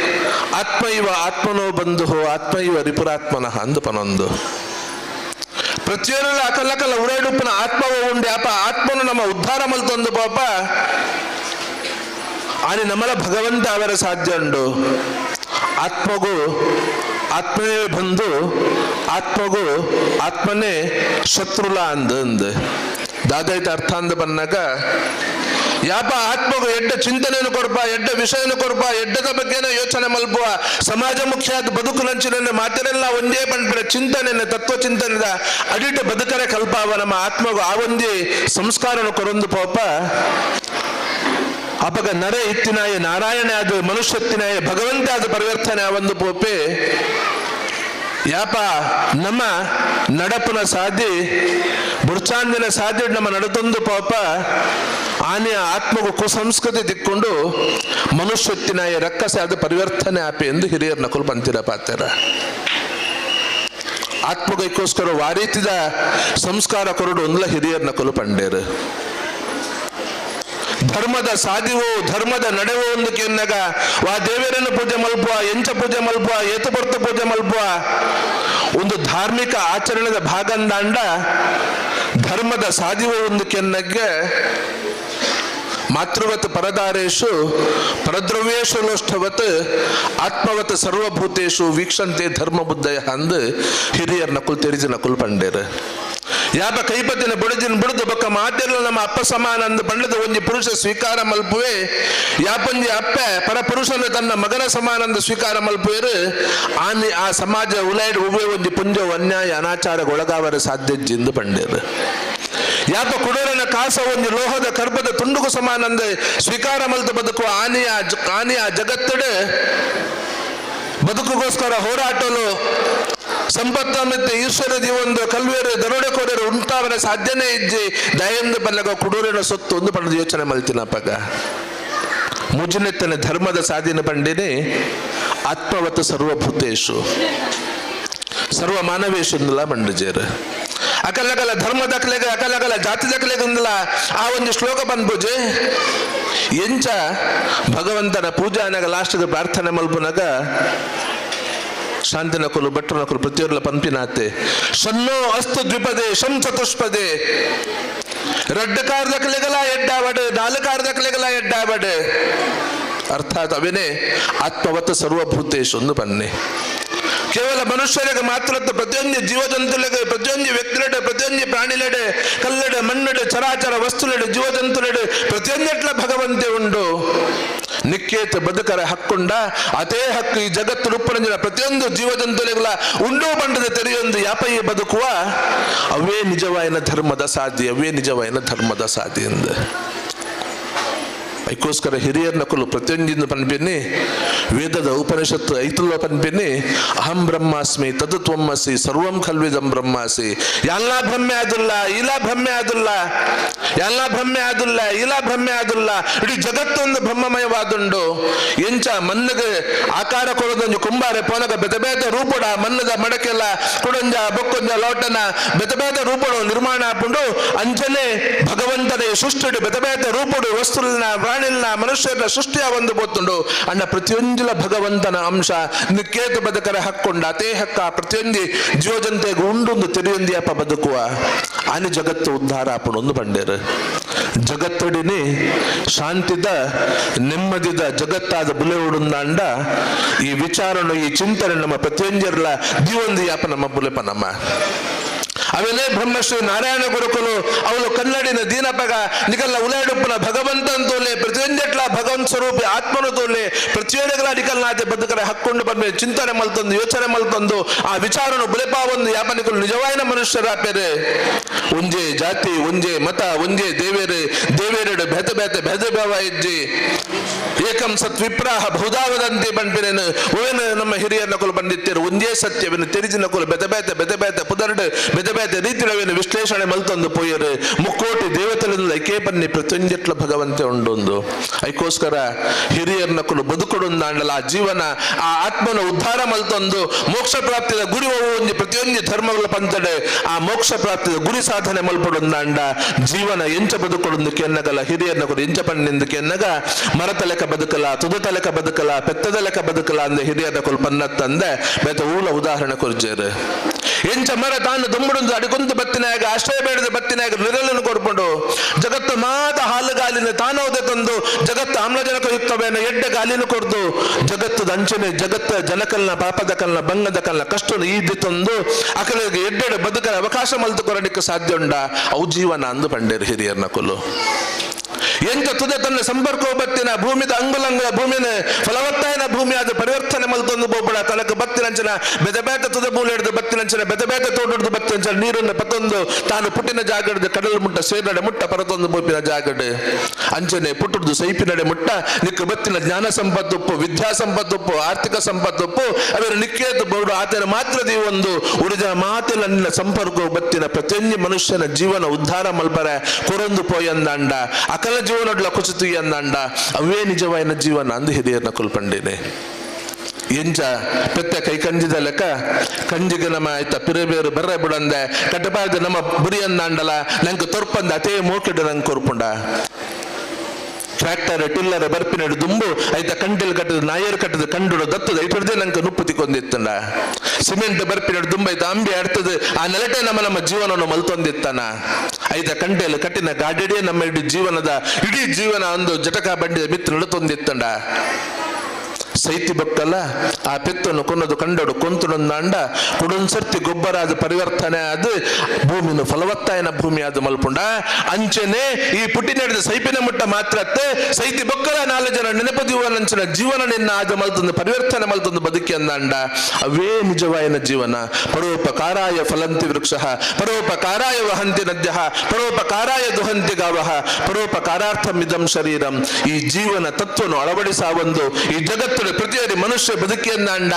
ಆತ್ಮ ಇವ ಆತ್ಮನೋ ಬಂಧು ಆತ್ಮ ಇವ ರಿಪುರಾತ್ಮನಃ ಅಂದು ಪನೊಂದು. ಪ್ರತಿಯೊಂದರ ಅಕಲಕಲ ಉಡೈಡುಪ್ಪನ ಆತ್ಮವ ಉಂಡೆ ಅಪ ಆತ್ಮನು ನಮ್ಮ ಉದ್ಧಾರ ಮಲ್ತೊಂದು ಪಾಪ ಆನೆ ನಮ್ಮಲ ಭಗವಂತ ಅವರ ಸಾಧ್ಯ ಉಂಡು. ಆತ್ಮಗೂ ಆತ್ಮನೇ ಬಂದು ಆತ್ಮಗೂ ಆತ್ಮನೇ ಶತ್ರುಲ ಅಂದ ಅಂದು ದಾದೈತ ಅರ್ಥ ಅಂದ ಬಂದಾಗ ಯಾಪ ಆತ್ಮಗೂ ಎಡ್ಡ ಚಿಂತನೆಯನ್ನು ಕೊರ್ಪ ಎಡ್ಡ ವಿಷಯನು ಕೊರ್ಪ ಎಡ್ಡದ ಬಗ್ಗೆನ ಯೋಚನೆ ಮಲ್ಪುವ ಸಮಾಜ ಮುಖ್ಯ ಬದುಕು ನಂಚಿನ ಮಾತಿನೆಲ್ಲ ಒಂದೇ ಪಂಪಿನ ಚಿಂತನೆ ತತ್ವ ಚಿಂತನೆದ ಅಡಿಟ ಬದುಕರೆ ಕಲ್ಪಾವ ನಮ್ಮ ಆತ್ಮಗೂ ಆ ಒಂದೇ ಸಂಸ್ಕಾರನು ಕೊರೊಂದು ಪಾಪ ಅಪಗ ನರೆ ಇತ್ತಿನಾಯ ನಾರಾಯಣ ಅದು ಮನುಷ್ಯತ್ತಿನಾಯ ಭಗವಂತ ಅದು ಪರಿವರ್ತನೆ ಆ ಒಂದು ಪೋಪೆ ಯಾಪ ನಮ್ಮ ನಡಪುನ ಸಾಧಿ ಬುರ್ಚಾಂದಿನ ಸಾಧಿ ನಮ್ಮ ನಡತೊಂದು ಪಾಪ ಆನೆಯ ಆತ್ಮಗೂ ಕುಸಂಸ್ಕೃತಿ ತಿಕ್ಕೊಂಡು ಮನುಷ್ಯತ್ತಿನಾಯ ರಕ್ಕಸೆ ಅದು ಪರಿವರ್ತನೆ ಆಪೆ ಎಂದು ಹಿರಿಯರ ನಕಲು ಬಂತಿರ ಪಾತ್ರ. ಆತ್ಮಗೈಕೋಸ್ಕರ ವಾರೀತಿದ ಸಂಸ್ಕಾರ ಕೊರಡು ಒಂದ್ಲ ಹಿರಿಯರ ನಕಲು ಪಂಡೇರು. ಧರ್ಮದ ಸಾದಿವು ಧರ್ಮದ ನಡೆವು ಒಂದು ಕೆನ್ನಗ ವಾ ದೇವರನ್ನು ಪೂಜೆ ಮಲ್ಪುವ ಎಂಚ ಪೂಜೆ ಮಲ್ಪುವ ಏತುಪೊರ್ತು ಪೂಜೆ ಮಲ್ಪುವ ಒಂದು ಧಾರ್ಮಿಕ ಆಚರಣೆದ ಭಾಗಂದಾಂಡ ಧರ್ಮದ ಸಾದಿವು ಒಂದು ಕೆನ್ನಗೆ ಮಾತೃವತ್ ಪರದಾರೇಶು ಪರದ್ರವ್ಯೇಶು ಲೋಷ್ಠವತ್ ಆತ್ಮವತ್ ಸರ್ವಭೂತೇಶು ವೀಕ್ಷಂತೆ ಧರ್ಮ ಬುದ್ಧಯ ಅಂದು ಹಿರಿಯರ್ ನಕುಲ್ ತೆರಿಜಿ ನಕುಲ್ ಪಂಡೇರು. ಯಾಪ ಕೈಪತ್ತಿನ ಬುಡಜಿನ ಬುಡದು ಬೊಕ್ಕ ಮಾತೆಲ್ಲ ನಮ್ಮ ಅಪ್ಪ ಸಮಾನ ಅಂದು ಪಂಡದ ಒಂಜಿ ಪುರುಷ ಸ್ವೀಕಾರ ಮಲ್ಪುವೆ ಯಾಪೊಂಜಿ ಅಪ್ಪೆ ಪರಪುರುಷನ ತನ್ನ ಮಗನ ಸಮಾನ ಅಂದು ಸ್ವೀಕಾರ ಮಲ್ಪುವೆರು ಆನೆ ಆ ಸಮಾಜ ಉಲೈಡ್ ಉವೆ ಒಂಜಿ ಪುಂಜ ಅನ್ಯಾಯ ಅನಾಚಾರಗೊಳಗಾವರ ಸಾಧ್ಯ ಜಿಂದು ಪಂಡೇರು. ಯಾಪ ಕುಡೋರನ ಕಾಸ ಒಂಜಿ ಲೋಹದ ಕರ್ಬದ ತುಂಡುಗು ಸಮಾನ ಅಂದು ಸ್ವೀಕಾರ ಮಲ್ತು ಬದುಕುವ ಆನೆಯ ಆನೆಯ ಜಗತ್ತಡೆ ಬದುಕುಗೋಸ್ಕರ ಹೋರಾಟಲು ಸಂಪತ್ತಮಿತ್ತೆ ಈಶ್ವರ ಜೀವೊಂದು ಕಲ್ವೇರು ದರೋಡೆಕೋರರು ಉಂಟಾವರ ಸಾಧ್ಯನೇ ಇಜ್ಜಿ ದಯಂದು ಬನ್ನಗ ಕುಡೂರಿನ ಸೊತ್ತು ಒಂದು ಪಂಡದ ಯೋಚನೆ ಮಲ್ತಿನಪ್ಪಗ ಮುಜುನೆತ್ತನೆ ಧರ್ಮದ ಸಾಧನ ಪಂಡಿನಿ ಆತ್ಮವತ್ ಸರ್ವಭೂತೇಶು ಸರ್ವ ಮಾನವೇಶು ಅಂದಲ ಬಂಡಜೇರು ಅಕಲಕಲ ಧರ್ಮ ದಕ್ಲೆಗ ಅಕಲಕಲ ಜಾತಿ ದಕ್ಲೆಗ ಅಂದಲ ಆ ಒಂದು ಶ್ಲೋಕ ಬಂದ್ಬುಜೆ ಎಂಚ ಭಗವಂತನ ಪೂಜಾ ಅನಗ ಲಾಸ್ಟ್ಗೆ ಪ್ರಾರ್ಥನೆ ಮಲ್ಪುನಗ ಶಾಂತಿನಕುಲು ಭಟ್ರನಕುಲು ಪ್ರತಿಯೊರ್ಲ ಪಂಪಿನಾತೆ ಸನ್ನೋ ಅಸ್ತು ದ್ವಿಪದೆ ಶಂ ಚತುಷ್ಪದೆ ರಡ್ಡ ಕಾರ್ದಕ್ಲೆಗಲ ಎಡ್ಡಾವಡು ನಾಲ್ಕು ಕಾರ್ದಕ್ಲೆಗಲ ಎಡ್ಡಾವಡು ಅರ್ಥಾತ್ ಅವೇನೆ ಆತ್ಮವತ್ ಸರ್ವಭೂತೇಶು ಒಂದು ಬನ್ನಿ. ಕೇವಲ ಮನುಷ್ಯರಿಗೆ ಮಾತ್ರ ಪ್ರತಿಯೊಂದು ಜೀವಜಂತುಲೆಗೆ ಪ್ರತಿಯೊಂದು ವ್ಯಕ್ತಿಲೆಡೆ ಪ್ರತಿಯೊಂದು ಪ್ರಾಣಿಲೆಡೆ ಕಲ್ಲಡೆ ಮಣ್ಣಡೆ ಚರಾಚರ ವಸ್ತುಲೆಡೆ ಜೀವಜಂತುಲೆಡೆ ಪ್ರತಿಯೊಂದೆಟ್ಲ ಭಗವಂತೆ ಉಂಡು. ನಿಕ್ಕೇತ ಬದುಕರ ಹಕ್ಕುಂಡ ಅದೇ ಹಕ್ಕು ಈ ಜಗತ್ತು ರೂಪರಂಜನ ಪ್ರತಿಯೊಂದು ಜೀವಜಂತುಲೆಗಳ ಉಂಡು ಬಂಡದ ತೆರೆಯೊಂದು ಯಾಪಯ್ಯ ಬದುಕುವ ಅವೇ ನಿಜವಾಯಿನ ಧರ್ಮದ ಸಾಧಿ, ಅವೇ ನಿಜವಾಯಿನ ಧರ್ಮದ ಸಾಧಿ ಎಂದ. ಅದಕ್ಕೋಸ್ಕರ ಹಿರಿಯರ್ ನಕಲು ಪ್ರತಿಯೊಂದಿಂದ ಪನ್ಪಿನಿ ವೇದದ ಉಪನಿಷತ್ತು ಐತುಲ್ಲ ಪನ್ಪಿನಿ ಅಹಂ ಬ್ರಹ್ಮಾಸ್ಮಿ ತದು ತ್ವಮ್ಮಸಿ ಸರ್ವಂ ಖಲ್ವಿದಂ ಬ್ರಹ್ಮಾಸಿ. ಎಲ್ಲ ಭ್ರಮೆ ಆದುಲ್ಲ ಇಲ್ಲ ಭ್ರಮೆ ಆದುಲ್ಲ ಎಲ್ಲ ಭ್ರಮೆ ಆದುಲ್ಲ ಇಲ್ಲ ಭ್ರಮೆ ಆದುಲ್ಲ ಇಡೀ ಜಗತ್ತೊಂದು ಬ್ರಹ್ಮಮಯವಾದುಂಡು. ಎಂಚ ಮಣ್ಣಿಗೆ ಆಕಾರ ಕೊಡದೊಂದು ಕುಂಬಾರೆ ಪೋನಗ ಬೆತ ಬೇತ ರೂಪುಡ ಮಣ್ಣದ ಮಡಕೆಲ್ಲ ಕೊಡೊಂಜ ಬೊಕ್ಕೊಂಜ ಲೋಟನ ಬೆತ ಬೇತ ರೂಪುಡು ನಿರ್ಮಾಣ ಆಪುಂಡು. ಅಂಚನೆ ಭಗವಂತನ ಸೃಷ್ಟಿಡು ಬೆತ ಬೇತ ರೂಪುಡು ವಸ್ತುಲಿನ ಪ್ರಾಣಿಲ್ನ ಮನುಷ್ಯರ ಸೃಷ್ಟಿಯ ಒಂದು ಬೋತುಂಡು. ಅಣ್ಣ ಪ್ರತಿಯೊಂದಿಲ ಭಗವಂತನ ಅಂಶ ನಿಕ್ಕೇತು ಬದುಕರ ಹಕ್ಕೊಂಡ ಅತೇ ಹಕ್ಕ ಪ್ರತಿಯೊಂದಿ ಜೀವಜಂತೆಗೆ ಉಂಡೊಂದು ತೆರೆಯೊಂದಿ ಅಪ್ಪ ಬದುಕುವ ಆನೆ ಜಗತ್ತು ಉದ್ಧಾರ ಆಪುಂಡು ಬಂಡೇರು. ಜಗತ್ತೊಡಿನಿ ಶಾಂತಿದ ನೆಮ್ಮದಿದ ಜಗತ್ತಾದ ಬುಲೆವುಡುಂದಾಂಡ ಈ ವಿಚಾರನು ಈ ಚಿಂತನೆ ನಮ್ಮ ಪ್ರತಿಯೊಂದಿರಲ ದಿವೊಂದಿ ಅಪ್ಪ ನಮ್ಮ ಬುಲೆಪ ನಮ್ಮ. ಅವೇನೇ ಬ್ರಹ್ಮಶ್ರೀ ನಾರಾಯಣ ಗುರುಕುಲು ಅವಳು ಕನ್ನಡಿನ ದೀನಪಗ ನಿಕಲ್ಲ ಉಲಾಡುಪ್ಪನ ಭಗವಂತನ ತೋಲೆ ಪ್ರತಿಯೊಂದೆಟ್ಲ ಭಗವಂತ ಸ್ವರೂಪಿ ಆತ್ಮನು ತೋಲೆ ಪ್ರತಿಯೊಂದಗಳ ನಿಕಲ್ನಾತೆ ಬದುಕರ ಹಕ್ಕೊಂಡು ಬಂದ ಚಿಂತನೆ ಮಲ್ತೊಂದು ಯೋಚನೆ ಮಲ್ತೊಂದು ಆ ವಿಚಾರನು ಬುಲೆಪಾವೊಂದು ಯಾಪನಿಕಲು ನಿಜವಾಯಿನ ಮನುಷ್ಯರ ಒಂಜೆ ಜಾತಿ ಒಂಜೆ ಮತ ಒಂಜೆ ದೇವೇರು ದೇವೇರೆಡು ಭೇದ ಭೇದ ಭೇದ ಭಾವ ಇಜ್ಜಿ ಏಕಂ ಸತ್ ವಿಪ್ರಾಹ ಬಹುದಾವದಂತೆ ಬಂಪಿನೇನು ಓನು ನಮ್ಮ ಹಿರಿಯರ ನಕಲು ಬಂದಿತ್ತೇರು ಒಂದೇ ಸತ್ಯವನ್ನು ತೆರಿಜಿ ನಕಲು ಬೆದ ಬೇತ ಬೆದ ಬೇತ ಪುದರ್ಡು ಬೆದ ಬೇತ ರೀತಿಯವೇನು ವಿಶ್ಲೇಷಣೆ ಮಲ್ತೊಂದು ಪೋಯರು ಮುಕ್ಕೋಟಿ ದೇವತೆಗಳಿಂದ ಐಕೆ ಬನ್ನಿ ಪ್ರತಿಯೊಂದಿಟ್ಲ ಭಗವಂತೆ ಉಂಡೊಂದು. ಅದಕ್ಕೋಸ್ಕರ ಹಿರಿಯರ ನಕಲು ಬದುಕುಡೊಂದಾಂಡಲ ಆ ಜೀವನ ಆ ಆತ್ಮನ ಉದ್ಧಾರ ಮಲ್ತೊಂದು ಮೋಕ್ಷ ಪ್ರಾಪ್ತಿಯ ಗುರಿ ಒಂದು ಪ್ರತಿಯೊಂದು ಧರ್ಮಗಳ ಪಂತಡೆ ಆ ಮೋಕ್ಷ ಪ್ರಾಪ್ತಿಯ ಗುರಿ ಸಾಧನೆ ಮಲ್ಪಡೊಂದಾಂಡ ಜೀವನ ಎಂಚ ಬದುಕೊಡೊಂದು ಕೆನ್ನಗಲ ಹಿರಿಯರ ನಕಲು ಎಂಚ ಪನ್ನಿಂದು ಕೆನ್ನಗ ಮರತ ಲೆಕ್ಕ ಬದುಕಲ ತುದತ ಲೆಕ್ಕ ಬದುಕಲ ಪೆತ್ತದ ಲೆಕ್ಕ ಬದುಕಲ ಅಂದ ಹಿರಿಯರ ಕೊಲ್ ಪನ್ನತ್ತಂದೆ ಬೇತ ಊಲ ಉದಾಹರಣೆ ಕೊರ್ಜೇರು. ಎಂಚ ಮರ ತಾನು ದುಂಬುಡೊಂದು ಅಡಿಕೊಂದು ಬತ್ತಿನಾಗ ಆಶ್ರಯ ಬೇಡದ ಬತ್ತಿನಾಗ ನಿರಲನ್ನು ಕೊರ್ಪುಂಡು ಜಗತ್ತು ಮಾತ ಹಾಲುಗಾಲಿನ ತಾನೋದೆ ತಂದು ಜಗತ್ತು ಆಮ್ಲಜನಕ ಯುಕ್ತವೇನ ಎಡ್ಡ ಗಾಲಿನ ಕೊರ್ದು ಜಗತ್ತು ಅಂಚನೆ ಜಗತ್ತ ಜನಕಲ್ನ ಪಾಪದ ಕಲ್ನ ಬಂಗದ ಕಲ್ನ ಕಷ್ಟ ಈದಿ ತಂದು ಅಕಲಿಗೆ ಎಡ್ಡೆಡೆ ಬದುಕರ ಅವಕಾಶ ಮಲ್ತು ಕೊರಡಿಕ್ಕೆ ಸಾಧ್ಯ ಉಂಡ ಅವು ಜೀವನ ಅಂದು ಪಂಡೇರು ಹಿರಿಯರ್ನ ಕೊಲ್ಲು. ಎಂತ ತುದೆ ತನ್ನ ಸಂಪರ್ಕ ಬತ್ತಿನ ಭೂಮಿದ ಅಂಗುಲಂಗುಲ ಭೂಮಿನ ಫಲವತ್ತಾಯನ ಭೂಮಿ ಆದ ಪರಿವರ್ತನೆ ಮಲ್ತೊಂದು ಬೋಬಡ ತನಕ ಬತ್ತಿನಂಚನ ಬೆದ ಬೇತ ತುದೆ ಮೂಲೆ ಹಿಡಿದು ಬತ್ತಿನಂಚನ ಬೆದ ಬೇತ ತೋಟದ ಬತ್ತಿನಂಚನ ನೀರನ್ನು ಪತ್ತೊಂದು ತಾನು ಪುಟ್ಟಿನ ಜಾಗಡ್ದು ಕಡಲು ಮುಟ್ಟ ಸೇರ್ನಡೆ ಮುಟ್ಟ ಪರತೊಂದು ಬೋಪಿನ ಜಾಗಡ್ ಅಂಚನೆ ಪುಟ್ಟುದು ಸೈಪಿನಡೆ ಮುಟ್ಟ ನಿಕ್ಕ ಬತ್ತಿನ ಜ್ಞಾನ ಸಂಪತ್ತುಪ್ಪು ವಿದ್ಯಾ ಸಂಪತ್ತುಪ್ಪು ಆರ್ಥಿಕ ಸಂಪತ್ತುಪ್ಪು ಅವರ ನಿಕ್ಕೇತು ಬೋಡು ಆತನ ಮಾತ್ರ ಒಂದು ಉಳಿದ ಮಾತಿನ ನಿನ್ನ ಸಂಪರ್ಕ ಬತ್ತಿನ ಪ್ರತಿಯೊಂದು ಮನುಷ್ಯನ ಜೀವನ ಉದ್ಧಾರ ಮಲ್ಪರೆ ಕೊರೊಂದು ಪೋಯಂದಾಂಡ ಅಕಲ ಜೀವನೊಡ್ಲ ಕುಚಿತು ಎಂದಾಂಡ ಅವೇ ನಿಜವಾಯಿನ ಜೀವನ ಅಂದು ಹಿರಿಯರ್ನ ಕೊಲ್ಪಂಡೇನೆ. ಎಂಚ ಪೆತ್ತ ಕೈ ಕಂಜಿದ ಲೆಕ್ಕ ಕಂಜಿಗೆ ನಮ್ಮ ಆಯ್ತ ಪಿರೆ ಬೇರು ಬರ್ರೆ ಬಿಡಂದೆ ಕಟ್ಟಬಾರ್ದು ನಮ್ಮ ಬುರಿ ಅಂದಾಂಡಲ ನಂಗೆ ತೊರ್ಪಂದ ಅತೇ ಮೋಕಿಡು ನಂಗೆ ಕೊರ್ಪುಂಡ. ಟ್ರ್ಯಾಕ್ಟರ್ ಟಿಲ್ಲರ್ ಬರ್ಪಿನಡು ದುಂಬು ಐತ ಕಂಟಿಲ್ ಕಟ್ಟದ ನಾಯರ್ ಕಟ್ಟದ ಕಂಡುಡು ದತ್ತದ ಐಟರ್ದೇ ನಂಗೆ ನುಪ್ಪು ತಿಕ್ಕೊಂದಿತ್ತಂಡ. ಸಿಮೆಂಟ್ ಬರ್ಪಿನಡು ದುಂಬು ಐತ ಅಂಬಿ ಅಡ್ತದ ಆ ನೆಲಟೆ ನಮ್ಮ ನಮ್ಮ ಜೀವನವನ್ನು ಮಲ್ತೊಂದಿತ್ತಾನ. ಐತ ಕಂಟೆಲ್ ಕಟ್ಟಿನ ಗಾಡಿಯೇ ನಮ್ಮ ಇಡೀ ಜೀವನದ ಇಡೀ ಜೀವನ ಒಂದು ಜಟಕ ಬಂಡಿದ ಮಿತ್ರ ನಡುತ್ತೊಂದಿತ್ತಂಡ. ಸೈತಿ ಬಕ್ಕಲ್ಲ ಆ ಪೆತ್ತನ್ನು ಕೊನ್ನದು ಕಂಡಡು ಕೊಂತುಡೊಂದಾಂಡ ಕುಡೊಂದ್ಸರ್ತಿ ಗೊಬ್ಬರ ಅದು ಪರಿವರ್ತನೆ ಅದು ಭೂಮಿನ ಫಲವತ್ತಾಯನ ಭೂಮಿ ಅದು ಮಲ್ಪುಂಡ. ಅಂಚನೆ ಈ ಪುಟ್ಟಿ ನಡೆದ ಸೈಪಿನ ಮುಟ್ಟ ಮಾತ್ರ ಸೈತಿ ಬೊಕ್ಕಲ ನಾಲ್ಕು ಜನ ನೆನಪದಿಯುವ ಜೀವನ ನಿನ್ನ ಆದ ಮಲ್ತೊಂದು ಪರಿವರ್ತನೆ ಮಲ್ತೊಂದು ಬದುಕಿ ಅಂದಾಂಡ ಅವೇ ನಿಜವಾಯನ ಜೀವನ. ಪರೋಪಕಾರಾಯ ಫಲಂತಿ ವೃಕ್ಷ ಪರೋಪಕಾರಾಯ ವಹಂತಿ ನದ್ಯ ಪರೋಪಕಾರಾಯ ದುಹಂತಿ ಗಾವಃ ಪರೋಪಕಾರಾರ್ಥಮಿದಂ ಶರೀರಂ. ಈ ಜೀವನ ತತ್ವನು ಅಳವಡಿಸ ಒಂದು ಈ ಜಗತ್ತು ಪ್ರತಿಯೊಂದು ಮನುಷ್ಯ ಬದುಕಿಯಂದಾಂಡ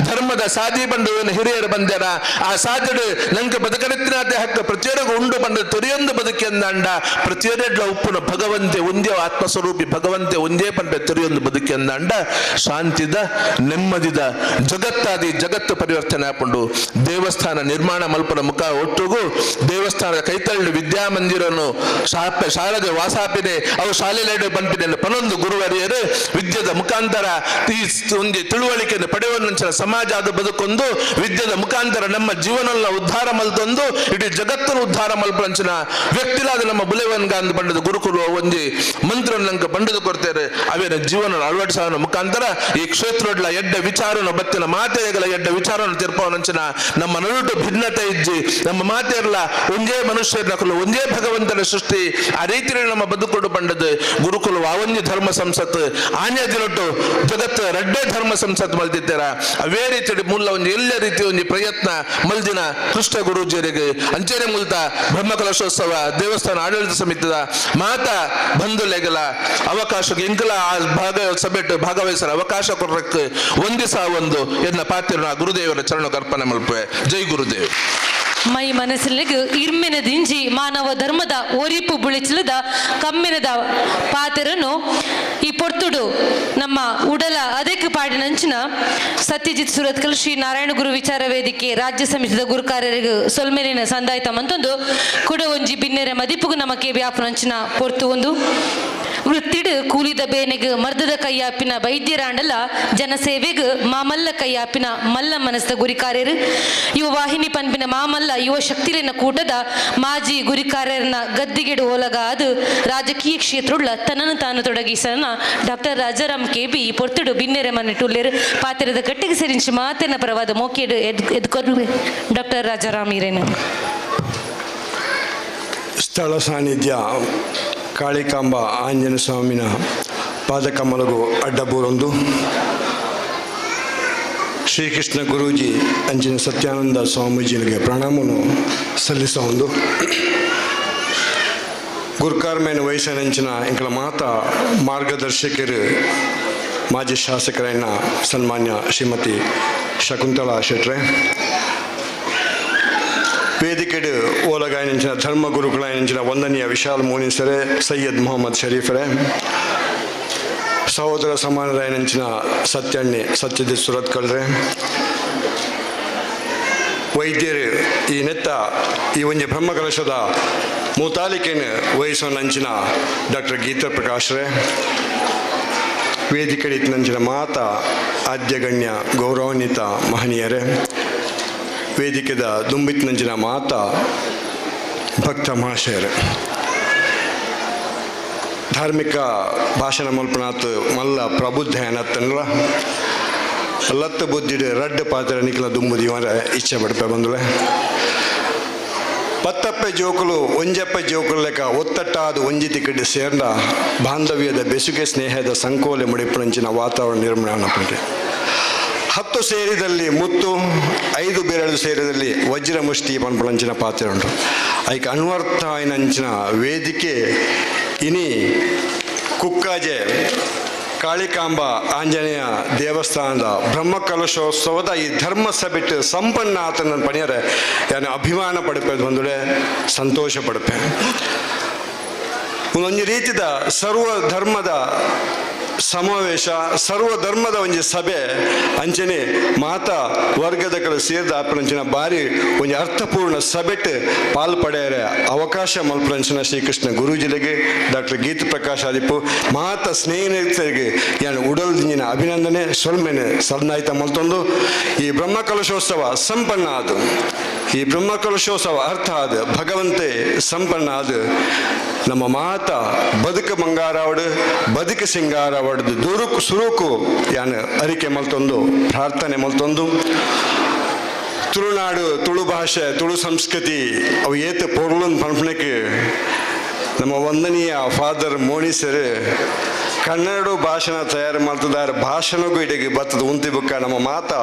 ಧರ್ಮದ ಸಾದಿ ಬಂದು ಹಿರಿಯರು ಬಂದರ ಆ ಸಾದಿಡು ನಂಗೆ ಬದುಕನೆತ್ತಿನಾತೆ ಹಕ್ಕ ಪ್ರತಿಯೊಡಗು ಉಂಡು ಬಂದ ತೊರಿಯೊಂದು ಬದುಕಿಯಂದಾಂಡ ಪ್ರತಿಯೊಡೆಡ್ಲ ಉಪ್ಪುನ ಭಗವಂತೆ ಒಂದೇ ಆತ್ಮಸ್ವರೂಪಿ ಭಗವಂತೆ ಒಂದೇ ಪಂಪೆ ತೊರಿಯೊಂದು ಬದುಕಿಯಂದಾಂಡ ಶಾಂತಿದ ನೆಮ್ಮದಿದ ಜಗತ್ತಾದಿ ಜಗತ್ತು ಪರಿವರ್ತನೆ ಆಪುಂಡು. ದೇವಸ್ಥಾನ ನಿರ್ಮಾಣ ಮಲ್ಪನ ಮುಖ ಒಟ್ಟುಗು ದೇವಸ್ಥಾನದ ಕೈತಳ್ಳಿ ವಿದ್ಯಾಮಂದಿರನು ಶಾರದೆ ವಾಸಾಪಿದೆ ಅವು ಶಾಲೆಲೆಡೆ ಬಂಪಿದೆ ಪನೊಂದು ಗುರುವರಿಯರು ವಿದ್ಯೆದ ಮುಖಾಂತರ ಈ ಒಂದು ತಿಳುವಳಿಕೆಯನ್ನು ಪಡೆಯುವ ಸಮಾಜ ಅದು ಬದುಕೊಂದು ವಿದ್ಯೆದ ಮುಖಾಂತರ ನಮ್ಮ ಜೀವನ ಉದ್ಧಾರ ಮಲ್ತೊಂದು ಇಡೀ ಜಗತ್ತನ್ನು ಉದ್ಧಾರ ಮಲ್ಪಂಚಿನ ವ್ಯಕ್ತಿಲಾದ ನಮ್ಮ ಬುಲೆವನ್ಗ ಅಂದ್ ಬಂಡದ ಗುರುಕುಲ ಒಂಜಿ ಮಂತ್ರ ನಂಗೆ ಬಂಡದು ಕೊಡ್ತಾರೆ. ಅವೇನ ಜೀವನ ಅಳವಡಿಸುವ ಮುಖಾಂತರ ಈ ಕ್ಷೇತ್ರಡ್ಲ ಎಡ್ಡ ವಿಚಾರನ ಬತ್ತಿನ ಮಾತೆಗಳ ಎಡ್ಡ ವಿಚಾರವನ್ನು ತೀರ್ಪವನಂಚಿನ ನಮ್ಮ ನಡುಟು ಭಿನ್ನತೆ ಇಜ್ಜಿ ನಮ್ಮ ಮಾತೆಯರ್ಲ ಒಂದೇ ಮನುಷ್ಯರ ಒಂದೇ ಭಗವಂತನ ಸೃಷ್ಟಿ ಆ ರೀತಿಯಲ್ಲಿ ನಮ್ಮ ಬದುಕೊಡು ಬಂಡದು ಗುರುಕುಲ ವಾವಂಜಿ ಧರ್ಮ ಸಂಸತ್ ಆನ್ಯ ದಿನೊಟ್ಟು ಜಗತ್ತು ರಡ್ಡೆ ಧರ್ಮ ಸಂಸತ್ ಮಲ್ತಿದ್ದಾರ. ಅವೇ ರೀತಿ ಮೂಲ ಒಂದು ಎಲ್ಲ ರೀತಿ ಒಂದು ಪ್ರಯತ್ನ ಮಲ್ದಿನ ಕೃಷ್ಣ ಗುರೂಜಿಯರಿಗೆ ಅಂಚೆನೆ ಮುಲ್ತ ಬ್ರಹ್ಮಕಲಶೋತ್ಸವ ದೇವಸ್ಥಾನ ಆಡಳಿತ ಸಮಿತಿದ ಮಾತಾ ಬಂಧುಲೆಗಲ ಅವಕಾಶಕ್ಕೆ ಇಂಕಲ ಆ ಭಾಗ ಸಭೆಟ್ಟು ಭಾಗವಹಿಸಲು ಅವಕಾಶ ಕೊಡಕ್ಕೆ ಒಂದಿಸ ಒಂದು ಎನ್ನ ಪಾತ್ರ ಗುರುದೇವರ ಚರಣ ಕರ್ಪಣೆ ಮಲ್ಪೆ. ಜೈ ಗುರುದೇವ್. ಮೈ ಮನಸ್ಸಿಗೆ ಇರ್ಮಿನ ದಿಂಜಿ ಮಾನವ ಧರ್ಮದ ಒರಿಪು ಬುಳಿಚಲದ ಕಮ್ಮಿನದ ಪಾತ್ರನು ಈ ಪೊರ್ತುಡು ನಮ್ಮ ಉಡಲ ಅದಕ್ಕೆ ಪಾಡಿನಂಚಿನ ಸತ್ಯಜಿತ್ ಸುರತ್ಕಲ್ ಶ್ರೀ ನಾರಾಯಣ ಗುರು ವಿಚಾರ ವೇದಿಕೆ ರಾಜ್ಯ ಸಮಿತಿದ ಗುರುಕಾರ್ಯರಿಗೆ ಸೊಲ್ಮೆಲಿನ ಸಂದಾಯ್ತ ಮಂತೊಂದು ಕುಡ ಒಂಜಿ ಬಿನ್ನೆರೆ ಮದಿಪುಗು ನಮಕ್ಕೆ ವ್ಯಾಪನಂಚಿನ ಪೊರ್ತು ಒಂದು ವೃತ್ತಿಡು ಕೂಲಿದ ಬೇನೆಗ್ ಮರ್ದದ ಕೈಯಾಪಿನ ವೈದ್ಯರಾಂಡಲ ಜನಸೇವೆಗ್ ಮಾಮಲ್ಲ ಕೈಯಾಪಿನ ಮಲ್ಲ ಮನಸ್ದ ಗುರಿಕಾರ್ಯರು ಯುವ ವಾಹಿನಿ ಪನ್ಪಿನ ಮಾಮಲ್ಲ ಯುವ ಶಕ್ತಿಲಿನ ಕೂಟದ ಮಾಜಿ ಗುರಿಕಾರ್ಯರನ ಗದ್ದಿಗೆಡು ಓಲಗ ಅದು ರಾಜಕೀಯ ಕ್ಷೇತ್ರುಳ್ಳ ತನ್ನನ್ನು ತಾನು ತೊಡಗಿಸನ ಡಾಕ್ಟರ್ ರಾಜಾರಾಮ್ ಕೆಬಿ ಈ ಪೊರ್ತುಡು ಬಿನ್ನೆರೆ ಮನೆ ಟುಲ್ಲೇರು ಪಾತ್ರದ ಗಟ್ಟಿಗೆ ಸೇರಿಂಚಿ ಮಾತಿನ ಪರವಾದ ಮೋಕೇಡು ಎದ್ಕೊರು ಡಾಕ್ಟರ್ ರಾಜಾರಾಮ್ ಹಿರೇನು. ಸ್ಥಳ ಸಾನ್ನಿಧ್ಯ ಕಾಳಿಕಾಂಬ ಆಂಜನೇಯ ಸ್ವಾಮಿನ ಪಾದಕಮಲಗು ಅಡ್ಡಬೂರೊಂದು ಶ್ರೀಕೃಷ್ಣ ಗುರೂಜಿ ಅಂಜಿನ ಸತ್ಯಾನಂದ ಸ್ವಾಮೀಜಿಗೆ ಪ್ರಣಾಮವನ್ನು ಸಲ್ಲಿಸೋ ಒಂದು ಗುರ್ಕಾರ್ಮೇನ ವಯಸ್ಸಿನಂಚಿನ ಎಂಕಲ ಮಾತಾ ಮಾರ್ಗದರ್ಶಕರು ಮಾಜಿ ಶಾಸಕರನ್ನ ಸನ್ಮಾನ್ಯ ಶ್ರೀಮತಿ ಶಕುಂತಲಾ ಶೆಟ್ರೆ, ವೇದಿಕೆಡು ಓಲಗಾಯನಂಚಿನ ಧರ್ಮಗುರುಗಳಾಯನಂಚಿನ ವಂದನೀಯ ವಿಶಾಲ್ ಮೋನಿಸರೆ, ಸೈಯದ್ ಮೊಹಮ್ಮದ್ ಶರೀಫರೆ, ಸಹೋದರ ಸಮಾನರಾಯನಂಚಿನ ಸತ್ಯಣ್ಣೆ ಸತ್ಯಜಿತ್ ಸುರತ್ಕಲ್ರೆ, ವೈದ್ಯರು ಈ ನೆತ್ತ ಈ ಒಂಜಿ ಬ್ರಹ್ಮಕಲಶದ ಮೂತಾಲಿಕೆಯನ್ನು ವಹಿಸೋನಂಚಿನ ಡಾಕ್ಟರ್ ಗೀತಾ ಪ್ರಕಾಶ್ರೆ, ವೇದಿಕೆಡಿತ್ನಂಚಿನ ಮಾತಾ ಆದ್ಯಗಣ್ಯ ಗೌರವಾನ್ವಿತ ಮಹನೀಯರೇ, ವೇದಿಕೆದ ದುಂಬಿತ್ನಂಚಿನ ಮಾತಾ ಭಕ್ತ ಮಹಾಶಯರೇ, ಧಾರ್ಮಿಕ ಭಾಷಣ ಮಲ್ಪನಾಥ್ ಮಲ್ಲ ಪ್ರಬುದ್ಧ ಏನತ್ತನ್ಲ ಲತ್ತ ಬುದ್ಧಿಡು ರಡ್ಡ ಪಾತ್ರ ನಿಖಲ ದುಂಬುದಿ ಮರ ಇಚ್ಛೆ ಪಡ್ಪೆ ಬಂದುಲೆ. ಪತ್ತಪ್ಪೆ ಜೋಕುಲು ಒಂಜಪ್ಪೆ ಜೋಕುಲು ಲೆಕ್ಕ ಒತ್ತಟ್ಟಾದ ಒಂಜಿ ತಿಕ್ಕಡಿ ಸೇರ್ನ ಬಾಂಧವ್ಯದ ಬೆಸುಗೆ ಸ್ನೇಹದ ಸಂಕೋಲೆ ಮುಡಿಪುಣಂಚಿನ ವಾತಾವರಣ ನಿರ್ಮಾಣ ಪಡೆ. 10 ಸೇರಿದಲ್ಲಿ ಮುತ್ತು, 5 ಬೆರಳು ಸೇರಿದಲ್ಲಿ ವಜ್ರ ಮುಷ್ಟಿ ಪನ್ಪುಣಂಚಿನ ಪಾತ್ರ ಉಂಟು. ಐಕ್ ಅನ್ವರ್ಥ ನಂಚಿನ ವೇದಿಕೆ ಇನಿ ಕುಕ್ಕಾಜೆ ಕಾಳಿಕಾಂಬ ಆಂಜನೇಯ ದೇವಸ್ಥಾನದ ಬ್ರಹ್ಮಕಲಶೋತ್ಸವದ ಈ ಧರ್ಮ ಸಭೆಟ್ಟು ಸಂಪನ್ನ ಆತನ ಪಣಿಯರೆ ಯಾನು ಅಭಿಮಾನ ಪಡಪೆ ಬಂದುಡೆ ಸಂತೋಷ ಪಡಪೆ. ಒಂದೊಂದು ರೀತಿಯ ಸರ್ವ ಧರ್ಮದ ಸಮಾವೇಶ, ಸರ್ವ ಧರ್ಮದ ಒಂಜಿ ಸಭೆ ಅಂಚನೆ ಮಾತಾ ವರ್ಗದ ಕಡೆ ಸೇರಿದ ಆಪನಂಚಿನ ಬಾರಿ ಒಂಜಿ ಅರ್ಥಪೂರ್ಣ ಸಭೆಟ್ ಪಾಲ್ ಪಡೆಯರೆ ಅವಕಾಶ ಮಲ್ಪನಂಚಿನ ಶ್ರೀಕೃಷ್ಣ ಗುರೂಜಿಲೆಗೆ ಡಾಕ್ಟರ್ ಗೀತ ಪ್ರಕಾಶ್ ಆದಿಪ್ಪು ಮಾತಾ ಸ್ನೇಹಿತರಿಗೆ ಯಾನು ಉಡಲ್ದಿಂಜಿನ ಅಭಿನಂದನೆ ಸೊಲ್ಮೆನೆ ಸಲ್ನಾಯ್ತ ಮಲ್ತೊಂದು ಈ ಬ್ರಹ್ಮಕಲಶೋತ್ಸವ ಸಂಪನ್ನ ಅದು. ಈ ಬ್ರಹ್ಮಕಲಶೋತ್ಸವ ಅರ್ಥ ಆದ ಭಗವಂತೆ ಸಂಪನ್ನ ಆದ ನಮ್ಮ ಮಾತಾ ಬದುಕು ಬಂಗಾರವಡು ಬದುಕು ಸಿಂಗಾರವಡ್ದು ದೂರುಕು ಸುರುಕು ಯಾನು ಅರಿಕೆ ಮಲ್ತೊಂದು ಪ್ರಾರ್ಥನೆ ಮಲ್ತೊಂದು ತುಳುನಾಡು ತುಳು ಭಾಷೆ ತುಳು ಸಂಸ್ಕೃತಿ ಅವು ಏತ ಪೊರ್ಲುನ್ ಪನ್ಪಣಕ್ಕೆ ನಮ್ಮ ವಂದನೀಯ ಫಾದರ್ ಮೋನಿಸರು ಕನ್ನಡ ಭಾಷಣ ತಯಾರು ಮಾಡ್ತಿದ್ದಾರೆ. ಭಾಷಣಗೂ ಇಡೀ ಬತ್ತದ ಉಂತಿ ಬುಕ್ಕ ನಮ್ಮ ಮಾತಾ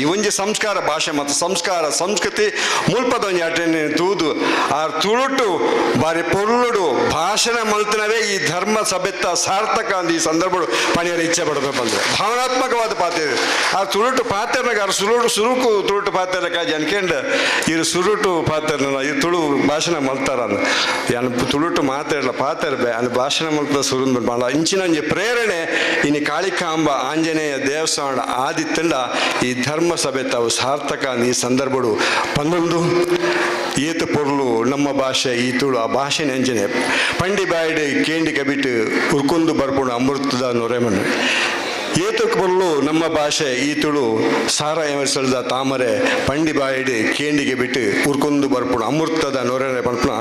ಈ ಒಂಜಿ ಸಂಸ್ಕಾರ ಭಾಷೆ ಮತ್ತು ಸಂಸ್ಕಾರ ಸಂಸ್ಕೃತಿ ಮುಲ್ಪದ ಒಂಜಿ ಅಟೆಂಡ್ ತೂದು ಆ ತುಳುಟು ಬಾರಿ ಪೊರ್ಲುಡು ಭಾಷಣ ಮಲ್ತನವೇ ಈ ಧರ್ಮ ಸಭೆತ್ತ ಸಾರ್ಥಕ ಅಂದ ಈ ಸಂದರ್ಭಡು ಪಣಿಯರ ಇಚ್ಛೆ ಪಡಬೇಕು ಬಂದ್ರೆ ಭಾವನಾತ್ಮಕವಾದ ಪಾತ್ರ. ಆ ತುಳುಟು ಪಾತ್ರನಾಗ ಸುರುಟು ಸುರುಕು ತುಳುಟು ಪಾತ್ರಕ ಜನಕೆಂಡ ಇರು ಸುರುಟು ಪಾತ್ರನ ಈ ತುಳು ಭಾಷಣ ಮಲ್ತಾರ ಯಾನ್ ತುಳುಟು ಮಾತಾಡಲ್ಲ ಪಾತ್ರ ಬೇ ಅಲ್ಲಿ ಭಾಷಣ ಮಲ್ತ ಸುರುಂದು ಭಾಳ ಇಂಚಿನ ಒಂಜಿ ಪ್ರೇರಣೆ ಇನಿ ಕಾಳಿಕಾಂಬ ಆಂಜನೇಯ ದೇವಸ್ಥಾನ ಆದಿತ್ತಂಡ ಈ ಧರ್ಮ ಸಭೆ ತಾವು ಸಾರ್ಥಕ ಈ ಸಂದರ್ಭಡು ಪನ್ನೊಂದು ಏತು ಪೊರ್ಲು ನಮ್ಮ ಭಾಷೆ ಈ ತುಳು ಆ ಭಾಷೆನ ಅಂಜನೆ ಪಂಡಿ ಬಾಯಿಡು ಕೇಂಡಿ ಕಬಿಟ್ಟು ಉರ್ಕೊಂದು ಬರ್ಪುಣ ಅಮೃತದ ನೊರೆಮಣ್ಣು. ಏತಕ್ಕೆ ಬರಲು ನಮ್ಮ ಭಾಷೆ ಈ ತುಳು ಸಾರ ಎಮರ್ಸಲ್ದ ತಾಮರೆ ಪಂಡಿ ಬಾಯಿಡು ಕೇಂಡಿಗೆ ಬಿಟ್ಟು ಉರ್ಕೊಂದು ಬರ್ಪುಣ ಅಮೃತದ ನೊರೆನೆ ಪನ್ಪುಣ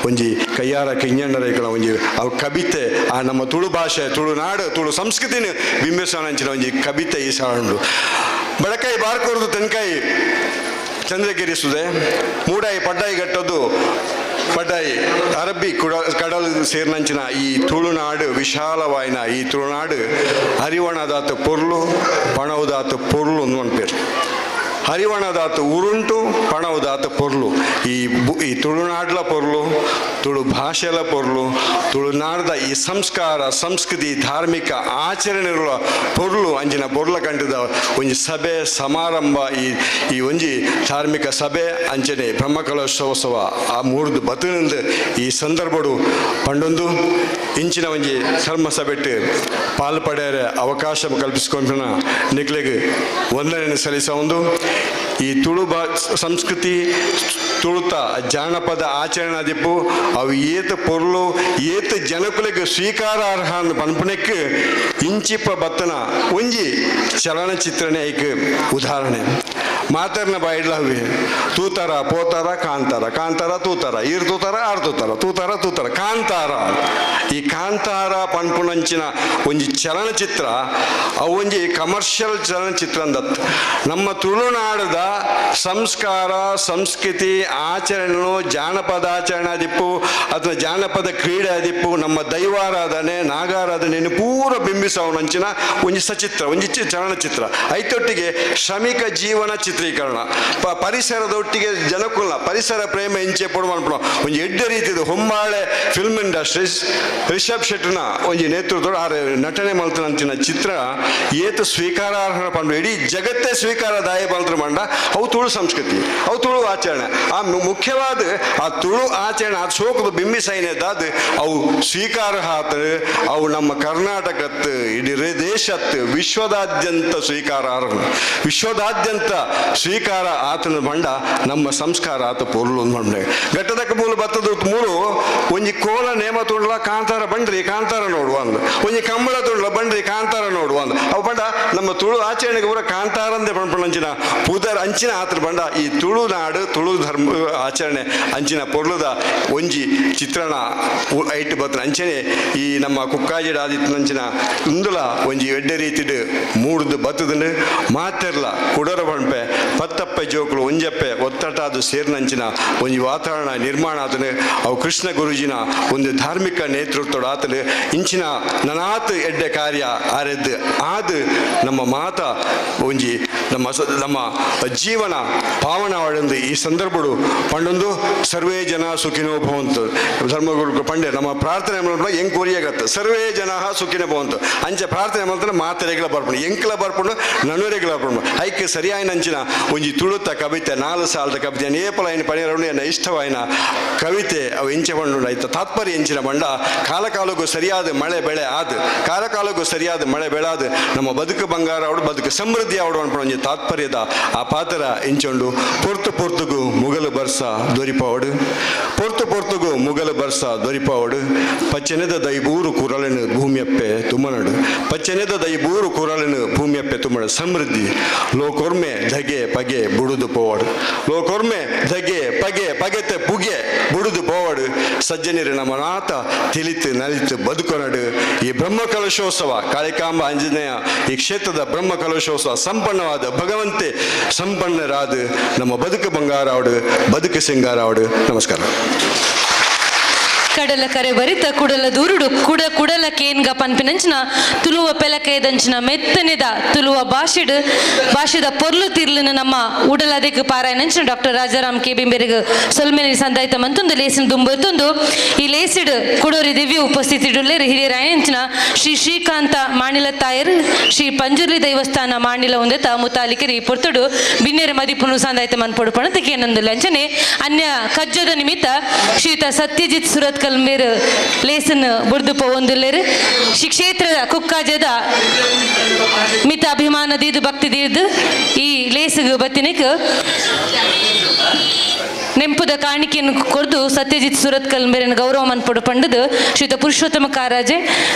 ಒಂಜಿ ಕೈಯಾರ ಕಿಂಜಣ್ಣರೈಕಳ ಒಂಜಿ ಅವು ಕವಿತೆ. ಆ ನಮ್ಮ ತುಳು ಭಾಷೆ ತುಳುನಾಡು ತುಳು ಸಂಸ್ಕೃತಿನ ಬಿಂಬಿಸೋಣ ಒಂಜಿ ಕವಿತೆ ಈ ಸಾರುಂಡು. ಬಡಕಾಯಿ ಬಾರ್ಕೋರ್ದು ತೆನ್ಕಾಯಿ ಚಂದ್ರಗಿರಿ ಸುದೆ ಮೂಡಾಯಿ ಪಡ್ಡಾಯಿ ಗಟ್ಟದ್ದು ಪಡ್ಡಾಯಿ ಅರಬ್ಬಿ ಕುಡ ಕಡಲು ಸೇರಿನಂಚಿನ ಈ ತುಳುನಾಡು ವಿಶಾಲವಾಯಿನ ಈ ತುಳುನಾಡು ಹರಿವಣದಾತ ಪೊರ್ಲು ಪಣವುದಾತ ಪೊರ್ಲು ಒಂದು ಪೇರು. ಹರಿವಣದಾತ ಉರುಂಟು ಪಣವುದಾತ ಪೊರ್ಲು. ಈ ಈ ತುಳುನಾಡ್ಲ ಪೊರ್ಲು, ತುಳು ಭಾಷೆಲ ಪೊರ್ಲು, ತುಳುನಾಡ್ದ ಈ ಸಂಸ್ಕಾರ ಸಂಸ್ಕೃತಿ ಧಾರ್ಮಿಕ ಆಚರಣೆಗಳ ಪೊರ್ಲು ಅಂಚಿನ ಪೊರ್ಲ ಕಂಠದ ಒಂಜಿ ಸಭೆ ಸಮಾರಂಭ ಈ ಈ ಒಂಜಿ ಧಾರ್ಮಿಕ ಸಭೆ ಅಂಚನೆ ಬ್ರಹ್ಮಕಲಶೋತ್ಸವ ಆ ಮೂರ್ದು ಬತನಿಂದ ಈ ಸಂದರ್ಭಡು ಪಂಡೊಂದು ಇಂಚಿನ ಒಂಜಿ ಧರ್ಮ ಸಭೆಟ್ಟು ಪಾಲು ಪಡೆಯರೆ ಅವಕಾಶ ಕಲ್ಪಿಸಿಕೊಂಡ ನಿಕ್ಲೆಗ್ ವಂದನೆಯನ್ನು ಸಲ್ಲಿಸ ಒಂದು ಈ ತುಳು ಬಾ ಸಂಸ್ಕೃತಿ ತುಳುತ ಜಾನಪದ ಆಚರಣೆ ದಿಪ್ಪು ಅವು ಏತ ಪೊರ್ಲು ಏತ ಜನಕುಲೆಗ್ ಸ್ವೀಕಾರಾರ್ಹ ಅಂದ್ ಪನ್ಪುನೆಕ್ ಇಂಚಿಪ ಬತ್ತನ ಒಂಜಿ ಚಲನಚಿತ್ರನೇ ಐಕ್ ಉದಾಹರಣೆ. ಮಾತರ್ನ ಬಾಯಿಡ್ಲ ಹವಿ ತೂತಾರ ಪೋತಾರ ಕಾಂತಾರ ಕಾಂತಾರ ತೂತಾರ ಈರ್ ತೂತಾರ ಆರ್ ತೂತಾರ ತೂತಾರ ತೂತಾರ ಕಾಂತಾರ. ಈ ಕಾಂತಾರ ಪನ್ಪುನಂಚಿನ ಒಂಜಿ ಚಲನಚಿತ್ರ ಅವು ಒಂಜಿ ಕಮರ್ಷಿಯಲ್ ಚಲನಚಿತ್ರ ಅಂದತ್. ನಮ್ಮ ತುಳುನಾಡದ ಸಂಸ್ಕಾರ ಸಂಸ್ಕೃತಿ ಆಚರಣೆಗಳು ಜಾನಪದಾಚರಣೆ ಆದಿಪ್ಪು ಅಥವಾ ಜಾನಪದ ಕ್ರೀಡೆ ಆದಿಪ್ಪು ನಮ್ಮ ದೈವಾರಾಧನೆ ನಾಗಾರಾಧನೆಯನ್ನು ಪೂರ ಬಿಂಬಿಸವನಂಚಿನ ಒಂಜಿ ಸಚಿತ್ರ ಒಂಜಿ ಚಲನಚಿತ್ರ. ಐತೊಟ್ಟಿಗೆ ಶ್ರಮಿಕ ಜೀವನ ಚಿತ್ರೀಕರಣ ಪರಿಸರದೊಟ್ಟಿಗೆ ಜನಕುಲ ಪರಿಸರ ಪ್ರೇಮ ಇಂಚೆ ಪೊಡು ಮನ್ಪುಣ ಒಂಜಿ ಎಡ್ಡೆ ರೀತಿದ ಹೊಂಬಾಳೆ ಫಿಲ್ಮ್ ಇಂಡಸ್ಟ್ರೀಸ್ ರಿಷಬ್ ಶೆಟ್ಟಿನ ಒಂಜಿ ನೇತೃತ್ವದ ಆ ನಟನೆ ಮಲ್ತನಂಚಿನ ಚಿತ್ರ ಏತು ಸ್ವೀಕಾರಾರ್ಹ ಪಂಡು ಇಡೀ ಜಗತ್ತೇ ಸ್ವೀಕಾರ ದಾಯ ಬಂತ್ರ ಮಂಡ ಅವು ತುಳು ಸಂಸ್ಕೃತಿ ಅವು ತುಳು ಆಚರಣೆ. ಆ ಮುಖ್ಯವಾದ ಆ ತುಳು ಆಚರಣೆ ಆ ಸೋಕದ ಬಿಂಬಿಸೈನೆದಾದ ಅವು ಸ್ವೀಕಾರ ಆತ ಅವು ನಮ್ಮ ಕರ್ನಾಟಕತ್ ಇಡೀ ದೇಶತ್ ವಿಶ್ವದಾದ್ಯಂತ ಸ್ವೀಕಾರಾರ್ಹ ವಿಶ್ವದಾದ್ಯಂತ ಸ್ವೀಕಾರ ಆತನ ಬಂಡ ನಮ್ಮ ಸಂಸ್ಕಾರ ಆತ ಪೊರ್ಲು ಮಂಡೆ. ಘಟ್ಟದಕ್ಕ ಮೂಲು ಬತ್ತದ ಮೂಲು ಒಂಜಿ ಕೋಲ ನೇಮ ತುಂಡ್ಲ ಕಾಂತಾರ ಬಂಡ್ರಿ ಕಾಂತಾರ ನೋಡುವ ಅಂದ ಒಂಜಿ ಕಂಬಳ ತುಂಡ್ಲ ಬಂಡ್ರಿ ಕಾಂತಾರ ನೋಡುವ ಅಂದ ಅವು ಬಂಡ ನಮ್ಮ ತುಳು ಆಚರಣೆಗೆ ಪೂರ ಕಾಂತಾರ ಅಂದೆ ಪಂಪಣ ಅಂಚಿನ ಪುದರ್ ಅಂಚಿನ ಆತರ ಬಂಡ ಈ ತುಳುನಾಡು ತುಳು ಧರ್ಮ ಆಚರಣೆ ಅಂಚಿನ ಪೊರ್ಲುದ ಒಂಜಿ ಚಿತ್ರಣ ಐಟ್ ಬತ್ತನ ಅಂಚನೆ ಈ ನಮ್ಮ ಕುಕ್ಕಾಜಿಡ ಆದಿತ್ತನಂಚಿನ ಇಂದುಲ ಒಂಜಿ ಎಡ್ಡೆ ರೀತಿಡ್ ಮೂಡ್ದು ಬತ್ತದಂಡು ಮಾತೆರ್ಲ ಕುಡರ ಪಂಪೆ ಪತ್ತಪ್ಪೆ ಜೋಕುಲು ಒಂಜಪ್ಪೆ ಒತ್ತಟಾದು ಸೇರಿನಂಚಿನ ಒಂಜಿ ವಾತಾವರಣ ನಿರ್ಮಾಣ ಆತನು ಅವು ಕೃಷ್ಣ ಗುರುಜಿನ ಒಂದು ಧಾರ್ಮಿಕ ನೇತೃತ್ವದ ಆತನು ಇಂಚಿನ ನನಾತ್ ಎಡ್ಡೆ ಕಾರ್ಯ ಆರೆದ್ದು ಆದು ನಮ್ಮ ಮಾತ ಒಂಜಿ ನಮ್ಮ ನಮ್ಮ ಜೀವನ ಪಾವನವಾಡೆಂದು ಈ ಸಂದರ್ಭಡು ಪಂಡೊಂದು ಸರ್ವೇ ಜನ ಸುಖಿನೋ ಭವಂತು. ಧರ್ಮಗುರು ಪಂಡೆ ನಮ್ಮ ಪ್ರಾರ್ಥನೆ ಮಾಡ್ಕೊಂಡು ಹೆಂಗ್ ಕೋರಿಯಾಗತ್ತೆ ಸರ್ವೇ ಜನ ಸುಖಿನೋ ಭವಂತು ಅಂಚೆ ಪ್ರಾರ್ಥನೆ ಮಾಡ್ತಾರೆ ಮಾತೆರೆಗಳ ಬರ್ಪುಂಡು ಎಂಕ್ಲ ಬರ್ಪುಂಡು ನನ್ನೂರೆಗಳ ಬರ್ಪುಂಡು ಐಕ್ ಸರಿಯಾಯಿನ ಅಂಚಿನ ಒಂಜಿ ತುಳುತ ಕವಿತೆ 4 ಸಾಲದ ಕವಿತೆ ಏಪಲ ಐನ ಪಣಿರೌಂಡು ಎನ್ನ ಇಷ್ಟವಾಯಿನ ಕವಿತೆ ಅವು ಎಂಚೆ ಪಂಡು ಐತ ತಾತ್ಪರ್ಯ ಎಂಚಿನ ಬಂಡ ಕಾಲಕಾಲಕ್ಕೂ ಸರಿಯಾದ ಮಳೆ ಬೆಳೆ ಆದ ಕಾಲಕಾಲಕ್ಕೂ ಸರಿಯಾದ ಮಳೆ ಬೆಳಾದ ನಮ್ಮ ಬದುಕು ಬಂಗಾರ ಅವಡು ಬದುಕು ಸಮೃದ್ಧಿ ಅವಡು ಅನ್ಪುಣ ಒಂಜಿ ತಾತ್ಪರ್ಯದ ಆ ಪಾತ್ರ ಎಂಚೊಂಡು ಪೊರ್ತು ಪೊರ್ತುಗು ಮುಗಲು ಬರ್ಸ ದೊರಿಪಾವಡು ಪೊರ್ತು ಪೊರ್ತುಗು ಮುಗಲು ಬರ್ಸ ದೊರಿಪಾವಡು ಪಚ್ಚನೆದ ದೈಬೂರು ಕುರಳನು ಭೂಮಿಯಪ್ಪೆ ತುಮ್ಮನಡು ಪಚ್ಚನೆದ ದೈಬೂರು ಕುರಳನು ಭೂಮಿಯಪ್ಪೆ ತುಮ್ಮನಡು ಸಮೃದ್ಧಿ ಲೋಕೊರ್ಮೆ ಧಗೆ ಪಗೆ ಬುಡುದು ಪೋವಡು ಲೋಕೊರ್ಮೆ ಧಗೆ ಪಗೆ ಪಗೆತೆ ಪುಗೆ ಬುಡುದು ಪೋವಡು ಸಜ್ಜನರು ನಮ್ಮ ನಾಥ ತಿಳಿತು ನಲಿತು ಬದುಕೊನಡು. ಈ ಬ್ರಹ್ಮ ಕಲಶೋತ್ಸವ ಕಾಳಿಕಾಂಬ ಆಂಜನೇಯ ಈ ಕ್ಷೇತ್ರದ ಬ್ರಹ್ಮ ಕಲಶೋತ್ಸವ ಸಂಪನ್ನವಾದ ಭಗವಂತೆ ಸಂಪನ್ನರಾದ ನಮ್ಮ ಬದುಕು ಬಂಗಾರ ಅವಡು ಬದುಕು ಸಿಂಗಾರ ಅವಡು. ನಮಸ್ಕಾರ. ಕಡಲ ಕರೆ ಬರಿತ ಕುಡಲ ದೂರುಡು ಕುಡ ಕುಡಲ ಕೇನ್ಗ ಪನ್ಪಿನಂಚಿನ ತುಳುವ ಪೆಲಕೈದಂಚಿನ ಮೆತ್ತನೆದ ತುಳುವ ಭಾಷೆಡ್ ಭಾಷೆದ ಪೊರ್ಲು ತಿರ್ಲಿನ ನಮ್ಮ ಉಡಲದೆಕ್ ಪಾರಾಯನಂಚಿನ ಡಾಕ್ಟರ್ ರಾಜಾರಾಮ್ ಕೆ ಬಿಂಬೆರಿಗ್ ಸೊಲ್ಮೆಲಿ ಸಂದಾಯ್ತ ಮಂತೊಂದು ಲೇಸಿನ ದುಂಬರ್ತೊಂದು ಈ ಲೇಸಿಡ್ ಕುಡೋರಿ ದಿವ್ಯ ಉಪಸ್ಥಿತಿಡುಲ್ಲೇರು ಹಿರಿಯರಾಯಂಚಿನ ಶ್ರೀ ಶ್ರೀಕಾಂತ ಮಾಣಿಲ ತಾಯರ್ ಶ್ರೀ ಪಂಜುರ್ಲಿ ದೇವಸ್ಥಾನ ಮಾಣಿಲ ಒಂದೆತ ಮುತಾಲಿಕರಿ ಪೊರ್ತುಡು ಬಿನ್ನೆರ ಮದಿಪುನು ಸಂದಾಯ್ತ ಮನ್ಪೊಡು ಪಣತಕ್ಕೆ ಏನೊಂದು ಅಂಚನೆ ಅನ್ಯ ಕಜ್ಜದ ನಿಮಿತ್ತ ಶ್ರೀಯುತ ಸತ್ಯಜಿತ್ ಸುರತ್ ಕಲ್ಮೇರ್ ಲೇಸನ್ ಬುರ್ದು ಪೋವೊಂದುಲ್ಲೇರು ಶ್ರೀ ಕ್ಷೇತ್ರದ ಕುಕ್ಕಾಜದ ಮಿತ ಅಭಿಮಾನ ದೀದು ಭಕ್ತಿ ದೀದು ಈ ಲೇಸುಗು ಬತ್ತಿನಿಕ್ ನೆಂಪುದ ಕಾಣಿಕೆಯನ್ನು ಕೊರ್ದು ಸತ್ಯಜಿತ್ ಸುರತ್ ಕಲ್ಮೇರಿನ ಗೌರವ ಮನ್ಪೊಡು ಪಂಡದು ಶ್ರೀಯುತ ಪುರುಷೋತ್ತಮ ಕಾರಾಜೆ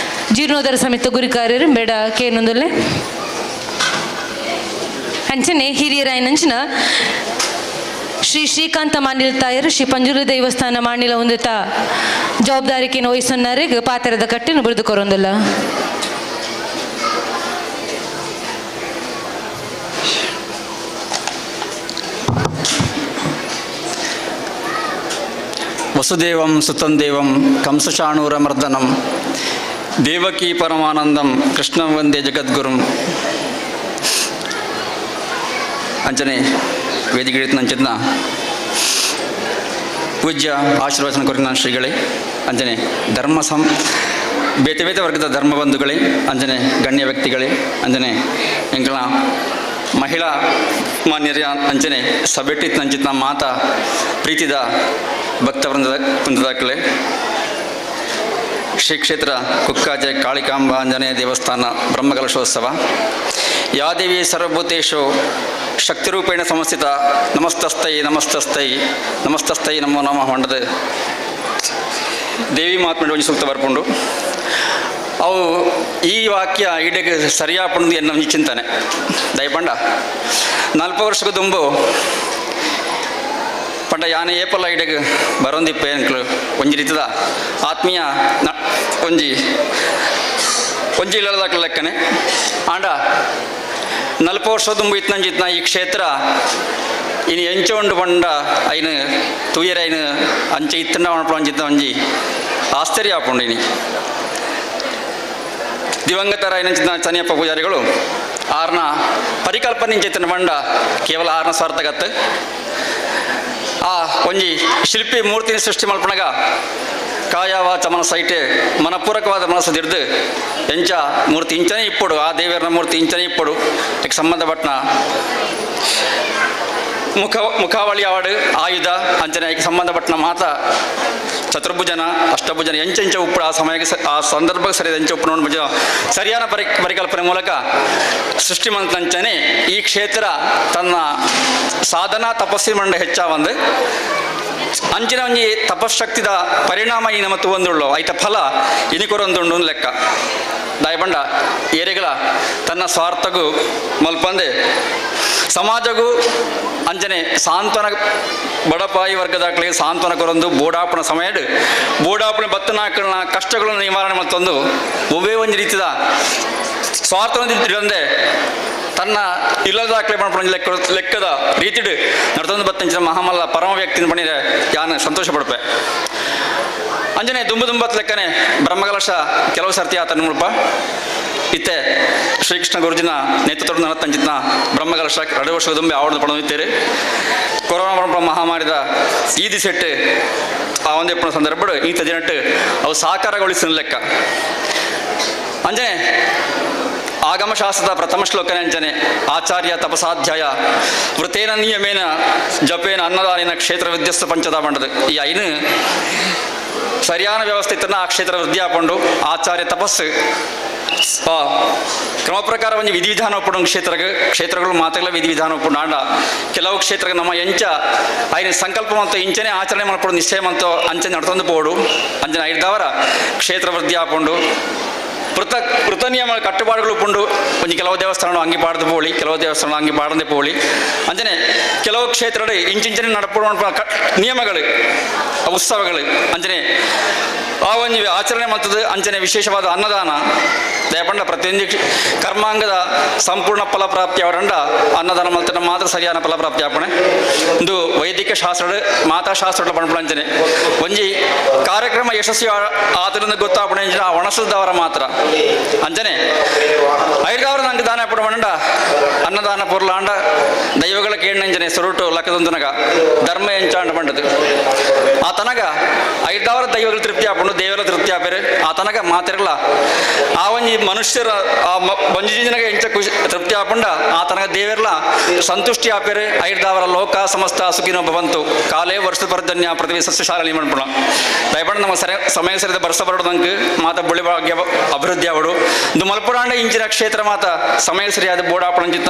ಜೀರ್ಣೋದ್ಧಾರ ಸಮಿತಿ ಗುರಿಕಾರ್ಯರು ಬೇಡ ಕೇನೊಂದುಲ್ಲೆ ಅಂಚನೆ ಹಿರಿಯರಾಯನಂಚಿನ ಶ್ರೀ ಶ್ರೀಕಾಂತ ಮಾನಿಲ ತಾಯರು ಶ್ರೀ ಪಂಜುರ್ಲಿ ದೇವಸ್ಥಾನ ಮಾನಿಲ ಹೊಂದಿತ ಜವಾಬ್ದಾರಿಕೆಯನ್ನು ವಹಿಸನ್ನಾರಿಗೆ ಪಾತ್ರದ ಕಟ್ಟಿನ ಬುರಿದು ಕೊರೊಂದಿಲ್ಲ. ವಸುದೇವಂ ಸುತಂ ದೇವಂ ಕಂಸಚಾಣೂರಮರ್ದನಂ ದೇವಕೀ ಪರಮಾನಂದಂ ಕೃಷ್ಣಂ ವಂದೇ ಜಗದ್ಗುರುಂ. ಅಂಚನೆ ವೇದಿಕೆ ನಂಚಿದ್ನ ಪೂಜ್ಯ ಆಶೀರ್ವಚನ ಕೊರಿನ ಶ್ರೀಗಳೇ, ಅಂಜನೆ ಧರ್ಮ ಸಂ ಬೇತೆ ಬೇತೆ ವರ್ಗದ ಧರ್ಮ ಬಂಧುಗಳೇ, ಅಂಜನೆ ಗಣ್ಯ ವ್ಯಕ್ತಿಗಳೇ, ಅಂಜನೆ ಎಂಕಲ ಮಹಿಳಾ ಮಾನ್ಯರ ಅಂಜನೆ ಸಬೆಟ್ಟಿತ್ ನಂಚಿತ್ನ ಮಾತಾ ಪ್ರೀತಿದ ಭಕ್ತವೃಂದದ ವೃಂದದಾಕಲೆ ಶ್ರೀ ಕ್ಷೇತ್ರ ಕುಕ್ಕಾಜೆ ಕಾಳಿಕಾಂಬ ಆಂಜನೇಯ ದೇವಸ್ಥಾನ ಬ್ರಹ್ಮಕಲಶೋತ್ಸವ. ಯಾದೇವಿ ಸರ್ವಭೂತೇಶು ಶಕ್ತಿರೂಪೇಣ ಸಂಸ್ಥಿತ ನಮಸ್ತಸ್ತೈ ನಮಸ್ತಸ್ತೈ ನಮಸ್ತಸ್ತೈ ನಮೋ ನಮಃ ಮಂಡದ ದೇವಿ ಮಹಾತ್ಮೆ ಒಂಜಿ ಸೂಕ್ತ ಬರ್ಪುಂಡು. ಅವು ಈ ವಾಕ್ಯ ಈಡೆಗೆ ಸರಿಯಾಪುಂಡು ಎನ್ನ ಒಂಜಿ ಚಿಂತನೆ ದಯಪಂಡ. 40 ವರ್ಷಕ್ಕೆ ದುಂಬು ಪಂಡ ಯಾನೆ ಏಪಲ್ಲ ಇಡೆಗ್ ಬರೊಂದಿಪ್ಪೆ ಅಂಕ್ಲು ಒಂಜಿ ರೀತಿದ ಆತ್ಮೀಯ ಒಂಜಿ ಒಂಜಿ ಇಲ್ಲದಾಕ್ಲ ಲೆಕ್ಕನೆ. ಆಂಡ 40 ವರ್ಷ ದುಂಬು ಇತ್ನಂಜಿತ್ನ ಈ ಕ್ಷೇತ್ರ ಇನ್ನು ಎಂಚ ಉಂಡು ಪಂಡ ಐನು ತೂಯರ ಐನು ಅಂಚೆ ಇತ್ತಂಡ ಅಂಚಿತ್ತ ಒಂಜಿ ಆಶ್ಚರ್ಯ ಆಪುಂಡು. ಇನಿ ದಿವಂಗತರ ಐನಂಚಿನ ಚನಿಯಪ್ಪ ಪೂಜಾರಿಗಳು ಆರ್ನ ಪರಿಕಲ್ಪನೆ ಇಂಚಿತ್ತನ ಪಂಡ ಕೇವಲ ಆರ್ನ ಸ್ವಾರ್ಥಗತ್ತು. ಆ ಒಂಜಿ ಶಿಲ್ಪಿ ಮೂರ್ತಿನ ಸೃಷ್ಟಿ ಮಲ್ಪನಗ ಕಾಯ ವಾಚ ಮನಸ್ಸು ಐಟೆ ಮನಪೂರಕವಾದ ಮನಸ್ಸು ದಿಡ್ದು ಎಂಚ ಮೂರ್ತಿ ಇಂಚನೇ ಇಪ್ಪಡು, ಆ ದೇವರನ ಮೂರ್ತಿ ಇಂಚನೇ ಇಪ್ಪಡು. ಇದಕ್ಕೆ ಸಂಬಂಧಪಟ್ಟನ ಮುಖಾವಳಿ ಅವಾಡು ಆಯುಧ ಅಂಚನೆ ಅದಕ್ಕೆ ಸಂಬಂಧಪಟ್ಟನ ಮಾತ ಚತುರ್ಭುಜನ ಅಷ್ಟಭುಜನ ಎಂಚೆಂಚ ಉಪ್ಪು ಆ ಸಮಯಕ್ಕೆ ಆ ಸಂದರ್ಭಕ್ಕೆ ಸರಿಯಾದ ಎಂಚ ಉಪ್ಪು ನೋಡ ಸರಿಯಾದ ಪರಿಕಲ್ಪನೆ ಮೂಲಕ ಸೃಷ್ಟಿ ಮಂತಂಚನೆ ಈ ಕ್ಷೇತ್ರ ತನ್ನ ಸಾಧನಾ ತಪಸ್ಸಿನ ಮಂಡ ಹೆಚ್ಚ ಒಂದು ಅಂಚಿನ ಒಂಜಿ ತಪಶಕ್ತಿದ ಪರಿಣಾಮ ಈ ನಮ್ಮ ಒಂದುಳ್ಳು ಐತ ಫಲ ಇನಿಕೊರೊಂದುಂಡು ಲೆಕ್ಕ. ದಾಯಬಂಡ ಏರೆಗಳ ತನ್ನ ಸ್ವಾರ್ಥಗೂ ಮಲ್ಪಂದೆ ಸಮಾಜಗೂ ಅಂಚನೆ ಸಾಂತ್ವನ ಬಡಪಾಯಿ ವರ್ಗದಾಕ್ಲಿಗೆ ಸಾಂತ್ವನ ಕೊರೊಂದು ಬೋಡಾಪಣ ಸಮಯಡ್ ಬೋಡಾಪಣೆ ಬತ್ತನಾಕಳನ ಕಷ್ಟಗಳನ್ನು ನಿವಾರಣೆ ಮತ್ತೊಂದು ಒವ್ವೇ ಒಂದು ರೀತಿಯ ಸ್ವಾರ್ಥವನ್ನು ತನ್ನ ಇಲ್ಲದಾಕ್ಲೆ ಮಾಡ್ಕೊಂಡು ಲೆಕ್ಕದ ರೀತಿಡು ನಡ್ತೊಂದು ಬತ್ತಂಚಿನ ಮಹಾಮಲ್ಲ ಪರಮ ವ್ಯಕ್ತಿನ ಬಣಿರೆ ಯಾನು ಸಂತೋಷ ಪಡ್ಪೆ. ಅಂಜನೆ ದುಂಬು ದುಂಬತ್ ಲೆಕ್ಕನೆ ಬ್ರಹ್ಮಕಲಶ ಕೆಲವು ಸರ್ತಿ ಆತನ ಮುಲ್ಪ ಇತ್ತೆ ಶ್ರೀಕೃಷ್ಣ ಗುರುಜಿನ ನೇತೃತ್ವದ ನಡತಂಚಿತ್ನ ಬ್ರಹ್ಮಕಲಶ 2 ವರ್ಷದ ದುಂಬೆ ಆವಡದ ಪಡೆದಿದ್ದೇವೆ. ಕೊರೋನಾ ಮಹಾಮಾರಿದ ಈ ದಿಸೆಟ್ಟು ಆ ಒಂದೇ ಸಂದರ್ಭ ಈತ ದಿನಟ್ಟು ಅವು ಸಾಕಾರಗೊಳಿಸಿದ ಲೆಕ್ಕ. ಅಂಜನೆ ಆಗಮಶಾಸ್ತ್ರದ ಪ್ರಥಮ ಶ್ಲೋಕನೆ ಅಂಜನೆ ಆಚಾರ್ಯ ತಪಸಾಧ್ಯಾಯ ವೃತೇನ ನಿಯಮೇನ ಜಪೇನ ಅನ್ನದಾನಿನ ಕ್ಷೇತ್ರ ವಿದ್ಯಸ್ಥ ಪಂಚದ ಮಂಡದ ಈ ಐನು ಸರಿಯಾದ ವ್ಯವಸ್ಥೆ ಇತ್ತನ್ನ ಆ ಕ್ಷೇತ್ರ ವೃದ್ಧಿ ಹಾಕೊಂಡು ಆಚಾರ್ಯ ತಪಸ್ಸು ಕ್ರಮ ಪ್ರಕಾರ ಒಂದು ವಿಧಿವಿಧಾನ ಒಪ್ಪಡು ಕ್ಷೇತ್ರಗಳು ಮಾತ್ರಗಳ ವಿಧಿವಿಧಾನ ಒಪ್ಪಡು ಆಂಡ ಕೆಲವು ಕ್ಷೇತ್ರಕ್ಕೆ ನಮ್ಮ ಎಂಚ ಐನ ಸಂಕಲ್ಪ ಮತ್ತು ಇಂಚನೆ ಆಚರಣೆ ಮಾಡ್ಪಡು ನಿಶ್ಚಯ ಮತ್ತು ಅಂಚನೆ ನಡ್ತೊಂದು ಪೋಡು ಅಂಚನೆ ಐದವರ ಕ್ಷೇತ್ರ ವೃದ್ಧಿ ಹಾಕೊಂಡು ವೃತ ನಿಯಮ ಕಟ್ಟುಪಾಡುಗಳು ಉಂಡು. ಒಂಜಿ ಕೆಲವು ದೇವಸ್ಥಾನ ಅಂಗಿ ಪಾಡ್ದು ಪೋಳಿ, ಕೆಲವು ದೇವಸ್ಥಾನ ಅಂಗಿ ಪಾಡದೆ ಪೋಳಿ ಅಂಚನೆ ಕೆಲವು ಕ್ಷೇತ್ರಡು ಇಂಚಿಂಚನೆ ನಡಪಡು ನಿಯಮಗಳು ಉತ್ಸವಗಳು ಅಂಚನೆ ಆ ಒಂಜಿ ಆಚರಣೆ ಮಲ್ತದು ಅಂಚನೆ ವಿಶೇಷವಾದ ಅನ್ನದಾನ ದಯಪಂಡ ಪ್ರತಿಯೊಂದು ಕರ್ಮಾಂಗದ ಸಂಪೂರ್ಣ ಫಲಪ್ರಾಪ್ತಿ ಅವರಂಡ ಅನ್ನದಾನ ಮಲ್ತನ ಮಾತ್ರ ಸರಿಯಾದ ಫಲಪ್ರಾಪ್ತಿ ಆಪಣೆ ಇಂದು ವೈದಿಕ ಶಾಸ್ತ್ರ ಮಾತಾಶಾಸ್ತ್ರ ಪಂಪಣಂಚನೆ ಒಂಜಿ ಕಾರ್ಯಕ್ರಮ ಯಶಸ್ವಿ ಆತರಿಂದ ಗೊತ್ತಾಪಣೆ ಅಂಚಿನ ಆ ಒಣಸದವರ ಮಾತ್ರ ಅಂಚನೆ ಐದಾವರ ನಂಗೆ ದಾನ ಪಡ ಮಂಡ ಅನ್ನದಾನ ಪೊರ್ಲಾಂಡ ದೈವಗಳ ಕೇಣ್ಣಂಜನೆ ಸೊರಟು ಲಕ್ಕದೊಂದನಗ ಧರ್ಮ ಎಂಚಾಂಡ ಪಂಡದು ಆ ತನಗ ಐದಾವರ ದೈವಗಳ ತೃಪ್ತಿ ಆಪುಂಡು ದೇವರ ತೃಪ್ತಿ ಆಪೇರು ಆ ತನಗ ಮಾತಿರಲ್ಲ ಆ ಒಂಜಿ ಮನುಷ್ಯರ ಆ ಒಂಜಿ ಜನಗ ಎಂಚ ಖುಷಿ ತೃಪ್ತಿ ಆಪುಂಡ ಆ ತನಗ ದೇವರ್ಲ ಸಂತುಷ್ಟಿ ಆಪೇರು ಐದಾವರ ಲೋಕ ಸಮಸ್ತ ಸುಖಿನೋ ಭವಂತು ಕಾಲೇ ವರ್ಷ ಪರ್ಜನ್ಯ ಪೃಥ್ವಿ ಸಸ್ಯಶಾಲಿ ಮಣ್ಪುಣ ದಯಪಂಡ ನಮ್ಮ ಸರಿ ಸಮಯ ಸರಿದ ಬರ್ಸ ಬರೋದಂಗೆ ಮಾತ ಬುಳಿ ಭಾಗ್ಯ ಅಭಿವೃದ್ಧಿ ಅವಡು ಇದು ಮಲ್ಪುರಾಂಡ ಇಂಚಿನ ಕ್ಷೇತ್ರ ಮಾತ ಸಮಯ ಸರಿಯಾದ ಬೋಡಾಪಣಂಚಿತ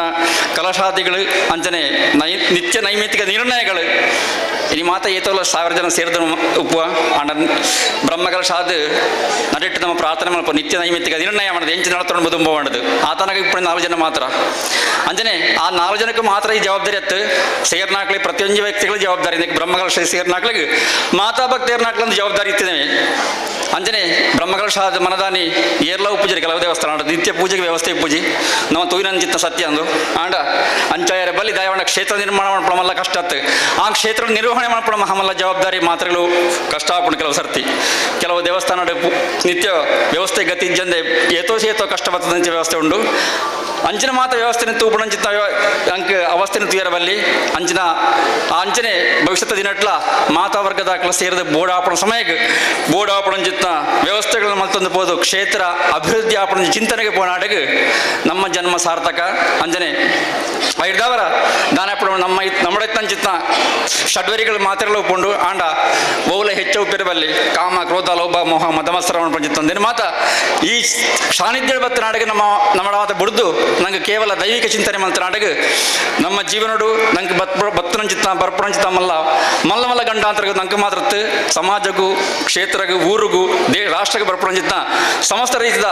ಕಲಶಾದಿಗಳು ಅಂಚನೆ ನಿತ್ಯ ನೈಮಿತ್ತಿಕ ನಿರ್ಣಯಗಳು ಇನಿ ಮಾತ ಏತೋಲ ಸಾವಿರ ಜನ ಸೇರಿದ ಉಪ್ಪುವ ಆಂಡ ಬ್ರಹ್ಮಕಲಶಾದ ನಡಿಟ್ಟು ನಮ್ಮ ಪ್ರಾರ್ಥನೆ ಮಲ್ಪ ನಿತ್ಯ ನೈಮಿತ್ತಿಕ ನಿರ್ಣಯ ಮಾಡೋದು ಎಂಚು ನಡತೊಂಡು ಬದುಂಬ ಮಾಡೋದು ಆತನಾಗ ಇಪ್ಪು ನಾಲ್ಕು ಜನ ಮಾತ್ರ ಅಂಜನೆ ಆ ನಾಲ್ಕು ಜನಕ್ಕೆ ಮಾತ್ರ ಈ ಜವಾಬ್ದಾರಿ ಅತ್ತು ಸೇರ್ನಾಕ್ಲಿ ಪ್ರತಿಯೊಂದು ವ್ಯಕ್ತಿಗಳ ಜವಾಬ್ದಾರಿ ಇದಕ್ಕೆ ಬ್ರಹ್ಮಕಲಶ ಸೇರ್ನಾಕ್ಲಿಗೆ ಮಾತಾ ಭಕ್ತೇರ್ನಾಕ್ಲಂದು ಜವಾಬ್ದಾರಿ ಇತ್ತಿದ್ದೇವೆ ಅಂಜನೆ ಬ್ರಹ್ಮಕಲಶಾದ ಮನದಾನಿ ಏರ್ಲ ಪೂಜೆ ಕೆಲವು ದೇವಸ್ಥಾನ ನಿತ್ಯ ಪೂಜೆಗೆ ವ್ಯವಸ್ಥೆ ಪೂಜೆ ನಮ್ಮ ತೂಯಿನಂಚಿತ್ತ ಸತ್ಯ ಅಂದು ಆಂಡ ಅಂಚಾಯರ ಬಲಿ ದಯವಣ ಕ್ಷೇತ್ರ ನಿರ್ಮಾಣ ಮಾಡ್ಕೊಳಮಲ್ಲ ಕಷ್ಟ ಆತು ಆ ಕ್ಷೇತ್ರ ನಿರ್ವಹಣೆ ಮಾಡ್ಕೊಳ ಮಹಮಲ್ಲ ಜವಾಬ್ದಾರಿ ಮಾತ್ರಗಳು ಕಷ್ಟ ಆಪುಂಡು ಕೆಲವು ಸರ್ತಿ ಕೆಲವು ದೇವಸ್ಥಾನ ನಿತ್ಯ ವ್ಯವಸ್ಥೆ ಗತಿ ಇಜ್ಜಂದೆ ಏತೋ ಸೇತೋ ಕಷ್ಟ ಬರ್ತದಂಚ ವ್ಯವಸ್ಥೆ ಉಂಡು ಅಂಚಿನ ಮಾತ್ರ ವ್ಯವಸ್ಥೆನ ತೂಪುಣಂಚಿತ ಅಂಕ ಅವಸ್ಥೆನ ತುಯರಬಲ್ಲಿ ಅಂಚಿನ ಆ ಅಂಚನೆ ಭವಿಷ್ಯದ ದಿನಟ್ಲ ಮಾತಾ ವರ್ಗದ ಸೇರಿದ ಬೋಡಾಪಣ ಸಮಯಕ್ಕೆ ಬೋಡಾಪಣಂಚಿತ್ತ ವ್ಯವಸ್ಥೆಗಳನ್ನು ಮತ್ತೊಂದು ಪೋದು ಕ್ಷೇತ್ರ ಅಭಿವೃದ್ಧಿ ಆಪಣ ಚಿಂತನೆಗೆ ಪೋನಾಟಕ್ಕೆ ನಮ್ಮ ಜನ್ಮ ಸಾರ್ಥಕ ಅಂಜನೆ ಐದಾವರ ದಾನಪಡ ನಮ್ಮ ನಮ್ಮಡೆತ್ತಂಚಿತ್ತ ಷಡ್ವರಿಗಳು ಮಾತ್ರೆಗಳು ಉಪ್ಪುಂಡು ಆಂಡ ಓಲ ಹೆಚ್ಚು ಉಪ್ಪಿರಬಲ್ಲಿ ಕಾಮ ಕ್ರೋಧ ಲೋಭ ಮೋಹ ಮದಮಸ್ತ್ರ ಪಂಚಿತ್ತಂದೇನು ಮಾತ ಈ ಸಾನ್ನಿಧ್ಯ ಬತ್ತ ನಾಟಕ ನಮ್ಮ ನಮ್ಮ ಮಾತ ಬುಡ್ದು ನಂಗೆ ಕೇವಲ ದೈವಿಕ ಚಿಂತನೆ ಮಂತ್ರ ನಾಟಕ ನಮ್ಮ ಜೀವನಡು ನಂಗೆ ಬತ್ತನಂಚಿತ್ತ ಬರ್ಪಣಂಚಿತ್ತ ಮಲ್ಲ ಮಲ್ಲ ಮಲ್ಲ ಗಂಡಾಂತರಗೂ ನಂಗೆ ಮಾತ್ರ ಸಮಾಜಕ್ಕೂ ಕ್ಷೇತ್ರಗೂ ಊರಿಗೂ ರಾಷ್ಟ್ರಕ್ಕೆ ಬರ್ಪಣಂಚಿತ್ತ ಸಮಸ್ತ ರೀತಿಯ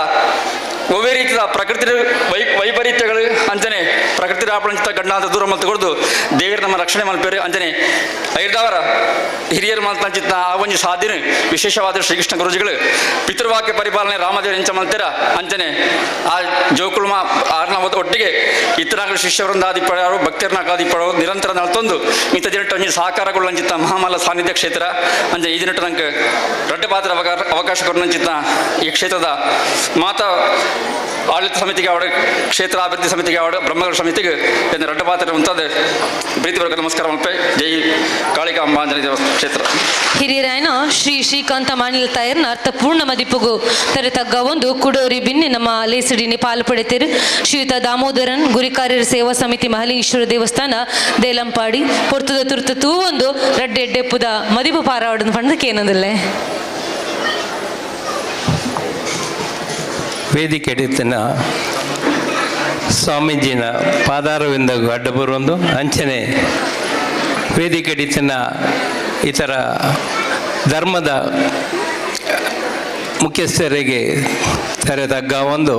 ಒವ್ವೇ ರೀತಿಯ ಪ್ರಕೃತಿ ವೈಪರೀತ್ಯಗಳು ಅಂಚನೆ ಪ್ರಕೃತಿ ರಾಪಣಂಚಿತ ಗಂಡಾಂತರ ದೂರ ಮಲ್ತು ಕೊಡ್ದು ದೇವರು ನಮ್ಮ ರಕ್ಷಣೆ ಮಲ್ಪೇರು ಅಂಚನೆ ಐದಾವರ ಹಿರಿಯರು ಮಲ್ತಂಚಿತ್ತ ಆ ಒಂಜಿ ಸಾಧ್ಯನ ವಿಶೇಷವಾದ ಶ್ರೀಕೃಷ್ಣ ಗುರುಜಿಗಳು ಪಿತೃವಾಕ್ಯ ಪರಿಪಾಲನೆ ರಾಮದೇವರು ಎಂಚ ಮಲ್ತೀರ ಅಂಚನೆ ಆ ಜೋಕುಳುಮ ಆರ್ನ ಒಟ್ಟಿಗೆ ಇತರಾಗಲು ಶಿಷ್ಯವೃಂದಾದಿಪಡರು ಭಕ್ತರನ್ನಾಕಾದಿಪಡರು ನಿರಂತರ ನಳ್ತೊಂದು ಇಂಥ ದಿನಟ್ಟು ಒಂಜಿ ಸಹಕಾರಗಳು ಮಹಾಮಲ್ಲ ಸಾನ್ನಿಧ್ಯ ಕ್ಷೇತ್ರ ಅಂಚೆ ಈ ದಿನಟ್ಟು ನಂಗೆ ದೊಡ್ಡ ಪಾತ್ರ ಅವಕಾಶ ಕೊಟ್ಟಂಚಿತ್ತ ಈ ಕ್ಷೇತ್ರದ ಮಾತಾ ಆಡಳಿತ ಸಮಿತಿಗೆ ಅವರ ಕ್ಷೇತ್ರ ಅಭಿವೃದ್ಧಿ ಸಮಿತಿಗೆ ಅವರ ಬ್ರಹ್ಮಗಳ ಸಮಿತಿಗೆ ಎಂದು ರಡ್ಡ ಪಾತ್ರ ಉಂಟಾದ ಪ್ರೀತಿಪೂರ್ವಕ ನಮಸ್ಕಾರ ಮಲ್ಪೆ. ಜೈ ಕಾಳಿಕಾಂಬಾಂಜಲಿ ಕ್ಷೇತ್ರ. ಹಿರಿಯರಾಯನ ಶ್ರೀ ಶ್ರೀಕಾಂತ ಮಾಣಿಲ ತಾಯರ್ನ ಅರ್ಥಪೂರ್ಣ ಮದಿಪುಗು ತರ ತಗ್ಗ ಒಂದು ಕುಡೋರಿ ಬಿನ್ನಿ ನಮ್ಮ ಲೇಸಡಿನಿ ಪಾಲು ಪಡೆತಿರು ಶ್ರೀಯುತ ದಾಮೋದರನ್ ಗುರಿಕಾರ್ಯರ ಸೇವಾ ಸಮಿತಿ ಮಹಲಿಂಗೇಶ್ವರ ದೇವಸ್ಥಾನ ದೇಲಂಪಾಡಿ ಪೊರ್ತುದ ತುರ್ತು ತೂ ಒಂದು ರಡ್ಡೆ ಎಡ್ಡೆಪ್ಪುದ ಮದಿಪು ಪಾರಾವಡನ್ ಪಂಡಕ್ಕೆ ಏನಂದಿಲ್ಲ. ವೇದಿಕೆ ಹಿಡಿತನ ಸ್ವಾಮೀಜಿನ ಪಾದಾರವಿಂದ ಅಡ್ಡ ಬರುವಂದು ಅಂಚನೆ ವೇದಿಕೆ ಹಿಡಿತನ ಇತರ ಧರ್ಮದ ಮುಖ್ಯಸ್ಥರಿಗೆ ತರೆ ತಗ್ಗ ಒಂದು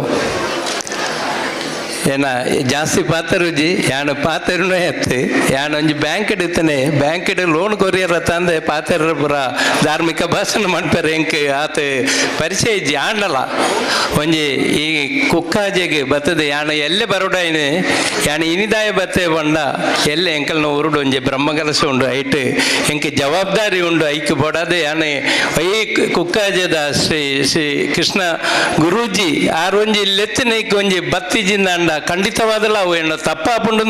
ಏನ ಜಾಸ್ತಿ ಪಾತರುಜಿ ಯಾಣ ಪಾತೆರುನೇ ಎತ್ತಿ ಯಾಣ ಒಂಜಿ ಬ್ಯಾಂಕ್ ಇಡ್ತಾನೆ ಬ್ಯಾಂಕ್ ಇಡ ಲೋನ್ ಕೊರಿಯರ ತಂದೆ ಪಾತೆರ ಪುರ ಧಾರ್ಮಿಕ ಭಾಷಣ ಮಾಡ್ತಾರೆ ಎಂಕ್ ಆತ ಪರಿಚಯ ಇಜ್ಜಿ ಆಂಡಲ ಒಂಜಿ ಈ ಕುಕ್ಕಾಜೆಗೆ ಬರ್ತದೆ ಯಾಣ ಎಲ್ಲೆ ಬರೋಡಾಯ್ನೆ ಯಾಣ ಇನಿದಾಯ ಬತ್ತೆ ಬಂಡ ಎಲ್ಲೆ ಎಂಕಲ್ನ ಊರುಡು ಒಂಜಿ ಬ್ರಹ್ಮಕಲಶ ಉಂಡು ಐಟ್ ಎಂಕ್ ಜವಾಬ್ದಾರಿ ಉಂಡು ಐಕ್ ಬೊಡದೆ ಯಾಣ ಈ ಕುಕ್ಕಾಜೆದ ಶ್ರೀ ಶ್ರೀ ಕೃಷ್ಣ ಗುರೂಜಿ ಆರ್ ಒಂಜಿ ಲೆತ್ತನೇಕ್ ಒಂಜಿ ಬತ್ತಿಜಿಂದ ಅಂಡ ಖಂಡಿತವಾದಲ್ಲ ಅವು ಏನು ತಪ್ಪಾಪುಂಡು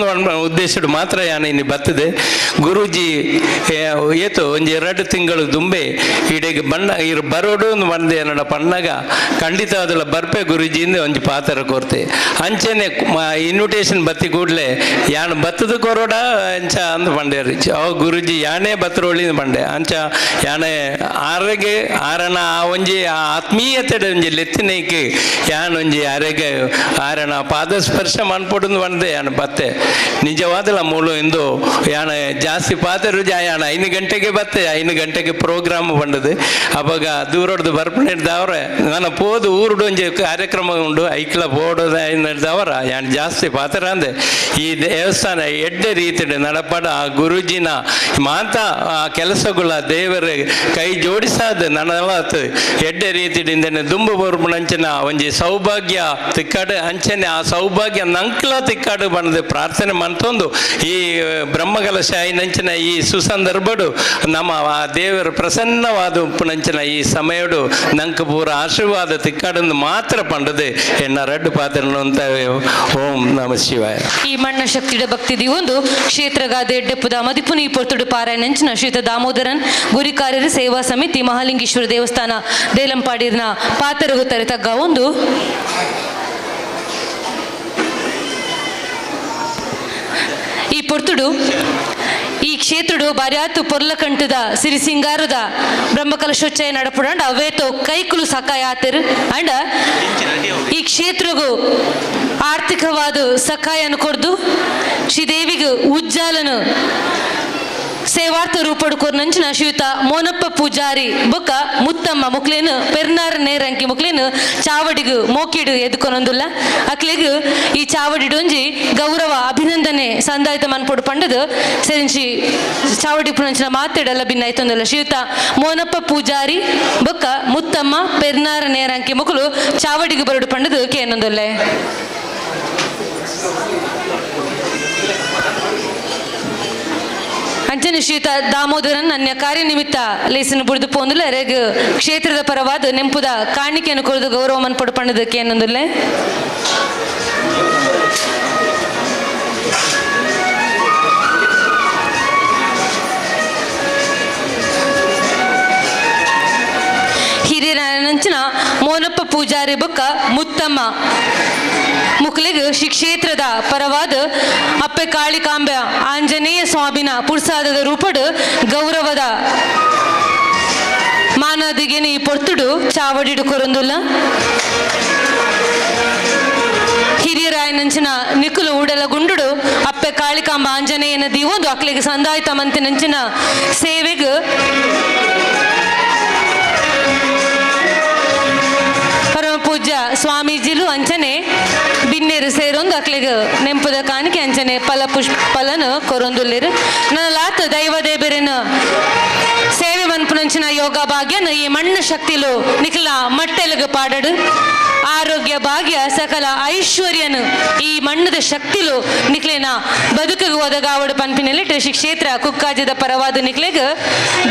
ಉದ್ದೇಶಡು ಮಾತ್ರ ಯಾನ ಇನ್ನು ಬತ್ತದೆ ಗುರೂಜಿ ಏತು ಒಂಜಿ 2 ತಿಂಗಳು ದುಂಬೆ ಇಡೆಗೆ ಬಣ್ಣ ಇರು ಬರೋಡು ಒಂದು ಬಂದೆ ಏನಡ ಪಣ್ಣಗ ಖಂಡಿತವಾದಲ್ಲ ಬರ್ಪೆ ಗುರೂಜಿಯಿಂದ ಒಂಜಿ ಪಾತ್ರ ಕೋರ್ತೆ ಅಂಚೆನೆ ಇನ್ವಿಟೇಷನ್ ಬತ್ತಿ ಕೂಡಲೇ ಯಾನ್ ಬತ್ತದ ಕೊರೋಡ ಅಂಚ ಅಂದ್ ಪಂಡೇರಿ ಅವು ಗುರೂಜಿ ಯಾನೇ ಬತ್ತರೋಳಿ ಪಂಡೆ ಅಂಚ ಯಾನೆ ಆರೆಗೆ ಆರನ ಆ ಒಂಜಿ ಆ ಆತ್ಮೀಯತೆ ಒಂಜಿ ಲೆತ್ತಿನೈಕೆ ಯಾನ್ ಒಂಜಿ ಆರೆಗೆ ಆರನ ಪಾದ ಪಾದಸ್ಪರ್ಶ ಮನ್ಪೊಡೊಂದು ಬಂದೆ ಯಾನ್ ಬತ್ತೆ ನಿಜವಾದಲ ಮೂಲು ಇಂದು ಯಾನ ಜಾಸ್ತಿ ಪಾತೆರು ಯಾನ 5 ಗಂಟೆಗೆ ಬತ್ತೆ 5 ಗಂಟೆಗೆ ಪ್ರೋಗ್ರಾಮ್ ಬಂದದು ಅವಾಗ ದೂರೊಡ್ದು ಬರ್ಪಣೆಡ್ದವ್ರೆ ನನ್ನ ಪೋದು ಊರುಡು ಒಂಜಿ ಕಾರ್ಯಕ್ರಮ ಉಂಡು ಐಕ್ಲ ಪೋಡೋದ ಅವರ ಯಾನ್ ಜಾಸ್ತಿ ಪಾತ್ರ ಅಂದೆ ಈ ದೇವಸ್ಥಾನ ಎಡ್ಡೆ ರೀತಿಡ್ ನಡಪಡ ಆ ಗುರುಜಿನ ಮಾತ ಆ ಕೆಲಸಗಳ ದೇವರ ಕೈ ಜೋಡಿಸಾದ ನನಲಾತ್ ಎಡ್ಡೆ ರೀತಿಡಿಂದನೆ ದುಂಬು ಬರುಪುನಂಚಿನ ಒಂಜಿ ಸೌಭಾಗ್ಯ ತಿಕ್ಕಾಡು ಅಂಚನೆ ಆ ಸೌಭಾಗ್ಯ ನಂಕ್ಲ ತಿಕ್ಕಾಡು ಬಂದು ಪ್ರಾರ್ಥನೆ ಮಂತೊಂದು ಈ ಬ್ರಹ್ಮಕಲಶ ನಂಚಿನ ಈ ಸುಸಂದರ್ಭಡು ನಮ್ಮ ಆ ದೇವರ ಪ್ರಸನ್ನವಾದ ಉಪ್ಪುನಂಚಿನ ಈ ಸಮಯಡು ನಂಕ್ ಪೂರ ಆಶೀರ್ವಾದ ತಿಕ್ಕಾಡನ್ನು ಮಾತ್ರ ಪಂಡದೆ ಎನ್ನ ರಡ್ಡು ಪಾತ್ರ ಅಂತ. ಓಂ ನಮ ಶಿವಾಯ. ಈ ಮಣ್ಣ ಶಕ್ತಿಡ ಭಕ್ತಿ ಒಂದು ಕ್ಷೇತ್ರಗಾದ ಎಡ್ಡೆಪ್ಪುದ ಮದಿಪುನಿ ಪೊರ್ತುಡು ಪಾರಾಯಣಂಚಿನ ಶ್ರೀತ ದಾಮೋದರನ್ ಗುರಿಕಾರ್ಯರ ಸೇವಾ ಸಮಿತಿ ಮಹಾಲಿಂಗೇಶ್ವರ ದೇವಸ್ಥಾನ ದೇಲಂಪಾಡಿರ್ನ ಪಾತರಗುತ್ತಾರೆ ತಗ್ಗ ಒಂದು ಈ ಪೊರ್ತುಡು ಈ ಕ್ಷೇತ್ರಡು ಬಾರ್ಯಾತು ಪೊರ್ಲಕಂಟದ ಸಿರಿಸಿಂಗಾರದ ಬ್ರಹ್ಮಕಲಶೋಚ್ಚಯ ನಡಪುಡಂಡ ಅವೇತೋ ಕೈಕುಲು ಸಕಾಯ ಆತರು ಅಂಡ ಈ ಕ್ಷೇತ್ರಗೂ ಆರ್ಥಿಕವಾದ ಸಕಾಯನು ಕೊಡ್ದು ಶ್ರೀದೇವಿಗೆ ಉಜ್ಜಾಲನು ಸೇವಾರ್ಥ ರೂಪಡು ಕೊರ್ನಂಚಿನ ಶ್ರೀಯುತ ಮೋನಪ್ಪ ಪೂಜಾರಿ ಬೊಕ್ಕ ಮುತ್ತಮ್ಮ ಮುಕ್ಲೇನು ಪೆರ್ನಾರ್ ನೇರಂಕಿ ಮುಕ್ಲೇನು ಚಾವಡಿಗು ಮೋಕಿಡು ಎದ್ಕೊನೊಂದುಲ್ಲ ಅಕ್ಲೆಗು ಈ ಚಾವಡಿಡೊಂಜಿ ಗೌರವ ಅಭಿನಂದನೆ ಸಂದಾಯಿತ ಮನ್ಪೊಡು ಪಂಡದು ಸರಿಂಚಿ ಚಾವಡಿ ಪುನಂಚಿನ ಮಾತೆಡಲ್ಲ ಭಿನ್ನಾಯ್ತೊಂದುಲ್ಲ ಶ್ರೀಯುತ ಮೋನಪ್ಪ ಪೂಜಾರಿ ಬೊಕ್ಕ ಮುತ್ತಮ್ಮ ಪೆರ್ನಾರ್ ನೇರಂಕಿ ಮುಕ್ಲು ಚಾವಡಿಗು ಬರಡು ಪಂಡದು ಕೇನೊಂದುಲ್ಲೆ. ಅಂಚನೆ ಶ್ರೀಯುತ ದಾಮೋದರನ್ ಅನ್ಯ ಕಾರ್ಯನಿಮಿತ್ತ ಲೇಸನ್ನು ಬುಡಿದು ಪೋಂದುಲ್ಲ ರೆಗ್ ಕ್ಷೇತ್ರದ ಪರವಾದ ನೆಂಪುದ ಕಾಣಿಕೆಯನ್ನು ಕೊರದು ಗೌರವ ಮನ್ಪೊಡು ಪಂಡದಕ್ಕೆ ಏನೊಂದುಲ್ಲೆ. ಹಿರಿಯರಂಚಿನ ಮೋನಪ್ಪ ಪೂಜಾರಿ ಬೊಕ್ಕ ಮುತ್ತಮ್ಮ ಮುಕ್ಲಿಗ್ ಶ್ರೀ ಕ್ಷೇತ್ರದ ಪರವಾದ ಅಪ್ಪೆ ಕಾಳಿಕಾಂಬ ಆಂಜನೇಯ ಸ್ವಾಮಿನ ಪುರ್ಸಾದದ ರೂಪಡು ಗೌರವದ ಮಾನದಿಗೆನ ಈ ಪೊರ್ತುಡು ಚಾವಡಿಡು ಕೊರೊಂದುಲ್ಲ. ಹಿರಿಯರಾಯನಂಚಿನ ನಿಕ್ಕುಲು ಉಡಲ ಗುಂಡುಡು ಅಪ್ಪೆ ಕಾಳಿಕಾಂಬ ಆಂಜನೇಯನ ದೀವೊಂದು ಅಕ್ಲಿಗೆ ಸಂದಾಯಿತ ಮಂತಿನಂಚಿನ ಸೇವೆಗ್ ಪರಮ ಪೂಜ್ಯ ಸ್ವಾಮೀಜಿಲು ಅಂಚನೆ ಬಿನ್ನೇರು ಸೇರೊಂದು ಅಕ್ಲಿಗ್ ನೆಂಪುದ ಕಾಣಿಕೆ ಅಂಚನೆ ಫಲ ಪುಷ್ಪಲನು ಕೊರೊಂದುಲ್ಲೇರು. ನನ್ನ ಲಾತ್ ದೈವ ದೇಬೆರೆನ ಸೇವೆ ಮನ್ಪುನಂಚಿನ ಯೋಗ ಭಾಗ್ಯನ ಈ ಮಣ್ಣ ಶಕ್ತಿಲು ನಿಖಲ ಮಟ್ಟೆಲುಗು ಪಾಡಡು ಆರೋಗ್ಯ ಭಾಗ್ಯ ಸಕಲ ಐಶ್ವರ್ಯನು ಈ ಮಣ್ಣದ ಶಕ್ತಿಲು ನಿಕ್ಲೇನ ಬದುಕಿಗೆ ಒದಗಾವಡು ಪನ್ಪಿನಲ್ಲಿ ಶ್ರೀ ಕ್ಷೇತ್ರ ಕುಕ್ಕಾಜದ ಪರವಾದ ನಿಕ್ಲೆಗ್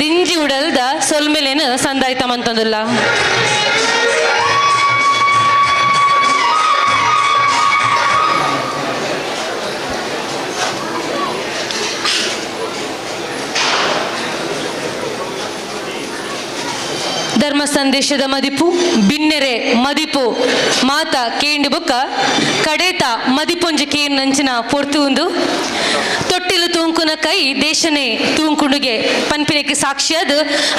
ದಿಂಜಿ ಉಡಲ್ದ ಸೊಲ್ಮೆಲೇನು ಸಂದಾಯ್ತ ಮಂತಂದುಲ್ಲ. ಧರ್ಮ ಸಂದೇಶದ ಮದಿಪು ಬಿನ್ನೆರೆ ಮದಿಪು ಮಾತ ಕೇಂಡು ಬುಕ್ಕ ಕಡೇತ ಮದಿಪೊಂಜಿ ಕೇನ್ ನಂಚಿನ ಪೊರ್ತು ಉಂದು ತೊಟ್ಟಿಲು ತೂಂಕುನ ಕೈ ದೇಶನೇ ತೂಂಕುಂಡುಗೆ ಪನ್ಪಿನಕ್ಕೆ ಸಾಕ್ಷಿಯಾದ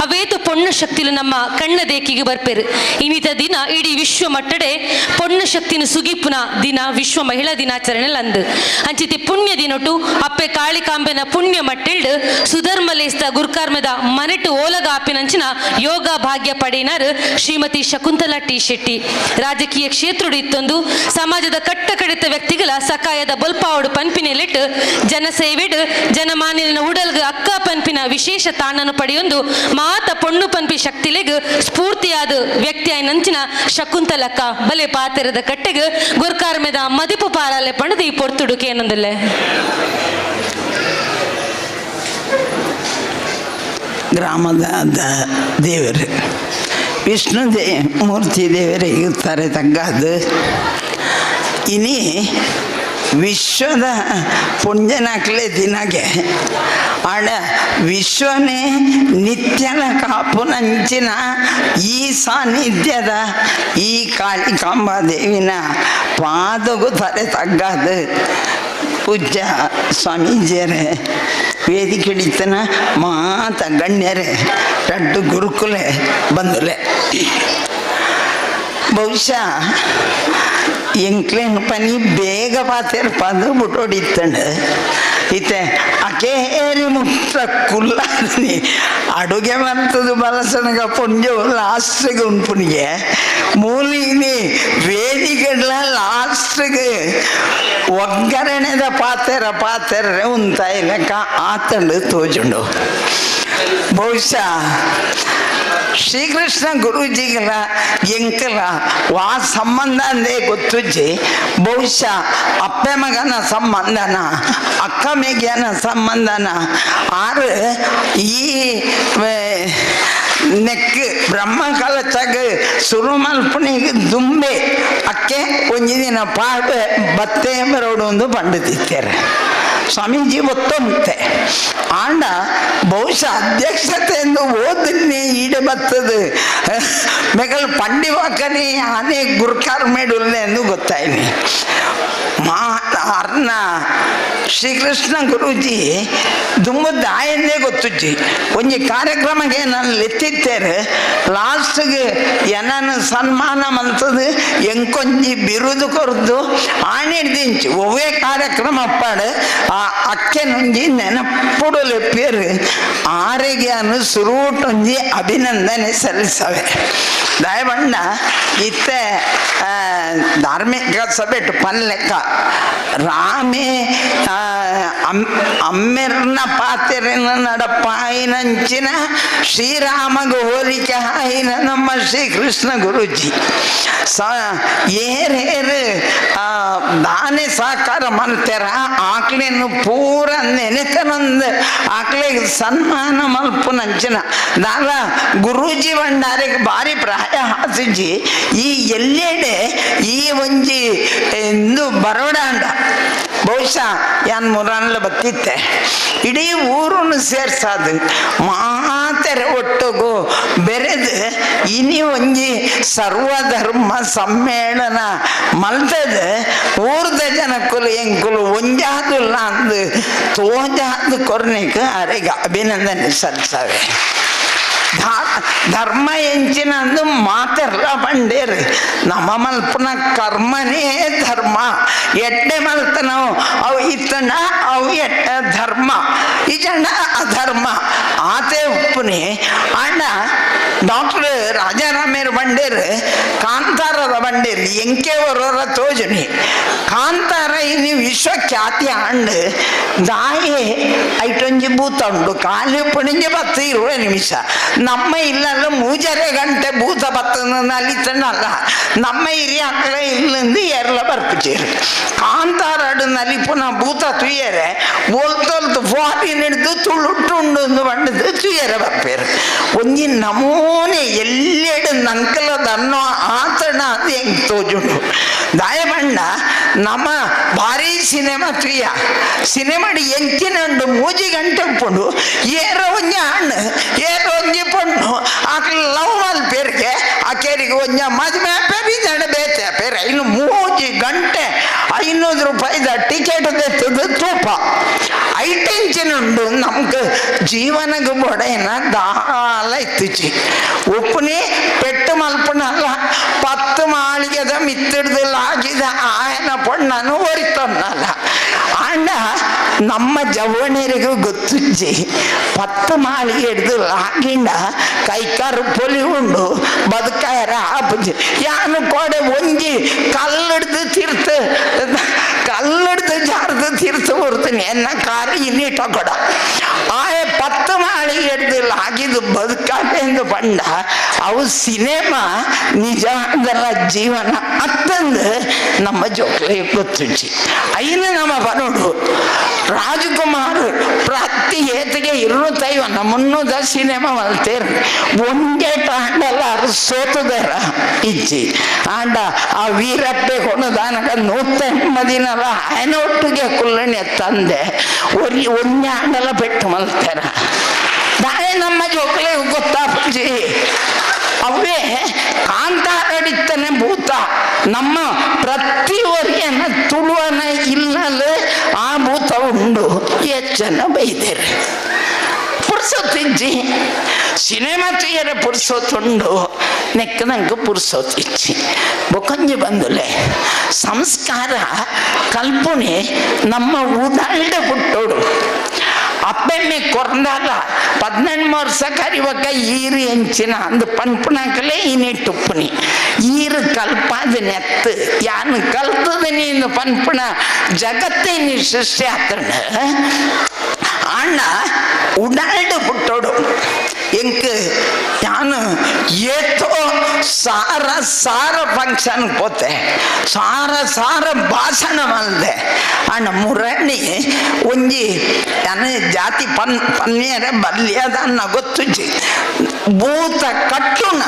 ಅವೇತು ಪೊಣ್ಣ ಶಕ್ತಿಲು ನಮ್ಮ ಕಣ್ಣ ದೇಕಿಗೆ ಬರ್ಪೇರು. ಇನ್ನಿತ ದಿನ ಇಡೀ ವಿಶ್ವ ಮಟ್ಟಡೆ ಪೊಣ್ಣ ಶಕ್ತಿನ ಸುಗಿಪುನ ದಿನ ವಿಶ್ವ ಮಹಿಳಾ ದಿನಾಚರಣೆ ಲಂದು ಅಂಚಿತಿ ಪುಣ್ಯ ದಿನೊಟು ಅಪ್ಪೆ ಕಾಳಿಕಾಂಬೆನ ಪುಣ್ಯ ಮಟ್ಟೆಲ್ಡು ಸುಧರ್ಮಲೇಸ್ತ ಗುರ್ಕಾರ್ಮದ ಮನೆಟು ಓಲಗ ಆಪಿನಂಚಿನ ಯೋಗ ಭಾಗ್ಯ ಪಡೆಯಿನಾರು ಶ್ರೀಮತಿ ಶಕುಂತಲಾ ಟಿ ಶೆಟ್ಟಿ. ರಾಜಕೀಯ ಕ್ಷೇತ್ರಡು ಇತ್ತೊಂದು ಸಮಾಜದ ಕಟ್ಟ ಕಡಿತ ವ್ಯಕ್ತಿಗಳ ಸಕಾಯದ ಬೊಲ್ಪಾವಡು ಪನ್ಪಿನೆಲೆಟ್ಟು ಜನಸೇವೆಡು ಜನಮಾನ್ಯನ ಉಡಲ್ಗ ಅಕ್ಕ ಪನ್ಪಿನ ವಿಶೇಷ ತಾಣನು ಪಡೆಯೊಂದು ಮಾತ ಪೊಣ್ಣು ಪನ್ಪಿ ಶಕ್ತಿಲೆಗ್ ಸ್ಫೂರ್ತಿಯಾದ ವ್ಯಕ್ತಿಯಾಯಿನಂಚಿನ ಶಕುಂತಲಕ್ಕ ಬಲೆ ಪಾತೆರದ ಕಟ್ಟೆಗ್ ಗುರ್ಕಾರ್ಮೆದ ಮದಿಪು ಪಾರಾಲೆ ಪಣದು ಈ ಪೊರ್ತುಡುಕೆ ಏನೊಂದಿಲ್ಲೆ. ಗ್ರಾಮದ ದೇವರು ವಿಷ್ಣು ಮೂರ್ತಿ ದೇವರೇ ಇರ್ತಾರೆ ತಗ್ಗಾದು. ಇನಿ ವಿಶ್ವದ ಪುಣ್ಯನಾಕ್ಲೆ ದಿನಗೆ ಆಡ ವಿಶ್ವನೇ ನಿತ್ಯನ ಕಾಪುನಂಚಿನ ಈ ಸಾನ್ನಿಧ್ಯದ ಈ ಕಾಳಿಕಾಂಬ ದೇವಿನ ಪಾದಗೂ ತಲೆ ತಗ್ಗಾದು ಪೂಜ್ಯ ಸ್ವಾಮೀಜಿಯರೇ ವೇದಿಕೆಡಿತನ ಮಾತ ಗಣ್ಯರೇ ರಡ್ಡು ಗುರುಕುಲೆ ಬಂದುಲೆ. ಬಹುಶಃ ಎಂಕ್ಲೇನ್ ಪನಿ ಬೇಗ ಪಾತೆರ್ಪಂದು ಬುಟ್ಟೋಡಿತ್ತಂಡು ಇತ್ತೆ ಅಕೇರಿ ಮುಟ್ಟ ಕುಲ್ಲಾದಿನಿ ಅಡುಗೆ ಮಂತದು ಬಲಸನಗ ಪೊಂಜು ಲಾಸ್ಟ್ಗೆ ಉಂಪುನಿಗೆ ಮೂಲಿನಿ ವೇದಿಕೆಡ್ಲ ಲಾಸ್ಟ್ಗೆ ಒಗ್ಗರಣೆದ ಪಾತೆರ ಪಾತೆರೆ ಉಂತಾಯಿಲೆಕ್ಕ ಆತಂಡು ತೋಜುಂಡು. ಬಹುಶಃ ಶ್ರೀಕೃಷ್ಣ ಗುರೂಜಿಗಳ ಎಂಕಲ ವಾ ಸಂಬಂಧ ಅಂದೇ ಗೊತ್ತುಜ್ಜಿ. ಬಹುಶಃ ಅಪ್ಪೆ ಮಗನ ಸಂಬಂಧನ ಅಕ್ಕ ಮೇಗ್ಯನ ಸಂಬಂಧನ ಆರು ಈ ನೆಕ್ ಬ್ರಹ್ಮ ಕಲಚಗ ಸುರು ಮಲ್ಪನಿಗೆ ದುಂಬೆ ಅಕ್ಕೆ ಒಂಜಿ ದಿನ ಪಾಡು ಬತ್ತೆ ಬರೋಡು ಒಂದು ಪಂಡುತ್ತಿದ್ದಾರೆ ಸ್ವಾಮೀಜಿ ಒತ್ತೊಂತೆ. ಆಂಡ ಬಹುಶಃ ಅಧ್ಯಕ್ಷತೆಯನ್ನು ಓದನ್ನೇ ಈಡೆ ಬರ್ತದೆ ಮೆಗಲ್ ಪಂಡಿವಾಕನೇ ಆನೆ ಗುರ್ಕಾರ್ ಮೇಡುಲ್ಲೆ ಎಂದು ಗೊತ್ತಾಯ್ನಿ. ಮಾ ಅರ್ನ ಶ್ರೀಕೃಷ್ಣ ಗುರೂಜಿ ದುಂಬುದಾಯಂದೇ ಗೊತ್ತುಜ್ಜಿ. ಒಂಜಿ ಕಾರ್ಯಕ್ರಮಕ್ಕೆ ನಾನು ಲೆತ್ತಿತ್ತೇನೆ ಲಾಸ್ಟ್ಗೆ ಏನನ್ನು ಸನ್ಮಾನ ಮಂತದ್ದು ಎಂಕೊಂಜಿ ಬಿರುದು ಕೊರ್ದು ಆಣಿಡ್ದಿಂಚು ಒವ್ವೇ ಕಾರ್ಯಕ್ರಮ ಅಪ್ಪಾಡು ಆ ಅಕ್ಕೆನೊಂಜಿ ನೆನಪುಡು ಲೆಪ್ಪೇರು ಆರಿಗೆ ಅನು ಸುರೂಟೊಂಜಿ ಅಭಿನಂದನೆ ಸಲ್ಲಿಸವೆ. ದಯಬಣ್ಣ ಇತ್ತೆ ಧಾರ್ಮಿಕ ಸಭೆಟ್ ಪನ್ಲೆಕ್ಕ ರಾಮೇ ಅಮ್ಮೆರ್ನ ಪಾತೆರೆನ ನಡಪಾಯಿನಂಚಿನ ಶ್ರೀರಾಮಗ ಹೋಲಿಕೆ ಹಾಯಿನ ನಮ್ಮ ಶ್ರೀಕೃಷ್ಣ ಗುರೂಜಿ ಸ ಏರೇರು ದಾನೆ ಸಾಕಾರ ಮಲ್ತೆರ ಆಕ್ಲೇನು ಪೂರ ನೆನೆತನೊಂದು ಆಕ್ಲೆಗೆ ಸನ್ಮಾನ ಮಲ್ಪುನಂಚಿನ ದಾಲ ಗುರೂಜಿ ಭಂಡಾರಿಗೆ ಭಾರಿ ಪ್ರಾಯ ಹಾಸಿಜಿ. ಈ ಎಲ್ಲೆಡೆ ಈ ಒಂಜಿ ಇಂದು ಬರೋಡಾಂಡ ಬಹುಶಃ ಯಾನ್ ಮುರಾನ್ಲ ಬತ್ತಿತ್ತೆ ಇಡೀ ಊರನ್ನು ಸೇರ್ಸಾದು ಮಾತೆರೆ ಒಟ್ಟುಗು ಬೆರೆದು ಇನಿ ಒಂಜಿ ಸರ್ವಧರ್ಮ ಸಮ್ಮೇಳನ ಮಲ್ತದ ಊರ್ದ ಜನಕ್ಕುಲು ಎಂಕುಲು ಒಂಜಾದುಲ್ಲ ಅಂದು ತೋಜಾದು ಕೊರ್ನಿಕ್ ಅರೆಗ ಅಭಿನಂದನೆ ಸಲ್ಲಿಸವೆ. ಧರ್ಮ ಎಂಚಿನ ಅಂದು ಮಾತೆರ್ಲ ಬಂಡೇರು ನಮ್ಮ ಮಲ್ಪನ ಕರ್ಮನೇ ಧರ್ಮ. ಎಡ್ಡೆ ಮಲ್ತನವು ಅವು ಇತ್ತನ ಅವು ಎಟ್ಟ ಧರ್ಮ ಇಜಂಡ ಅಧರ್ಮ ಆತೆ ಉಪ್ಪುನಿ. ಆಂಡ ಡಾಕ್ಟರ್ ರಾಜಾರಾಮೇರ್ ಬಂಡೇರು ಕಾಂತಾರದ ಬಂಡೇರು ಎಂಕೆ ಬರೋರ ತೋಜುನಿ ಕಾಂತಾರ ಇನ್ನು ವಿಶ್ವಖ್ಯಾತಿ ಆಂಡ್ ದಾಯೆ ಐಟೊಂಜಿ ಭೂತ ಉಂಡು ಖಾಲಿ ಪಣಿಂಜಿ 10 20 ನಿಮಿಷ ನಮ್ಮ ಇಲ್ಲಲ್ಲ 3.5 ಗಂಟೆ ಭೂತ ಬತ್ತನ ನಲಿತನಲ್ಲ ನಮ್ಮ ಹಿರಿಯ ಇಲ್ಲಿಂದ ಎರಲ ಬರ್ಪುಚೇರು ಕಾಂತಾರಡು ನಲಿಪುನ ಭೂತ ತುಯ್ಯರೆ ಒಲ್ತೊಲ್ತು ಫಾರಿನ್ ಹಿಡಿದು ತುಳುಟ್ಟುಂಡು ಬಂಡದು ತುಯ್ಯರೆ ಬರ್ಪೇರು ಒಂಜಿ ನಮೂನೆ ಎಲ್ಲೆಡು ನಂಕಲದನ್ನೋ ಆತಣ ಅದು ಹೆಂಗೆ ತೋಜುಂಡು. ದಾಯಬಣ್ಣ ನಮ್ಮ ಭಾರಿ ಸಿನಿಮಾ ತುಯ್ಯ ಸಿನಿಮಾಡು ಎಂಚಿನ ಉಂಡು 3 ಗಂಟೆ ಉಪ್ಪುಂಡು ಏರೋ ಒಂಜಿ ಹಣ್ಣು ಏರೋ ಒಂಜಿ ಪೊಣ್ಣು ಆಕಲೆ ಲವ್ ಮಲ್ಪೇರಿಗೆ ಆ ಕೇರಿಗೆ ಒಂಜ ಮದುವೆ ಪೇರಿ ಜನ ಬೇತೆ ಪೇರೆ ಇನ್ನು 3 ಗಂಟೆ 500 ರೂಪಾಯಿದ ಟಿಕೆಟ್ ತೆತ್ತದು ತೂಪ ಐಟೆಂಚಿನ ಉಂಡು ನಮ್ಗೆ ಜೀವನಕ್ಕೆ ಬೊಡೆನ ದಾಲ ಇತ್ತುಚಿ ಉಪ್ಪುನಿ ಪೆಟ್ಟು ಮಲ್ಪುನಲ್ಲ 10 ಮಾಳಿಗೆದ ಮಿತ್ತಿಡ್ದು ಲಾಗಿದ ಆಯನ ಪೊಣ್ಣನು ಒರಿತೊನ್ನಲ್ಲ. ಆಂಡ ನಮ್ಮ ಜವಣಿರಿಗೂ ಗೊತ್ತುಜ್ಜಿ 10 ಮಾಳಿಗೆ ಹಿಡ್ದು ಲಾಗಿಂಡ ಕೈಕಾರು ಪೊಲಿ ಉಂಡು ಬದುಕಾಯರ ಆಪುಜಿ ಯಾನು ಕೋಡೆ ಒಂಜಿ ಕಲ್ಲಿಡ್ದು ತೀರ್ತು ಕಲ್ಲಿಡ್ದು ಜಾರ್ದು ತೀರ್ತು ಬರ್ತೀನಿ ಎನ್ನ ಕಾರು ಇನ್ನಿಟ ಕೊಡ ಆಯ 10 ಮಾಳಿಗೆ ಹಿಡ್ದು ಲಾಗಿದ್ದು ಬದುಕಾಟೆಂದು ಬಂಡ ಅವು ಸಿನಿಮಾ ನಿಜವಾದಲ್ಲ ಜೀವನ ಅತ್ತಂದು ನಮ್ಮ ಜೋಕ್ಲೆ ಗೊತ್ತುಜ್ಜಿ. ಐನು ನಮ್ಮ ಬರೋಡು ರಾಜಕುಮಾರ್ ಪ್ರತಿ ಏತಿಗೆ 250 300 ಸಿನಿಮಾ ಮಲ್ತೇರು ಒಂದೇ ತಾಂಡಲ್ಲ ಸೋತದಾರ ಇಜ್ಜಿ. ಆಂಡ ಆ ವೀರಪ್ಪೆ ಕೊಣದಾನಕ 180 ದಿನಲ ಆಯನ ಒಟ್ಟಿಗೆ ಕುಲ್ಲಣೆ ತಂದೆ ಒರಿ ಒಂದೇ ಆಂಡಲ ಪೆಟ್ಟು ಮಲ್ತಾರ ದಾಯ ನಮ್ಮ ಜೋಕ್ಲೆ ಗೊತ್ತಾಪುಜಿ. ಅವೇ ಕಾಂತಾರಡಿತ್ತನೆ ಭೂತ ನಮ್ಮ ಪ್ರತಿಯೊರಿಯನ ತುಳುವನ ಇಲ್ಲಲು ಆ ಭೂತ ಉಂಡು ಹೆಚ್ಚನ ಬೈದೇರು ಪುರ್ಸೊತ್ತಿಜ್ಜಿ ಸಿನಿಮಾ ತುಯ್ಯರೆ ಪುರ್ಸೊತ್ತುಂಡು. ನೆಕ್ಕ ನಂಗೆ ಪುರ್ಸೋತಿಚ್ಚಿ ಬೊಕೊಂಜಿ ಬಂದುಲೆ ಸಂಸ್ಕಾರ ಕಲ್ಪನೆ ನಮ್ಮ ಉಡಲ್ಡೆ ಪುಟ್ಟೋಡು ಅಪ್ಪೆಮ್ಮೆ ಕೊರಂದಾಗ 18 ವರ್ಷ ಕರಿವಕ್ಕ ಈರು ಎಂಚಿನ ಅಂದು ಪನ್ಪುಣಕಲೇ ಇನಿಟ್ಟುಪ್ಪುನಿ ಈರು ಕಲ್ಪಾದ ನೆತ್ತು ಯಾನು ಕಲ್ತದ ನೀನು ಪನ್ಪುಣ ಜಗತ್ತೇ ನೀ ಸೃಷ್ಟಿ ಆತಂಡ ಅಣ್ಣ ಉಡಾಲ್ಡು ಪುಟ್ಟೋಡು ಎಂಕ್ ಯಾನು ಏತೋ ಸಾರ ಸಾರ ಫಂಕ್ಷನ್ ಪೋತೆ ಸಾರ ಸಾರ ಭಾಷಣ ಮಲ್ದೆ ಅಣ್ಣ ಮುರಣಿ ಒಂಜಿ ಯಾನು ಜಾತಿ ಪನ್ನಿಯರ ಬಲ್ಯದ ಅನ್ನ ಗೊತ್ತುಜ್ಜಿ ಭೂತ ಕಟ್ಟುನ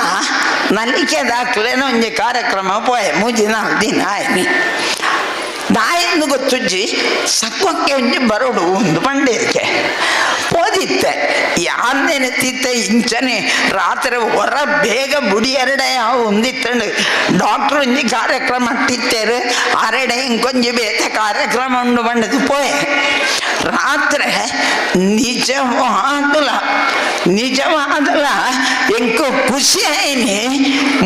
ನಲಿಕೆ ದಾಖಲೇನ ಒಂಜಿ ಕಾರ್ಯಕ್ರಮ ಪೋಯೆ ಮೂಜಿ ನಾಲ್ಕು ದಿನ ಆಯ್ನಿ ದಾಯಿಂದ ಗೊತ್ತುಜ್ಜಿ ಸಕ್ವಕ್ಕೆ ಒಂಜಿ ಬರೋಡು ಒಂದು ಪಂಡೇರಿಗೆ ಪೋದಿತ್ತೆ ಯಾನ್ನೆನತಿತ್ತೆ ಇಂಚನೆ ರಾತ್ರಿ ಹೊರ ಬೇಗ ಬುಡಿ ಎರಡೆ ಯಾವ ಒಂದಿತ್ತಂಡು ಡಾಕ್ಟ್ರ್ ಒಂಜಿ ಕಾರ್ಯಕ್ರಮ ಅಟ್ಟಿತ್ತೇರು ಅರೆಡೆ ಇಂಕೊಂಜಿ ಬೇತ ಕಾರ್ಯಕ್ರಮ ಉಂಡು ಬಂಡದು ಪೋಯೆ ರಾತ್ರಿ ನಿಜವಾದಲ ನಿಜವಾದಲ ಎಂಕು ಖುಷಿ ಆಯ್ನಿ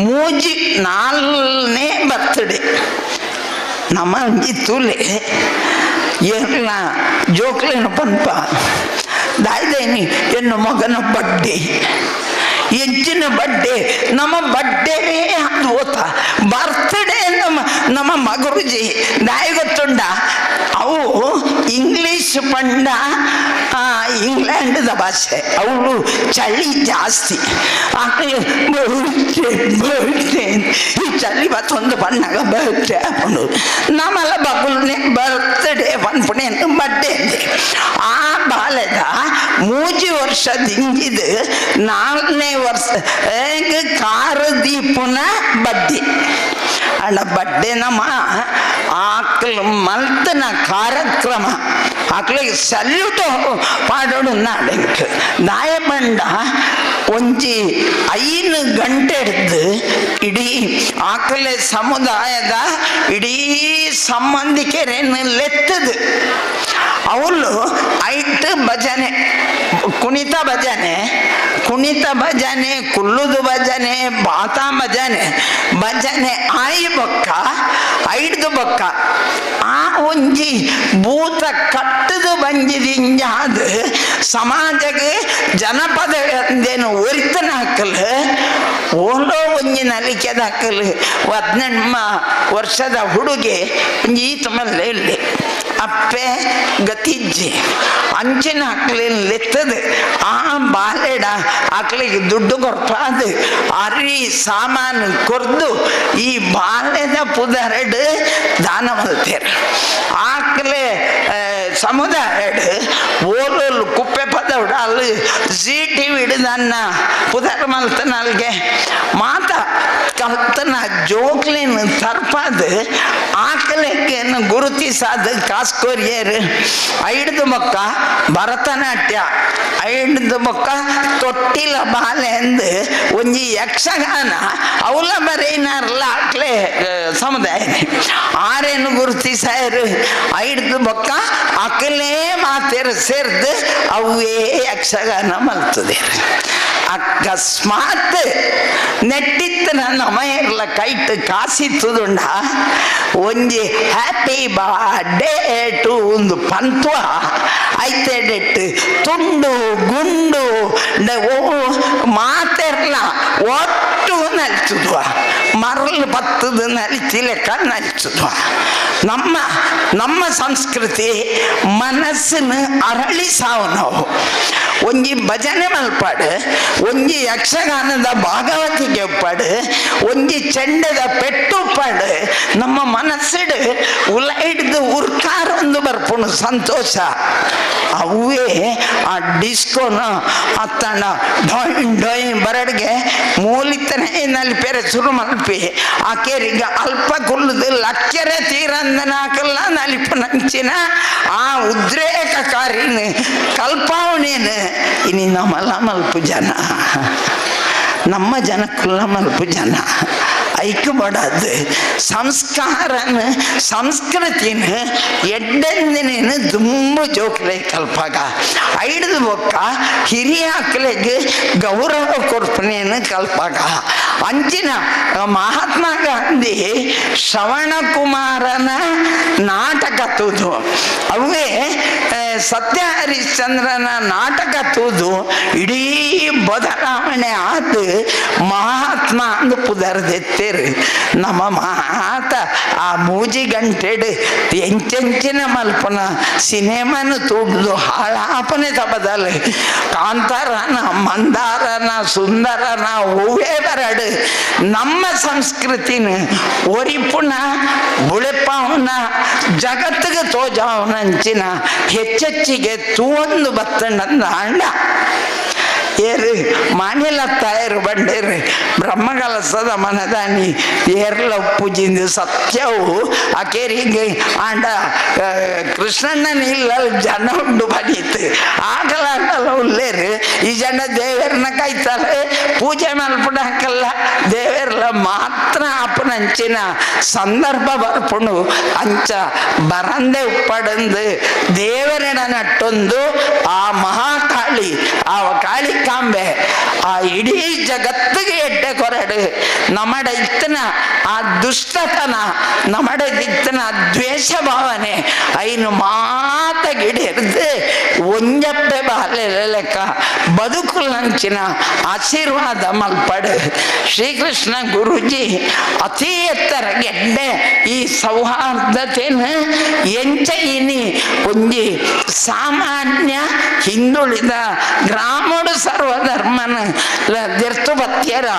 ಮೂಜಿ ನಾಲ್ನೇ ಬರ್ತಡೆ ನಮ್ಮ ತುಲೆ ಎಲ್ಲ ಜೋಕ್ಲೇನು ಪನ್ಪ ದಾಯ್ದೇನಿ ಎನ್ನು ಮಗನ ಬಡ್ಡೆ ಹೆಚ್ಚಿನ ಬಡ್ಡೆ ನಮ್ಮ ಬಡ್ಡೆವೇ ಅದು ಓತ ಬರ್ತ್ಡೇ ನಮ್ಮ ನಮ್ಮ ಮಗರುಜಿ ದಾಯಿ ಗೊತ್ತುಂಡ ಅವು ಇಂಗ್ಲೀಷ್ ಪಂಡ ಇಂಗ್ಲೆಂಡ್ದ ಭಾಷೆ ಅವಳು ಚಳಿ ಜಾಸ್ತಿ ಬರ್ತ್ಡೇ ಬರ್ತ್ಡೇ ಈ ಚಳಿ ಬತ್ತೊಂದು ಬಣ್ಣಗ ಬರ್ತ್ಡೇ ಹಾಕೊಂಡು ನಮ್ಮಲ್ಲ ಬಗುಲ್ನೆ ಬರ್ತ್ಡೇ ಪನ್ಪುಣೆ ಬಡ್ಡೆ ಆ ಬಾಲದ ಮೂಜಿ ವರ್ಷ ದಿಂಜಿದು 4ನೇ ವರ್ಷ ಕಾರು ದೀಪುನ ಬಡ್ಡಿ ಅಣ್ಣ ಬಡ್ಡೆ ನಮ್ಮ ಆಕಳು ಮಲ್ತನ ಕಾರ್ಯಕ್ರಮ ಆಕಳಿಗೆ ಸಲ್ಯೂಟ್ ಪಾಡೋಡು ನಾಡೆಂಕ್ ದಾಯ ಬಂಡ ಒಂಜಿ 5 ಗಂಟೆ ಹಿಡ್ದು ಇಡೀ ಆಕಲೆ ಸಮುದಾಯದ ಇಡೀ ಸಂಬಂಧಿಕರೇನು ಲೆತ್ತದು ಅವಳು ಐಟ್ ಭಜನೆ ಕುಣಿತ ಭಜನೆ ಕುಣಿತ ಭಜನೆ ಕುಲ್ಲುದು ಭಜನೆ ಬಾತಾ ಭಜನೆ ಭಜನೆ ಆಯಿ ಬೊಕ್ಕ ಐಡ್ದು ಬೊಕ್ಕ ಆ ಒಂಜಿ ಭೂತ ಕಟ್ಟದು ಬಂಜಿದಿಂಜಾದ ಸಮಾಜಕ್ಕೆ ಜನಪದ ಅಂದೇನು ಒರಿತನ ಹಾಕಲು ಓಲೋ ಒಂಜಿ ನಲಿಕೆದ ಹಾಕಲು 18 ವರ್ಷದ ಹುಡುಗೆ ಒಂಜಿ ಈತ ಮಲ್ಲೆ ಇಲ್ಲಿ ಅಪ್ಪೆ ಗತಿಜ್ಜಿ ಅಂಚಿನ ಆಕಳಿನ ಲೆತ್ತದು ಆ ಬಾಲೆಡ ಆಕಳಿಗೆ ದುಡ್ಡು ಕೊರ್ಪಾದು ಅರಿ ಸಾಮಾನು ಕೊರ್ದು ಈ ಬಾಲೆದ ಪುದರಡು ದಾನ ಮಲ್ತೇರು ಆಕಲೆ ಸಮುದಾಯಡು ಓಲೋಲು ಕುಪ್ಪೆ ಪದವಡು ಅಲ್ಲಿ ಜಿ ಟಿ ವಿಡು ನನ್ನ ಪುದರ್ ಮಲ್ತನ ಅಲ್ಲಿಗೆ ಮಾತ ಕಲ್ತನ ಜೋಕ್ಲಿನ ತರ್ಪಾದು ಆಕಲೆಕ್ಕೇನು ಗುರುತಿಸಾದ ಕಾಸ್ಕೋರಿಯರು ಐಡ್ದು ಮೊಕ್ಕ ಭರತನಾಟ್ಯ ಐಡ್ದು ಮೊಕ್ಕ ತೊಟ್ಟಿಲ ಬಾಲೆ ಅಂದು ಒಂಜಿ ಯಕ್ಷಗಾನ ಅವಲ ಬರೇನಾರಲ್ಲ ಆಕ್ಲೆ ಸಮುದಾಯ ಆರೇನು ಗುರುತಿಸಾಯರು ಐಡ್ದು ಬೊಕ್ಕ ಅಕಲೇ ಮಾತೇರು ಸೇರ್ದು ಅವೇ ಯಕ್ಷಗಾನ ಮಲ್ತದೆ. ಅಕಸ್ಮಾತ್ ನೆಟ್ಟಿತ್ತ ನನ್ನ ಅಮಯರ್ಲ ಕೈಟ್ ಕಾಸಿತ್ತುದುಂಡ ಒಂಜಿ ಹ್ಯಾಪಿ ಬರ್ಡೇ ಟು ಒಂದು ಪಂತ್ವ ಐತೆಡೆಟ್ಟು ತುಂಡು ಗುಂಡು ಓ ಮಾತೆರ್ಲ ಒಟ್ಟು ನಲಿಸುದುವ ಮರಳು ಬತ್ತದ ನಲಿತಿಲೆಕ್ಕ ನಲಿಸುದುವ. ನಮ್ಮ ನಮ್ಮ ಸಂಸ್ಕೃತಿ ಮನಸ್ಸನ್ನು ಅರಳಿಸಾವು ನಾವು. ಒಂಜಿ ಭಜನೆ ಮಲ್ಪಾಡು, ಒಂಜಿ ಯಕ್ಷಗಾನದ ಭಾಗವತಿಗೆ ಒಪ್ಪಾಡು, ಒಂಜಿ ಚೆಂಡದ ಪೆಟ್ಟುಪ್ಪಾಡು, ನಮ್ಮ ಮನಸ್ಸಿಡು ಉಲ ಹಿಡ್ದು ಉರ್ಕಾರ ಒಂದು ಬರ್ಪುಣು ಸಂತೋಷ. ಅವೇ ಆ ಡಿಸ್ಕೋನ ಅತ್ತಣ ಡೊಯ್ ಡೊಯ್ ಬರಡ್ಗೆ ಮೂಲಿತನೇ ನಲ್ಪೆರೆ ಶುರು ಮಲ್ಪಿ ಆ ಕೇರಿಗೆ ಅಲ್ಪ ಕುಲ್ಲದು ಲಕ್ಕೆರೆ ತೀರಂದನ ಹಾಕಲ್ಲ ನಲಿಪು ನಂಚಿನ ಆ ಉದ್ರೇಕಕಾರಿನ ಕಲ್ಪಾವಣೇನು ಇನಿ ನಮ್ಮಲ್ಲ ಮಲ್ಪು ಜನ, ನಮ್ಮ ಜನಕ್ಕಲ್ಲ ಮಲ್ಪು ಜನ ಐಕ್ಯಪಡದು ಸಂಸ್ಕಾರನ ಸಂಸ್ಕೃತಿನ ಎಡ್ಡೆಂದಿನೇನು ತುಂಬ ಜೋಕ್ಲೆ ಕಲ್ಪಾಗ ಐಡ್ದು ಬೊಕ್ಕ ಹಿರಿಯ ಆಕಲೆಗೆ ಗೌರವ ಕೊರ್ಪನೇನು ಕಲ್ಪಾಗ. ಅಂಚಿನ ಮಹಾತ್ಮ ಗಾಂಧಿ ಶ್ರವಣಕುಮಾರನ ನಾಟಕ ತೂದು, ಅವೇ ಸತ್ಯ ಹರಿಶ್ಚಂದ್ರನ ನಾಟಕ ತೂದು ಇಡೀ ಬದಲಾವಣೆ ಆದ ಮಹಾತ್ಮ ಅಂದು ಪುದರ್ದೆತ್ತೇರು. ನಮ್ಮ ಮಾತ ಆ ಮೂಜಿ ಗಂಟೆಡು ಎಂಚೆಂಚಿನ ಮಲ್ಪನ ಸಿನಿಮಾನು ತೂಡ್ದು ಹಾಳಾಪನೆ ತಬದಲ್ ಕಾಂತಾರನ ಮಂದಾರನ ಸುಂದರನ ಹೂವೇ ಬರಡು. ನಮ್ಮ ಸಂಸ್ಕೃತಿನ ಒರಿಪುನ ಬುಳೆಪಾವನ ಜಗತ್ತಿಗೆ ತೋಜಾವನಂಚಿನ ಹೆಚ್ಚೆಚ್ಚಿಗೆ ತೂವೊಂದು ಬತ್ತಣ್ಣಂದ ಅಂಡ ಏರು ಮಾನಿಲ ತಾಯರು ಬಂಡೇರು ಬ್ರಹ್ಮಕಲಸದ ಮನದಾನಿ ಏರ್ಲ ಪೂಜಿಂದು ಸತ್ಯವು ಅಕೇರಿಗೆ ಆಂಡ ಕೃಷ್ಣಣ್ಣನ ಇಲ್ಲ ಜನ ಉಂಡು ಬನೀತು ಆಗಲಾಗಲ್ಲ ಉಲ್ಲೇರು. ಈ ಜನ ದೇವರನ್ನ ಕಾಯ್ತಾರೆ, ಪೂಜೆ ಮಲ್ಪಡಕ್ಕಲ್ಲ, ದೇವರ್ಲ ಮಾತ್ರ ಅಪ್ಪನಂಚಿನ ಸಂದರ್ಭ ಬರ್ಪುಣು ಅಂಚ ಬರಂದೆ ಉಪ್ಪಡಂದು ದೇವರನ ನಟ್ಟೊಂದು ಆ ಮಹಾಕಾಳಿ ಆ ಕಾಳಿ ಕಾಂಬೆ ಆ ಇಡೀ ಜಗತ್ತಿಗೆ ಎಡ್ಡೆ ಕೊರಡು. ನಮ್ಮಡ ಇತ್ತನ ಆ ದುಷ್ಟತನ, ನಮ್ಮಡ ಇತ್ತನ ದ್ವೇಷ ಭಾವನೆ ಐನು ಮಾತ ಗಿಡಿರ್ದು ಒಂಜಪ್ಪೆ ಬಾಲೆ ಲೆಕ್ಕ ಬದುಕುಲಂಚಿನ ಆಶೀರ್ವಾದ ಮಲ್ಪಡು. ಶ್ರೀಕೃಷ್ಣ ಗುರೂಜಿ ಅತಿ ಎತ್ತರ ಗೆಡ್ಡೆ ಈ ಸೌಹಾರ್ದತೆನ ಎಂಚ ಇನಿ ಒಂಜಿ ಸಾಮಾನ್ಯ ಹಿಂದುಳಿದ ಗ್ರಾಮಡು ಸರ್ವಧರ್ಮನ ದೆರ್ತು ಬತ್ತಿಯರ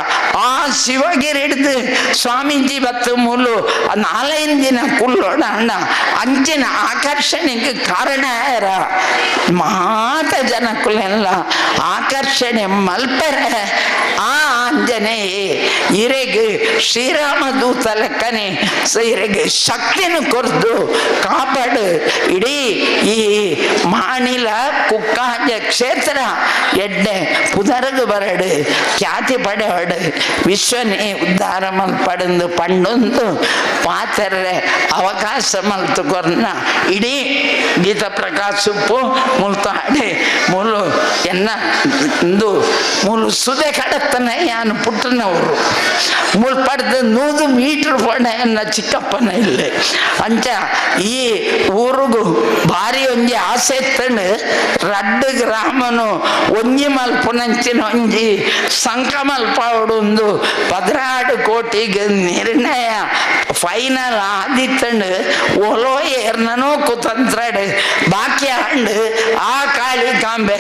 ಆ ಶಿವಗಿರಿ ಹಿಡ್ದು ಸ್ವಾಮೀಜಿ ಬತ್ತು ಮೂಲು ನಾಲೈದು ದಿನ ಕುಲ್ಲೋಣ ಅಣ್ಣ ಅಂಚಿನ ಆಕರ್ಷಣೆಗೆ ಕಾರಣ ಯಾರ ಮಾತ ಜನಕ್ಕುಲೆಲ್ಲ ಆಕರ್ಷಣೆ ಮಲ್ಪರೆ. ಆ ಆಂಜನೇಯ ಇರೆಗೆ ಶ್ರೀರಾಮ ದೂತ ಲೆಕ್ಕನೆ ಇರೆಗೆ ಶಕ್ತಿನ ಕೊರ್ದು ಕಾಪಾಡು. ಇಡೀ ಈ ಮಾನಿಲ ಕುಕ್ಕಾಂಜ ಕ್ಷೇತ್ರ ಎಡ್ಡೆ ಪುದರಗು ಬರಡು ಖ್ಯಾತಿ ಪಡೆವಡು ವಿಶ್ವನೇ ಉದ್ಧಾರ ಮಲ್ಪಡಂದು ಪಂಡೊಂದು ಪಾತರೆ ಅವಕಾಶ ಮಲ್ತು ಕೊರ್ನ ಇಡೀ ಗೀತ ಪ್ರಕಾಶುಪ್ಪು ಮುಲ್ತಾಡೆ ಮೂಲು ಎನ್ನ ಇಂದು ಮೂಲು ಸುದೆ ಕಡತ್ತನೆ ಯಾನು ಪುಟ್ಟನವರು ಮೂಲು ಪಡೆದು 100 ಮೀಟ್ರ್ ಪೋಣ ಎನ್ನ ಚಿಕ್ಕಪ್ಪನ ಇಲ್ಲಿ ಅಂಚ ಈ ಊರುಗು ಭಾರಿ ಒಂಜಿ ಆಸೆ ಇತ್ತಂಡು ರಡ್ಡು ಗ್ರಾಮನು ಒಂಜಿ ಮಲ್ಪುನಂಚಿನ ಒಂಜಿ ಸಂಕ ಮಲ್ಪಾವಡು ಒಂದು 16 ಕೋಟಿಗೆ ನಿರ್ಣಯ ಫೈನಲ್ ಆದಿತ್ತಂಡು ಒಲೋ ಏರ್ನೋ ಕುತಂತ್ರಡು ಬಾಕಿ ಆಂಡು ಆ ಕಾಳಿ ಕಾಂಬೆ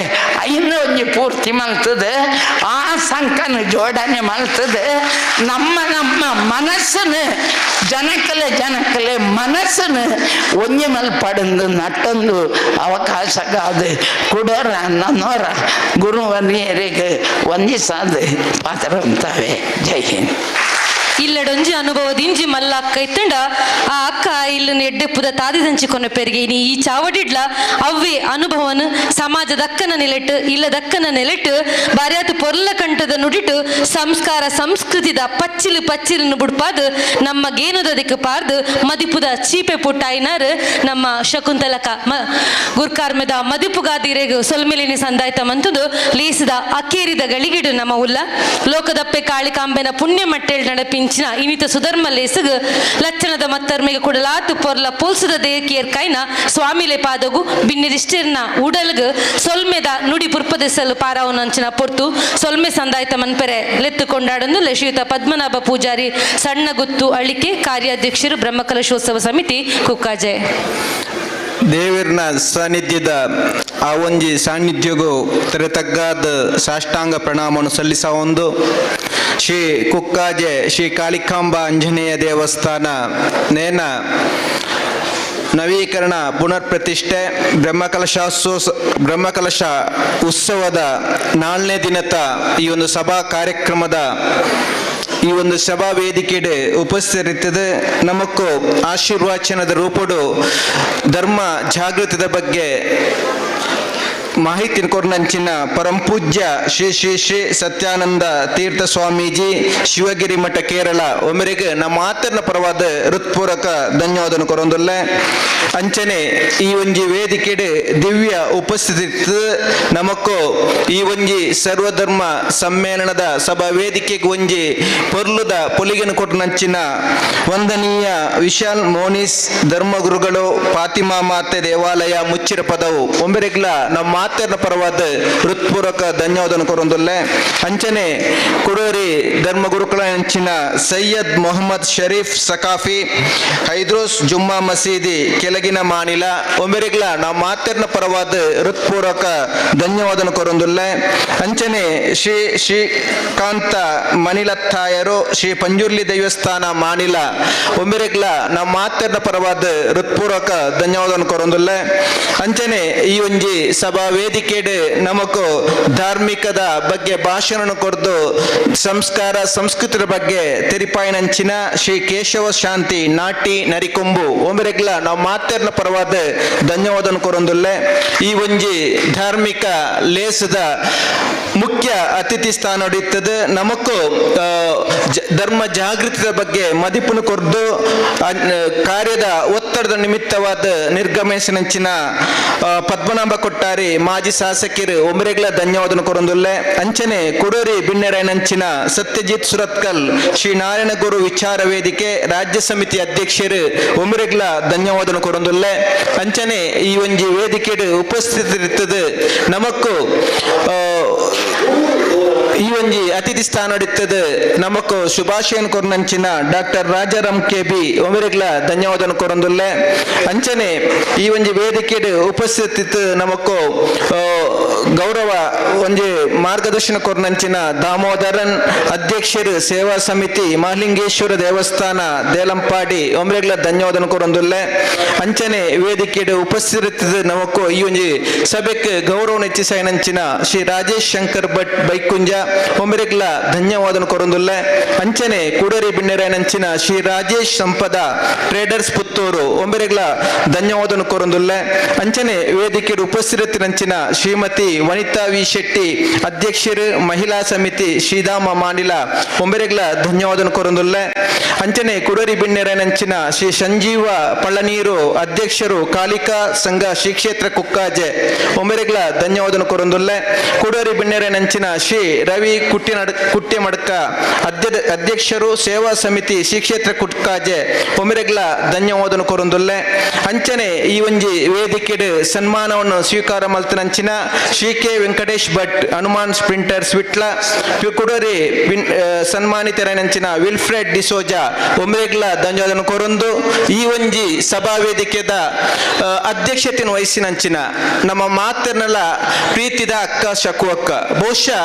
ಐನು ಒಂಜಿ ಪೂರ್ತಿ ಮಲ್ತದೆ ಆ ಸಂಕನ ಜೋಡಣೆ ಮಲ್ತದೆ. ನಮ್ಮ ನಮ್ಮ ಮನಸ್ಸನ್ನು ಜನಕಲೆ ಜನಕಲೆ ಮನಸ್ಸನ್ನು ಒಂಜಿ ಮಲ್ಪಡಂದು ನಟ್ಟೊಂದು ಅವಕಾಶಗಾದು ಕುಡೋರ ನನ್ನೋರ ಗುರುವನಿಯರಿಗೆ ವಂದಿಸಾದು ಪಾತ್ರ ಅಂತಾವೆ. ಜೈ ಹಿಂದ್. ಇಲ್ಲಡೊಂಜಿ ಅನುಭವದಿಂಜಿ ಮಲ್ಲ ಅಕ್ಕ ಇತ್ತಂಡ ಆ ಅಕ್ಕ ಇಲ್ಲ ಎಡ್ಡೆಪ್ಪುದ ತಾದಿದಂಚಿಕೊನ ಪೆರಿಗೆ ಇನಿ ಈ ಚಾವಡಿಡ್ಲ ಅವ್ವೆ ಅನುಭವನು ಸಮಾಜದಕ್ಕನ ನೆಲೆಟ್ಟು ಇಲ್ಲದಕ್ಕನ ನೆಲೆಟ್ಟು ಬಾರ್ಯಾತು ಪೊರ್ಲ ಕಂಠದ ನುಡಿಟು ಸಂಸ್ಕಾರ ಸಂಸ್ಕೃತಿದ ಪಚ್ಚಿಲು ಪಚ್ಚಿಲನ್ನು ಬುಡ್ಪಾದು ನಮ್ಮ ಗೇನುದದಿಕ್ಕು ಪಾರ್ದು ಮದಿಪುದ ಚೀಪೆ ಪುಟ್ಟಾಯಿನಾರು ನಮ್ಮ ಶಕುಂತಲಕ ಗುರ್ಕಾರ್ಮೆದ ಮದಿಪುಗಾದಿರೆಗು ಸೊಲ್ಮೆಲಿನಿ ಸಂದಾಯ್ತ ಮಂತುದು ಲೇಸಿದ ಅಕೇರಿದ ಗಳಿಗಿಡು ನಮ್ಮ ಉಲ್ಲ ಲೋಕದಪ್ಪೆ ಕಾಳಿಕಾಂಬೆನ ಪುಣ್ಯ ಮಟ್ಟೇಳ್ ನಡಪಿಂಚಿನ ಇನಿತ ಸುಧರ್ಮ ಲೇಸುಗು ಲಚ್ಚಣದ ಮತ್ತರ್ಮೆಗೆ ಕೊಡಲಾತು ಪೊರ್ಲ ಪೋಲ್ಸದ ದೇಕಿಯರ್ ಕೈನ ಸ್ವಾಮಿಲೆ ಪಾದಗು ಬಿನ್ನಿರಿಷ್ಟಿರ್ನ ಉಡಲ್ಗು ಸೊಲ್ಮೆದ ನುಡಿ ಪುರ್ಪದೆಸಲು ಪಾರಾವನಂಚಿನ ಪೊರ್ತು ಸೊಲ್ಮೆ ಸಂದಾಯ್ತ ಮನ್ಪೆರೆ ಲೆತ್ತು ಕೊಂಡಾಡೊಂದು ಶ್ರೀಯುತ ಪದ್ಮನಾಭ ಪೂಜಾರಿ ಸಣ್ಣ ಗುತ್ತು ಅಳಿಕೆ ಕಾರ್ಯಾಧ್ಯಕ್ಷರು ಬ್ರಹ್ಮಕಲಶೋತ್ಸವ ಸಮಿತಿ ಕುಕ್ಕಾಜೆ. ದೇವಿರ್ನ ಸಾನ್ನಿಧ್ಯದ ಆ ಒಂಜಿ ಸಾನ್ನಿಧ್ಯಗೂ ತೆರೆತಗ್ಗಾದ ಸಾಷ್ಟಾಂಗ ಪ್ರಣಾಮವನ್ನು ಸಲ್ಲಿಸ ಒಂದು ಶ್ರೀ ಕುಕ್ಕಾಜೆ ಶ್ರೀ ಕಾಳಿಕಾಂಬ ಆಂಜನೇಯ ದೇವಸ್ಥಾನ ನೇನ ನವೀಕರಣ ಪುನರ್ ಪ್ರತಿಷ್ಠೆ ಬ್ರಹ್ಮಕಲಶ ಉತ್ಸವದ 4ನೇ ದಿನದ ಈ ಒಂದು ಸಭಾ ಕಾರ್ಯಕ್ರಮದ ಈ ಒಂದು ಸಭಾ ವೇದಿಕೆಡೆ ಉಪಸ್ಥಿತರಿರ್ತದೆ. ನಮಕ್ಕೂ ಆಶೀರ್ವಾಚನದ ರೂಪಡು ಧರ್ಮ ಜಾಗೃತದ ಬಗ್ಗೆ ಮಾಹಿತಿ ಕೊರ್ನಂಚಿನ ಪರಂಪೂಜ್ಯ ಶ್ರೀ ಶ್ರೀ ಶ್ರೀ ಸತ್ಯಾನಂದ ತೀರ್ಥ ಸ್ವಾಮೀಜಿ ಶಿವಗಿರಿ ಮಠ ಕೇರಳ ಒಮ್ಮರಿಗೆ ನಮ್ಮ ಮಾತನ್ನ ಪರವಾದ ಹೃತ್ಪೂರ್ವಕ ಧನ್ಯವಾದನ ಕೊರೊಂದುಲ್ಲೆ. ಅಂಚನೆ ಈ ಒಂಜಿ ವೇದಿಕೆಡ್ ದಿವ್ಯ ಉಪಸ್ಥಿತಿ ನಮಕ್ಕೂ ಈ ಒಂಜಿ ಸರ್ವಧರ್ಮ ಸಮ್ಮೇಳನದ ಸಭಾ ವೇದಿಕೆಗೆ ಒಂಜಿ ಪೊರ್ಲುದ ಪೊಲಿಗೆನ ಕೊಟ್ಟನಂಚಿನ ವಂದನೀಯ ವಿಶಾಲ್ ಮೋನಿಸ್ ಧರ್ಮಗುರುಗಳು ಫಾತಿಮಾ ಮಾತೆ ದೇವಾಲಯ ಮುಚ್ಚಿರ ಪದವು ಒಂಬೆರೆಗ್ಲ ನಮ್ಮ ಮಾತೆರ್ನ ಪರವಾದ ಹೃತ್ಪೂರ್ವಕ ಧನ್ಯವಾದನ ಕೊರೊಂದುಲ್ಲೆ. ಅಂಚನೆ ಕುಡೋರಿ ಧರ್ಮಗುರುಗಳ ಅಂಚಿನ ಸೈಯದ್ ಮೊಹಮ್ಮದ್ ಶರೀಫ್ ಸಕಾಫಿ ಹೈದ್ರೋಸ್ ಜುಮ್ಮಾ ಮಸೀದಿ ಕೆಳಗಿನ ಮಾನಿಲ ಒಂಬೆರೆಗ್ಲ ನಮ್ಮ ಮಾತೆರ್ನ ಪರವಾದ ಹೃತ್ಪೂರ್ವಕ ಧನ್ಯವಾದನ ಕೊರೊಂದುಲ್ಲೆ. ಅಂಚನೆ ಶ್ರೀ ಶ್ರೀಕಾಂತ ಮನಿಲತ್ತಾಯರು ಶ್ರೀ ಪಂಜುರ್ಲಿ ದೇವಸ್ಥಾನ ಮಾನಿಲ ಒಂಬೆರೆಗ್ಲ ನಮ್ಮ ಮಾತೆರ್ನ ಪರವಾದ ಹೃತ್ಪೂರ್ವಕ ಧನ್ಯವಾದನ ಕೊರೊಂದುಲ್ಲೆ. ಅಂಚನೆ ಈ ಒಂಜಿ ಸಭಾ ವೇದಿಕೆಡ್ ನಮಕು ಧಾರ್ಮಿಕದ ಬಗ್ಗೆ ಭಾಷಣ ಕೊರ್ದು ಸಂಸ್ಕಾರ ಸಂಸ್ಕೃತಿಯ ಬಗ್ಗೆ ತೆರಿಪಾಯಿನಂಚಿನ ಶ್ರೀ ಕೇಶವ ಶಾಂತಿ ನಾಟಿ ನರಿಕೊಂಬು ಒಂಬೆರೆಗ್ಲ ನಾವು ಮಾತೆರ್ನ ಪರವಾದ ಧನ್ಯವಾದನ ಕೊರೊಂದುಲ್ಲೆ. ಈ ಒಂಜಿ ಧಾರ್ಮಿಕ ಲೇಸದ ಮುಖ್ಯ ಅತಿಥಿ ಸ್ಥಾನ ಹಿಡಿಯುತ್ತದೆ ನಮಕು ಧರ್ಮ ಜಾಗೃತಿಯ ಬಗ್ಗೆ ಮದಿಪುನು ಕೊರ್ದು ಕಾರ್ಯದ ಒತ್ತಡದ ನಿಮಿತ್ತವಾದ ನಿರ್ಗಮಿಸಿನಂಚಿನ ಪದ್ಮನಾಭ ಕೊಟ್ಟಾರಿ ಮಾಜಿ ಶಾಸಕರು ಒಮ್ಮರೆಗ್ಲ ಧನ್ಯವಾದನ ಕೊರೊಂದುಲ್ಲೆ. ಅಂಚನೆ ಕುಡೋರಿ ಬಿಣ್ಣೆರೈನಂಚಿನ ಸತ್ಯಜಿತ್ ಸುರತ್ಕಲ್ ಶ್ರೀ ನಾರಾಯಣ ಗುರು ವಿಚಾರ ವೇದಿಕೆ ರಾಜ್ಯ ಸಮಿತಿ ಅಧ್ಯಕ್ಷರು ಒಮ್ಮರೆಗ್ಲ ಧನ್ಯವಾದನ ಕೊರೊಂದುಲ್ಲೆ. ಅಂಚನೆ ಈ ಒಂಜಿ ವೇದಿಕೆಡ್ ಉಪಸ್ಥಿತರಿರ್ತದೆ ನಮಕ್ಕು ಈ ಒಂಜಿ ಅತಿಥಿ ಸ್ಥಾನ ಇರ್ತದೆ ನಮಕ್ಕು ಶುಭಾಶಯನ ಕೊರ್ನಂಚಿನ ಡಾಕ್ಟರ್ ರಾಜಾರಾಮ್ ಕೆ ಬಿ ಒಮರೆಗ್ಲ ಧನ್ಯವಾದನ ಕೊರೊಂದುಲ್ಲೆ. ಅಂಚನೆ ಈ ಒಂಜಿ ವೇದಿಕೆಡ್ ಉಪಸ್ಥಿತ ನಮಕ್ಕು ಗೌರವ ಒಂಜಿ ಮಾರ್ಗದರ್ಶನ ಕೊರ್ನಂಚಿನ ದಾಮೋದರನ್ ಅಧ್ಯಕ್ಷರು ಸೇವಾ ಸಮಿತಿ ಮಹಲಿಂಗೇಶ್ವರ ದೇವಸ್ಥಾನ ದೇಲಂಪಾಡಿ ಒಮರೆಗ್ಲ ಧನ್ಯವಾದನ ಕೊರೊಂದುಲ್ಲೆ. ಅಂಚನೆ ವೇದಿಕೆಡ್ ಉಪಸ್ಥಿತ ನಮಕ್ಕು ಈ ಒಂಜಿ ಸಭೆಗೆ ಗೌರವ ಹೆಚ್ಚಿಸೈನಂಚಿನ ಶ್ರೀ ರಾಜೇಶ್ ಶಂಕರ್ ಭಟ್ ಬೈಕುಂಜ ಒಮ್ಮರೆಗ್ಲ ಧನ್ಯವಾದನ ಕೊರೊಂದುಲ್ಲೆ. ಅಂಚನೆ ಕುಡರಿ ಬಿಣ್ಣೆರೈನಂಚಿನ ಶ್ರೀ ರಾಜೇಶ್ ಸಂಪದ ಟ್ರೇಡರ್ಸ್ ಪುತ್ತೂರು ಒಮ್ಮರೆಗ್ಲ ಧನ್ಯವಾದನ ಕೊರೊಂದುಲ್ಲೆ. ಅಂಚನೆ ವೇದಿಕೆ ಉಪಸ್ಥಿತರಂಚಿನ ಶ್ರೀಮತಿ ವನಿತಾ ವಿ ಶೆಟ್ಟಿ ಅಧ್ಯಕ್ಷರು ಮಹಿಳಾ ಸಮಿತಿ ಶ್ರೀಧಾಮ ಮಾನಿಲ ಒಮ್ಮರೆಗ್ಲ ಧನ್ಯವಾದನ ಕೊರೊಂದುಲ್ಲೆ. ಅಂಚನೆ ಕುಡರಿ ಬಿಣ್ಣೆರೈನಂಚಿನ ಶ್ರೀ ಸಂಜೀವ ಪಳ್ಳನೀರು ಅಧ್ಯಕ್ಷರು ಕಾಲಿಕಾ ಸಂಘ ಶ್ರೀ ಕ್ಷೇತ್ರ ಕುಕ್ಕಾಜೆ ಒಮ್ಮರೆಗ್ಲ ಧನ್ಯವಾದನ ಕೊರೊಂದುಲ್ಲೆ. ಕುಡರಿ ಬಿಣ್ಣೆರೈನಂಚಿನ ಶ್ರೀ ರವಿ ಕುಟ್ಟೆಮಡ್ಕ ಅಧ್ಯಕ್ಷರು ಸೇವಾ ಸಮಿತಿ ಶ್ರೀ ಕ್ಷೇತ್ರ ಕುಟ್ಕಾಜೆ ಒಮ್ಮರೆಗ್ಲ ಧನ್ಯವಾದನ ಕೊರೊಂದುಲ್ಲೆ. ಅಂಚನೆ ಈ ಒಂಜಿ ವೇದಿಕೆಡ್ ಸನ್ಮಾನವನ್ನು ಸ್ವೀಕಾರ ಮಲ್ತನಂಚಿನ ಶ್ರೀ ಕೆ ವೆಂಕಟೇಶ್ ಭಟ್ ಹನುಮಾನ್ ಸ್ಪ್ರಿಂಟರ್ಸ್ ವಿಟ್ಲ ಕುಡರಿ ಸನ್ಮಾನಿತರನಂಚಿನ ವಿಲ್ಫ್ರೆಡ್ ಡಿಸೋಜಾ ಒಮ್ಮರೆಗ್ಲ ಧನ್ಯವಾದನ ಕೊರೊಂದು ಈ ಒಂಜಿ ಸಭಾ ವೇದಿಕೆದ ಅಧ್ಯಕ್ಷತೆಯನ್ನು ವಹಿಸಿನಂಚಿನ ನಮ್ಮ ಮಾತರ್ನೆಲ್ಲ ಪ್ರೀತಿದ ಅಕ್ಕ ಶಕು ಅಕ್ಕ ಬಹುಶಃ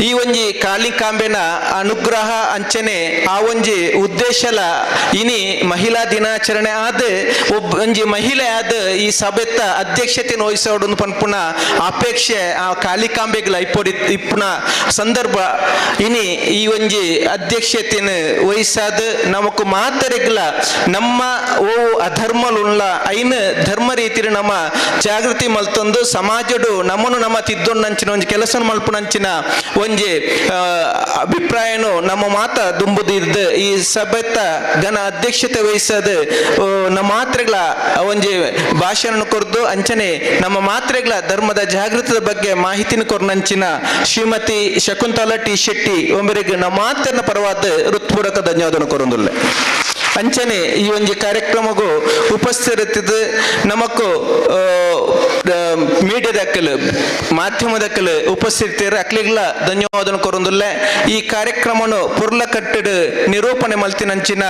ಈ ಒಂಜಿ ಕಾಳಿಕಾಂಬೆನ ಅನುಗ್ರಹ ಅಂಚನೆ ಆ ಒಂಜಿ ಉದ್ದೇಶಲ ಇನಿ ಮಹಿಳಾ ದಿನಾಚರಣೆ ಆದ ಒಬ್ಬ ಒಂಜಿ ಮಹಿಳೆ ಆದ ಈ ಸಭೆತ ಅಧ್ಯಕ್ಷತೆಯನ್ನು ವಹಿಸೋಡು ಪನ್ಪುನ ಅಪೇಕ್ಷೆ ಆ ಕಾಳಿಕಾಂಬೆಗ್ಲ ಇಪ್ಪೊಡಿ ಇಪ್ಪುನ ಸಂದರ್ಭ ಇನಿ ಈ ಒಂಜಿ ಅಧ್ಯಕ್ಷತೆಯನ್ನು ವಹಿಸಾದ ನಮಕ್ ಮಾತರೆಗ್ಲ ನಮ್ಮ ಓ ಅಧರ್ಮಲುಲ್ಲ ಐನ ಧರ್ಮ ರೀತಿ ನಮ್ಮ ಜಾಗೃತಿ ಮಲ್ತೊಂದು ಸಮಾಜಡು ನಮ್ಮನ್ನು ನಮ್ಮ ತಿದ್ದೊಂದಂಚಿನ ಒಂಜಿ ಕೆಲಸ ಮಲ್ಪುನಂಚಿನ ಒಂಜಿ ಅಭಿಪ್ರಾಯನು ನಮ್ಮ ಮಾತ ದುಂಬುದಿದ್ದು ಈ ಸಭೆತ ಘನ ಅಧ್ಯಕ್ಷತೆ ವಹಿಸದು ನಮ್ಮ ಮಾತ್ರೆಗಳ ಒಂಜಿ ಭಾಷಣ ಕೊರ್ದು ಅಂಚನೆ ನಮ್ಮ ಮಾತ್ರೆಗಳ ಧರ್ಮದ ಜಾಗೃತದ ಬಗ್ಗೆ ಮಾಹಿತಿನ ಕೊರ್ನಂಚಿನ ಶ್ರೀಮತಿ ಶಕುಂತಲಾ ಟಿ ಶೆಟ್ಟಿ ಒಬ್ಬರಿಗೆ ನಮ್ಮ ಮಾತನ್ನ ಪರವಾದ ಹೃತ್ಪೂರ್ವಕ ಧನ್ಯವಾದನ ಕೊರೊಂದುಲ್ಲೆ. ಅಂಚನೆ ಈ ಒಂಜಿ ಕಾರ್ಯಕ್ರಮಗೂ ಉಪಸ್ಥಿತಿದ್ದು ನಮಕ್ಕು ಮೀಡಿಯಾದಕ್ಕಲು ಮಾಧ್ಯಮದಕ್ಕಲು ಉಪಸ್ಥಿತಿಯರು ಅಕ್ಲಿಗ್ಲ ಧನ್ಯವಾದನ ಕೊರೊಂದುಲ್ಲೆ. ಈ ಕಾರ್ಯಕ್ರಮನು ಪುರ್ಲ ಕಟ್ಟಡ್ ನಿರೂಪಣೆ ಮಲ್ತಿನಂಚಿನ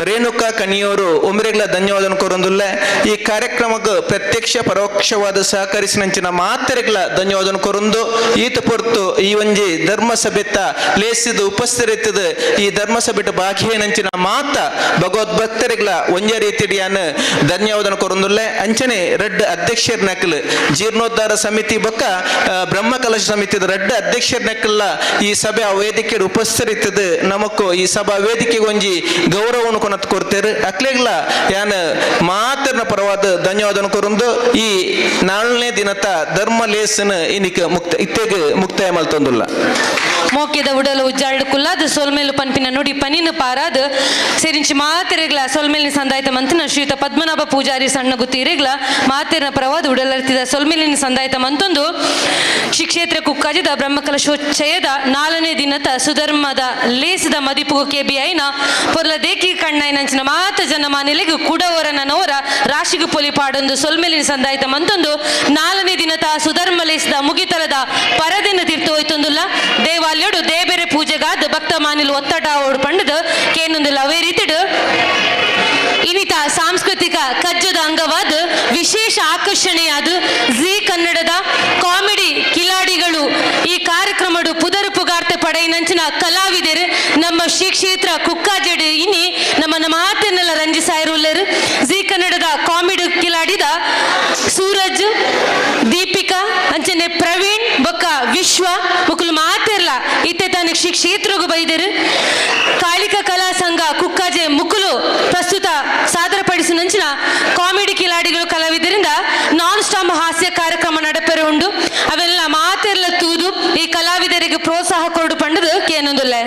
ರೇಣುಕಾ ಕನಿಯೂರು ಒಮ್ಮರೆಗ್ಲ ಧನ್ಯವಾದನ ಕೊರೊಂದುಲ್ಲೆ. ಈ ಕಾರ್ಯಕ್ರಮಕ್ಕೆ ಪ್ರತ್ಯಕ್ಷ ಪರೋಕ್ಷವಾದ ಸಹಕರಿಸಿನಂಚಿನ ಮಾತೆರೆಗ್ಲ ಧನ್ಯವಾದನ ಕೊರೊಂದು ಈತ ಪೊರ್ತು ಈ ಒಂಜಿ ಧರ್ಮಸಭೆತ ಲೇಸಿದ ಉಪಸ್ಥಿತಿದ ಈ ಧರ್ಮಸಭೆಟ ಬಾಕಿಯನಂಚಿನ ಮಾತ ಭಗವದ್ಭಕ್ತರಿಗ್ಲ ಒಂಜೆ ರೀತಿಡಿಯಾನ ಧನ್ಯವಾದನ ಕೊರೊಂದುಲ್ಲೆ. ಅಂಚನೆ ರಡ್ಡ್ ಅಧ್ಯಕ್ಷರ ನಕಲು ಜೀರ್ಣೋದ್ಧಾರ ಸಮಿತಿ ಬೊಕ್ಕ ಬ್ರಹ್ಮ ಕಲಶ ಸಮಿತಿದ ರಡ್ಡ್ ಅಧ್ಯಕ್ಷರ ನಕಲ್ಲ ಈ ಸಭೆ ಆ ವೇದಿಕೆ ಉಪಸ್ಥಿತರಿತ್ತದ ನಮಕ್ಕು ಈ ಸಭಾ ವೇದಿಕೆಗೆ ಒಂಜಿ ಗೌರವವನ್ನು ಕೊನತ್ ಕೊಡ್ತೇರು. ಅಕ್ಲೆಗ್ಲ ಯಾನ್ ಮಾತ್ರನ ಪರವಾದ ಧನ್ಯವಾದ ಕೊರೊಂದು ಈ ನಾಲ್ನೇ ದಿನತ ಧರ್ಮ ಲೇಸನ್ ಇನಿಕ್ ಮುಕ್ತ ಇತ್ತೆಗ್ ಮುಕ್ತಾಯ ಮಲ್ತೊಂದುಲ್ಲ. ಮೋಕೆದ ಉಡಲು ಉಜ್ಜಾಲ್ಡ್ ಕುಲ್ಲಾದ್ ಸೊಲ್ಮೇಲು ಪನ್ಪಿನ ನುಡಿ ಪನಿನ ಪಾರಾದ್ ಸೇರಿಂಚಿ ಮಾತೆರೆಗ್ಲ ಸೊಲ್ಮೇಲಿನ ಸಂದಾಯ್ತ ಮಂತನ ಶ್ರೀಯುತ ಪದ್ಮನಾಭ ಪೂಜಾರಿ ಸಣ್ಣ ಗುತ್ತಿ ಇರೆಗ್ಲ ಮಾತೆರನ ಪರವಾದ ಉಡಲರ್ತಿದ ಸೊಲ್ಮೇಲಿನ ಸಂದಾಯ್ತ ಮಂತೊಂದು ಶ್ರೀ ಕ್ಷೇತ್ರ ಕುಕ್ಕಾಜದ ಬ್ರಹ್ಮಕಲಶೋಚ್ಚಯದ ನಾಲ್ನೇ ದಿನತ ಸುಧರ್ಮದ ಲೇಸದ ಮದಿಪುಗು ಕೆಬಿ ಐನ ಪೊರ್ಲ ದೇಕಿ ಕಣ್ಣೈನಂಚಿನ ಮಾತ ಜನಮಾನಿಲೆಗ್ ಕುಡವರ ನನವರ ರಾಶಿಗು ಪೊಲಿ ಪಾಡೊಂದು ಸೊಲ್ಮೇಲಿನ ಸಂದಾಯ್ತ ಮಂತೊಂದು ನಾಲ್ನೇ ದಿನತ ಸುಧರ್ಮ ಲೇಸದ ಮುಗಿತಲದ ಪರದಿನ ತೀರ್ಥ ಹೋಯ್ತೊಂದುಲ್ಲ. ದೇವಾಲಯಡು ದೇಬೆರೆ ಪೂಜೆಗಾದ ಭಕ್ತ ಮಾನಿಲು ಒತ್ತಟ ಓಡು ಪಂಡದು ಕೇನೊಂದುಲ್ಲ. ಅವೇ ರೀತಿಡು ಇನ್ನಿತ ಸಾಂಸ್ಕೃತಿಕ ಕಜ್ಜದ ಅಂಗವಾದ ವಿಶೇಷ ಆಕರ್ಷಣೆಯಾದ ಜೀ ಕನ್ನಡದ ಕಾಮಿಡಿ ಕಿಲಾಡಿಗಳು ಈ ಕಾರ್ಯಕ್ರಮಡು ಪುದರು ಪುಗಾರ್ತೆ ಪಡೆಯಿನಂಚಿನ ಕಲಾವಿದರು ನಮ್ಮ ಶ್ರೀ ಕ್ಷೇತ್ರ ಕುಕ್ಕಾಜೆಡು ಇನಿ ನಮ್ಮ ಮಾತನ್ನೆಲ್ಲ ರಂಜಿಸಾಯಿರುಲ್ಲೇರು. ಜೀ ಕನ್ನಡದ ಕಾಮಿಡಿ ಕಿಲಾಡಿದ ಸೂರಜ್, ದೀಪಿಕಾ, ಅಂಚನೆ ಪ್ರವೀಣ್ ಬೊಕ್ಕ ವಿಶ್ವ ಮುಕುಲು ಮಾತಿರ್ಲ ಇತ್ತೆ ತಾನು ಶ್ರೀ ಕ್ಷೇತ್ರಗು ಬೈದರು. ಕಾಳಿಕ ಕಲಾ ಸಂಘ ಕುಕ್ಕಾಜೆ ಮುಕುಲು ಪ್ರಸ್ತುತ ಸಾದರಪಡಿಸಿನಂಚಿನ ಕಾಮಿಡಿ ಕಿಲಾಡಿಗಳು ಕಲಾವಿದರಿಂದ ನಾನ್ ಸ್ಟಾಪ್ ಹಾಸ್ಯ ಕಾರ್ಯಕ್ರಮ ನಡಪೆರೆ ಉಂಡು. ಅವೆಲ್ಲ ಮಾತೆಲ್ಲ ತೂದು ಈ ಕಲಾವಿದರಿಗೆ ಪ್ರೋತ್ಸಾಹ ಕೊಡು ಪಂಡದು ಕೇನೊಂದುಲ್ಲೆ.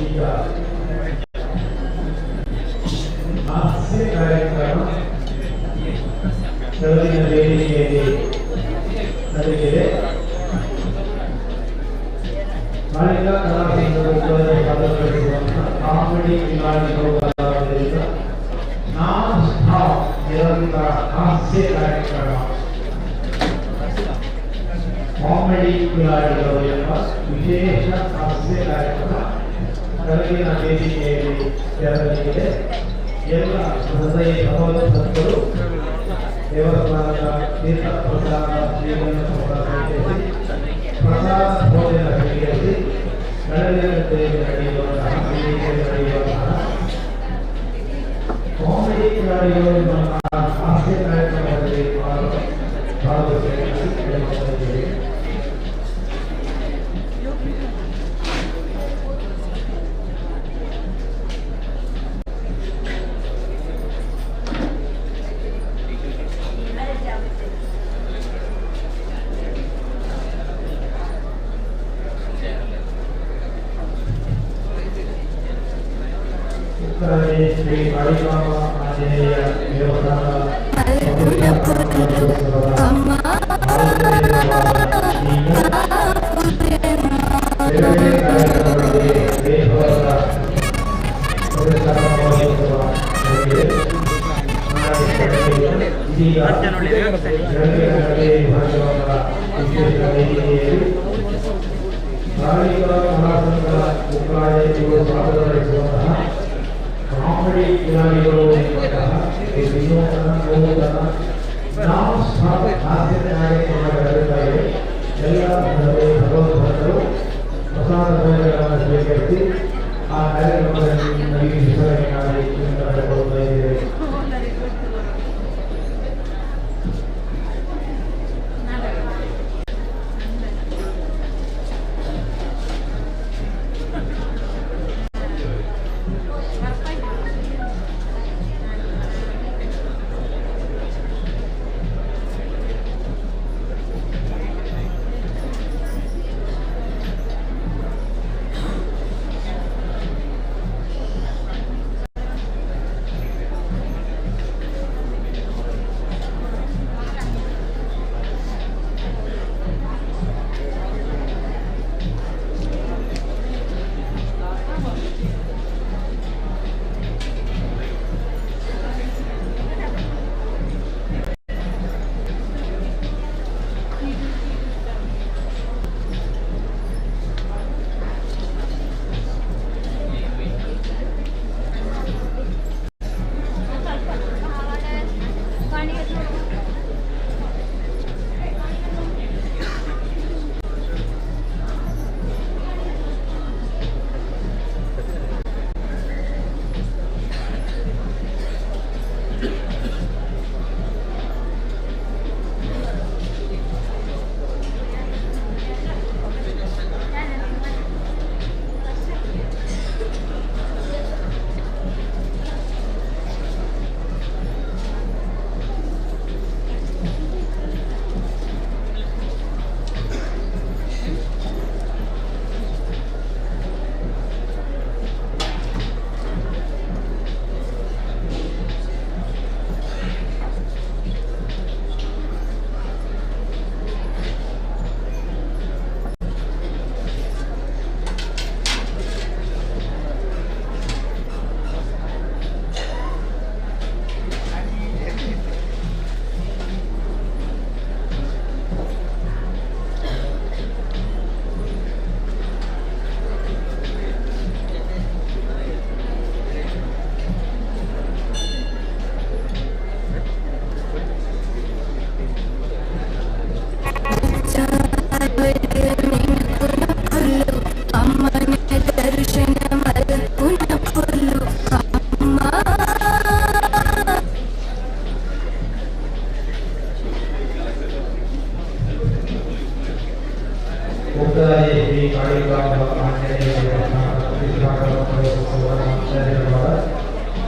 ಈಗ ಹಾಸ್ಯ ಕಾರ್ಯಕ್ರಮ ಕೆಳಗಿನ ವೇದಿಕೆಯಲ್ಲಿ ನಡೆದಿದೆ. ಕಾಳಿಕಾ ಕಲಾ ಸಂಘದ ಸಾದರಪಡಿಸುವಂತಹ ಕಾಮಿಡಿ ಕಿಲಾಡಿಗಳು ಕಲಾವಿದರಿಂದ ನಾನ್ ಸ್ಟಾಪ್ ನಿರಂತರ ಹಾಸ್ಯ ಕಾರ್ಯಕ್ರಮ ಕಾಮಿಡಿ ಕಿಲಾಡಿಗಳು ಎಂಬ ವಿಶೇಷ ಹಾಸ್ಯ ಕಾರ್ಯಕ್ರಮ ಕೆಳಗಿನ ವೇದಿಕೆಯಲ್ಲಿ ಜರುಗಲಿದೆ. ಎಲ್ಲ ಹೃದಯ ಭಗವದ್ಭಕ್ತರು ದೇವಸ್ಥಾನದ ತೀರ್ಥ ಪ್ರಸಾದ ಶ್ರೀಗಂಧ ಪ್ರಸಾದ ಸ್ವೀಕರಿಸಿ ಪ್ರಸಾದ ಭೋಜನ ಸ್ವೀಕರಿಸಿ ಕೆಳಗಿನ ನಡೆಯುವಂತಹ ವೇದಿಕೆಯಲ್ಲಿ ನಡೆಯುವಂತಹ ಕಾಮಿಡಿ ಕಿಲಾಡಿಗಳು ಎಂಬಂತಹ ಹಾಸ್ಯ ಕಾರ್ಯಕ್ರಮದಲ್ಲಿ ಭಾಗವಹಿಸಿ ಕೇಳಿಕೊಳ್ಳುತ್ತಿದ್ದೇವೆ. ಶ್ರೀ ಕಾಳಿಕಾಂಬ ಆಂಜನೇಯ ದೇವಸ್ಥಾನದ ಬೇರೆ ಬೇರೆ ಕಾರ್ಯಕ್ರಮಗಳಿಗೆ ದೇಶವಾದ ಪುರಸ್ಕಾರ ಮಹೋತ್ಸವ ನಡೆದಿದೆ. ಇದೀಗ ಭಾಗವಾದ ವಿಶೇಷ ವೇದಿಕೆಯಲ್ಲಿ ಕಾಳಿಕಾ ಕಲಾ ಸಂಘದ ಉಪ್ರಾಯ ಇವರು ಸಾದರಪಡಿಸುವಂತಹ ಕಾಮಿಡಿ ಕಿಲಾಡಿಗಳು ಎಂಬಂತಹ ವಿನೂತನ ನೂತನ ನಾನ್ ಸ್ಟಾಪ್ ಹಾಸ್ಯ ಕಾರ್ಯಕ್ರಮ ಜರುಗುತ್ತಾ ಇದೆ. ಎಲ್ಲ ಭಗವದ್ಭಕ್ತರು ಪ್ರಸಾದ ಭೋಜನಗಳನ್ನು ಸ್ವೀಕರಿಸಿ ಆ ಕಾರ್ಯಕ್ರಮದಲ್ಲಿ ವೀಕ್ಷಿಸಬೇಕಾಗಿ ವಿನಂತಿಸಿಕೊಳ್ಳುತ್ತಾ ಇದ್ದೇವೆ.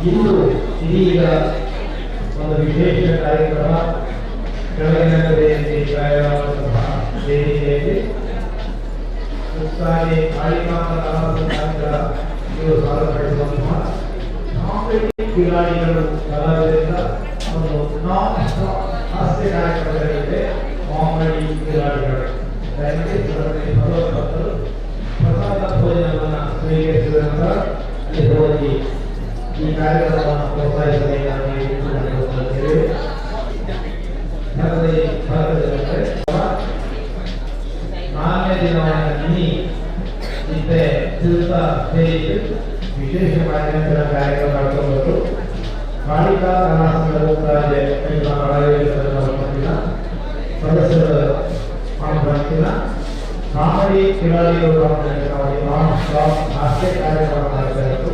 ಇಂದು ಇದೀಗ ಒಂದು ವಿಶೇಷ ಕಾರ್ಯಕ್ರಮ ಕೆಳಗಿನ ಕಡೆಯಲ್ಲಿ ಪ್ರಾಯವಾದಂತಹ ವೇದಿಕೆಯಲ್ಲಿ ಮುಕ್ತಾಯ ಕಾಳಿಕಾಂಬ ಕಲಾ ಸಂಘದ ಇವರು ಸ್ವಾಗತಪಡಿಸುವಂತಹ ಕಾಮಿಡಿ ಕಿಲಾಡಿಗಳು ಕಲಾವಿದರಿಂದ ಒಂದು ನಾನ್ ಸ್ಟಾಪ್ ಹಾಸ್ಯ ಕಾರ್ಯಕ್ರಮಗಳಿದೆ. ಕಾಮಿಡಿ ಕಿಲಾಡಿಗಳು ದಯಮಾಡಿ ಭಗವತ್ ಭಕ್ತರು ಪ್ರಸಾದ ಭೋಜನವನ್ನು ಸ್ವೀಕರಿಸಿದ ನಂತರ ಅಲ್ಲಿ ಹೋಗಿ ಈ ಕಾರ್ಯಕ್ರಮವನ್ನು ಪ್ರೋತ್ಸಾಹಿಸಬೇಕಾಗಿ ಕೇಳಿಕೊಳ್ಳುತ್ತೇವೆ. ಭಾರತದ ನಾಲ್ಕನೇ ದಿನವಾದ ನಿನ್ನೆ ಇತ್ತೆ ತಿರುತ ಸ್ಟೇಜ್ ವಿಶೇಷ ಕಾರ್ಯಕ್ರಮ ನಡ್ಕೊಂಡು ಕಾಳಿಕಾ ಕಲಾ ಸಂಘದ ರಾಜ್ಯ ಸದಸ್ಯರ ಮಾಡ್ತಿಲ್ಲ. ಕಾಮಿಡಿ ಕಿಲಾಡಿಗಳು ನಾನ್ ಸ್ಟಾಪ್ ಹಾಸ್ಯ ಕಾರ್ಯಕ್ರಮ ಮಾಡ್ತಾ ಇತ್ತು.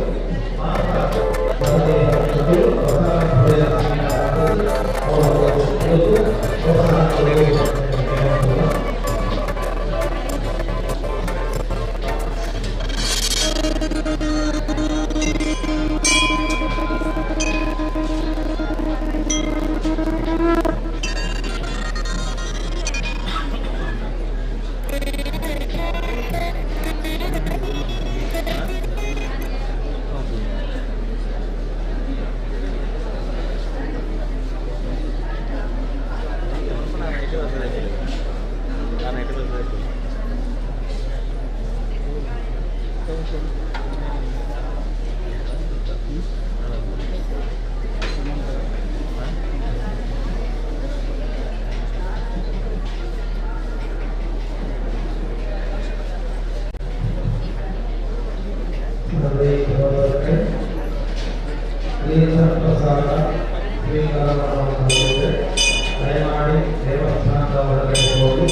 ದಯಮಾಡಿ ದೇವಸ್ಥಾನದ ಹೊರಗಡೆ ಹೋಗಿ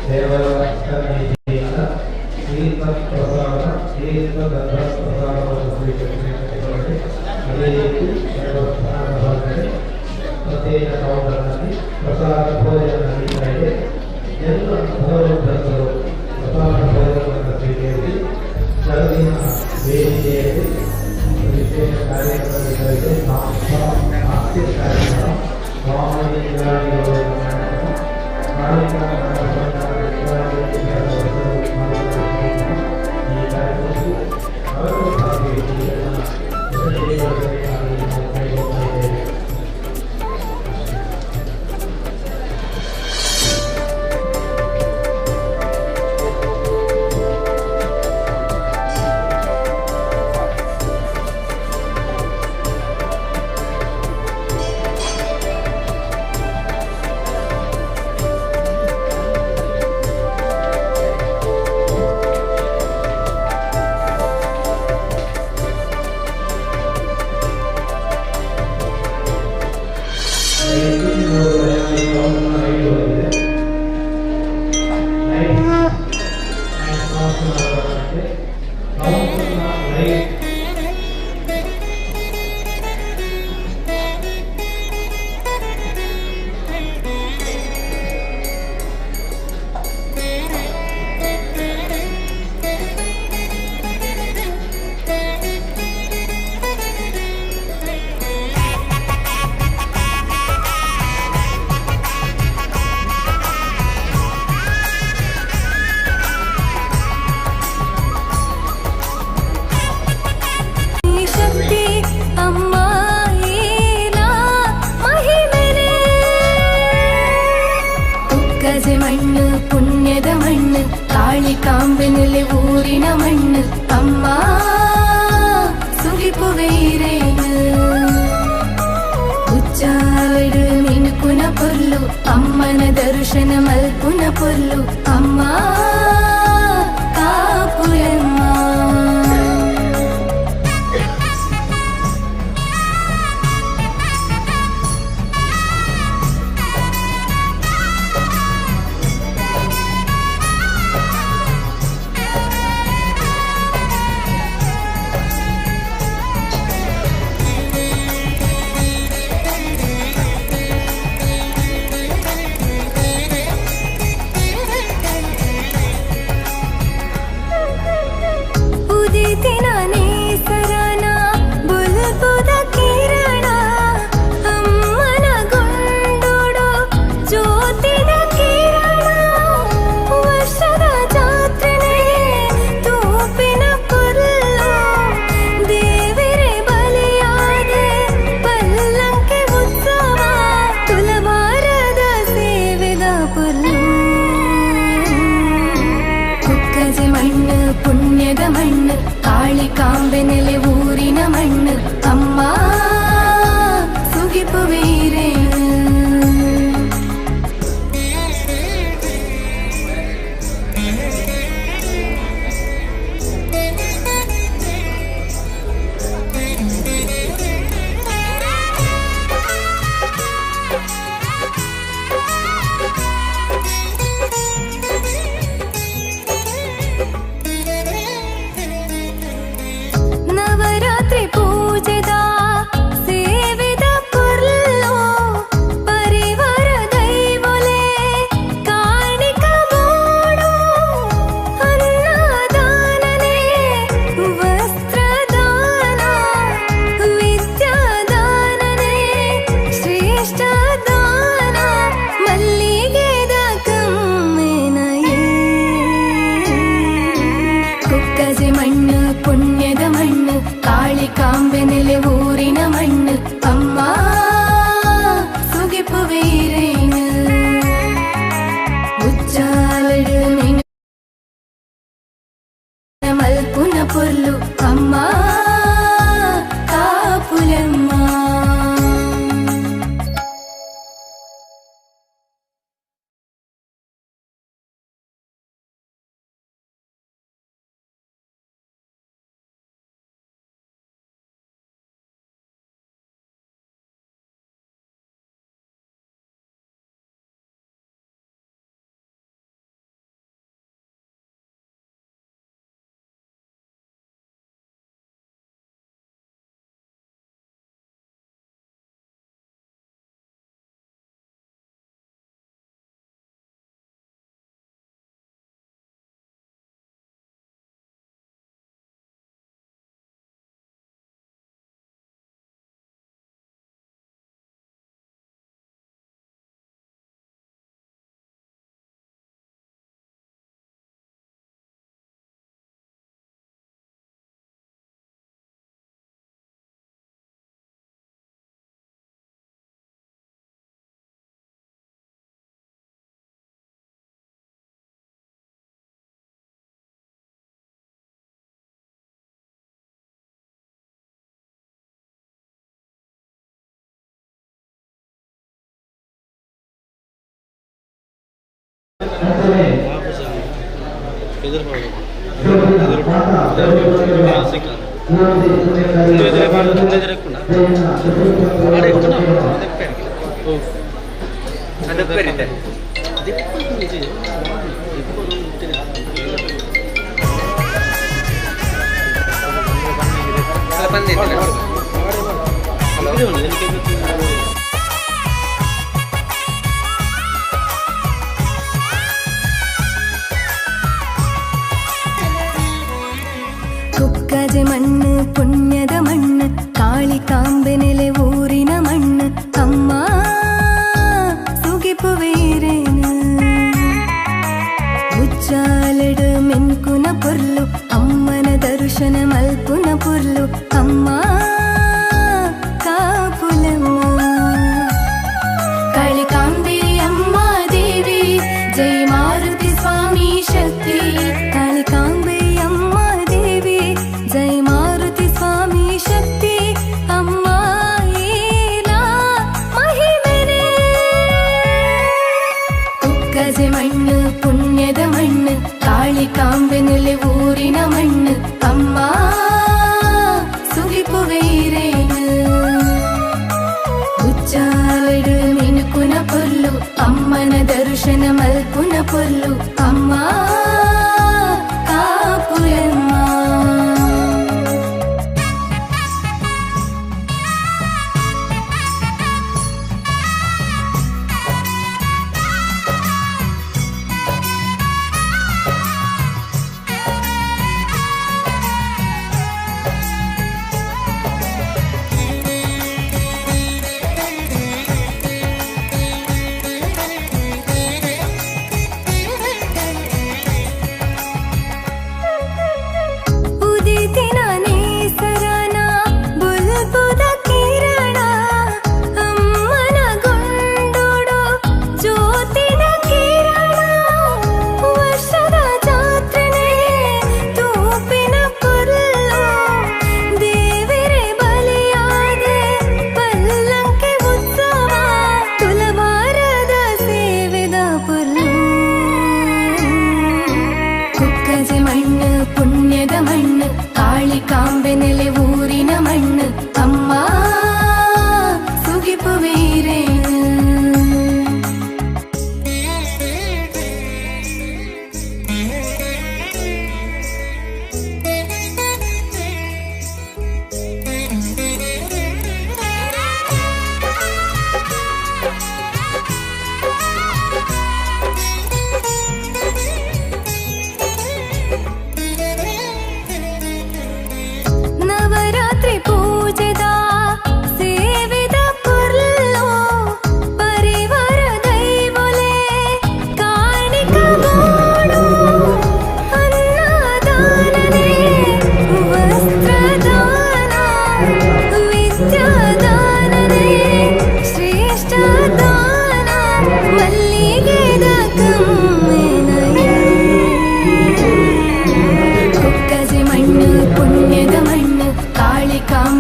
ದೇವರ ಸನ್ನಿಧಿಯಿಂದ ತೀರ್ಥ ಪ್ರಸಾದ, ತೀರ್ಥ ಗಂಧ ಪ್ರಸಾದವನ್ನು ಸ್ವೀಕರಿಸಿಕೊಳ್ಳಿ. ಅದೇ ರೀತಿ ದೇವಸ್ಥಾನದ ಹೊರಗಡೆ ಪ್ರತ್ಯೇಕ ಕೌಂಟರ್ನಲ್ಲಿ ಪ್ರಸಾದ ಭೋಜನ ನಡೀತಾ ಇದೆ. ಎಲ್ಲ ಭಗವದ್ಭಕ್ತರು ಪ್ರಸಾದ ಭೋಜನವನ್ನು ಸ್ವೀಕರಿಸಿ ಕೆಳಗಿನ ವೇದಿಕೆಯಲ್ಲಿ ವಿಶೇಷ ಕಾರ್ಯಕ್ರಮಗಳಿದೆ. ಹಾಸ್ಯ ಕಾರ್ಯಕ್ರಮ, ಕಾಮಿಡಿ ಕಿಲಾಡಿಗಳು ಈ ಕಾರ್ಯಕ್ರಮಕ್ಕೆ ಅವರು ಭಾಗವಹಿಸಿ ನಾವು ಕೈಗೊಳ್ತಾ ಇದ್ದೇವೆ. ಶಕ್ತಿ ಅಮ್ಮ ಮಹಿಮೆನೆ ಉಕ್ಕಜೆ ಮಣ್ಣು ಪುಣ್ಯದ ಮಣ್ಣು ಕಾಳಿ ಕಾಂಬೆನೆಲೆ ಊರಿನ ಮಣ್ಣು ಅಮ್ಮ ಸುಗಿಪುವೈರೇನು ಉಚ್ಚಾಲೆಡು ಮಿನುಕುನ ಪೊರ್ಲು ಅಮ್ಮನ ದರ್ಶನ ಮಲ್ಪುನ ಪೊರ್ಲು ಅಮ್ಮ ಕಾಪುಲಮ್ಮ. Thank you. ಕಾಳಿಕಾಂಬೆ ನೆಲೆ ಊರಿನ ಮಣ್ಣು ಅಮ್ಮ ಸುಗಿಪುವೀರೇನು. ನವರಾತ್ರಿ ಪೂಜೆದ ಸೇವೆದ ಪೊರ್ಲು ಪರಿವಾರ ದೈವೊಲೆ ಕಾಣಿಕ ಬೋಡು ಅನ್ನದಾನನೆ ವಸ್ತ್ರದಾನ ವಿದ್ಯಾದಾನನೆ ಶ್ರೇಷ್ಠ ದಾನ ಮಲ್ಲಿಗೆದ ಕಮ್ಮೆನಯೇ. ಕುಕ್ಕಜೆ ಮಣ್ಣು ಪುಣ್ಯದ ಮಣ್ಣು ಕಾಳಿಕಾಂಬೆ ನೆಲೆ ಊರಿನ ಮಣ್ಣು ಅಮ್ಮ ಸುಗಿಪುವೀರೇನು. ಉಚ್ಚಾಲಡು ಮಿನ ಮಲ್ಪುನ ಪೊರ್ಲು ಅಮ್ಮ ಕಾಪುಲಮ್ಮ. ಕುಕ್ಕಜೆ ಮಣ್ಣು ಪುಣ್ಯದ ಮಣ್ಣು ಕಾಳಿಕಾಂಬೆ ನೆಲೆ ಊರಿನ ಮಣ್ಣು ಅಮ್ಮ ಸುಗಿಪುವೀರೇನು. ಉಚ್ಚಾಲಡು ಮೆನ್ಕುನ ಪೊರ್ಲು ಅಮ್ಮನ ದರ್ಶನ ಮಲ್ಪುನ ಪೊರ್ಲು ಅಮ್ಮ ಕಾಪುಲಮ್ಮ. ಕಾಳಿಕಾಂಬೆ ಅಮ್ಮ ದೇವಿ ಜೈ ಮಾರುತಿ ಸ್ವಾಮಿ ಶಕ್ತಿ. ಕಾಳಿಕಾಂಬೆ ಅಮ್ಮ ದೇವಿ ಜೈ ಮಾರುತಿ ಸ್ವಾಮಿ ಶಕ್ತಿ ಅಮ್ಮ ಏನ ಮಹಿಮೆನೆ. ಕುಕ್ಕಜೆ ಮಣ್ಣು ಪುಣ್ಯದ ಮಣ್ಣು ಕಾಳಿಕಾಂಬೆ ನೆಲೆ ಊರಿನ ಮಣ್ಣು ಅಮ್ಮ ಸುಗಿಪುವೀರೇನು. ಉಚ್ಚಾಲಡು ಮಿನುಕುನ ಪೊರ್ಲು ಅಮ್ಮನ ದರ್ಶನ ಮಲ್ಪುನ ಪೊರ್ಲು ಅಮ್ಮ ಕಾಪುಲಮ್ಮ.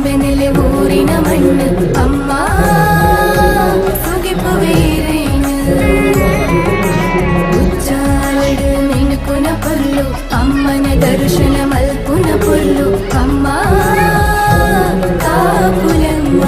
ಕಾಳಿಕಾಂಬೆ ನೆಲೆ ಊರಿನ ಮಣ್ಣು ಅಮ್ಮ ಸುಗಿಪುವೇರೇನು ಉಚ್ಚಾಲಡು ಮಿಣುಕುನ ಪೊರ್ಲು ಅಮ್ಮನ ದರ್ಶನ ಮಲ್ಪುನ ಪೊರ್ಲು ಅಮ್ಮ ಕಾಪುಲಮ್ಮ.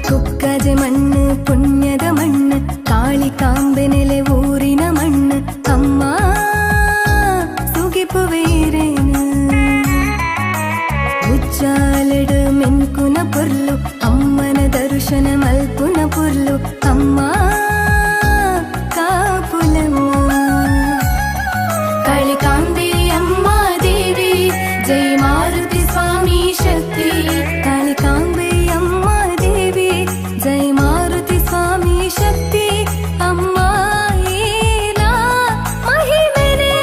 ಕುಕ್ಕಜೆ ಮಣ್ಣು ಪುಣ್ಯದ ಮಣ್ಣು ಕಾಳಿಕಾಂಬೆ ನೆಲೆ ಊರಿನ ಮಣ್ಣು ಅಮ್ಮ ಸುಗಿಪುವೇರೇನು ಉಚ್ಚಾಲಡು ಮೆನ್ಕುನ ಪೊರ್ಲು ಅಮ್ಮನ ದರ್ಶನ ಮಲ್ಪುನ ಪೊರ್ಲು ಅಮ್ಮ ಕಾಪುಲಮ್ಮ. ಕಾಳಿಕಾಂಬೆ ಅಮ್ಮ ದೇವಿ ಜೈ ಮಾರುತಿ ಸ್ವಾಮಿ ಶಕ್ತಿ. ಕಾಳಿಕಾಂಬೆ ಅಮ್ಮ ದೇವಿ ಜೈ ಮಾರುತಿ ಸ್ವಾಮಿ ಶಕ್ತಿ ಅಮ್ಮ ಏನ ಮಹಿಮೆನೆ.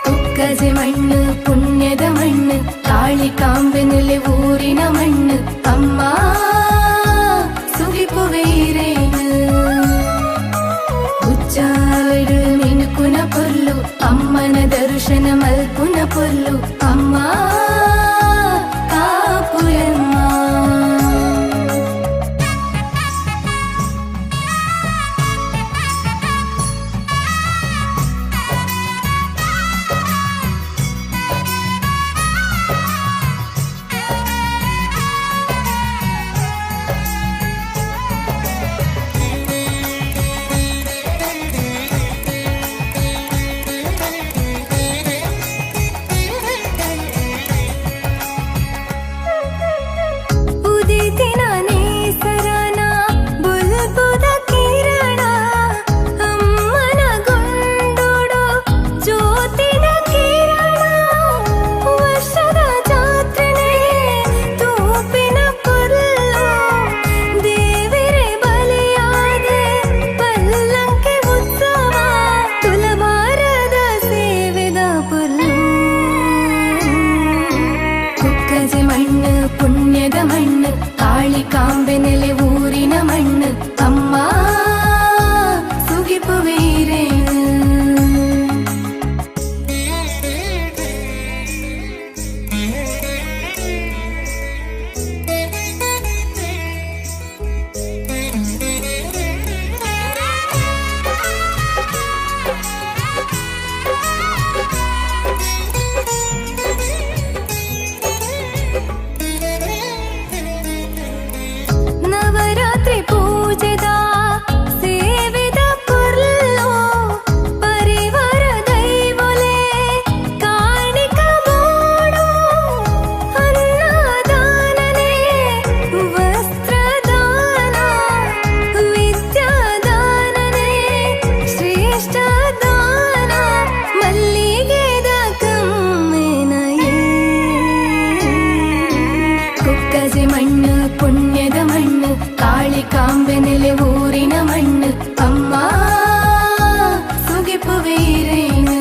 ಕುಕ್ಕಜೆ ಮಣ್ಣು ಪುಣ್ಯದ ಮಣ್ಣು ಕಾಳಿಕಾಂಬೆ ನೆಲೆ ಊರಿನ ಮಣ್ಣು ಅಮ್ಮ ಸುಗಿಪುವೇರೇನು ಉಚ್ಚಾಲಡು ಮಿಣುಕುನ ಪೊರ್ಲು ಅಮ್ಮನ ದರ್ಶನ ಮಲ್ಪುನ ಪೊರ್ಲು ಅಮ್ಮ ಕಾಪುಲಮ್ಮ. ಕಾಳಿಕಾಂಬೆ ನೆಲೆ ಊರಿನ ಮಣ್ಣು ಅಮ್ಮ ಸುಗಿಪುವೀರೇನು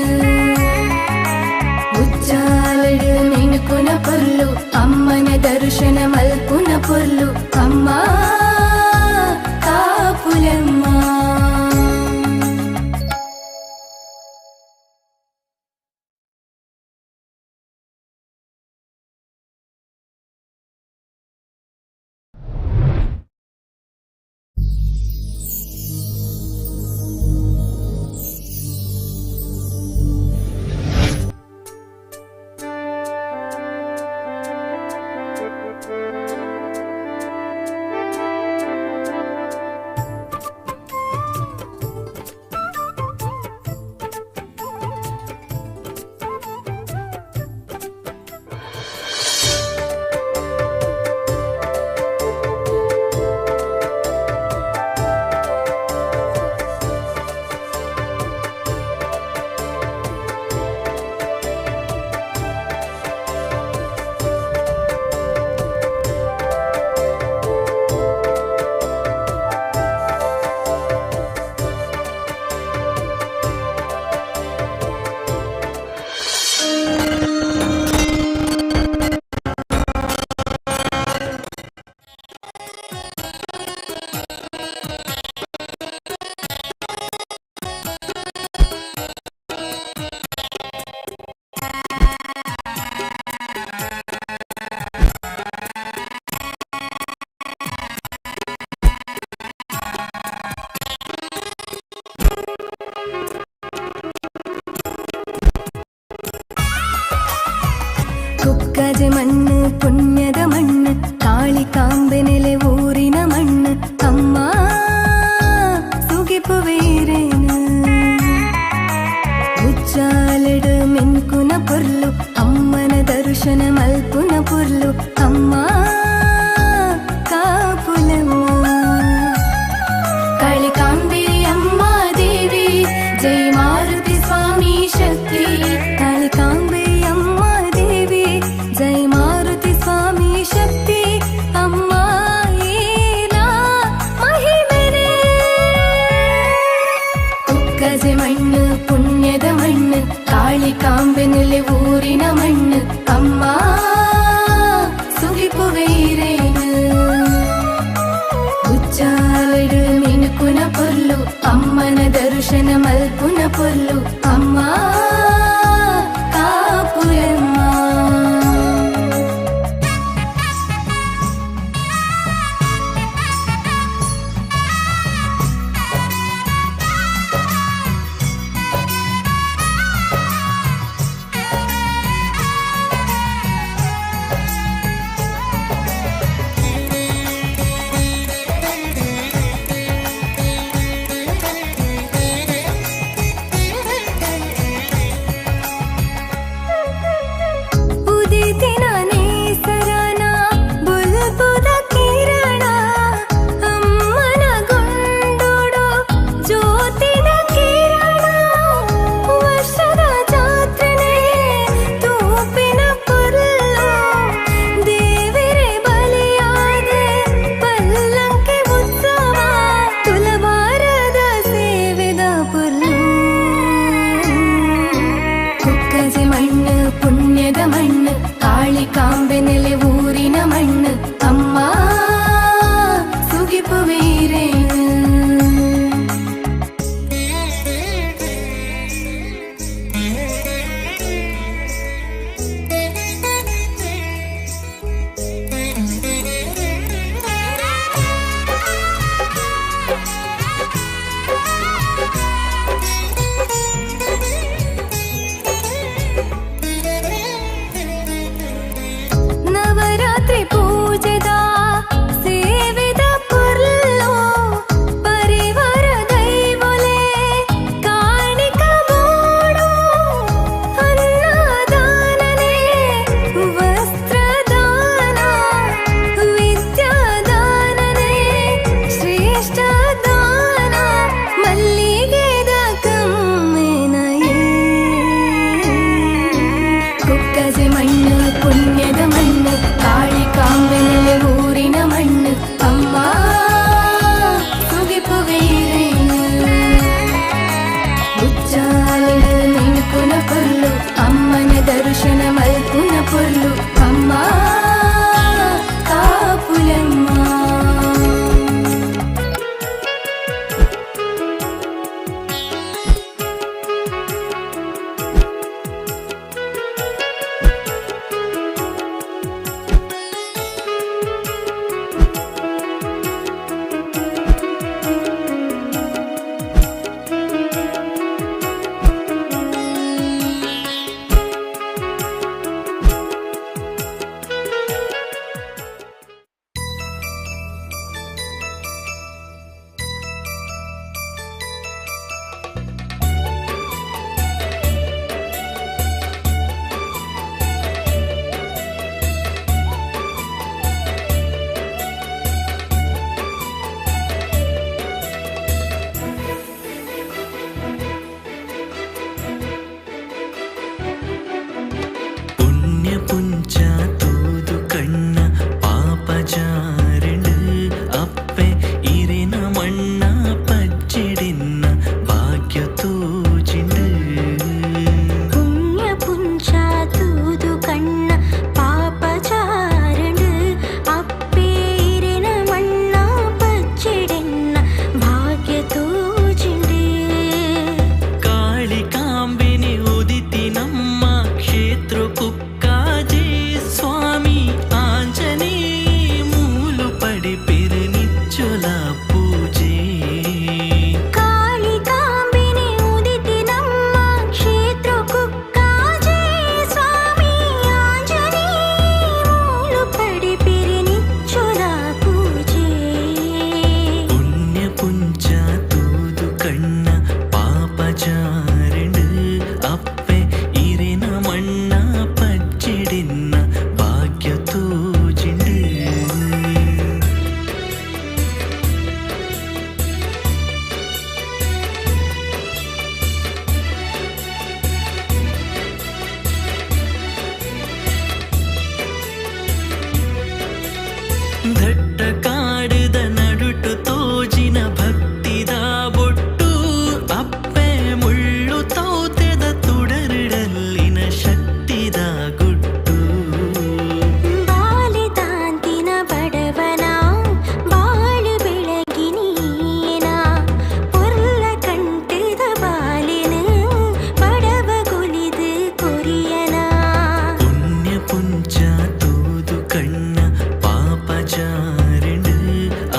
ಉಚ್ಚಾಲಡು ಮಿಣುಕುನ ಪೊರ್ಲು ಅಮ್ಮನ ದರ್ಶನ ಮಲ್ಪುನ ಪೊರ್ಲು ಅಮ್ಮ ಕಾಪುಲಮ್ಮ. ಕುಕ್ಕಜೆ ಮಣ್ಣು ಪುಣ್ಯದ ಮಣ್ಣು ಕಾಳಿಕಾಂಬೆ ನೆಲೆ ಊರಿನ ಮಣ್ಣು ಅಮ್ಮ ಸುಗಿಪುವೀರೇನು ಉಚ್ಚಾಲಡು ಮಿಂಕುನ ಪೊರ್ಲು ಅಮ್ಮನ ದರ್ಶನ ಮಲ್ಪುನ ಪೊರ್ಲು ಅಮ್ಮ ಕಾಪುಲಮ್ಮ. ಕಾಳಿಕಾಂಬೆ ಅಮ್ಮ ದೇವಿ ಜೈ ಮಾರುತಿ ಸ್ವಾಮಿ ಶಕ್ತಿ. ಕಾಳಿಕಾಂಬೆ ಅಮ್ಮ ದೇವಿ ಜೈ ಮಾರುತಿ ಸ್ವಾಮಿ ಶಕ್ತಿ ಅಮ್ಮ ಏನ ಮಹಿಮೆನೆ. ಕುಕ್ಕಜೆ ಮಣ್ಣು ಪುಣ್ಯದ ಮಣ್ಣು ಕಾಳಿಕಾಂಬೆ ನೆಲೆ ಊರಿನ ಮಣ್ಣು ಅಮ್ಮ ಸುಗಿಪುವೀರೇನು ಉಚ್ಚಾಲಡು ಮಿಣುಕುನ ಪೊರ್ಲು ಅಮ್ಮನ ದರ್ಶನ ಮಲ್ಪುನ ಪೊರ್ಲು ಅಮ್ಮ ಕಾಪುಲಮ್ಮ. ಕಾಳಿಕಾಂಬೆ ನೆಲೆ ಊರಿನ ಮಣ್ಣು ಅಮ್ಮ ಸುಗಿಪುವೀರೇನು. ನವರಾತ್ರಿ ಪೂಜೆದ ಸೇವೆದ ಪೊರ್ಲು ಪೂಜೆ. ಕಾಳಿಕಾಂಬಿನೆ ಉದಿತಿ ನಮ್ಮ ಕ್ಷೇತ್ರ ಕುಕ್ಕಾಜೆ ಸ್ವಾಮಿ ಆಂಜನೇ ಮೂಲು ಪಡಿಪಿರಿ ನಿಚ್ಚುಲ ಪೂಜೆ. ಪುಣ್ಯ ಪುಂಚ ತೂದು ಕಣ್ಣ ಪಾಪ ಜಾರಣ ಅಪ್ಪೆ ಇರಿನ ಮಣ್ಣ ಪಜ್ಜಿಡಿನ್ನ ಭಾಗ್ಯ ತೋಜಿಂಡು. ದಟ್ಟ ಕಾಡದ ನಡುಟು ತೋಜಿನ ಭಕ್ತಿದ ಬೊಟ್ಟು ಅಪ್ಪೆ ಮುಳ್ಳು ತೌತೆದ ತುಡರಿಡಲ್ಲಿನ ಶಕ್ತಿದ ಗುಟ್ಟು. ಬಾಲಿತಾಂತಿನ ಬಡವನ ಬಾಳು ಬೆಳಗಿನೀನ ಪೊರ್ಲ ಕಂಟದ ಬಾಲಿನ ಬಡವ ಗುಲಿದು ಕೊರಿಯನ. ಪುಣ್ಯ ಪುಂಚ ತೂದು ಕಣ್ಣ ಪಾಪ ಜಾರಣ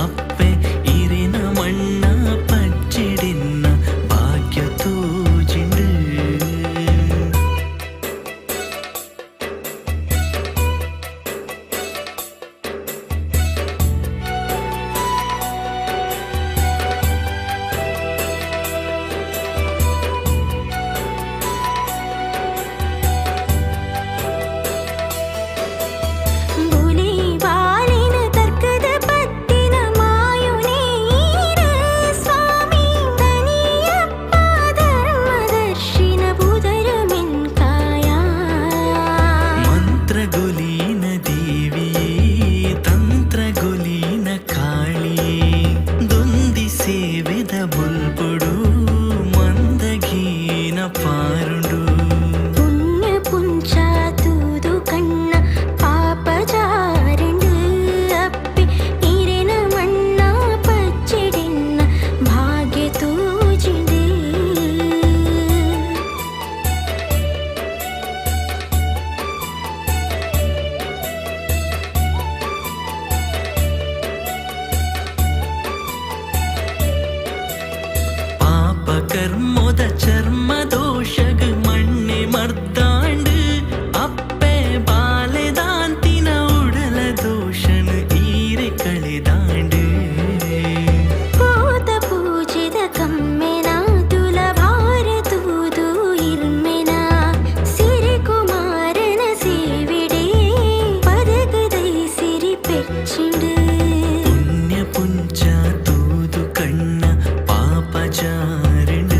ಅಪ್ಪೆ ಇರಿನ ಮಣ್ಣ ಪಜ್ಜಿಡಿನ್ನ ಭಾಗ್ಯ ತೋಜಿಂಡು. ಬುಲಿ ಬಾಲಿನ ತರ್ಕದ ಪತ್ತಿನ ಮಾಯುನೇರ ಸ್ವಾಮಿ ದನಿಯಪ್ಪ ಧರ್ಮದರ್ಶಿನ ಬುಧರ ಮಿನ್ಕಾಯ. ಮಂತ್ರಗುಲೀನ ದೇವಿಯೇ ತಂತ್ರಗುಲೀನ ಕಾಳಿಯೇ ದೊಂದಿ ಸೇವೆದ ಬುಲ್ಬುಡು ಮಂದಗೀನ ಪಾರುಂಡು. ಪುಣ್ಯ ಪುಂಚ ತೂದು ಕಣ್ಣ ಪಾಪ ಜಾರಂಡು ಅಪ್ಪಿ ಇರೆನ ಮಣ್ಣ ಪಚ್ಚಿಡಿನ್ನ ಭಾಗ್ಯ ತೂಜಿಂಡು. ಪಾಪ ಕರ್ಮದ ಚರ್ಮ ದೋಷಗ ಮಣ್ಣೆ ಮರ್ದಾಂಡು ಅಪ್ಪೆ ಬಾಲೆದಾಂತಿನ ಉಡಲ ದೋಷನ ಈರೆ ಕಳೆದಾಂಡು. ಕೋತ ಪೂಜಿದ ಕಮ್ಮೆನ ತುಲಭಾರ ತೂದು ಇರ್ಮೆನ ಸಿರಿಕುಮಾರನ ಸೇವಿಡೆ ಪದಗದೈ ಸಿರಿ ಪೆಚ್ಚಿಂಡು. ಪುಣ್ಯ ಪುಂಚ ತೂದು ಕಣ್ಣ ಪಾಪ ಜಾರಣ.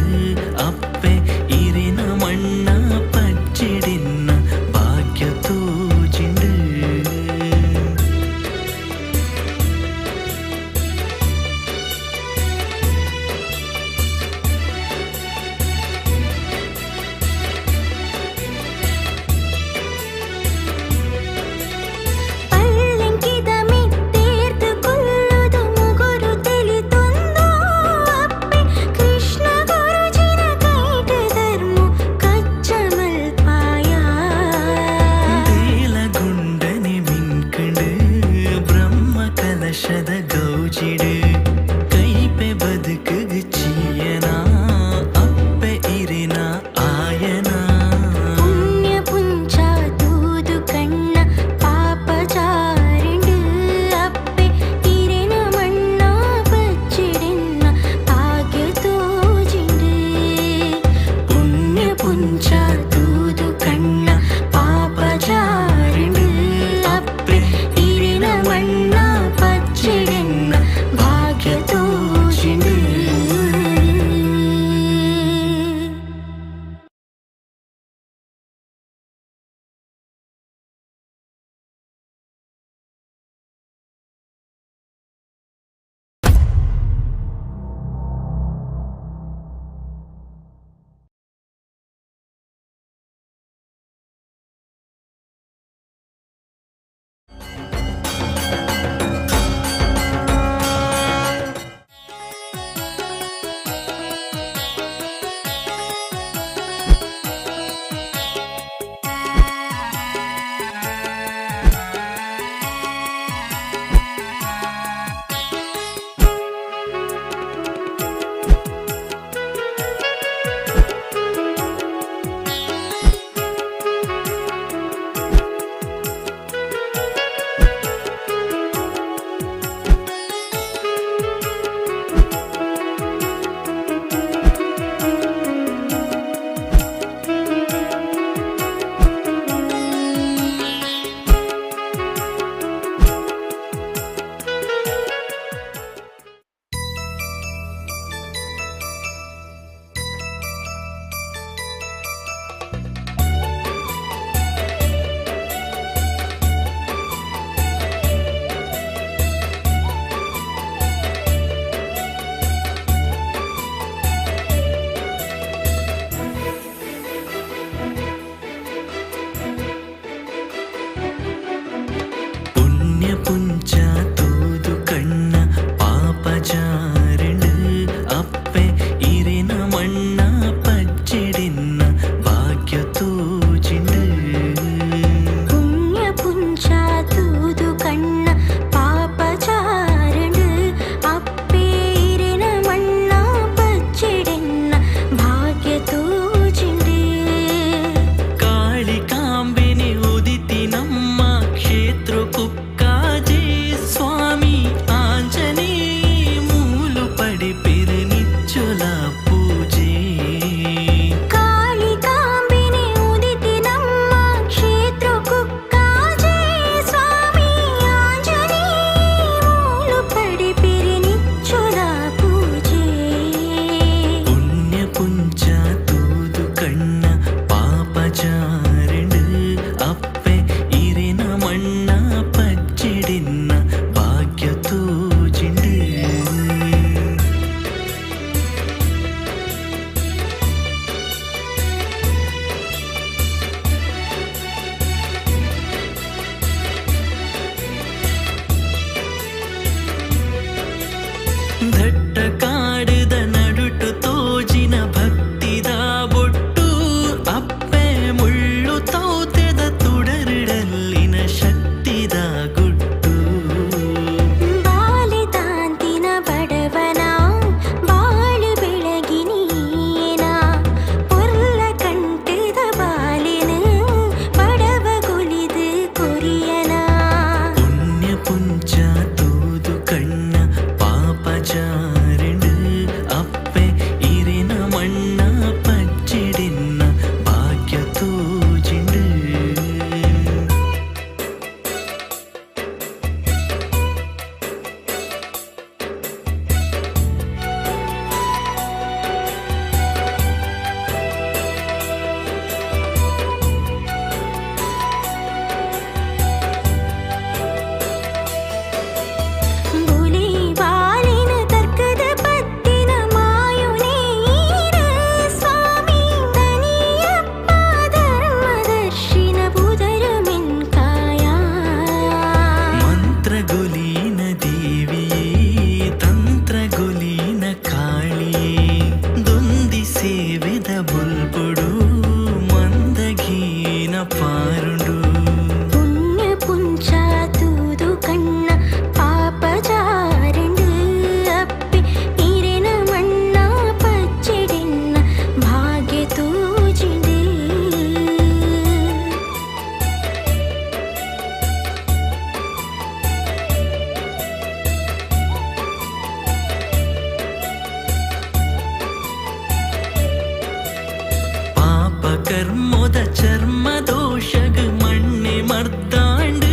ಕರ್ಮದ ಚರ್ಮ ದೋಷಗ್ ಮಣ್ಣೆ ಮರ್ದಾಂಡು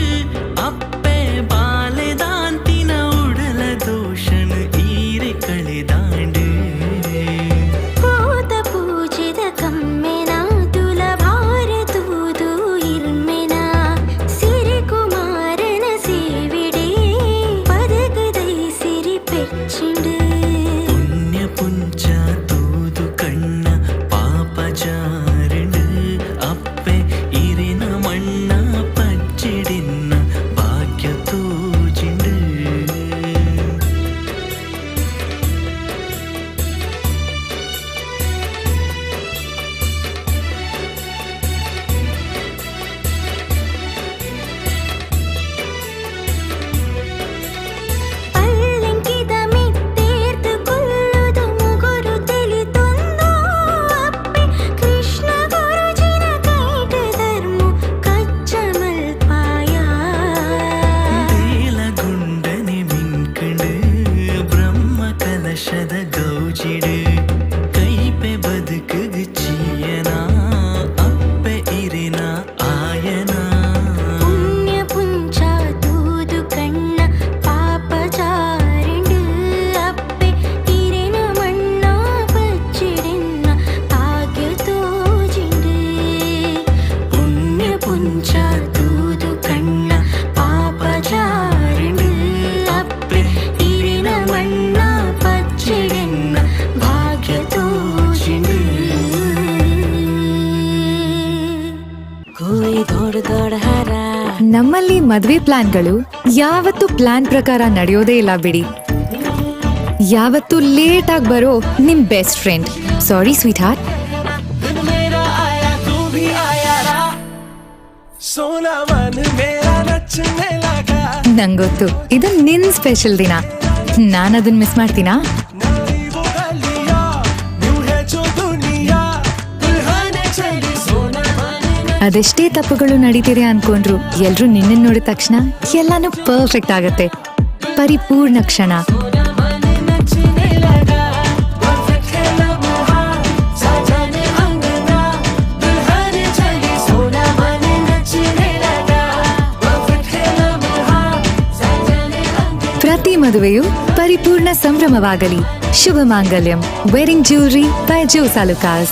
ಅಪ್ಪೆ ಬಾಲೆದಾಂತಿನ ಉಡಲ ದೋಷನ್ ಈರೆ ಕಳೆದಾಂಡು. ಪೂತ ಪೂಜಿದ ಕಮ್ಮೆನ ತುಲಭಾರ ತೂದು ಇರ್ಮೆನ ಸಿರಿಕುಮಾರನ ಸೇವಿಡೆ ಪದಕದೈ ಸಿರಿ ಪೆಚ್ಚಿಂಡು. ಪುಣ್ಯ ಪುಂಚ ತೂದು ಕಣ್ಣ ಪಾಪ ಜಾರಣ ಅಪ್ಪೆ ಇರಿನ ಮಣ್ಣ ಪಚ್ಚಿಡಿನ್ನ ಭಾಗ್ಯ ತೋಜಿಂಡು. ಪಲ್ಲಂಕಿದ ಮಿತ್ತೇರ್ದು ಕೊಲ್ಲುದು ಮುಗುರು ತಿಳಿತೊಂದು ಅಪ್ಪೆ ಕೃಷ್ಣ ಗುರುಜಿನ ಕೈಟ ಧರ್ಮ ಕಚ್ಚಮಲ್ಪಾಯ. ದೇಲಗುಂಡನೆ ಮಿನ್ಕಂಡು ಬ್ರಹ್ಮ ಕಲಶದ ಗೌಜಿಡು ಕೈಪೆ ಬದುಕುಗು ಚೀಯನ ಅಪ್ಪೆ ಇರಿನ ಆಯನ. ಪುಣ್ಯ ಪುಂಚ ತೂದು ಕಣ್ಣ ಪಾಪ ಜಾರಿಂಡು ಅಪ್ಪೆ ಇರಿನ ಮಣ್ಣ ಪಚ್ಚಿಡಿನ್ನ ಭಾಗ್ಯ ತೋಜಿಂಡು. ಪುಣ್ಯ ಪುಂಚ ತೂದು ಕಣ್ಣ ಪಾಪ ಜಾರಿಂಡು ಅಪ್ಪೆ ಇರಿನ ಮಣ್ಣ ಪಚ್ಚಿಡಿನ್ನ ಭಾಗ್ಯ ತೋಜಿಂಡು. ನಮ್ಮಲ್ಲಿ ಮದ್ವೆ ಪ್ಲಾನ್ಗಳು ಯಾವತ್ತೂ ಪ್ಲಾನ್ ಪ್ರಕಾರ ನಡೆಯೋದೇ ಇಲ್ಲ ಬಿಡಿ. ಯಾವತ್ತೂ ಲೇಟ್ ಆಗಿ ಬರೋ ನಿಮ್ best friend, sorry sweetheart. दिन मेरा आया तू भी आया रा सोना मन मेरा नचने लगा. ನಂಗೊತ್ತು, ಇದು ನಿನ್ ಸ್ಪೆಷಲ್ ದಿನ. ನಾನ್ ಅದನ್ ಮಿಸ್ ಮಾಡ್ತೀನಾ? वो गलियां यूं है जो दुनिया दुल्हन चली सोना मन. ಅದೆಷ್ಟೇ ತಪ್ಪುಗಳು ನಡೀತಿದೆ ಅನ್ಕೊಂಡ್ರು ಎಲ್ರೂ ನಿನ್ನನ್ ನೋಡಿದ ತಕ್ಷಣ ಎಲ್ಲಾನು ಪರ್ಫೆಕ್ಟ್ ಆಗತ್ತೆ. ಪರಿಪೂರ್ಣ ಕ್ಷಣ. नचने लगा परफेक्ट है लम्हा साजन अंगना दुल्हन चली सोना मन नचने लगा परफेक्ट है लम्हा साजन. ಪ್ರತಿ ಮದುವೆಯು ಪರಿಪೂರ್ಣ ಸಂಭ್ರಮವಾಗಲಿ. ಶುಭ ಮಾಂಗಲ್ಯಂ. Wedding jewellery by Jos Alukkas.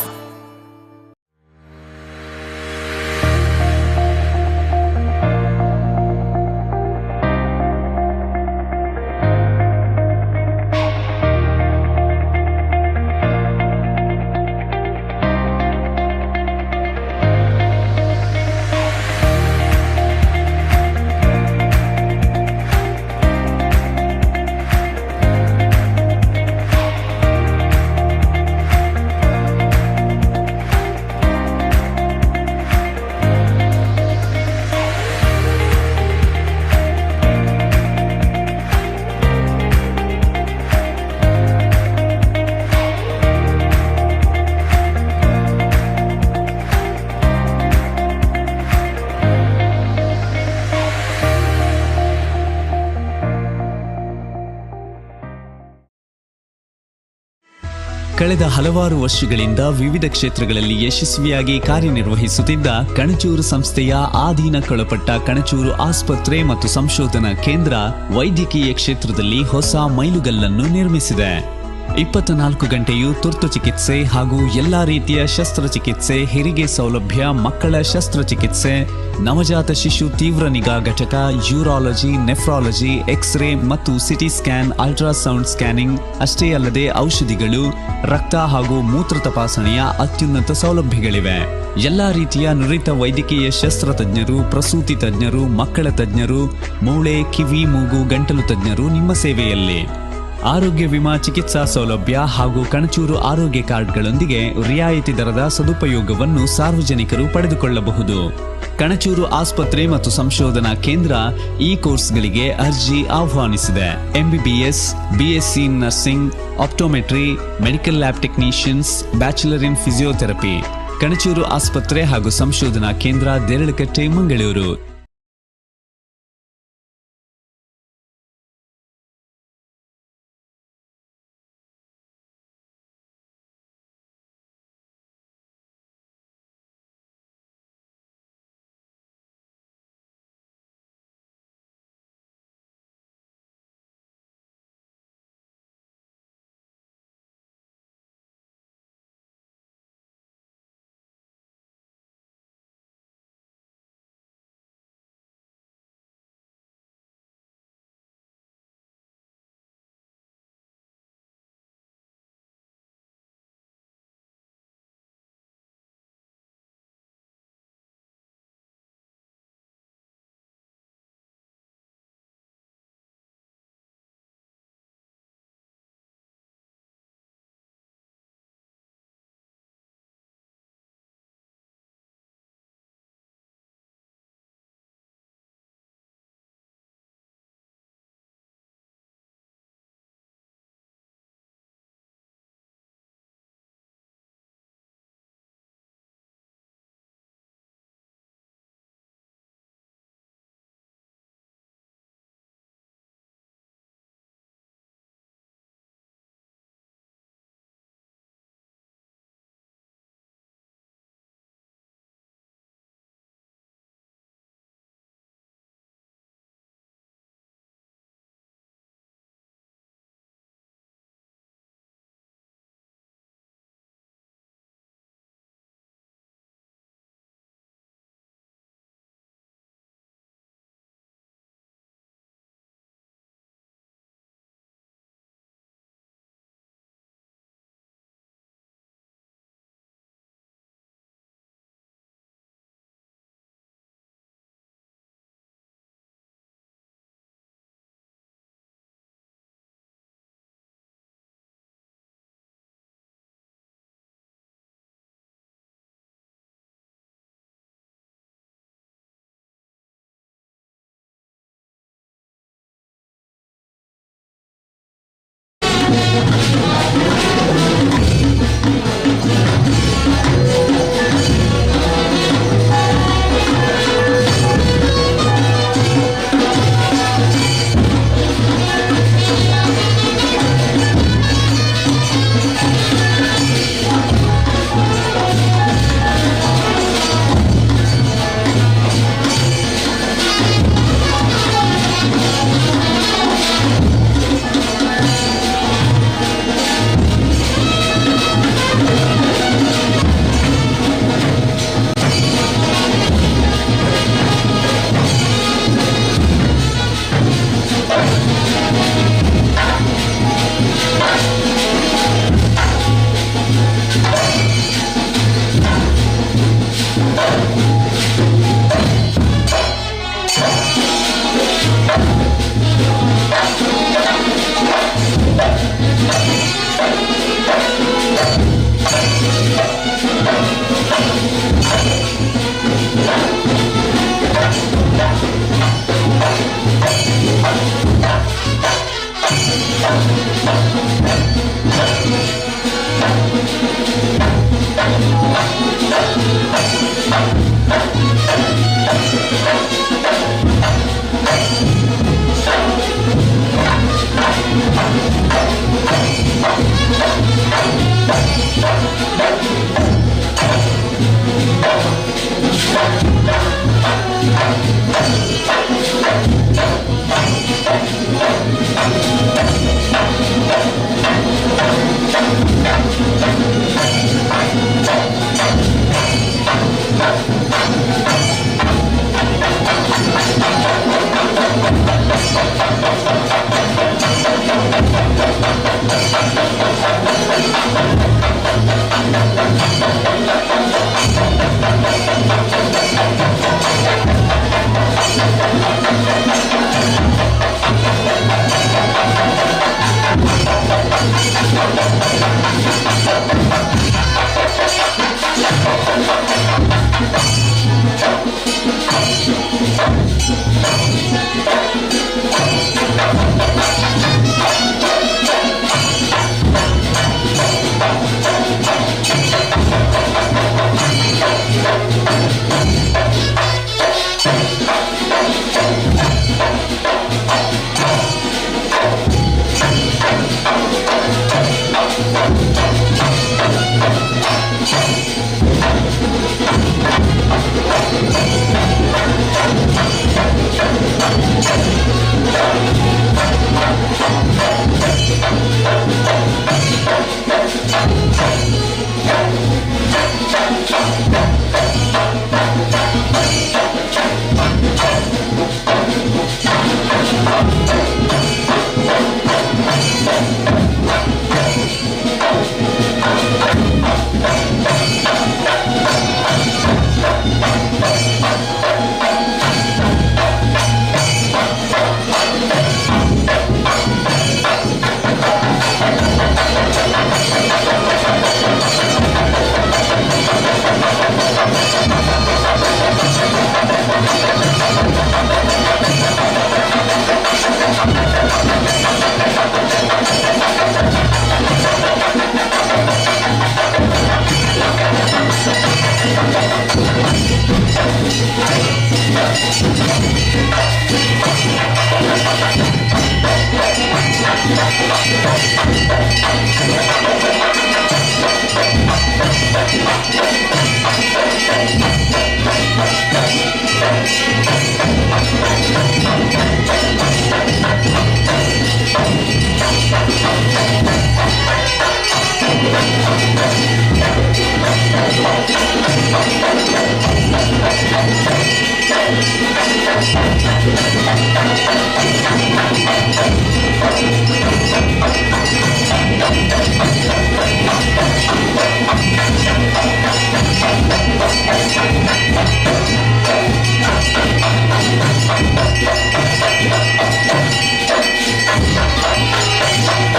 ಕಳೆದ ಹಲವಾರು ವರ್ಷಗಳಿಂದ ವಿವಿಧ ಕ್ಷೇತ್ರಗಳಲ್ಲಿ ಯಶಸ್ವಿಯಾಗಿ ಕಾರ್ಯನಿರ್ವಹಿಸುತ್ತಿದ್ದ ಕಣಚೂರು ಸಂಸ್ಥೆಯ ಆಧೀನಕ್ಕೊಳಪಟ್ಟ ಕಣಚೂರು ಆಸ್ಪತ್ರೆ ಮತ್ತು ಸಂಶೋಧನಾ ಕೇಂದ್ರ ವೈದ್ಯಕೀಯ ಕ್ಷೇತ್ರದಲ್ಲಿ ಹೊಸ ಮೈಲುಗಲ್ಲನ್ನು ನಿರ್ಮಿಸಿದೆ. 24 ಗಂಟೆಯೂ ತುರ್ತು ಚಿಕಿತ್ಸೆ ಹಾಗೂ ಎಲ್ಲಾ ರೀತಿಯ ಶಸ್ತ್ರಚಿಕಿತ್ಸೆ, ಹೆರಿಗೆ ಸೌಲಭ್ಯ, ಮಕ್ಕಳ ಶಸ್ತ್ರಚಿಕಿತ್ಸೆ, ನವಜಾತ ಶಿಶು ತೀವ್ರ ನಿಗಾ ಘಟಕ, ಯೂರಾಲಜಿ, ನೆಫ್ರಾಲಜಿ, ಎಕ್ಸ್ರೇ ಮತ್ತು ಸಿಟಿ ಸ್ಕ್ಯಾನ್, ಅಲ್ಟ್ರಾಸೌಂಡ್ ಸ್ಕ್ಯಾನಿಂಗ್ ಅಷ್ಟೇ ಅಲ್ಲದೆ ಔಷಧಿಗಳು, ರಕ್ತ ಹಾಗೂ ಮೂತ್ರ ತಪಾಸಣೆಯ ಅತ್ಯುನ್ನತ ಸೌಲಭ್ಯಗಳಿವೆ. ಎಲ್ಲಾ ರೀತಿಯ ನುರಿತ ವೈದ್ಯಕೀಯ ಶಸ್ತ್ರತಜ್ಞರು, ಪ್ರಸೂತಿ ತಜ್ಞರು, ಮಕ್ಕಳ ತಜ್ಞರು, ಮೂಳೆ, ಕಿವಿ, ಮೂಗು, ಗಂಟಲು ತಜ್ಞರು ನಿಮ್ಮ ಸೇವೆಯಲ್ಲಿ. ಆರೋಗ್ಯ ವಿಮಾ ಚಿಕಿತ್ಸಾ ಸೌಲಭ್ಯ ಹಾಗೂ ಕಣಚೂರು ಆರೋಗ್ಯ ಕಾರ್ಡ್ಗಳೊಂದಿಗೆ ರಿಯಾಯಿತಿ ದರದ ಸದುಪಯೋಗವನ್ನು ಸಾರ್ವಜನಿಕರು ಪಡೆದುಕೊಳ್ಳಬಹುದು. ಕಣಚೂರು ಆಸ್ಪತ್ರೆ ಮತ್ತು ಸಂಶೋಧನಾ ಕೇಂದ್ರ ಈ ಕೋರ್ಸ್ಗಳಿಗೆ ಅರ್ಜಿ ಆಹ್ವಾನಿಸಿದೆ: MBBS, BSc nursing, optometry, medical lab technicians, bachelor in physiotherapy. Kanachur ಆಸ್ಪತ್ರೆ ಹಾಗೂ ಸಂಶೋಧನಾ ಕೇಂದ್ರ, ದೇರಳಕಟ್ಟೆ, ಮಂಗಳೂರು.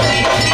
Thank you.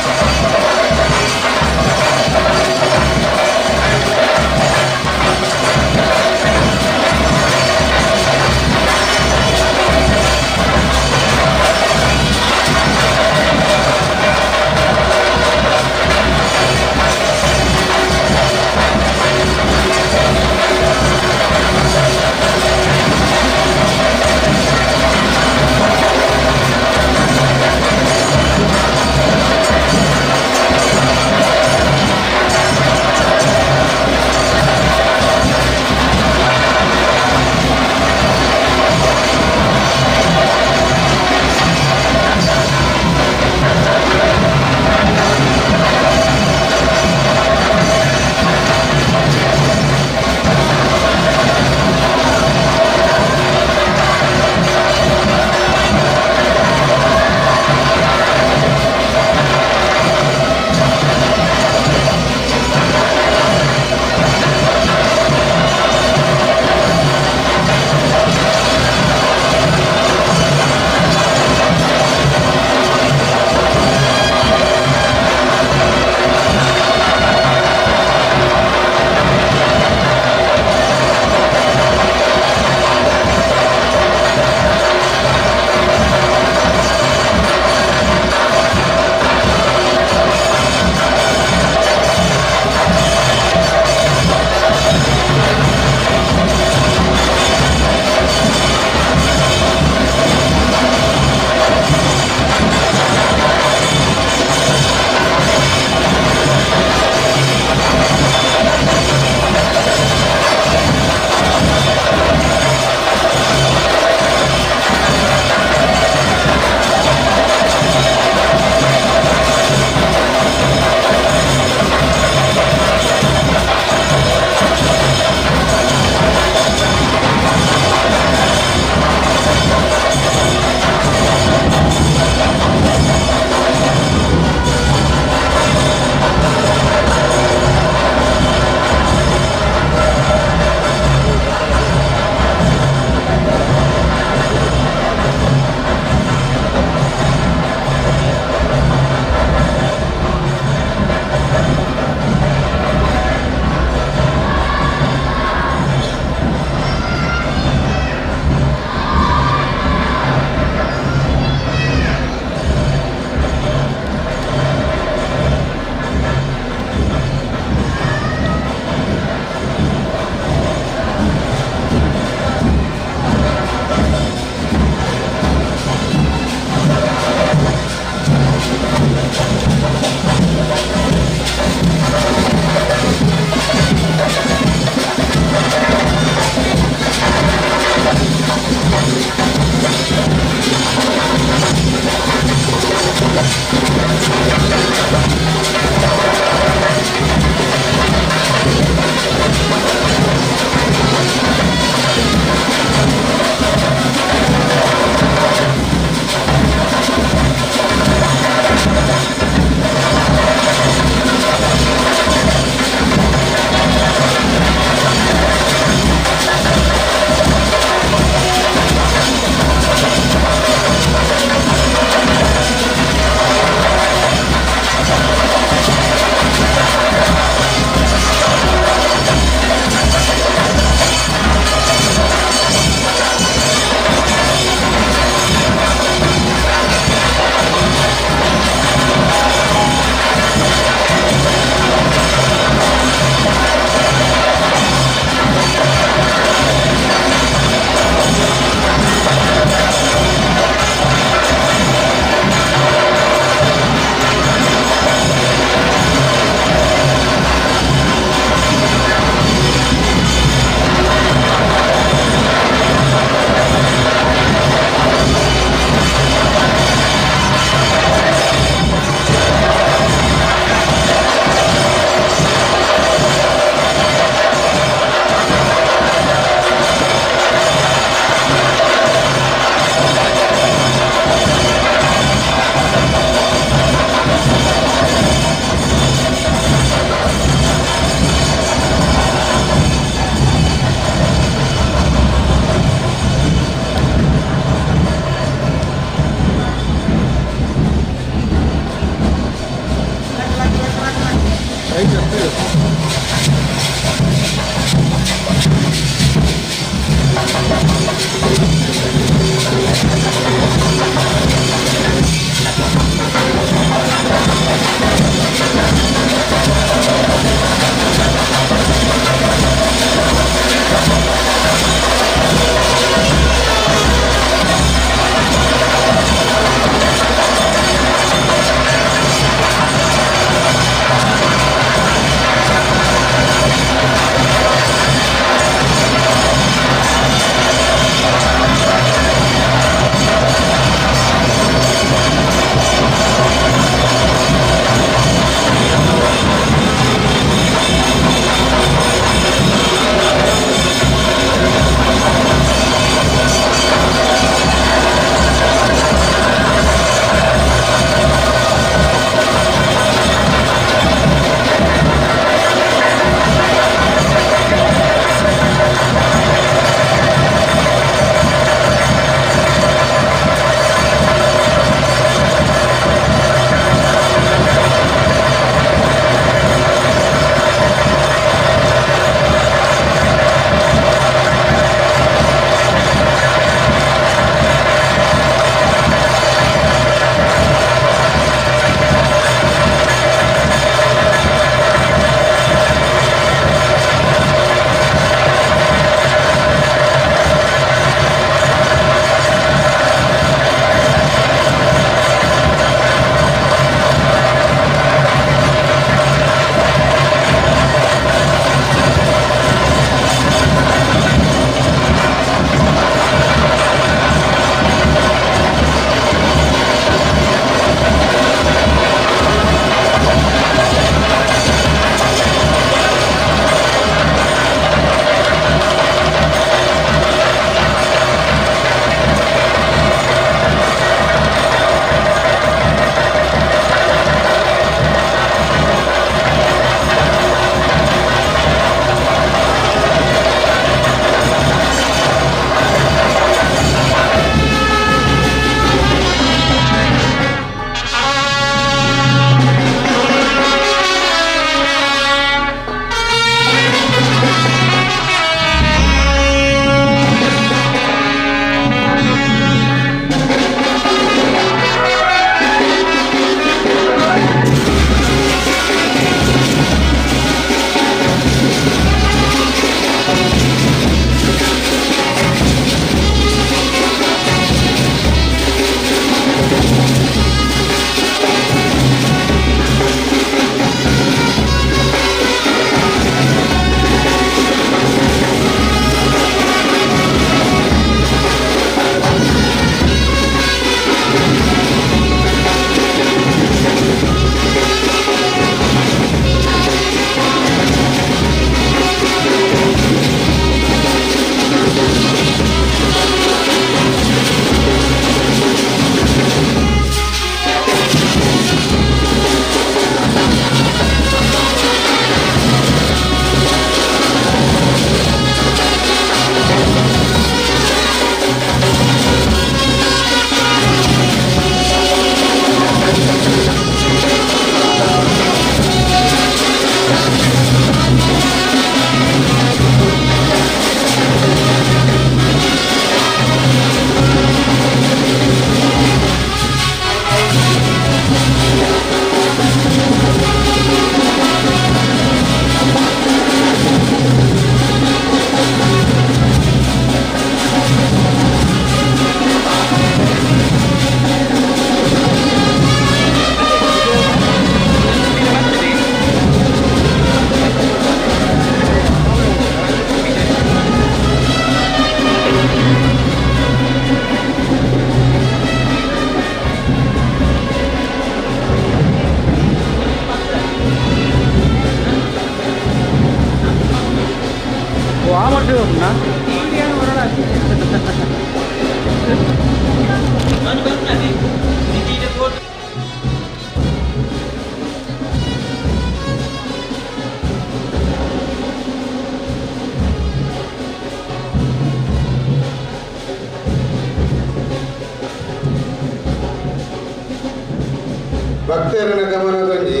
ಭಕ್ತರನ ಗಮನದಲ್ಲಿ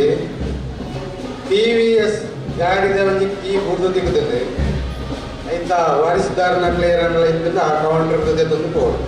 ಟಿವಿಎಸ್ ಗಾಡಿದ ಒಂಜಿ ಕೀ ಬುರ್ದು ತಿಕ್ಕುತ್ತದೆ. ಐತ ವಾರಿಸುದಾರನ ಕ್ಲಿಯರ್ ಇತ್ತಿಂದ ಆ ಕೌಂಟರ್ ಜೊತೆ ತಂದು ಪೋಡು.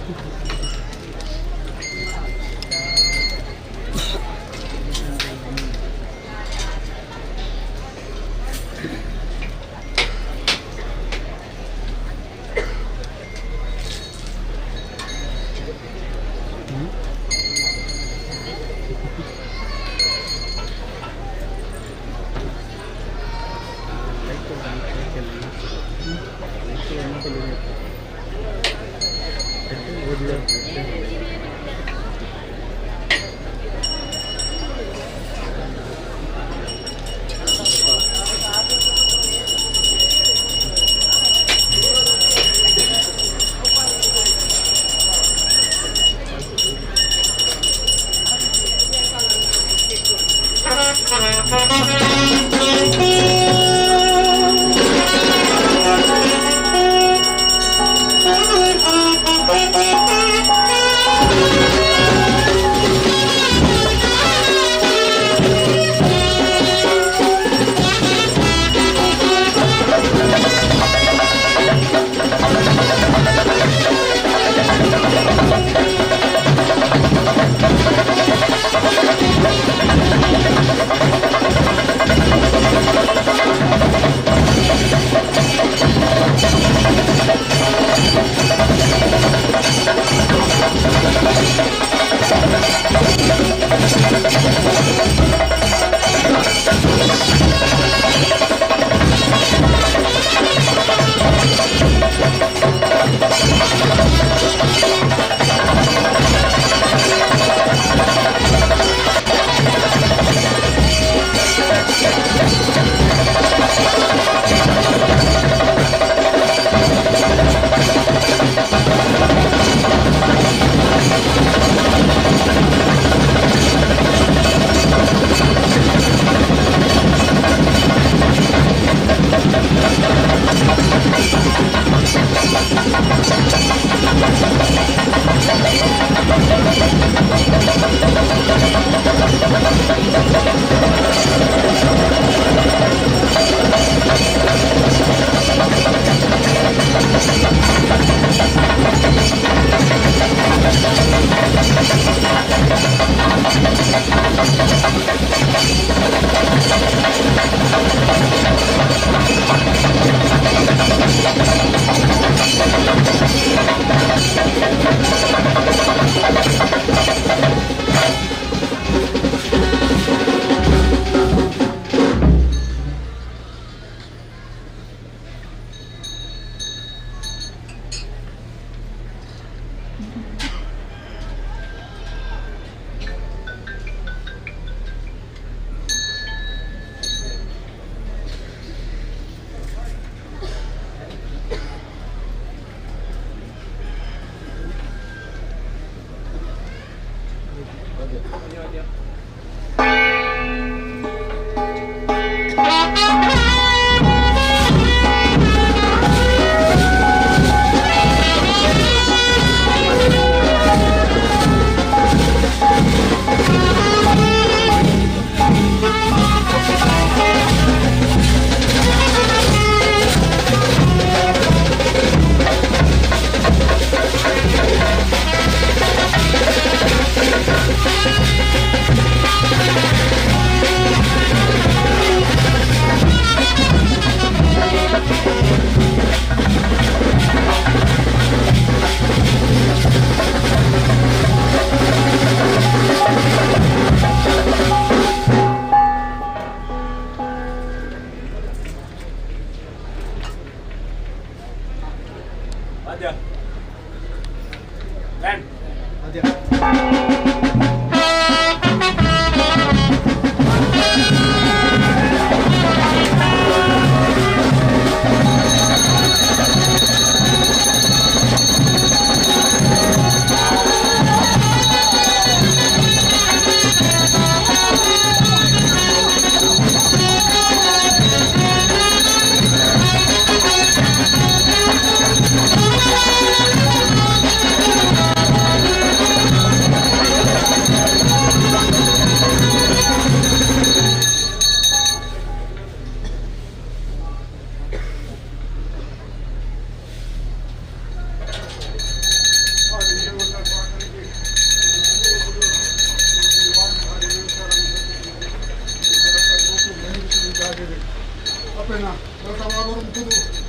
Thank you.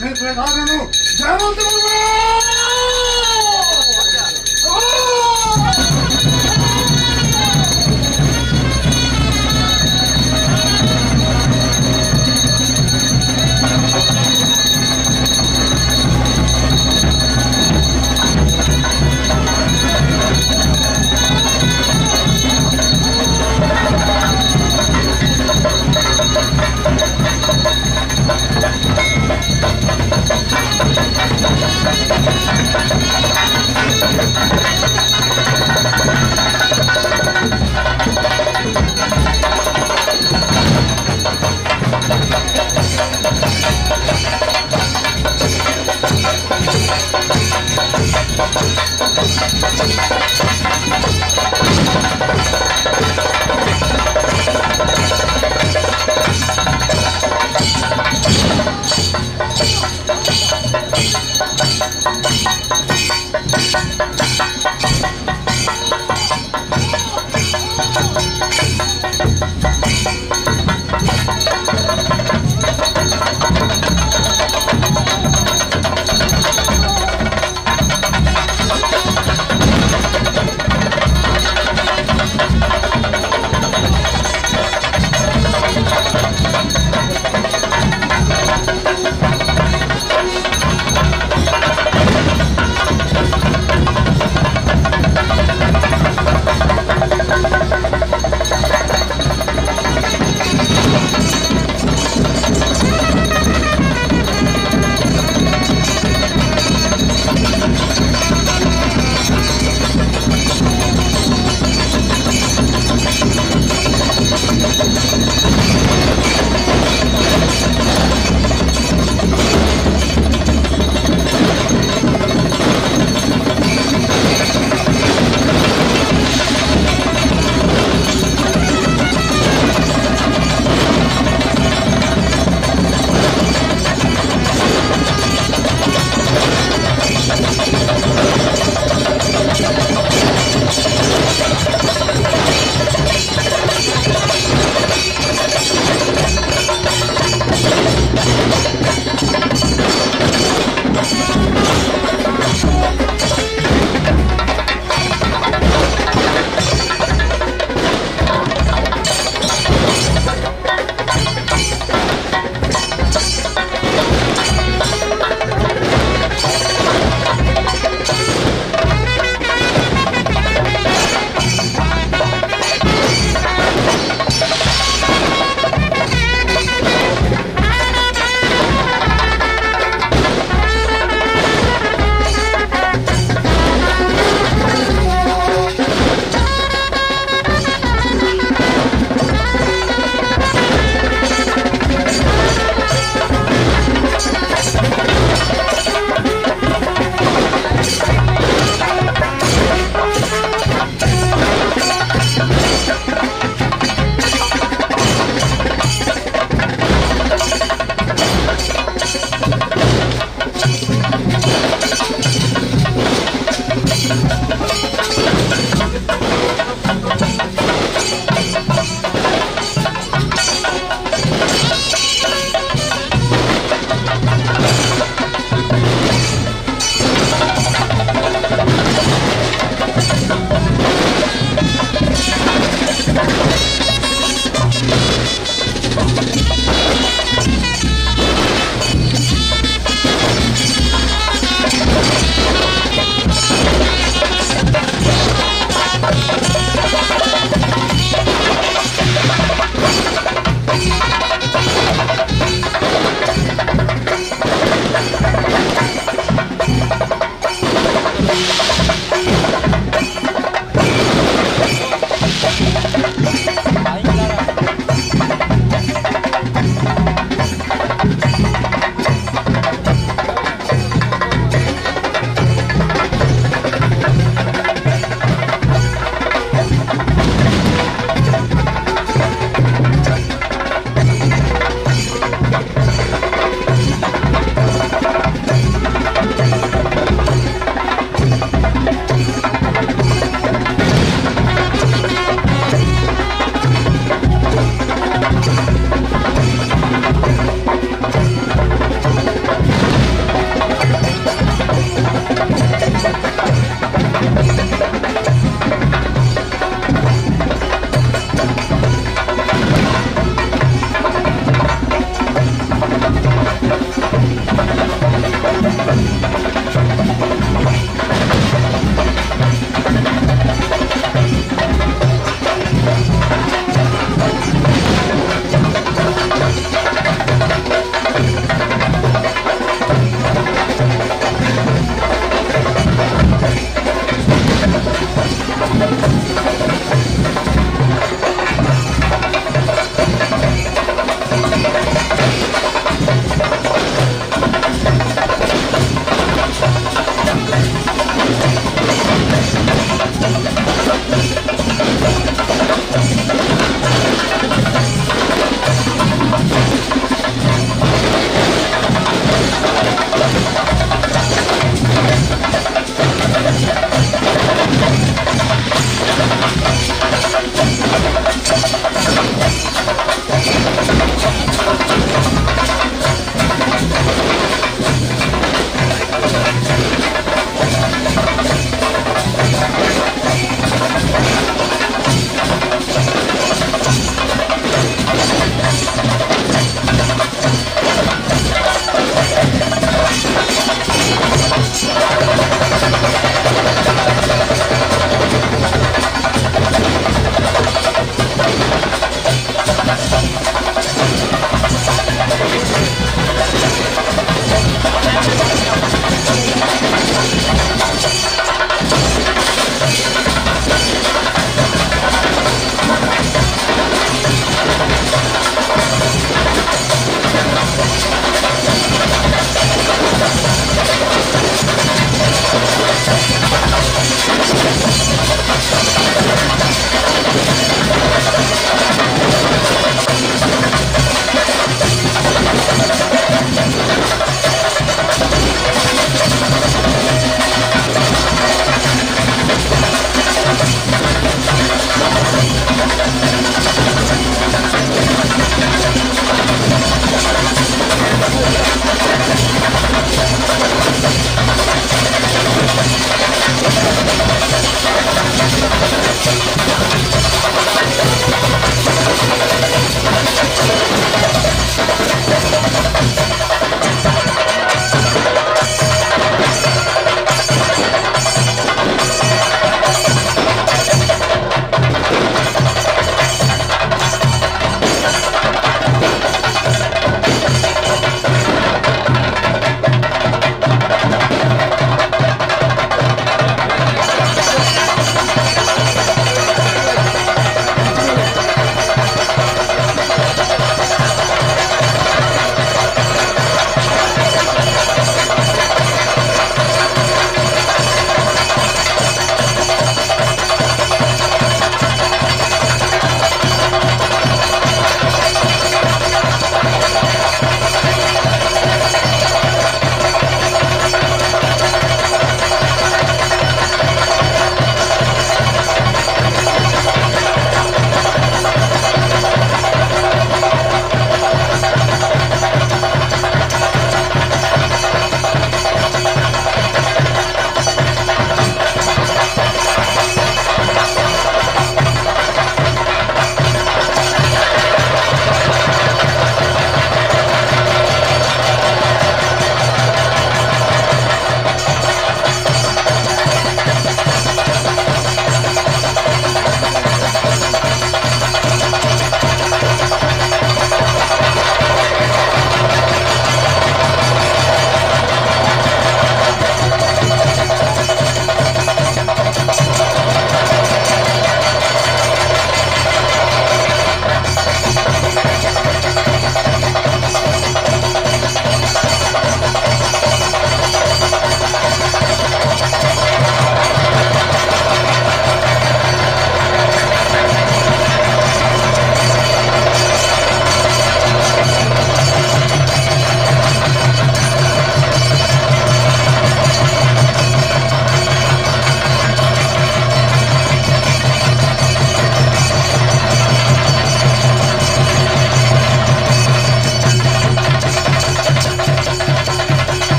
ನೇತ್ರಗಾರನು ಜಯವಂತ.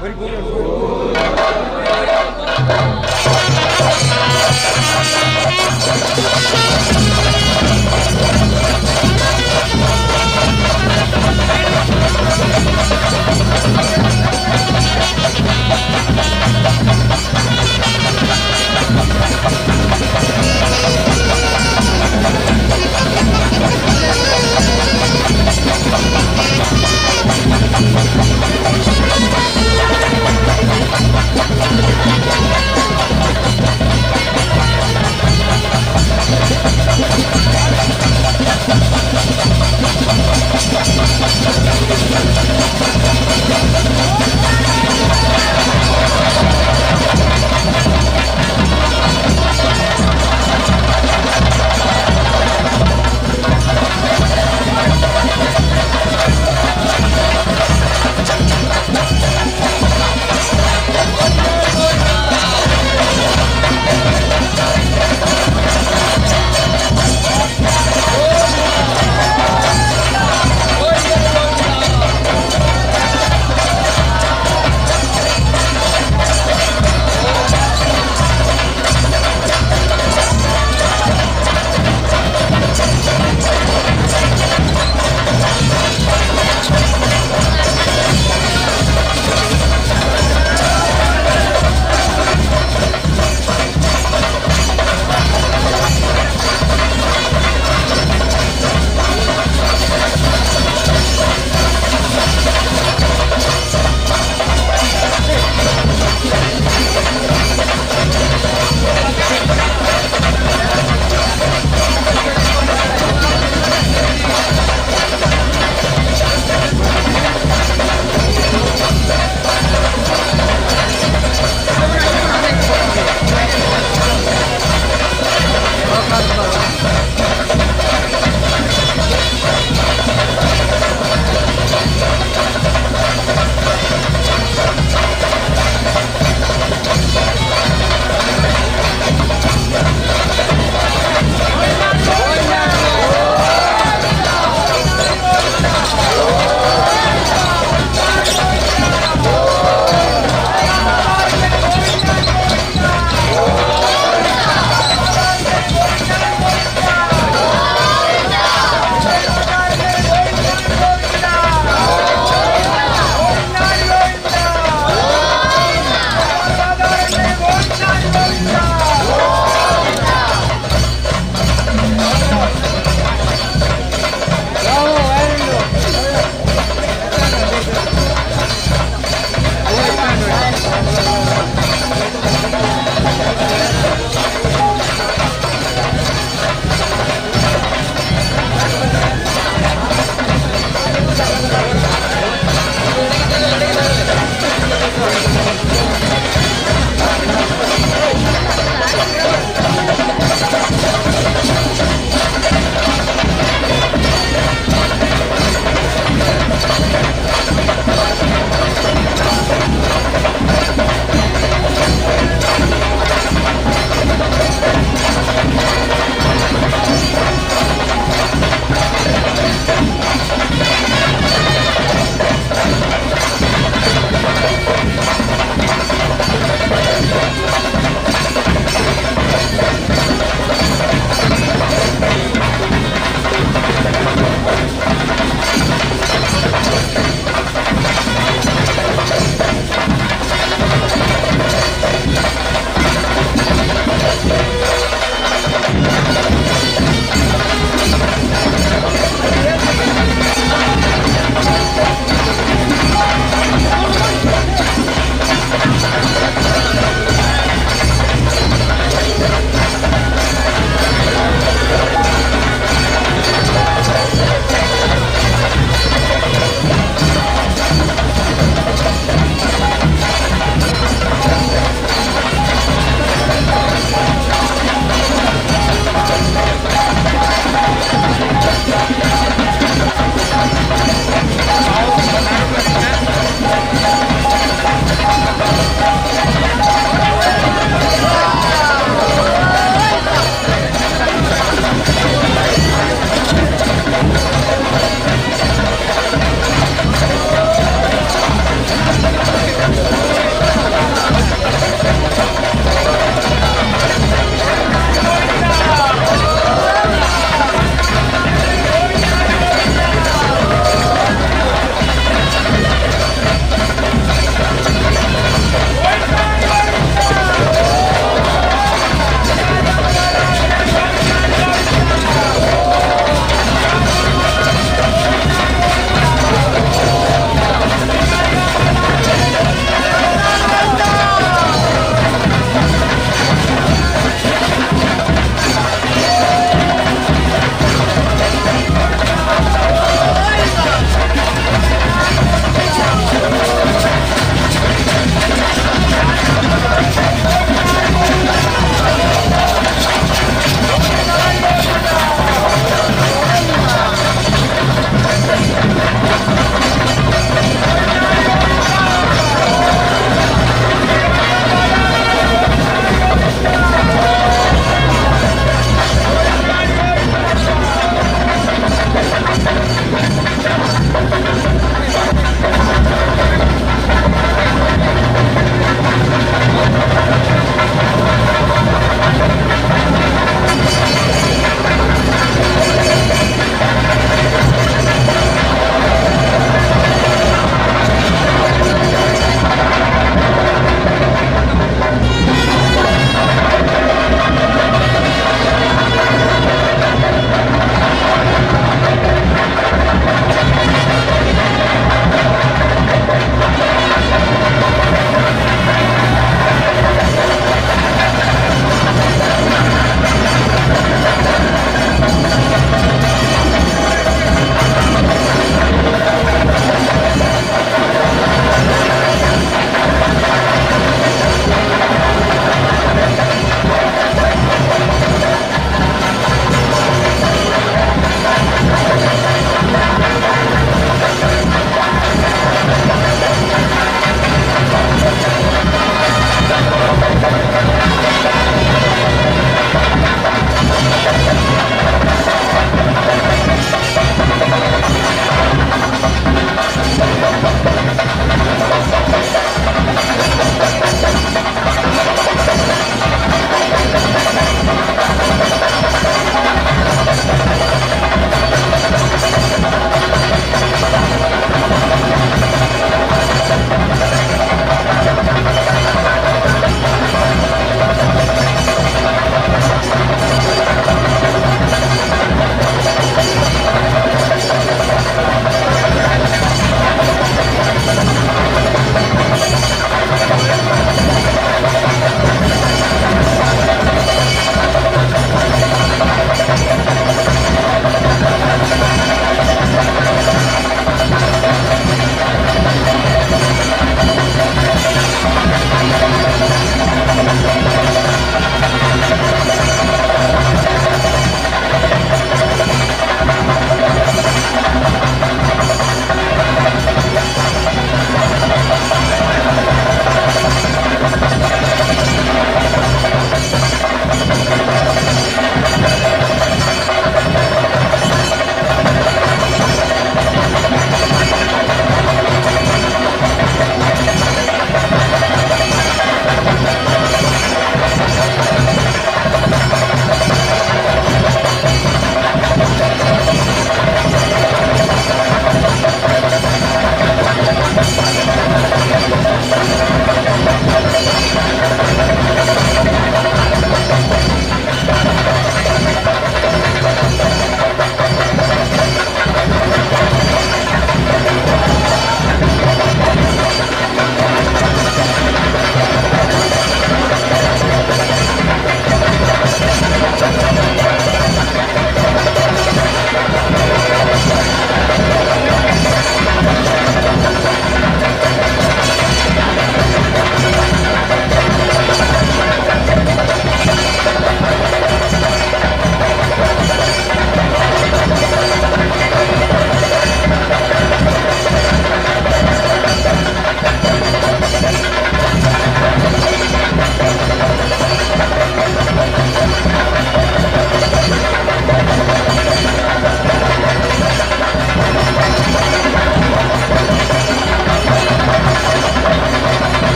Very good.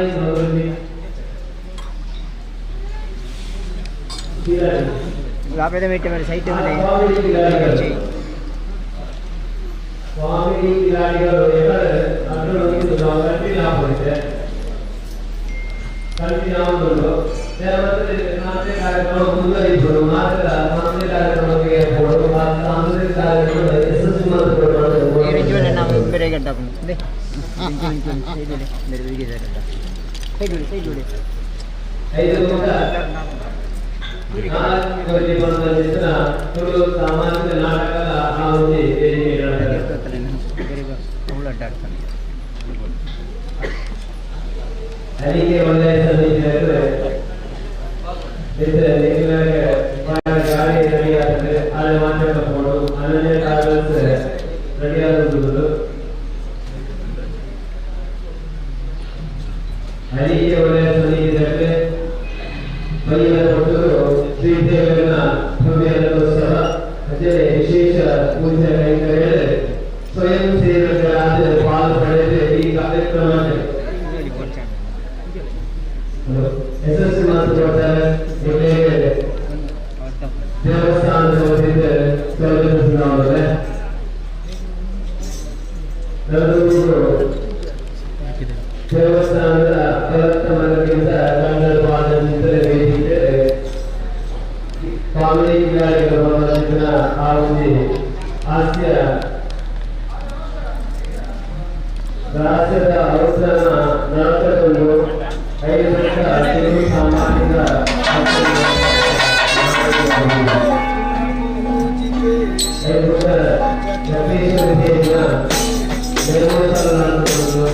ಸಾಯಿ ಮಧುರನಿ ಕಾಮಿಡಿ ಕಿಲಾಡಿಗಳು ಕಂಟಿನ್ಯೂ ಕಾರ್ಯಕ್ರಮ ಮುಂದುವರಿಬೋದು ಮಾತ್ರ ಸಾಂಸ್ಕೃತಿಕ ಕಾರ್ಯಕ್ರಮಕ್ಕೆ ಸಾಂಸ್ಕೃತಿಕ ಕಾರ್ಯಕ್ರಮ ಯಶಸ್ವಿ ತುಳು ಸಾಮಾಜಿಕ ನಾಟಕದ ಆ ಒಂದು ವೇದಿಕೆ ಅದಕ್ಕೆ ಒಳ್ಳೆಯ ಗಾಡಿ ರೆಡಿ ಆಗ್ತದೆ ಅದೇ ಮಾತಾಡ್ಕೊಂಡು ಅನನ್ಯ ಟ್ರಾವೆಲ್ಸ್ ರೆಡಿ ಆಗುವುದು. ಅದಕ್ಕೆ ಒಳ್ಳೆಯ ಸನ್ನಿಧಿಯಲ್ಲಿ ಬೈಯದ ಒಟ್ಟು ಶ್ರೀದೇವನ ಭವ್ಯರಥೋತ್ಸವ ಅದೇ ವಿಶೇಷ ಪೂಜೆ ಕೈಂಕರ್ಯ ಸ್ವಯಂ ಸೇವಕರಾದ ಪಾಲು ಪಡೆದು ಈ ಕಾರ್ಯಕ್ರಮ ಯಶಸ್ವಿ ಮಾತುಕೊಡ್ತಾರೆ. ದೇವಸ್ಥಾನದ ವತಿಯಿಂದ ಸ್ವಾಗತಿಸಲಾಗಿದೆ. ದೇವಸ್ಥಾನದ ಬಲತ್ತ ಮರಕ್ಕಿಂತ ಗಂಡವಾದ ವೇದಿಕೆ ಕಾಮಿಡಿ ಕಿಲಾಡಿಗಳ ಆ ಒಂದು ಹಾಸ್ಯ ರಾಜ್ಯದ ಅವಸರ ನಾಟಕವನ್ನು 5 ವರ್ಷ ತುಳು ಸಾಮಾಜಿಕ 5 ವರ್ಷ ದೇವಸ್ಥಾನ ನಾಟಕವನ್ನು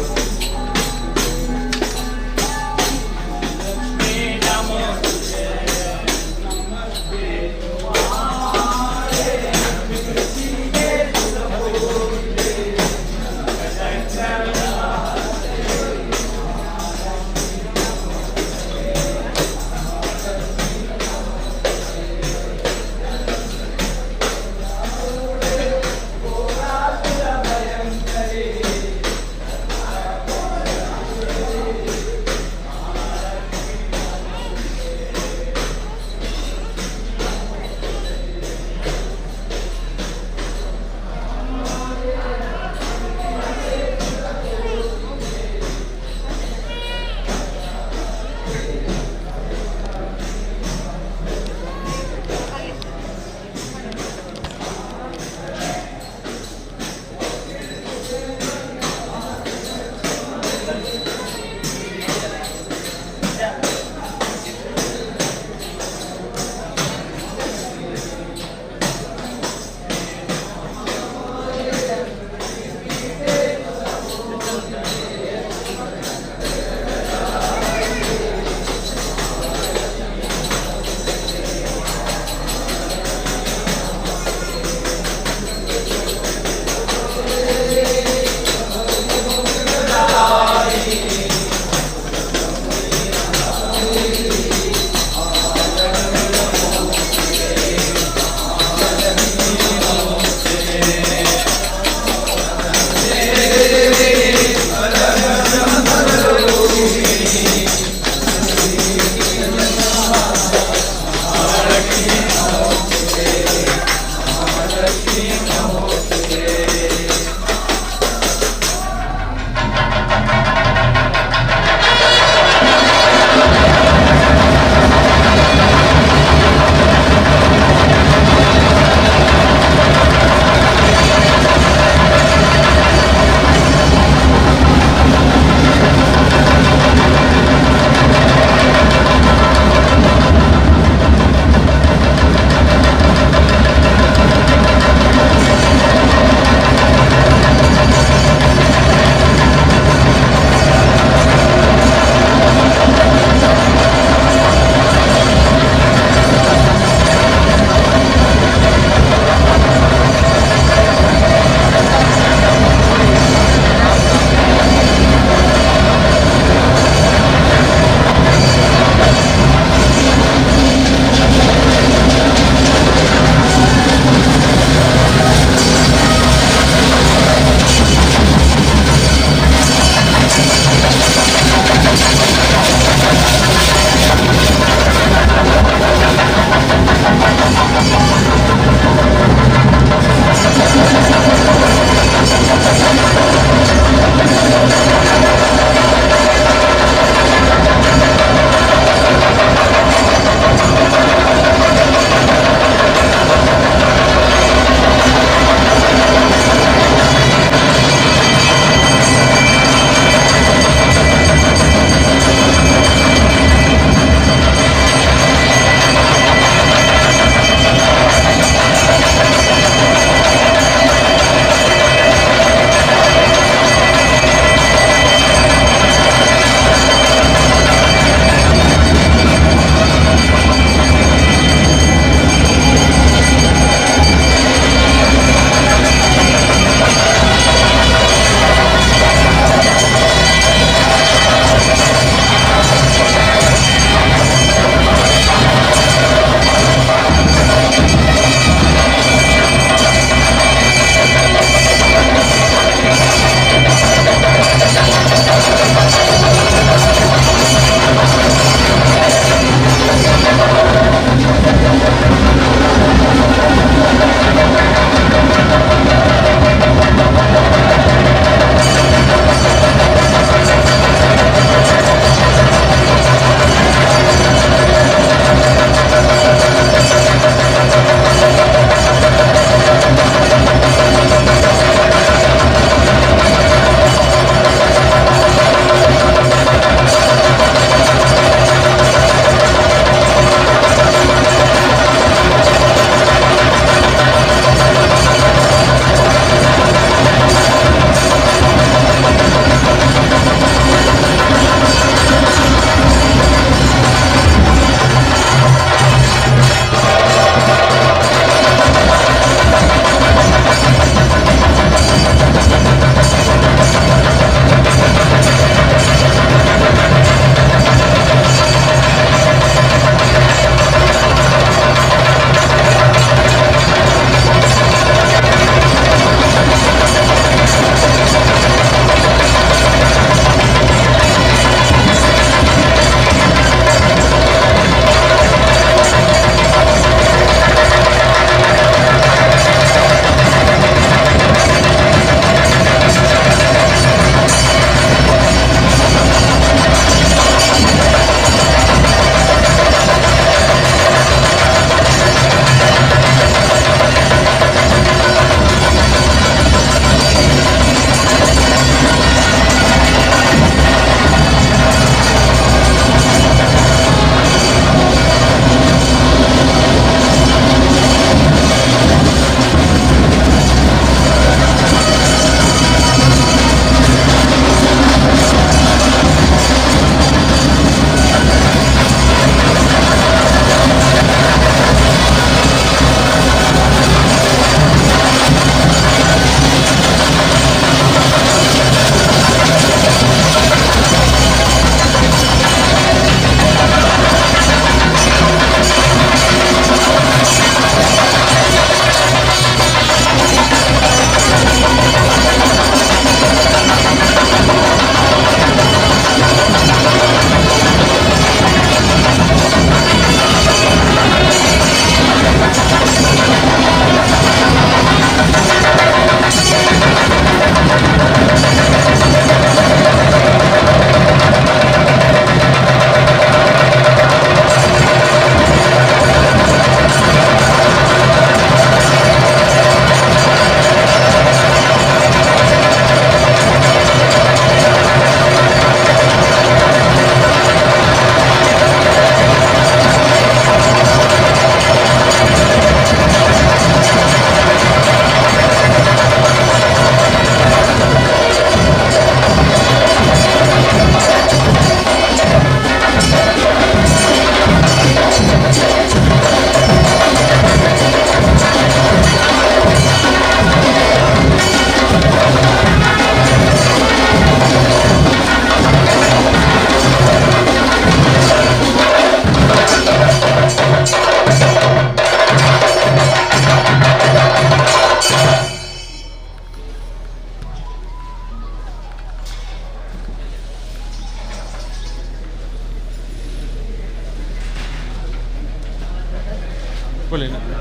ಲೆಪ್ಪೊಲಿ.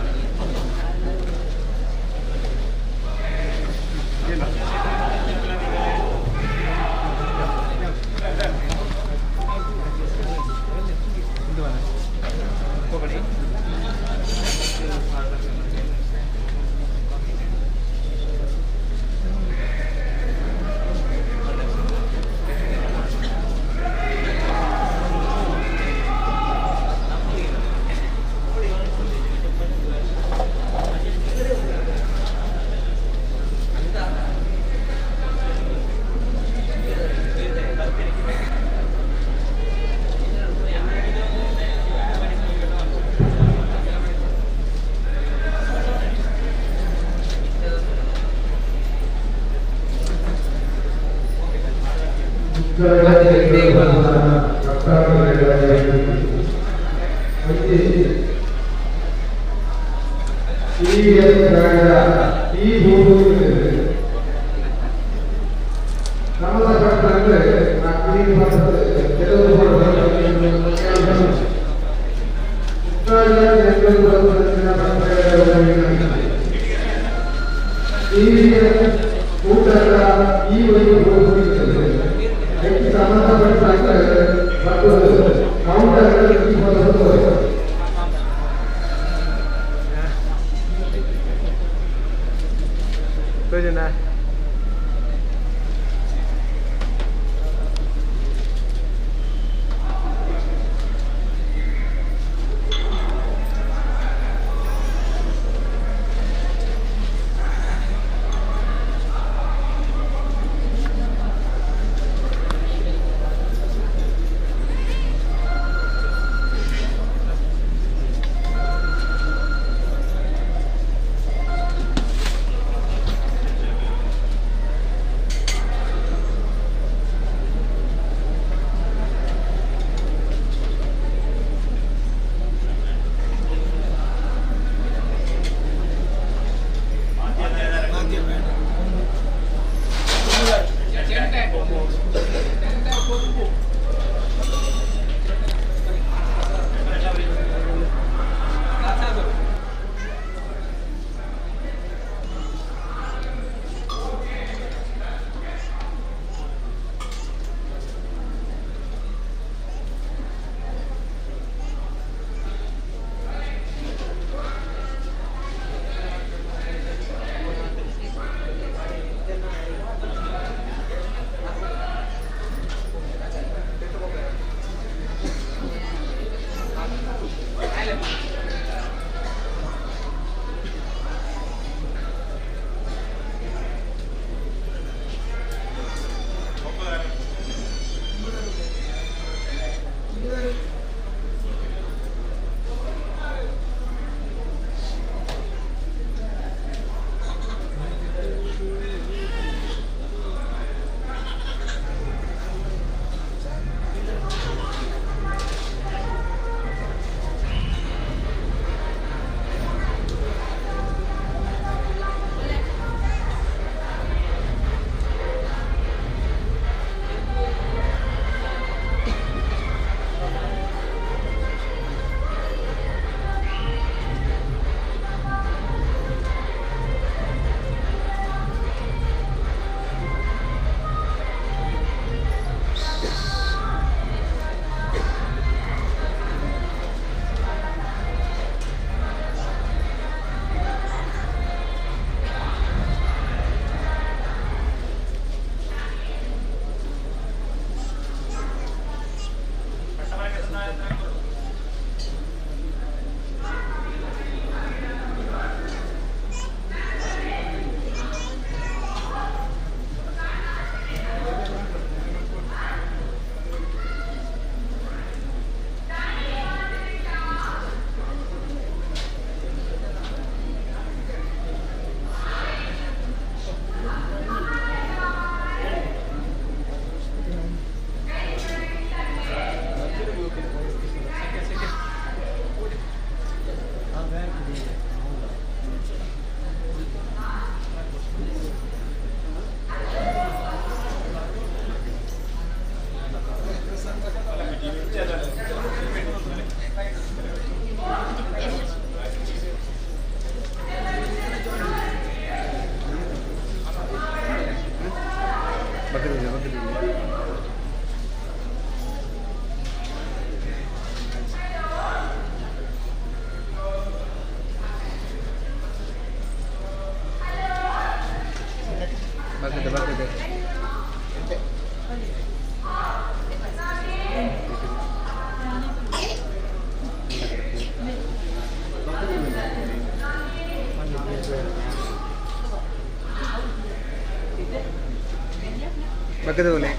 ಬಗ್ಗದೋಲೆ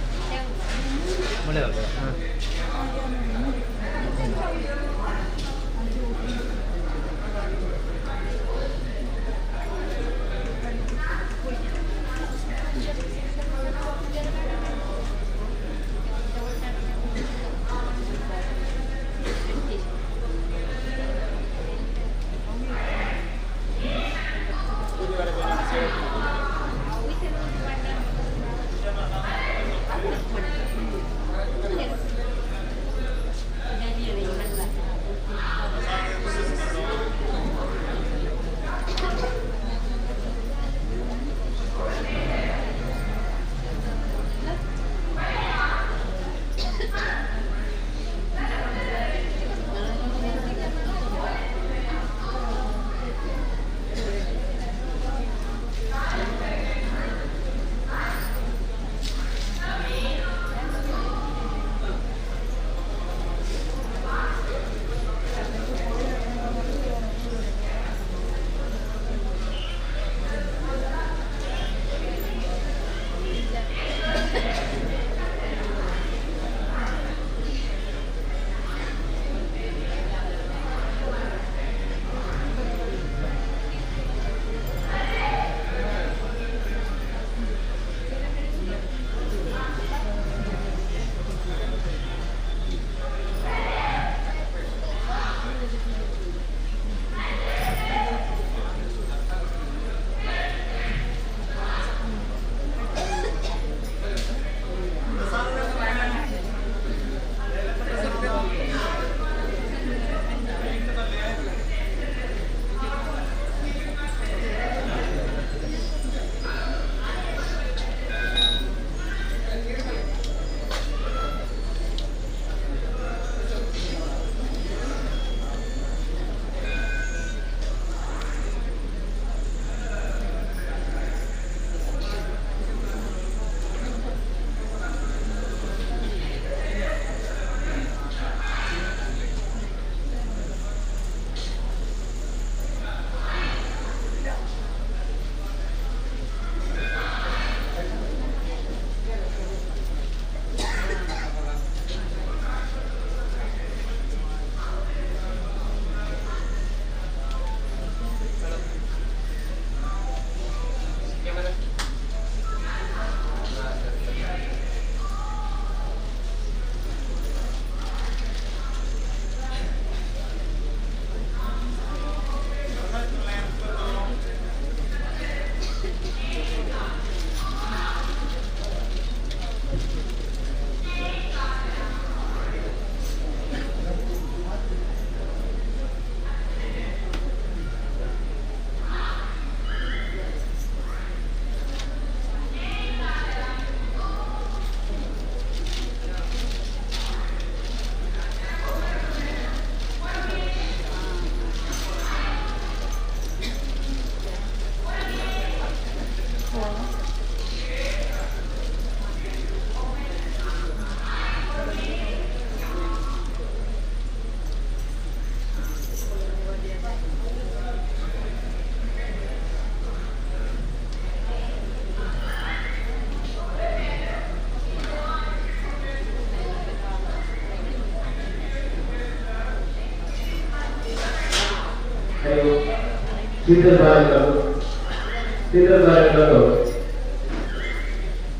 ಶ್ರೀಧರ್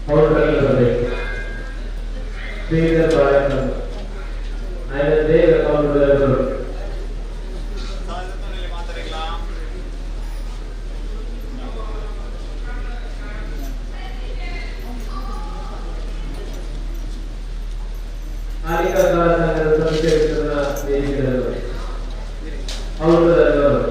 ಕೌಂಟರ್ನಲ್ಲಿ ಶ್ರೀಧರ್ ಬಾಳೆಕಲ್ಲು ఆయన ದೇವ ಕೌಂಟರ್. ಆಲಿಕಾ ಕಲಾ ಸಂಘದ ಸದಸ್ಯರನ್ನ ವೇದಿಕೆಯವರು ಕೌಂಟರ್ನವರು.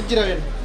ಇಜ್ಜಿರವೇನು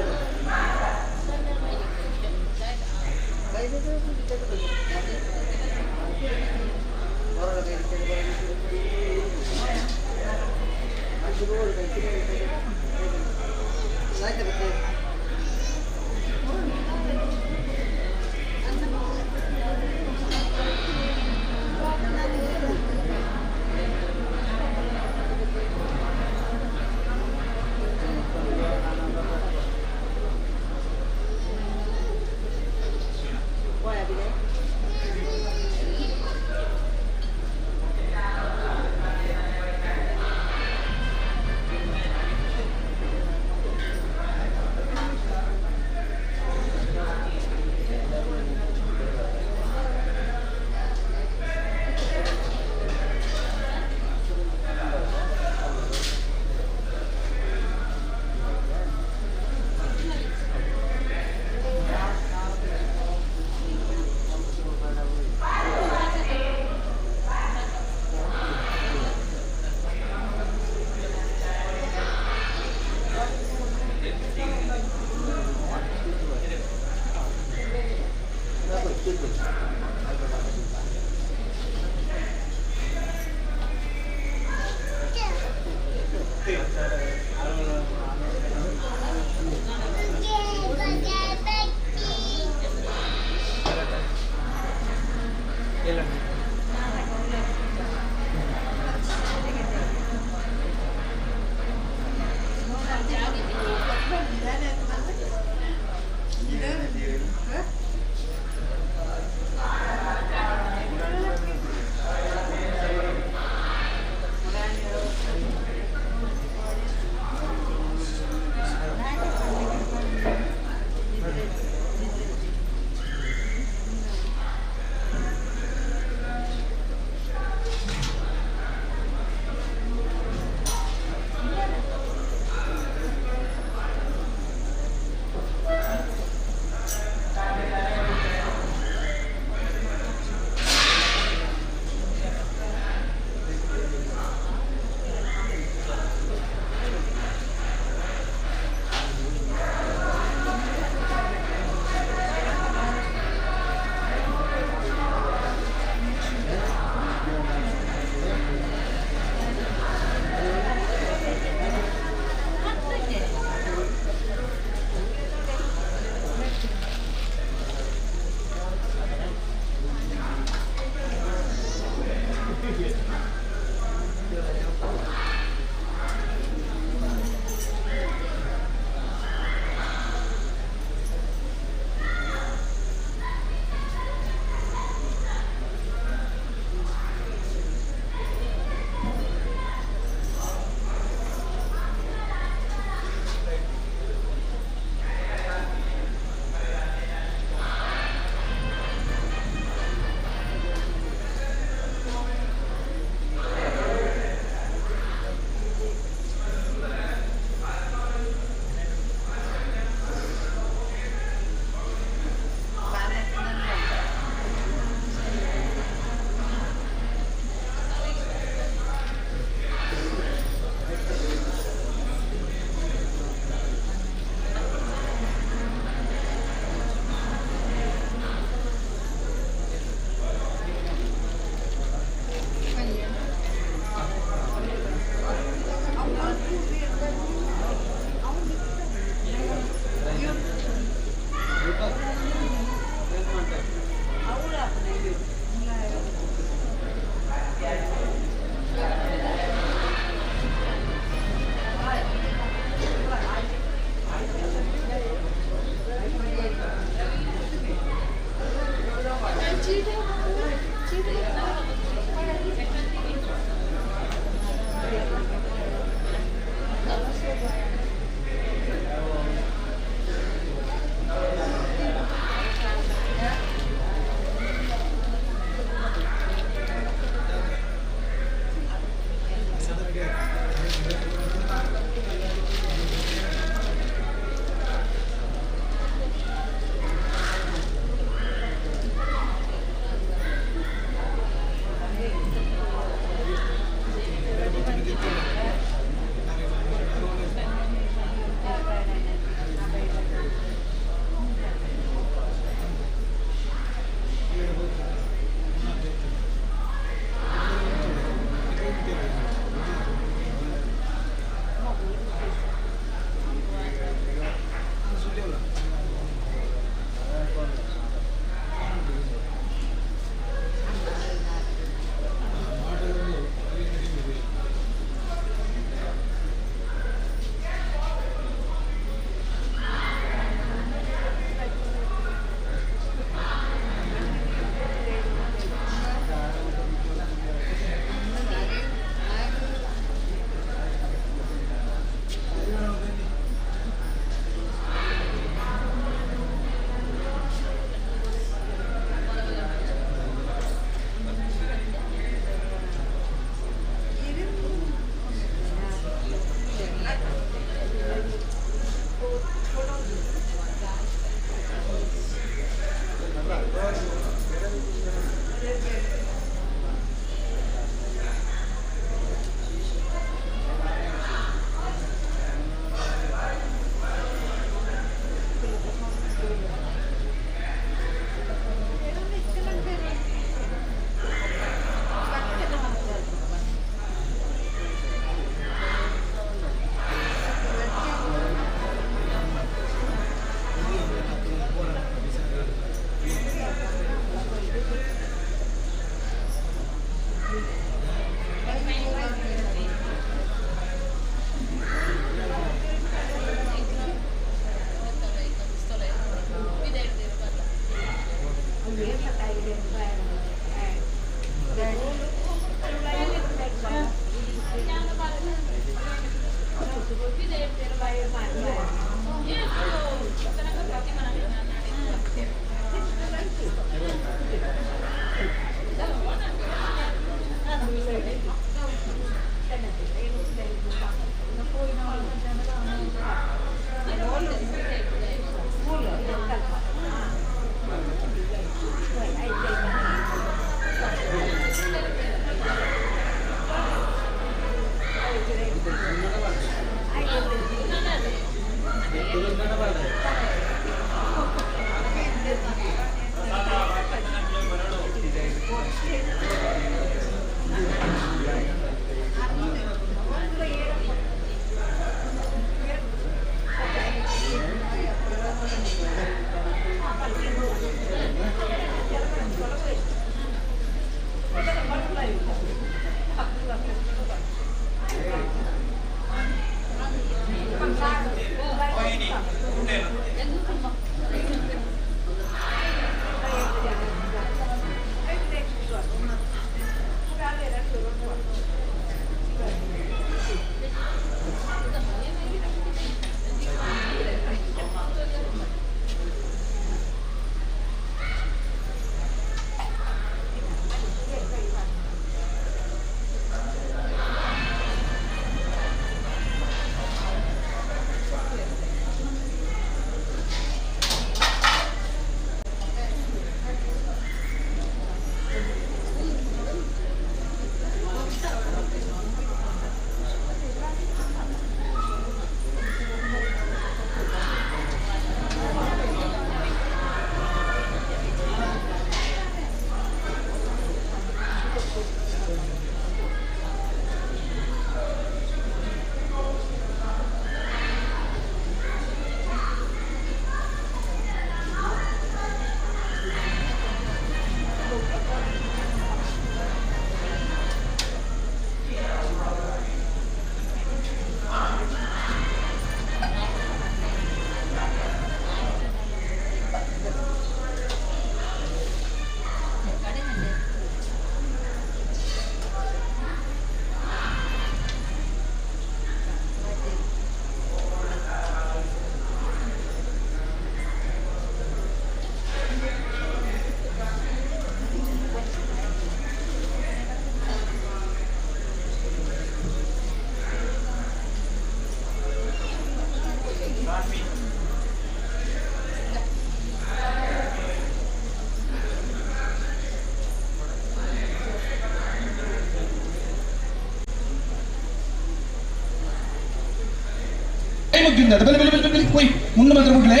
ಮುಗ್ಗಿಂದ ಬಲೆ ಬಲೆ ಬಲೆ ಬಲೆ ಕೊಯ್ ಮುನ್ನ ಮಾತ್ರ ಬಿಡ್ಲೆ.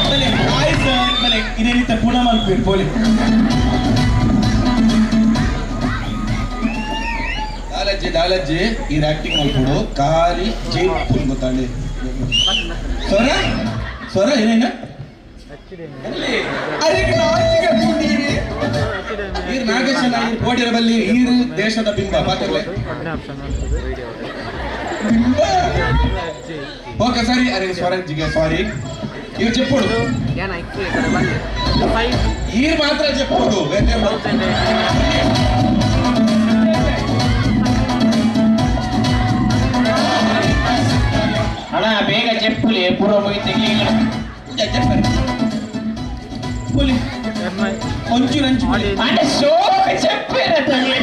ಬಲೆ ಹಾಯ್ ಸರ್, ಬಲೆ ಇದೇ ರೀತಿ ಪುನಃ ಮಲ್ಪೇರು ಪೋಲಿ. ದಾಲಜ್ಜಿ ದಾಲಜ್ಜಿ ಈ ಆಕ್ಟಿಂಗ್ ಮಲ್ಪಡು ಕಾರಿ ಜೈಪುಲ್ ಗೊತ್ತಾಂಡಿ ಸ್ವರ ಸ್ವರ ಏನೇನ ಈರ್ ನಾಗೇಶನ ಈರ್ ಕೋಟಿರ ಬಲ್ಲಿ ಈರು ದೇಶದ ಬಿಂಬ ಪಾತ್ರಲೆ ಬಿಂಬ. ಓಕೆ ಸರಿ, ಅರೆ ಸ್ವರಜ್ಜಿಗೆ ಸಾರಿ. ಇವ್ರು చెప్పుడు ಈರ್ ಮಾತ್ರ చెప్పుడు. ಅಣ್ಣ ಬೇಗ చెప్పులే ಪೂರ್ವ ಹೋಗಿ ತೆಗಿಲಿಲ್ಲ. పులి కొంచెం నంచి అంటే సోక చెప్పారు తల్లి.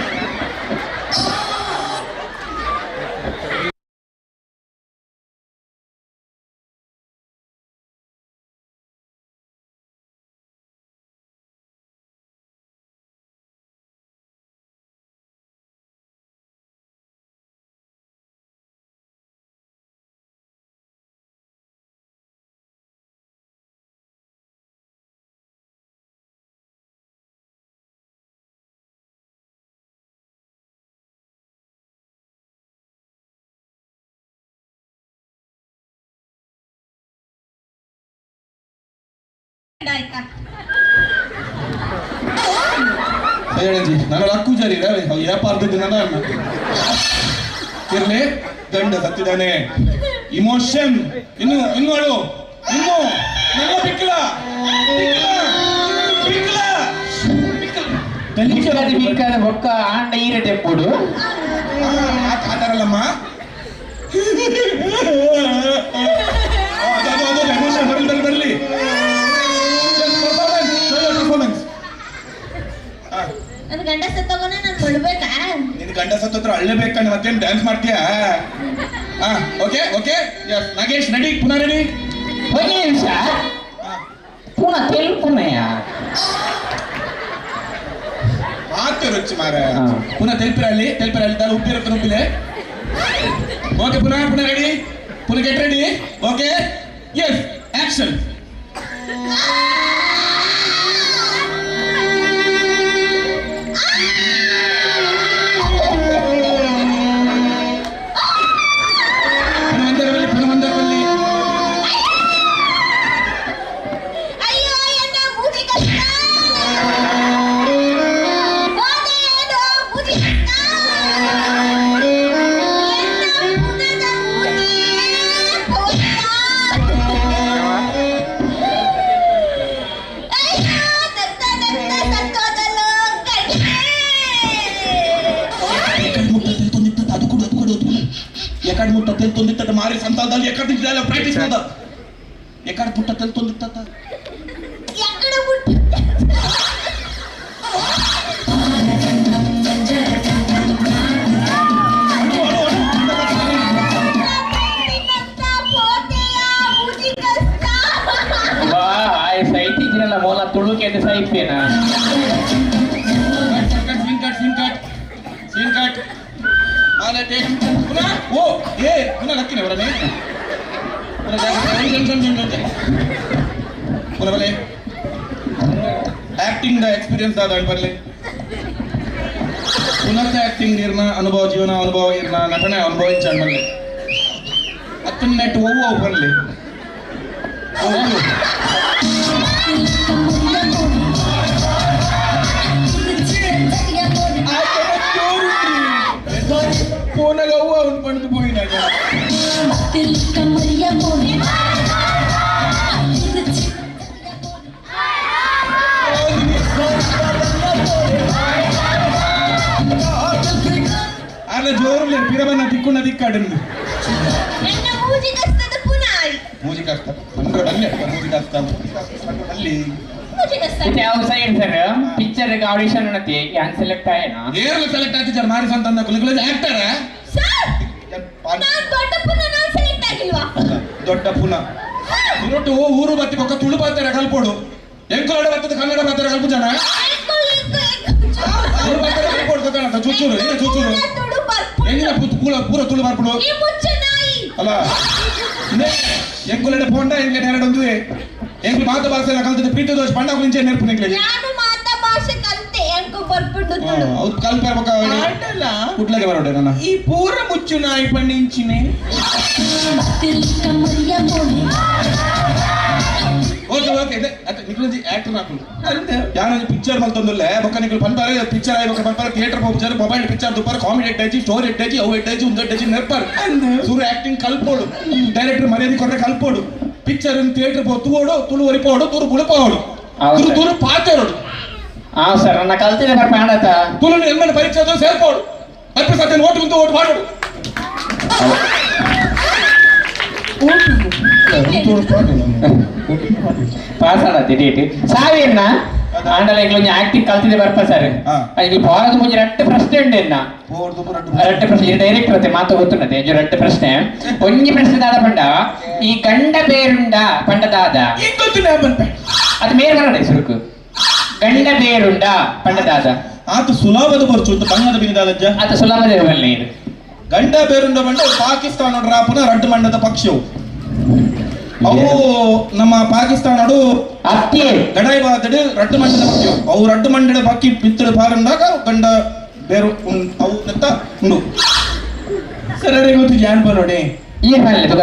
ಹೇಳಂಜಿ ನಾನು ಲಕ್ಕುಜಾರಿ ವ್ಯಾಪಾರದ್ದು ನನ್ನ ಇರ್ಲಿ ಗಂಡ ಸತ್ತಿದ್ದಾನೆ. ಇಮೋಷನ್ ಇನ್ನು ಇನ್ನು ಅಳು ಇನ್ನು ನನ್ನ ಬಿಕ್ಕಲ ಬಿಕ್ಕಲ ಬಿಕ್ಕಲ ಬಿಕ್ಕದ ಬೊಕ್ಕ ಆಂಡ ಈರೆ ತೆಪ್ಪುಡು ಆತಾರಲ್ಲಮ್ಮ ಅದು ಅದು ಎಮೋಷನ್ ಬರಲಿ ಬರಲಿ ಬರಲಿ ಪರ್ಫಾರ್ಮೆನ್ಸ್. ನನ್ ಗಂಡ ಸತ್ತೋಗೋಣ ನಾನು ಕೊಡ್ಬೇಕಾ? ನಿನ್ ಗಂಡ ಸತ್ತೋತ್ರ ಅಳ್ಳೇಬೇಕಣ್ಣ, ಮತ್ತೇನ್ ಡ್ಯಾನ್ಸ್ ಮಾಡ್ತೀಯಾ? Okay okay yes Nagesh ready, ಪುನಃ ರೆಡಿ. ಒಂದು ನಿಮಿಷ ಪುನಃ ತೆಲ್ಪುನಯ ಮಾತು ರುಚಿ ಮಾರ. ಪುನಃ ತೆಲ್ಪಿರಲ್ಲಿ ತೆಲ್ಪಿರಲ್ಲಿ ದಾಲ್ ಉಪ್ಪಿರುತ್ತೆ ಉಪ್ಪಿಲೆ. ಓಕೆ ಪುನಃ ಪುನಃ ರೆಡಿ, ಪುನಃ get ready. Okay yes action. ಎಕಡ್ ಮುಟ್ಟ ತೆಲ್ತೊಂದಿತ್ತ ಮಾರಿ ಸಂತಾಲದಲ್ಲಿ ಎಕಡ್ ನಿಂತಿಲ್ಲ ಪ್ರಾಕ್ಟೀಸ್ ಮಾಡ. ಎಕಡ್ ಮುಟ್ಟ ತೆಲ್ತೊಂದಿತ್ತ ಎಕಡ ಮುಟ್ಟ ವಾ ಆಯ್ ಸೈತಿಜಿರಲ್ಲ ಮೋಲ ತುಳುಕೆ ಸೈಪೇನಾ. Scene cut scene cut scene cut. ಆಲೆ ಟೇಕ್ ಪುನಃ ಓ ಏ ಪುನಃ ಲಕ್ಕಿನ ಬರನೆ ಪುನಃ ಪುನಃ ಬಲೆ ಆಕ್ಟಿಂಗ್ the experience ದಾದ ಬರಲಿ. ಪುನಃ ಆಕ್ಟಿಂಗ್ ಇರ್ನ ಅನುಭವ, ಜೀವನ ಅನುಭವ ಇರ್ನ ನಟನೆ ಅನುಭವ ಇಂಚ ಬರಲಿ. ಅತ್ತನ್ನ ನೆಟ್ ಓವು ಬರಲಿ. ಫೋನಾಗ ಅವ್ವ ಅವ್ನು ಪಡೆದು ಪೋಯಿನಾಗ ಅಲ್ಲ ಜೋರು ಪಿರಬನ್ನ ತಿಕ್ಕುಣ್ಣ ದಿಕ್ಕಾಡಂದು ಮೂಜಿ ಕಷ್ಟ ಅಲ್ಲಿ ಮೂಜಿ ಕಷ್ಟ ಅಲ್ಲಿ ಯಾವ ಸೈಡ್ ಸರ್ ಪಿಕ್ಚರ್ ಆಡಿಷನ್ ಅನ್ನತಿ ಯಾನ್ ಸೆಲೆಕ್ಟ್ ಆಯನಾ? ಏರ್ಲ ಸೆಲೆಕ್ಟ್ ಆಯ್ತು ಸರ್ ಮಾರಿ ಸಂತ ಅಂದ ಆಕ್ಟರ್ ಸರ್ ನಾನು ದೊಡ್ಡ ಪುನಃ ನಾನು ಸೆಲೆಕ್ಟ್ ಆಗಿಲ್ವಾ? ದೊಡ್ಡ ಪುನಃ ಇರೊಟ್ಟು ಊರು ಬತ್ತಿ ಬೊಕ್ಕ ತುಳು ಬಾತಾರೆ ಕಲ್ಪೋಡು ಎಂಕುಲಡ ಬರ್ತದೆ ಕನ್ನಡ ಬಾತಾರೆ ಕಲ್ಪು ಜನ ತುಳು ಬಾತಾರೆ ಕಲ್ಪೋಡು ಗೊತ್ತಾಣ ಚುಚ್ಚೂರು ಏನ ಚುಚ್ಚೂರು ಎಂಗಿನ ಪೂರ ಪೂರ ತುಳು ಬರ್ಪುಡು ಅಲ್ಲ ಎಂಕುಲಡ ಪೋಂಡ ಎಂಗೆ ನೆರಡೊಂದು ಎಂಕು ಮಾತ ಭಾಷೆ ಕಲ್ತದೆ ಪ್ರೀತಿ ದೋಷ ಪಂಡ ಮುಂಚೆ ನೆನಪು ನಿಂಗೆ ನಾನು ಮಾತ ಭಾಷೆ ಕಲ್ತೆ ಎಂಕು ಬರ್ಪುಡು ತುಳು ಹೌದು ಕಲ್ಪೆ ಬೊಕ್ಕ ಕುಟ್ಲಗೆ ಬರೋಡೆ ನನ್ನ ಈ ಪೂರ ಮುಚ್ಚು ನಾಯಿ ಪಂಡಿಂಚಿನೆ. ಓಕೆ ಓಕೆ ಅತ್ತೆ ನಿಕ್ಲೊಂಜಿ ಆಕ್ಟರ್ ನಾಕುಲು ಯಾನೊಂಜಿ ಪಿಕ್ಚರ್ ಮಲ್ತೊಂದುಲ್ಲೆ ಬೊಕ್ಕ ನಿಕ್ಲು ಪನ್ಪಾರೆ ಪಿಕ್ಚರ್ ಆಯ್ ಬೊಕ್ಕ ಪನ್ಪಾರೆ ಥಿಯೇಟರ್ ಪೋಪುಜಾರು ಮೊಬೈಲ್ ಪಿಕ್ಚರ್ ದುಪ್ಪಾರೆ ಕಾಮಿಡಿ ಎಡ್ಡಾಜಿ ಸ್ಟೋರಿ ಎಡ್ಡಾಜಿ ಅವು ಎಡ್ಡಾಜಿ ಉಂದು ಎಡ್ಡಾಜಿ ನೆರ್ಪಾರು ಸೂರು ಆಕ್ಟಿಂಗ್ ಕಲ್ಪೋಡು ಡೈರೆಕ್ಟರ್ ಮರ್ಯಾದೆ ಕೊರ್ರೆ ಕಲ್ಪೋಡು ಪಿಕ್ಚರ್ ಥಿಯೇಟರ್ ಪೋ ತೂವೋಡು ತುಳು ಒರಿಪೋಡು ತುರು ಗುಳಪೋಡು ತುರು ತುರು ಪಾತೇರೋಡು. ಹಾ ಸರ್ ನನ್ನ ಕಲ್ತಿದೆ ಬರ್ಪಾಡತ ತುಳು ಎಮ್ಮನ ಪರೀಕ್ಷೆ ಸೇರ್ಪೋಡು ಅಲ್ಪ ಸತ್ಯ ಓಟು ಕುಂತು ಓಟು ಮಾಡೋಡು. ಪಾಸ್ ಆಡತ್ತೆ ಡೇಟ್ ಸಾವಿಯನ್ನ ಆಂಡಲ ಇಂಗ್ಲೊಂಜಿ ಆಕ್ಟಿಂಗ್ ಕಲ್ತಿದೆ ಬರ್ಪ ಸರ್. ಇಲ್ಲಿ ಪೋರದ ಮುಂಚೆ ರಟ್ಟು ಪ್ರಶ್ನೆ ಉಂಟು ಎನ್ನ ರಟ್ಟು ಪ್ರಶ್ನೆ ಡೈರೆಕ್ಟರ್ ಅತ್ತೆ ಮಾತು ಗೊತ್ತುಂಟತೆ ಒಂಜಿ ರಟ್ಟು ಪ್ರಶ್ನೆ ಒಂಜಿ ಪ್ರಶ್ನೆ ದಾದ ಪಂಡ ಈ ಗಂಡ ಬೇರುಂಡ ಪಂಡ ದಾದ ಅದು ಮೇರ್ ಬರೋಡೆ ಸುರುಕು ಗಂಡ ಬೇರುಂಡ ಪಂಡ ದಾದ ಆತ ಸುಲಭದ ಬರ್ಚು ಅಂತ ಬಂಗದ ಬಿನಿದಾಲಜ್ಜ ಆತ ಸುಲಭದ ಬರಲಿ ಗಂಡ ಬೇರುಂಡ ಬಂಡ ಪಾಕಿಸ್ತಾನ ರಾಪುನ ರಡ್ಡು ಮಂಡದ ಪಕ್ಷಿಯವು ಅವು ನಮ್ಮ ಪಾಕಿಸ್ತಾನಡು ಗಡಾಯಿ ಬಾದಡು ರಡ್ಡು ಮಂಡದ ಪಕ್ಷಿಯವು ಅವು ರಡ್ಡು ಮಂಡದ ಪಕ್ಕಿ ಪಿತ್ತಳು ಪಾರಂದಾಗ ಗಂಡ ಬೇರು ಅವು ಅಂತ ಉಂಡು. ಸರ್ ಅರೆ ಗೊತ್ತು ಜಾನ್ ಬರೋಡೆ ಈ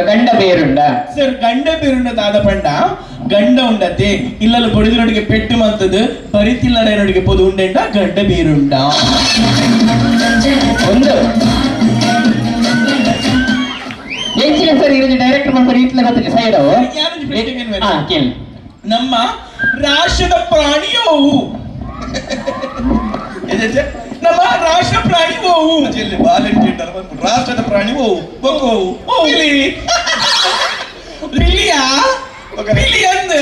ಗಂಡ ಬೇರುಂಡ ಸರ್ ಗಂಡ ಬೇರುಂಡ ದಾದ ಪಂಡ ಗಂಡ ಉಂಡತೆ ಇಲ್ಲಲ್ಲ ಬಡಿದಿನೊಡಿಗೆ ಪೆಟ್ಟು ಮಂತದ್ದು ಬರಿತಿಲ್ಲಡೆನೊಡಿಗೆ ಪೊದು ಉಂಡೆಂಡ ಗಂಡ ಬೇರುಂಡ ಒಂದು ಎಂಚಿನ ಸರ್ ಇರುಜಿ ಡೈರೆಕ್ಟರ್ ಮಾಡ್ತಾರೆ ಇತ್ಲ ಗೊತ್ತಿಲ್ಲ ಸೈಡ್ ಯಾರೊಂದು ಪ್ರಶ್ನೆ ಕೇಳ್ಬೇಕು? ಹಾ ಕೇಳಿ. ನಮ್ಮ ರಾಷ್ಟ್ರದ ಪ್ರಾಣಿ ಓವು? ನಮ್ಮ ರಾಷ್ಟ್ರ ಪ್ರಾಣಿ ಓವು? ರಾಷ್ಟ್ರದ ಪ್ರಾಣಿ ಓವು? ಬೊಕ್ಕೋವು? ಪಿಲಿ. ಪಿಲಿಯಾ? ಪಿಲಿ ಅಂದ್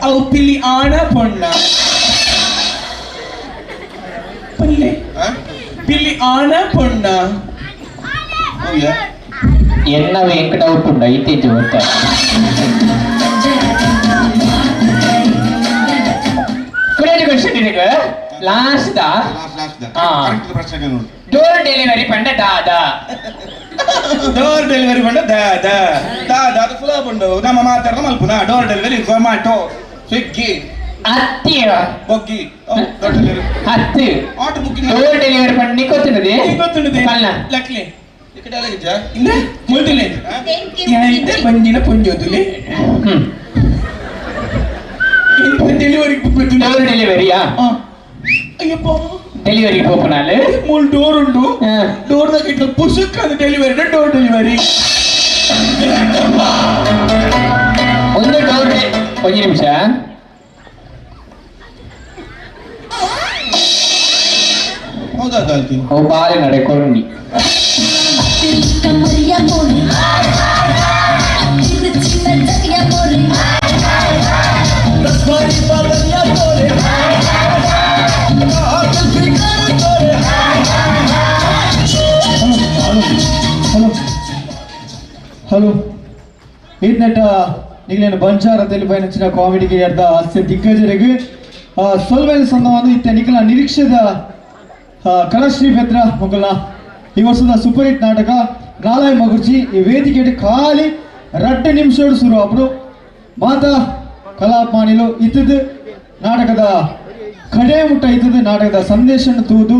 ಅವು ಪಿಲಿ ಆಣ ಪೊಣ್ಣ ಪಲ್ಲೆ? ಪಿಲಿ ಆಣ ಪೊಣ್ಣ? ಎನ್ನ ಎಂಕ್ ಡೌಟ್ ಉಂಡ ಇತ್ತೀಚೆ ಗೊತ್ತಾ? ಕುಡಿಯೋದು ಕ್ವಶನ್ ಇದಕ್ಕೆ ಲಾಸ್ಟ್ the. ಪ್ರಶ್ನೆ ನೋಡಿ. ಡೋರ್ ಡೆಲಿವರಿ ಪಂಡ ದಾದಾ? ಡೋರ್ ಡೆಲಿವರಿ ಪಂಡ the the the the ಅದು ಸುಲಭ ಉಂಡು. ನಮ್ಮ ಮಾತಾಡ ಮಲ್ಪುನ ಡೋರ್ ಡೆಲಿವರಿ ಝೊಮ್ಯಾಟೊ, ಸ್ವಿಗ್ಗಿ. ಅತ್ತಿ. ಬೊಗ್ಗಿ ಡೋರ್ ಡೆಲಿವರಿ. ಹತ್ತು. Order booking. ಡೋರ್ ಡೆಲಿವರಿ ಪಂಡ ನಿಕ್ ಗೊತ್ತುಂಡದೆ? ಗೊತ್ತುಂಡದೆ. ಪಲ್ಲ. ಲಕ್ಲೆ. ఇక్కడ ಅಲಾಗಿಜ್ಜಾ? ಇಂದ ಮೊದಲೇ ಯಾರಿದ್ದ ಬಂಜಿನ ಪೊಂಜೋದುಲೆ ಡೆಲಿವರಿ. ಡೋರ್ ಡೆಲಿವರಿಯಾ? ಅಯ್ಯಪ್ಪ. ಡೆಲಿವರಿ ಪೋಪುನಾಲು. ಮೂಲು ಡೋರ್ ಉಂಡು, ಡೋರ್ ದಾಗ ಇಟ್ಲ ಪುಸುಕ್ ಅದು ಡೆಲಿವರಿ, ಡೋರ್ ಡೆಲಿವರಿ. ಒಂದು ಡೋರ್ ಒಂಜಿ ನಿಮಿಷ. ಹೌದಾ? ಓ ಬಾಲೆ ನಡೆ ಕೊರುಂಡಿ. ಹಲೋ ಹಲೋ, ಈತ್ನೆಟ ನಿಗ್ಲೇನು ಬಂಚಾರ ತೆಲಿಪೈನಂಚಿನ ಕಾಮಿಡಿಗೆ ಅರ್ಧ ಹಾಸ್ಯ ದಿಗ್ಗಜರಿಗೆ ಸೊಲ್ವೇಲ್ ಸಂದವನ್ನು ಇತ್ತೆ ನಿಖಲ ನಿರೀಕ್ಷೆದ ಕಲಾಶ್ರೀ ಪೆದ್ರ ಮೊಗಲ ಈ ವರ್ಷದ ಸೂಪರ್ ಹಿಟ್ ನಾಟಕ ನಾಲಾಯ್ ಮಗುರ್ಜಿ ಈ ವೇದಿಕೆ ಖಾಲಿ 2 ನಿಮಿಷ ಶುರು ಅప్పుడు. ಮಾತಾ ಕಲಾಭಿಮಾನಿಲು ಇತ್ತದು ನಾಟಕದ ಕಡೆ ಮುಟ್ಟ ಇತ್ತದು ನಾಟಕದ ಸಂದೇಶ ತೂದು.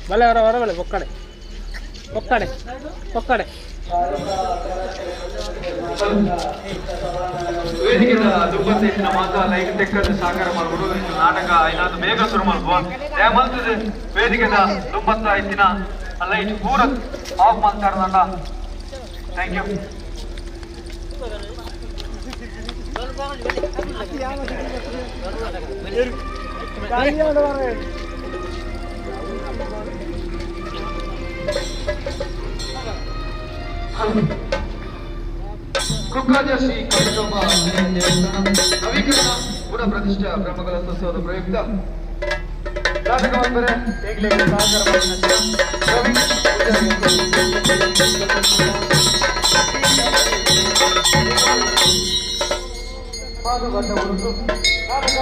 ಬಲೆ ಹೊರ ಹೊರ ಬಲೆ ಒಕ್ಕಡೆ ಒಕ್ಕಡೆ ಒಕ್ಕಡೆ. ವೇದಿಕೆದ ದುಬ್ಬತ್ತ ಮಾತ ಲೈಕ್ ತೆಕ್ಕದ್ದು ಸಹಕಾರ ಮಾಡ್ಬಿಡು. ನಾಟಕ ಏನಾದ್ರು ಬೇಗ ಶುರು ಮಾಡ್ಬೋದು. ಮಲ್ತದೆ ವೇದಿಕೆದ ದುಬ್ಬತ್ತ ಇತ್ತಿನ ಲೈಟ್ ಪೂರ ಆಫ್ ಮಾಡ್ತಾರಲ್ಲ. Thank you. Kukkaja Shri Kalikamba ದೇವಸ್ಥಾನ ನವೀಕರಣ ಪುನಃ ಪ್ರತಿಷ್ಠಾ ಬ್ರಹ್ಮಕಲಶೋತ್ಸವದ ಪ್ರಯುಕ್ತ ನಾಟಕ ಬಂದರೆ ಈಗಲೇ ಸಹಕಾರ ಪ್ರವೀಣ್ ಪೂಜಾರಿ. ಪಾದಗಡ್ಡ ಉರುಸು ನಾಟಕ.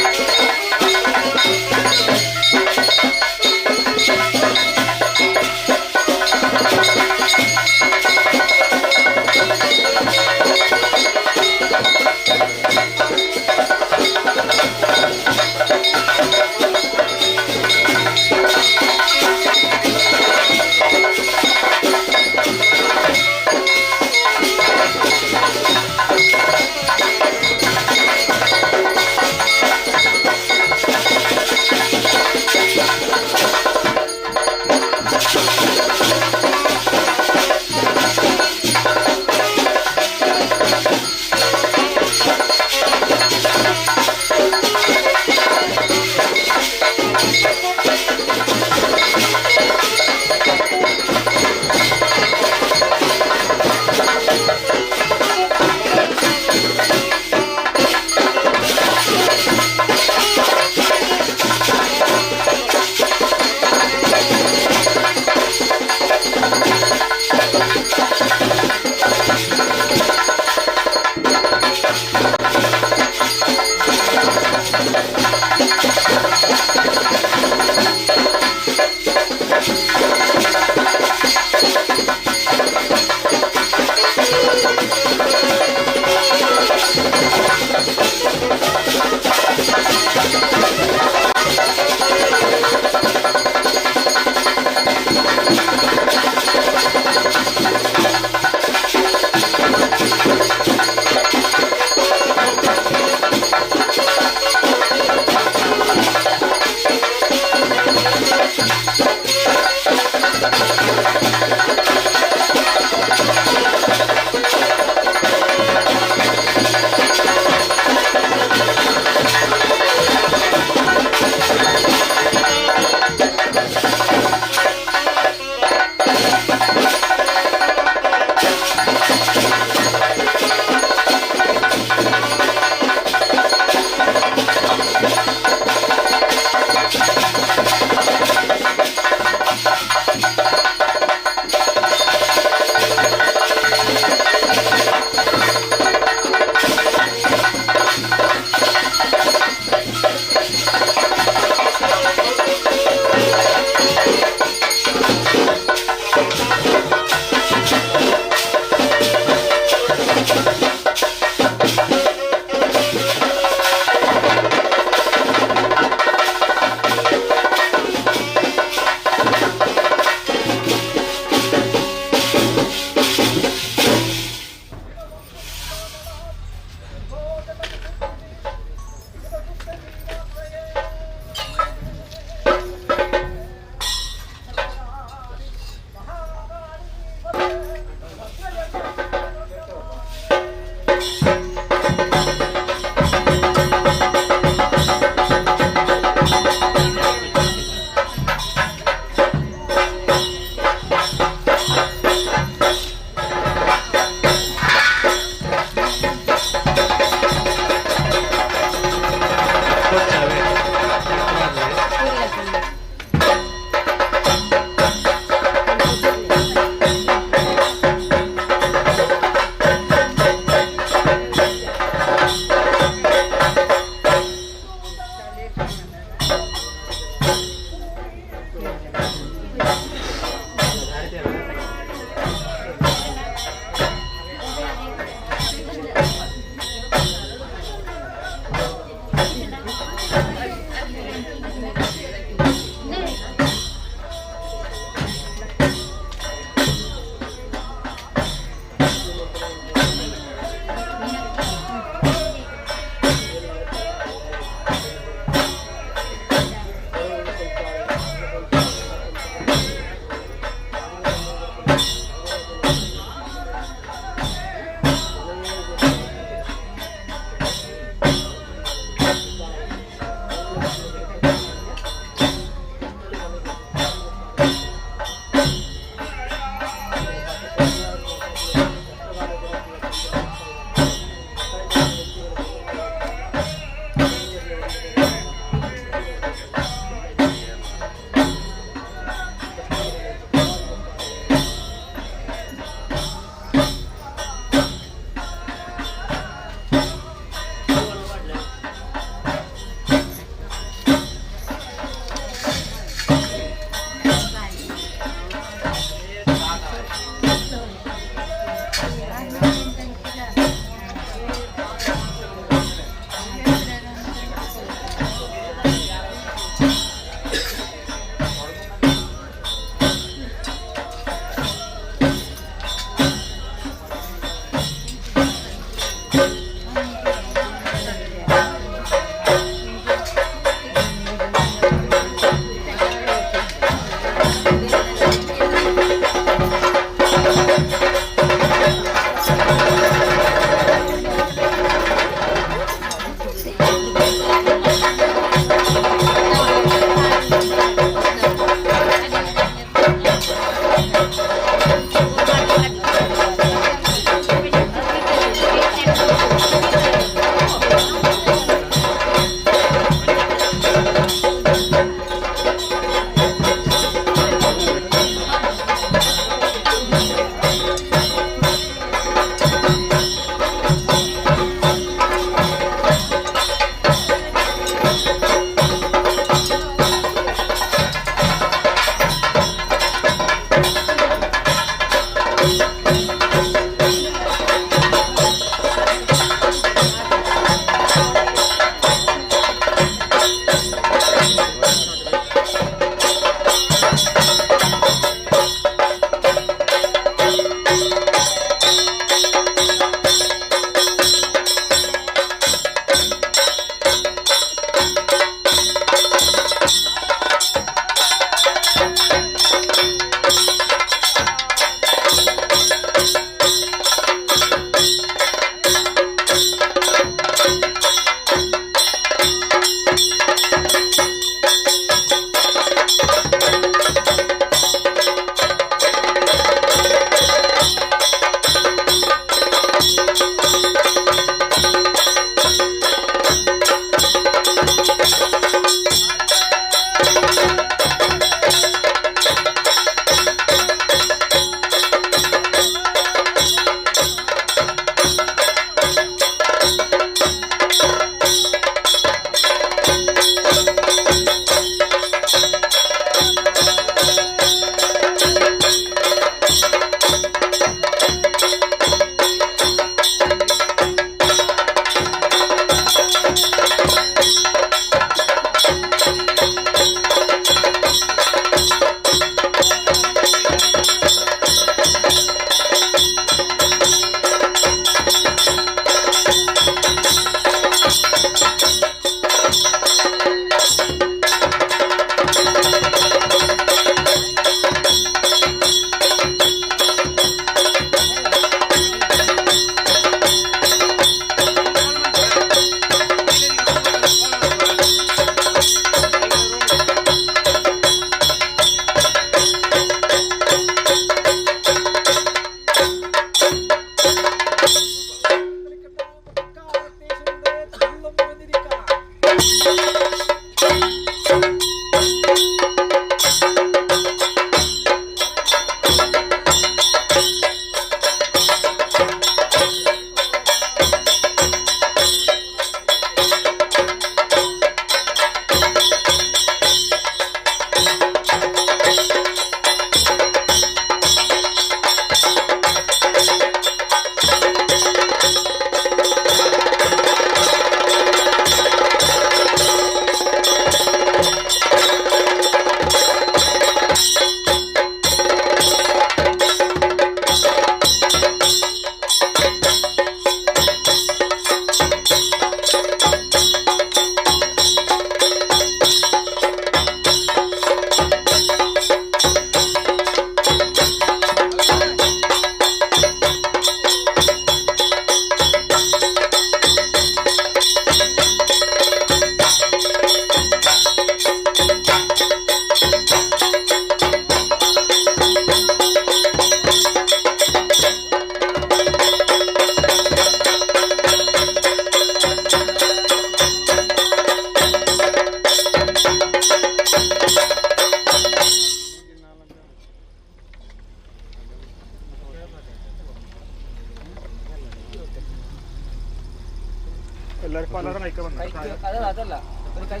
ಅದಲ್ಲ ಅದಲ್ಲ ಒಂದು ಕೈ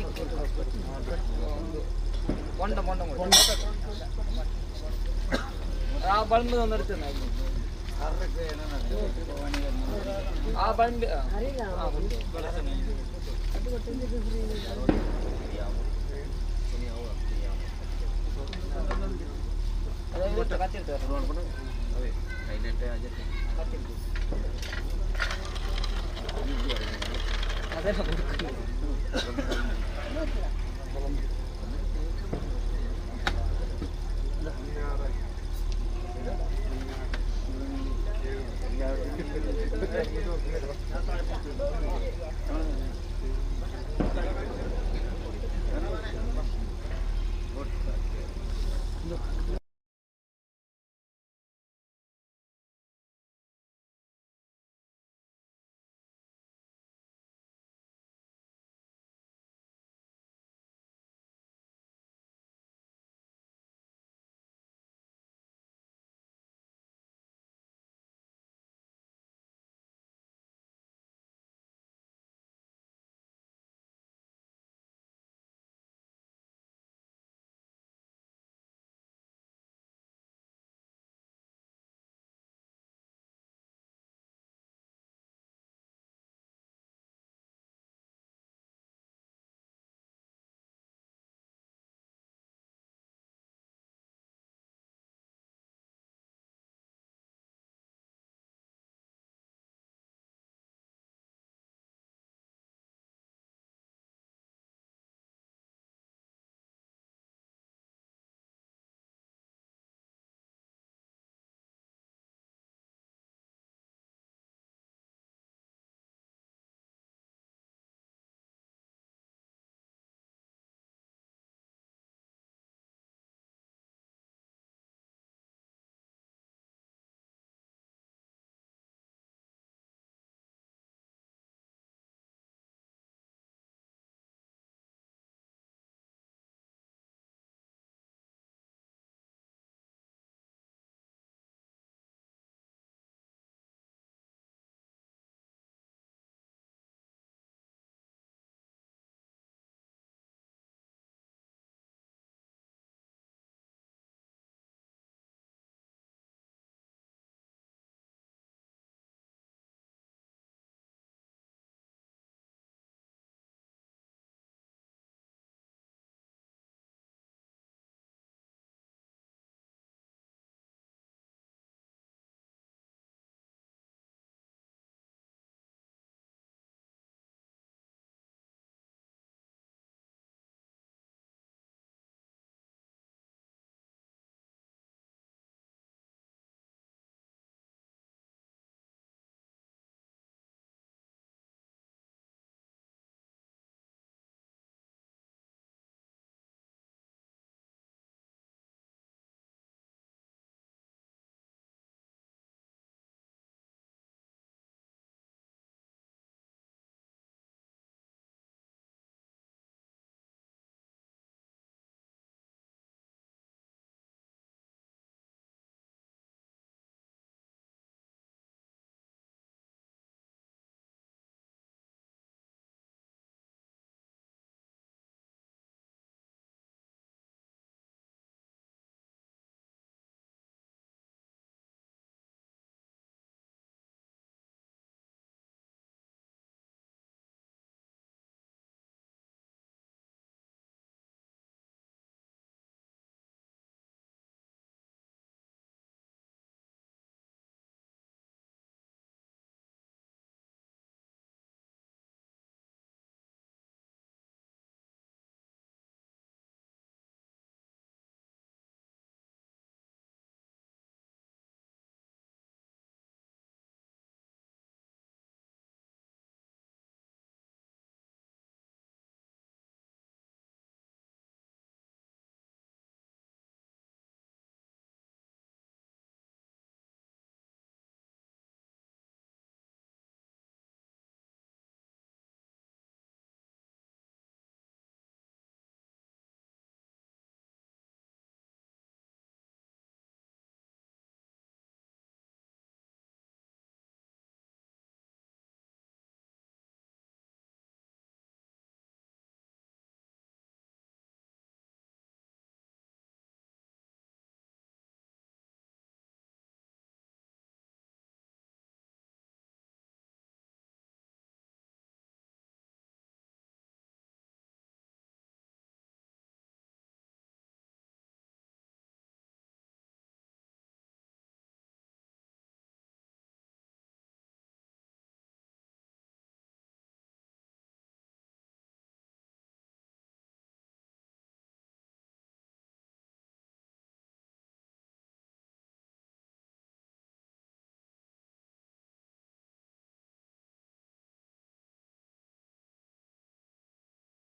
ಬೊಂಡ ಬೊಂಡ ಆ ಬಂದು ಒಂದು ಇರ್ತದೆ ಆ ಬಂದು ಅದೆಲ್ಲ.